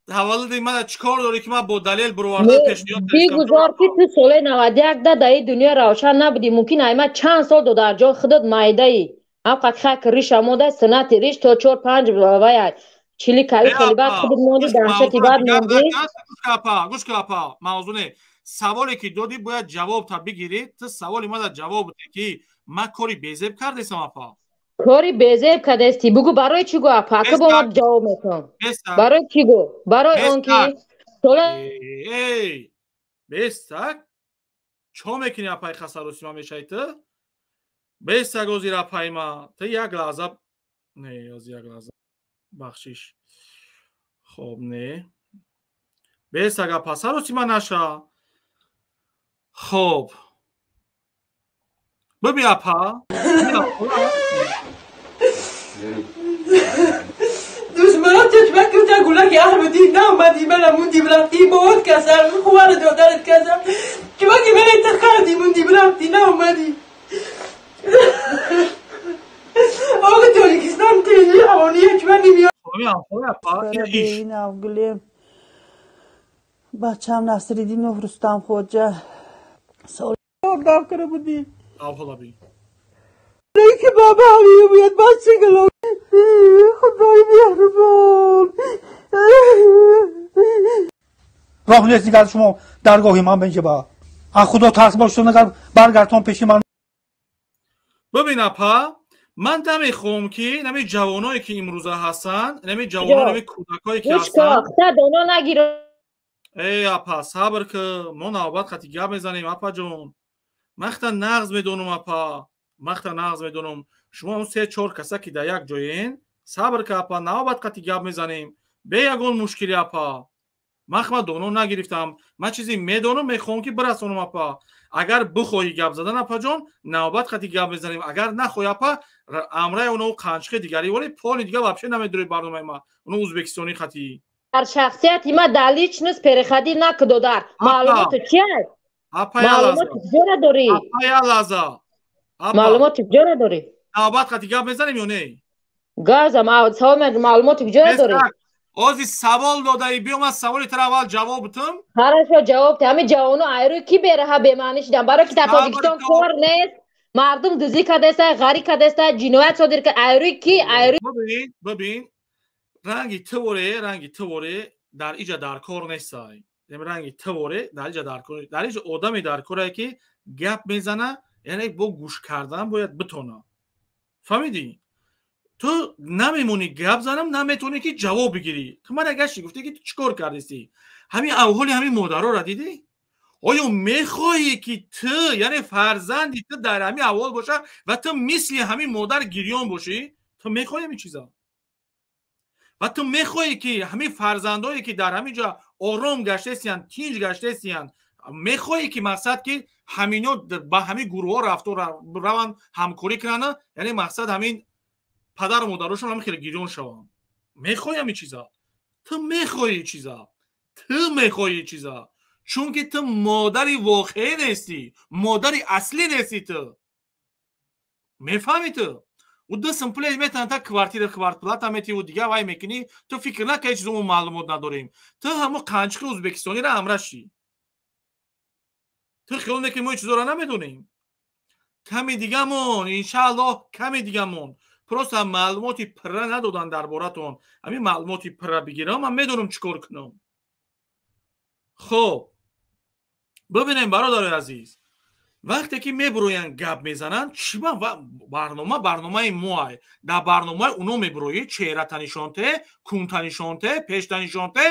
Таваллуди мана чӣ кор дорӣ, ки ман бо далел бироварда пешниҳод Бигузор, ки ту соли 91 да дар ин дунё равшан набудӣ. Мумкин айма чанд сол, додарҷон, худат майдаӣ. Ҳамқа хак риша мода, синати риш то чор панҷ вая чили кави хеле баъд худат монди, даҳшати баъд монди. Гӯш кун, апа, мавзӯъ не. Саволе ки додӣ, бояд ҷавобта бигирӣ. Ту саволи мада ҷавоб бидӣ, ки ман кори безеб кардесам, апа. Кори безеб кардести, бугӯ, барои чӣ гӯ, апа, ака, бо ман ҷавоб метавон. Барои чӣ гӯ? Барои он ки Эй, бестак, чо мекунӣ, апаи хасаросима мешавӣ ту? Бестак, озир, апаи ма, ту як лаҳза, не, оз як лаҳза, бахшиш. Хоб, не, бестак, апа, саросима наша. Хоб, бибин, апа. دشمنات چشمک رو گوله که احمدی نامدی من موندی رفتی بود کسر خوار دادرت کسر که با که من اتخاردی موندی رفتی نامدی آقا تاجیکستان تیزی حوانیه که من نمیاد. Бачам Насриддинов Рустам Хоҷа дав кара будӣ ки баба ҳамиё бача гало, худои меҳрубон. Роҳ нест дигар шумо даргоҳи ман бенҷаба. Аз худо тарс бошед, агар баргардон пеши ман. Бибин, апа, ман намехоҳам, ки нами ҷавоное ки имрӯза ҳастанд, нами ҷавоно, нами кӯдакое ки ҳастанд. Доно нагир. Эй, апа, сабр ки, мо навбат қати гап мезанем, апаҷон. Ман хта нағз медонам, апа, ман хта нағз медонам. Шумо он се чор каса ки дар як ҷоен, сабр ки, апа, навбат қати гап мезанем бе ягон мушкили. Апа, ман хма доно нагирифтам, ман чизе медонам, мехоҳам ки бирасонам. Апа, агар бихоҳӣ гап задан, апаҷон, навбат қати гап мезанем. Агар нахоҳӣ, апа, амраи оно қанчиқи дигари вале поли дига вообще намедорӣ барномаи ма, оно ӯзбекистони қати. Дар шахсияти ма, дар личность переходи наку, додар. Маълумоту чи аст? Маълумоти куҷора дорӣ? Апа, лаҳза. Маълумоти куҷора дорӣ? Навбат қати гап мезанем ё не? Газам савол, маълумоти куҷора дорӣ? Ози савол додаӣ, биё, ман саволи тара аввал ҷавоб бутам. Хорошо, ҷавоб те. Ҳамин ҷавоно айрӯи ки бераҳа бемаънӣ шидан? Барои ки дар Тоҷикистон кор нест, мардум дузӣ кардеста, ғарӣ кардеста, ҷиноят содир кард. Айрӯи ки? Айрӯи Бибин, бибин, ранги творе, ранги творе дар иҷа дар кор нестай. Ранги творе дар иҷа дар кор, дар иҷа одаме дар корае, ки гап мезана, яъне бо гӯш кардан бояд битона. Фаҳмидӣ? Ту намемонӣ гап занам, наметавонӣ ки ҷавоб бигирӣ. Ту мара гашти гуфтӣ, ки ту чӣ кор кардистӣ? Ҳамин авҳоли ҳамин модароро дидӣ? Оё мехоҳӣ, ки ту, яъне фарзанди ту дар ҳамин аҳвол боша ва ту мисли ҳамин модар гирён бошӣ? Ту мехоҳӣ ҳамин чиза? Ва ту мехоҳӣ, ки ҳамин фарзандое, ки дар ҳамин ҷо ором гаштаистиянд, тинҷ гаштаистиянд, мехоҳӣ, ки мақсад, ки ҳамино ба ҳамин гурӯҳҳо рафтор раванд, ҳамкорӣ кунанд, яъне мақсад, ҳамин падару модарошон ҳамин хеле гирён шаванд? Мехоҳӣ ҳамин чиза? Ту мехоҳӣ чиза? Ту мехоҳӣ чиза, чунки ту модари воқеӣ нестӣ, модари аслӣ нестӣ. Ту мефаҳмӣ? Ту ӯ ду сум пуле метавонад, та квартира квартплата метиву дигар вай мекунӣ. Ту фикр накарди, чизо мо маълумот надорем. Ту ҳамо қанчиқи ӯзбекистониро ҳамрашӣ. Ту хиёл мекунӣ, мо ин чизоро намедонем? Ками дигамон, иншааллоҳ, ками дигамон. Просто маълумоти пурра надодан дар боратон. Ҳамин маълумоти пурра бигирам, ман медонам, чӣ кор кунам. Хоб, бибинем, бародарои азиз, вақте ки мебуроянд, гап мезананд, чӣ барнома, барномаи моай, дар барномаи уно мебуроӣ, чеҳрата нишонте, кунта нишонте, пешта нишонте,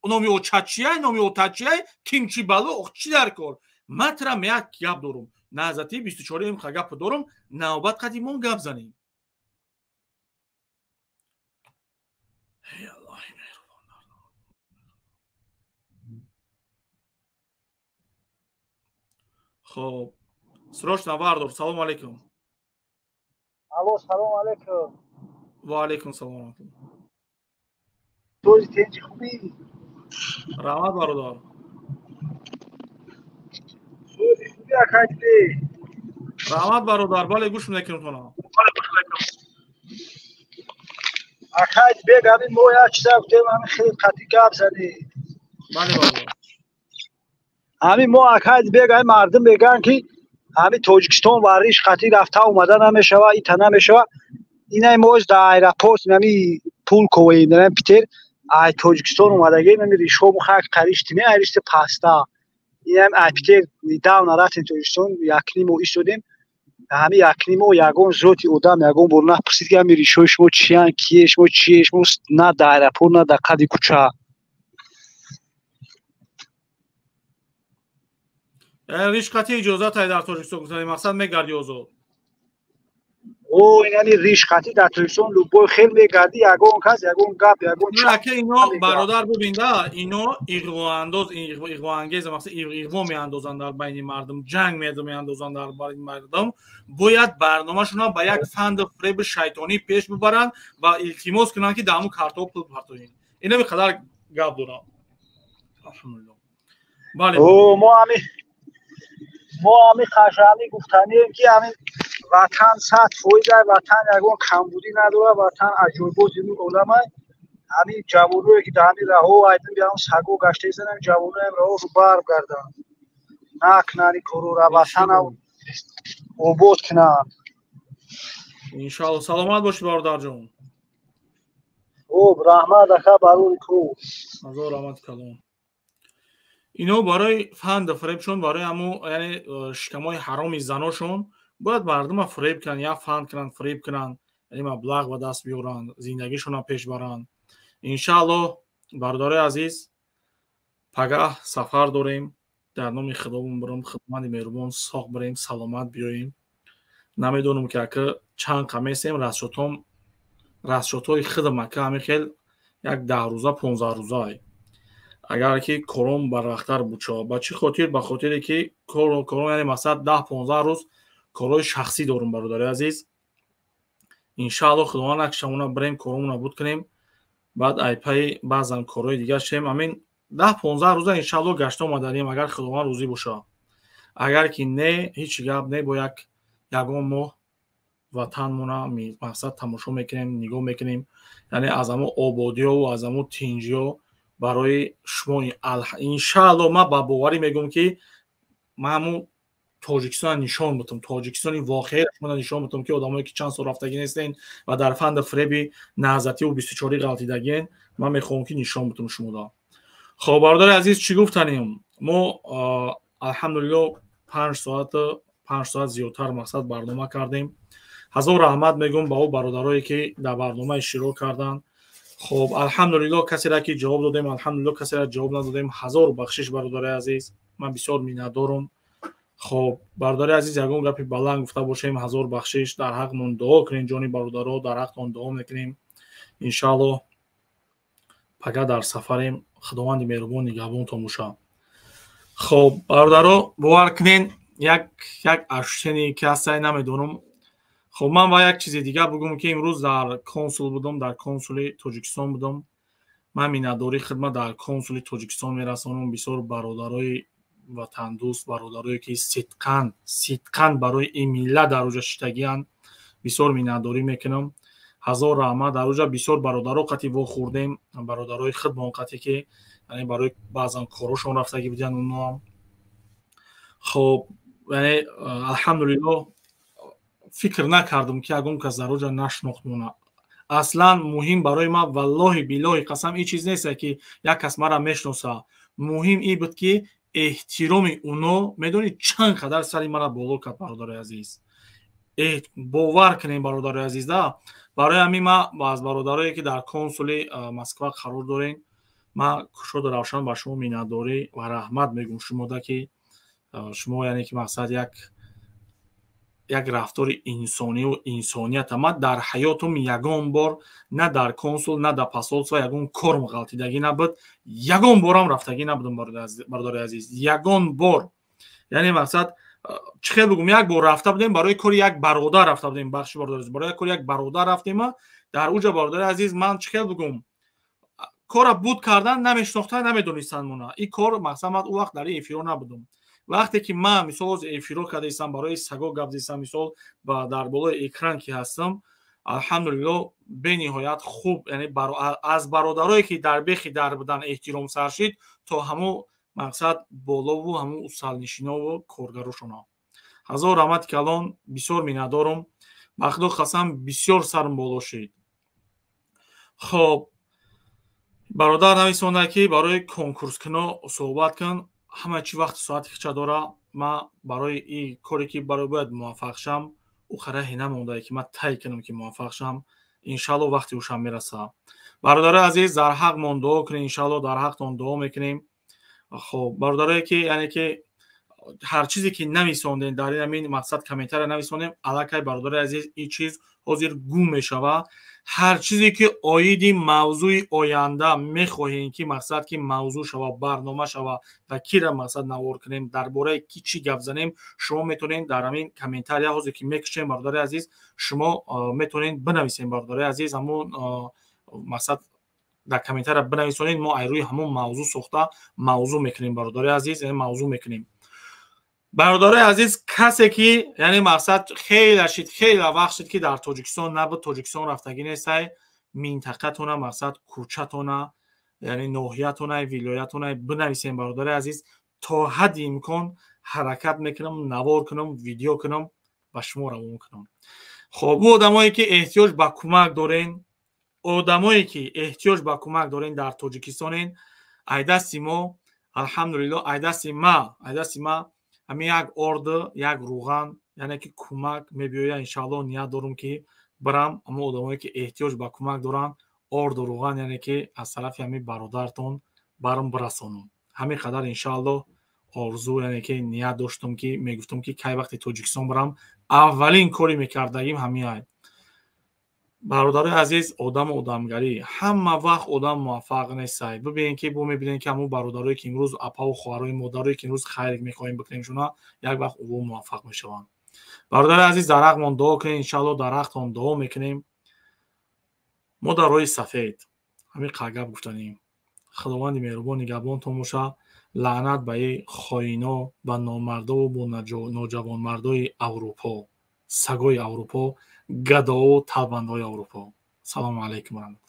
Номи оча чияй, номи ота чияй, ким чи бало, ох чи дар кор? Ман тира як гап дорум. Наҳзати 24 имха гап дорум, навбат қадимон гап занем. Эй Аллоҳи меҳрубон. Хоб, срочно вардор. Салом алейкум. Алло, салом алейкум. Ва алейкум салом. Тоҷи тенҷи хубӣ? Раҳмат бародар. Сози хубӣ акайди? Раҳмат бародар, бале гӯш мекунем тона. Акайд бег, ҳамин мо як чиза гуфтем, ҳамин хеле қатъӣ гап задем. Бале бародар. Ҳамин мо акайд бег, ҳамин мардум мегӯянд ки ҳамин Тоҷикистон вариш қатъӣ рафта омада намешава, ита намешава. Инай мо дар аэропорт ҳамин Пулково, ҳамин Питер, ай Тоҷикистон омадагем, ҳамин ришҳому хак қариштиме, ай ришти паста. Инам ай Питер недавно рафтем Тоҷикистон, якним моҳ истодем. Ҳамин якним моҳ ягон зоти одам ягон бор напурсид ки ҳамин ришҳои шумо чиянд, кие шумо, чие шумо, на дар аэропорт, на дар қади кӯча. Риш қатъи иҷозат ай дар Тоҷикистон гуфтани мақсад мегарди озод. О, яъне риш қатъи дар Тоҷикистон любой хел мегарди, ягон кас ягон гап, ягон Ака ино бародар бибинда, ино иғвоандоз, иғвоангез, мақсад иғво меандозанд дар байни мардум, ҷанг меандозанд дар байни мардум. Бояд барномашонро ба як фанду фреби шайтонӣ пеш бибаранд ва илтимос кунанд ки дар ҳамун картҳо пул партоед. Инами қадар гап дорам. Алҳамдулиллоҳ. Бале. О, мо ҳамин қашами гуфтанием ки ҳамин ватан 100% ватан ягон камбудӣ надорад, ватан аҷоиботи оламай. Ҳамин ҷавоное ки дар ҳамин раҳо айдин биҳам саго гашта истанд, ҳамин ҷавоноям раҳоро барб гарданд, накунанд ин корора, ватана обод кунанд. Иншоалло. Саломат бошӣ бародарҷон. Хуб, раҳмат ака, барори кор. Ҳазор раҳмати калон. Ино барои фанду фребшон, барои ҳамун яъне шикамои ҳароми заношон бояд мардума фреб кунанд, як фанд кунанд, фреб кунанд, яъне маблағ ба даст биёранд, зиндагишонро пеш баранд. Иншааллоҳ бародарои азиз, пагаҳ сафар дорем, дар номи Худованд бирем, Худованди меҳрубон соғ бирем, саломат биёем. Намедонам ки ака чанд қа месем, расчотҳои худам ака ҳамин хел як 10 рӯза 15 рӯза. Агар ки кором барвақттар буд шавад. Ба чӣ хотир? Ба хотире ки кором яъне масалан 10-15 рӯз корҳои шахсӣ дорум бародари азиз. Иншааллоҳ Худованд акшамона бирем, коромона буд кунем, баъд айпаи баъзан корҳои дигар шем. Ҳамин 10-15 рӯза иншааллоҳ гашта омаданем, агар Худованд рӯзӣ бошад. Агар ки не, ҳеҷ гап не, бо як ягон моҳ ватанмона мақсад тамошо мекунем, нигоҳ мекунем, яъне аз ҳамон ободиёву аз ҳамон тинҷиё барои шумо иншааллоҳ ман ба боварӣ мегӯям ки ман ҳамун Тоҷикистонро нишон бутам, Тоҷикистони воқеиро шуморо нишон бутам ки одамое ки чанд сол рафтагӣ нестен ва дар фанду фреби наҳзативу 24 ғалтидагиен, ман мехоҳам ки нишон бутам шуморо. Хоб бародари азиз, чӣ гуфтанем? Мо алҳамдулиллоҳ 5 соат зиёдтар мақсад барнома кардем. Ҳазор раҳмат мегӯм ба ӯ бародарое ки дар барнома иштирок карданд. Хоб алҳамдулиллоҳ касеро ки ҷавоб додем, алҳамдулиллоҳ касеро ҷавоб надодем. Ҳазор бахшиш бародари азиз, ман бисёр миннатдорум. Хоб бародари азиз, ягон гапи баланд гуфта бошем, ҳазор бахшиш, дар ҳаққмон дуо кунем, ҷони бародаро, дар ҳақтон дуо мекунем. Иншааллоҳ пага дар сафарем, Худованди меҳрубон нигаҳбонтон бошад. Хоб бародаро, бовар кунен, як ощущение ки ҳастай намедонам. Хоб ман ба як чизи дигар бигӯм ки имрӯз дар консул будам, дар консули Тоҷикистон будам. Ман миннатдории хидмат дар консули Тоҷикистон мерасонам. Бисёр бародарои ватандӯст, бародарое ки сидқан барои ин миллат дар оҷа шиштагианд, бисёр миннатдорӣ мекунам. Ҳазор раҳмат. Дар оҷа бисёр бародаро қатъи вохӯрдем, бародарои хидмон қатъи ки яъне барои баъзан корошон рафтагӣ буданд уноам. Хоб яъне алҳамдулиллоҳ фикр накардам ки ягон кас дар оҷа нашинохт мона. Аслан муҳим барои ман валлоҳи биллоҳи қасам ин чиз нест ки як кас мара мешиноса. Муҳим ин буд ки эҳтироми уно медонӣ чанд қадар сари мара боло кард бародари азиз. Бовар кунем бародари азиз, да. Барои ҳамин ман аз бародарое ки дар консули Москва қарор дорем, Ман кушоду равшан ба шумо миннатдорӣ ва раҳмат мегӯм шумода, ки шумо, яъне ки мақсад, як рафтори инсонию инсонията. Ман дар ҳаётум ягон бор на дар консул, на дар посольство ягон корм ғалтидагӣ набуд, ягон борам рафтагӣ набудам, бародари азиз, ягон бор. Яъне мақсад, чӣ хел бигӯм, як бор рафта будем, барои кори як бародар рафта будем, бахши бародари азиз, барои кори як бародар рафтема. Дар уҷа, бародари азиз, ман чӣ хел бигӯм, кора буд кардан намешинохтан, намедонистанд мона. Ин кор мақсад, ман ӯ вақт дар ин эфиро набудум. Вақте ки ман, мисол, ҳозир эфиро кардаистам, барои саго гап зистам, мисол, дар болои экран ки ҳастам, алҳамдулилло, бениҳоят хуб, яъне аз бародарое ки дар бехи дар будан эҳтиром сар шид то ҳамун мақсад болову ҳамун усалнишинову коргарошона. Ҳазор раҳмати калон, бисёр миннатдорум, ба худо қасам, бисёр сарм боло шид. Хоб, бародар нависонда, ки барои конкурскуно суҳбат кун. Ҳама чи вақти соати хича дора. Ман барои и коре ки барои бояд муваффақ шам, ӯ қараҳе намондае, ки ман тай кунам, ки муваффақ шам. Иншалло, вақти ӯшам мераса. Бародарои азиз, дар ҳақмон дуо кунем, иншалло, дар ҳақтон дуо мекунем. Хоб, бародарое ки, яъне ки ҳар чизе ки нависондем дар ин ҳамин мақсад комментария нависондем, аллакай, бародари азиз, ин чиз ҳозир гум мешава. Ҳар чизе ки оиди мавзӯи оянда мехоҳем, ки мақсад, ки мавзӯъ шава, барнома шава ва кира мақсад навор кунем, дар бораи ки чӣ гап занем, шумо метавонед дар ҳамин комментария ҳозир ки мекушем, бародари азиз, шумо метавонед бинависем, бародари азиз, ҳамун мақсад дар комментария бинависонед, мо ай рӯи ҳамон мавзӯъ сохта мавзӯъ мекунем, бародари азиз, яъне мавзӯъ мекунем. Бародарои азиз, касе ки, яъне мақсад, хеле шид, хеле вақт шид, ки дар Тоҷикистон набуд, Тоҷикистон рафтагӣ нестай, минтақатона, мақсад, кӯчатона, яъне ноҳиятона, вилоятона бинависем, бародари азиз, то ҳадди имкон ҳаракат мекунам, навор кунам, видео кунам, ба шумо равон кунам. Хоб, ӯ одамое ки эҳтиёҷ ба кӯмак дорен, одамое ки эҳтиёҷ ба кӯмак дорен, дар Тоҷикистонен, ай дасти мо, алҳамдулилло, ай дасти ма, ай дасти ма ҳамин як орду, як рӯған, яъне ки кӯмак мебиёя. Иншаалло, ният дорум, ки бирам ҳамон одамое ки эҳтиёҷ ба кӯмак доранд, орду рӯған, яъне ки аз тарафи ҳамин бародартон барм бирасонам. Ҳамин қадар, иншаалло, орзу, яъне ки ният доштум, ки мегуфтум, ки кай вақте Тоҷикистон бирам, аввалин коре мекардагим ҳамин ай. Бародарои азиз, одаму одамгарӣ, ҳама вақт одам муваффақ нестай. Бибинед, ки бо мебинед, ки ҳамун бародарое ки имрӯз, апаву хоҳарои, модарое ки имрӯз хайр мехоҳем бикунем, шуна як вақт ӯ муваффақ мешаванд. Бародари азиз, дар ҳақмон дуо кунед, иншаалло, дар ҳақтон дуо мекунем. Мо дар роҳи сафед. Ҳамин қагап гуфтанем. Худованди меҳрубон нигаҳбонтон боша. Лаънат ба и хоино, ба номардову бо ноҷавонмардои Аврупо, сагои Аврупо, гадоу талбандои Аврупо. Салому алайкум раҳматулло.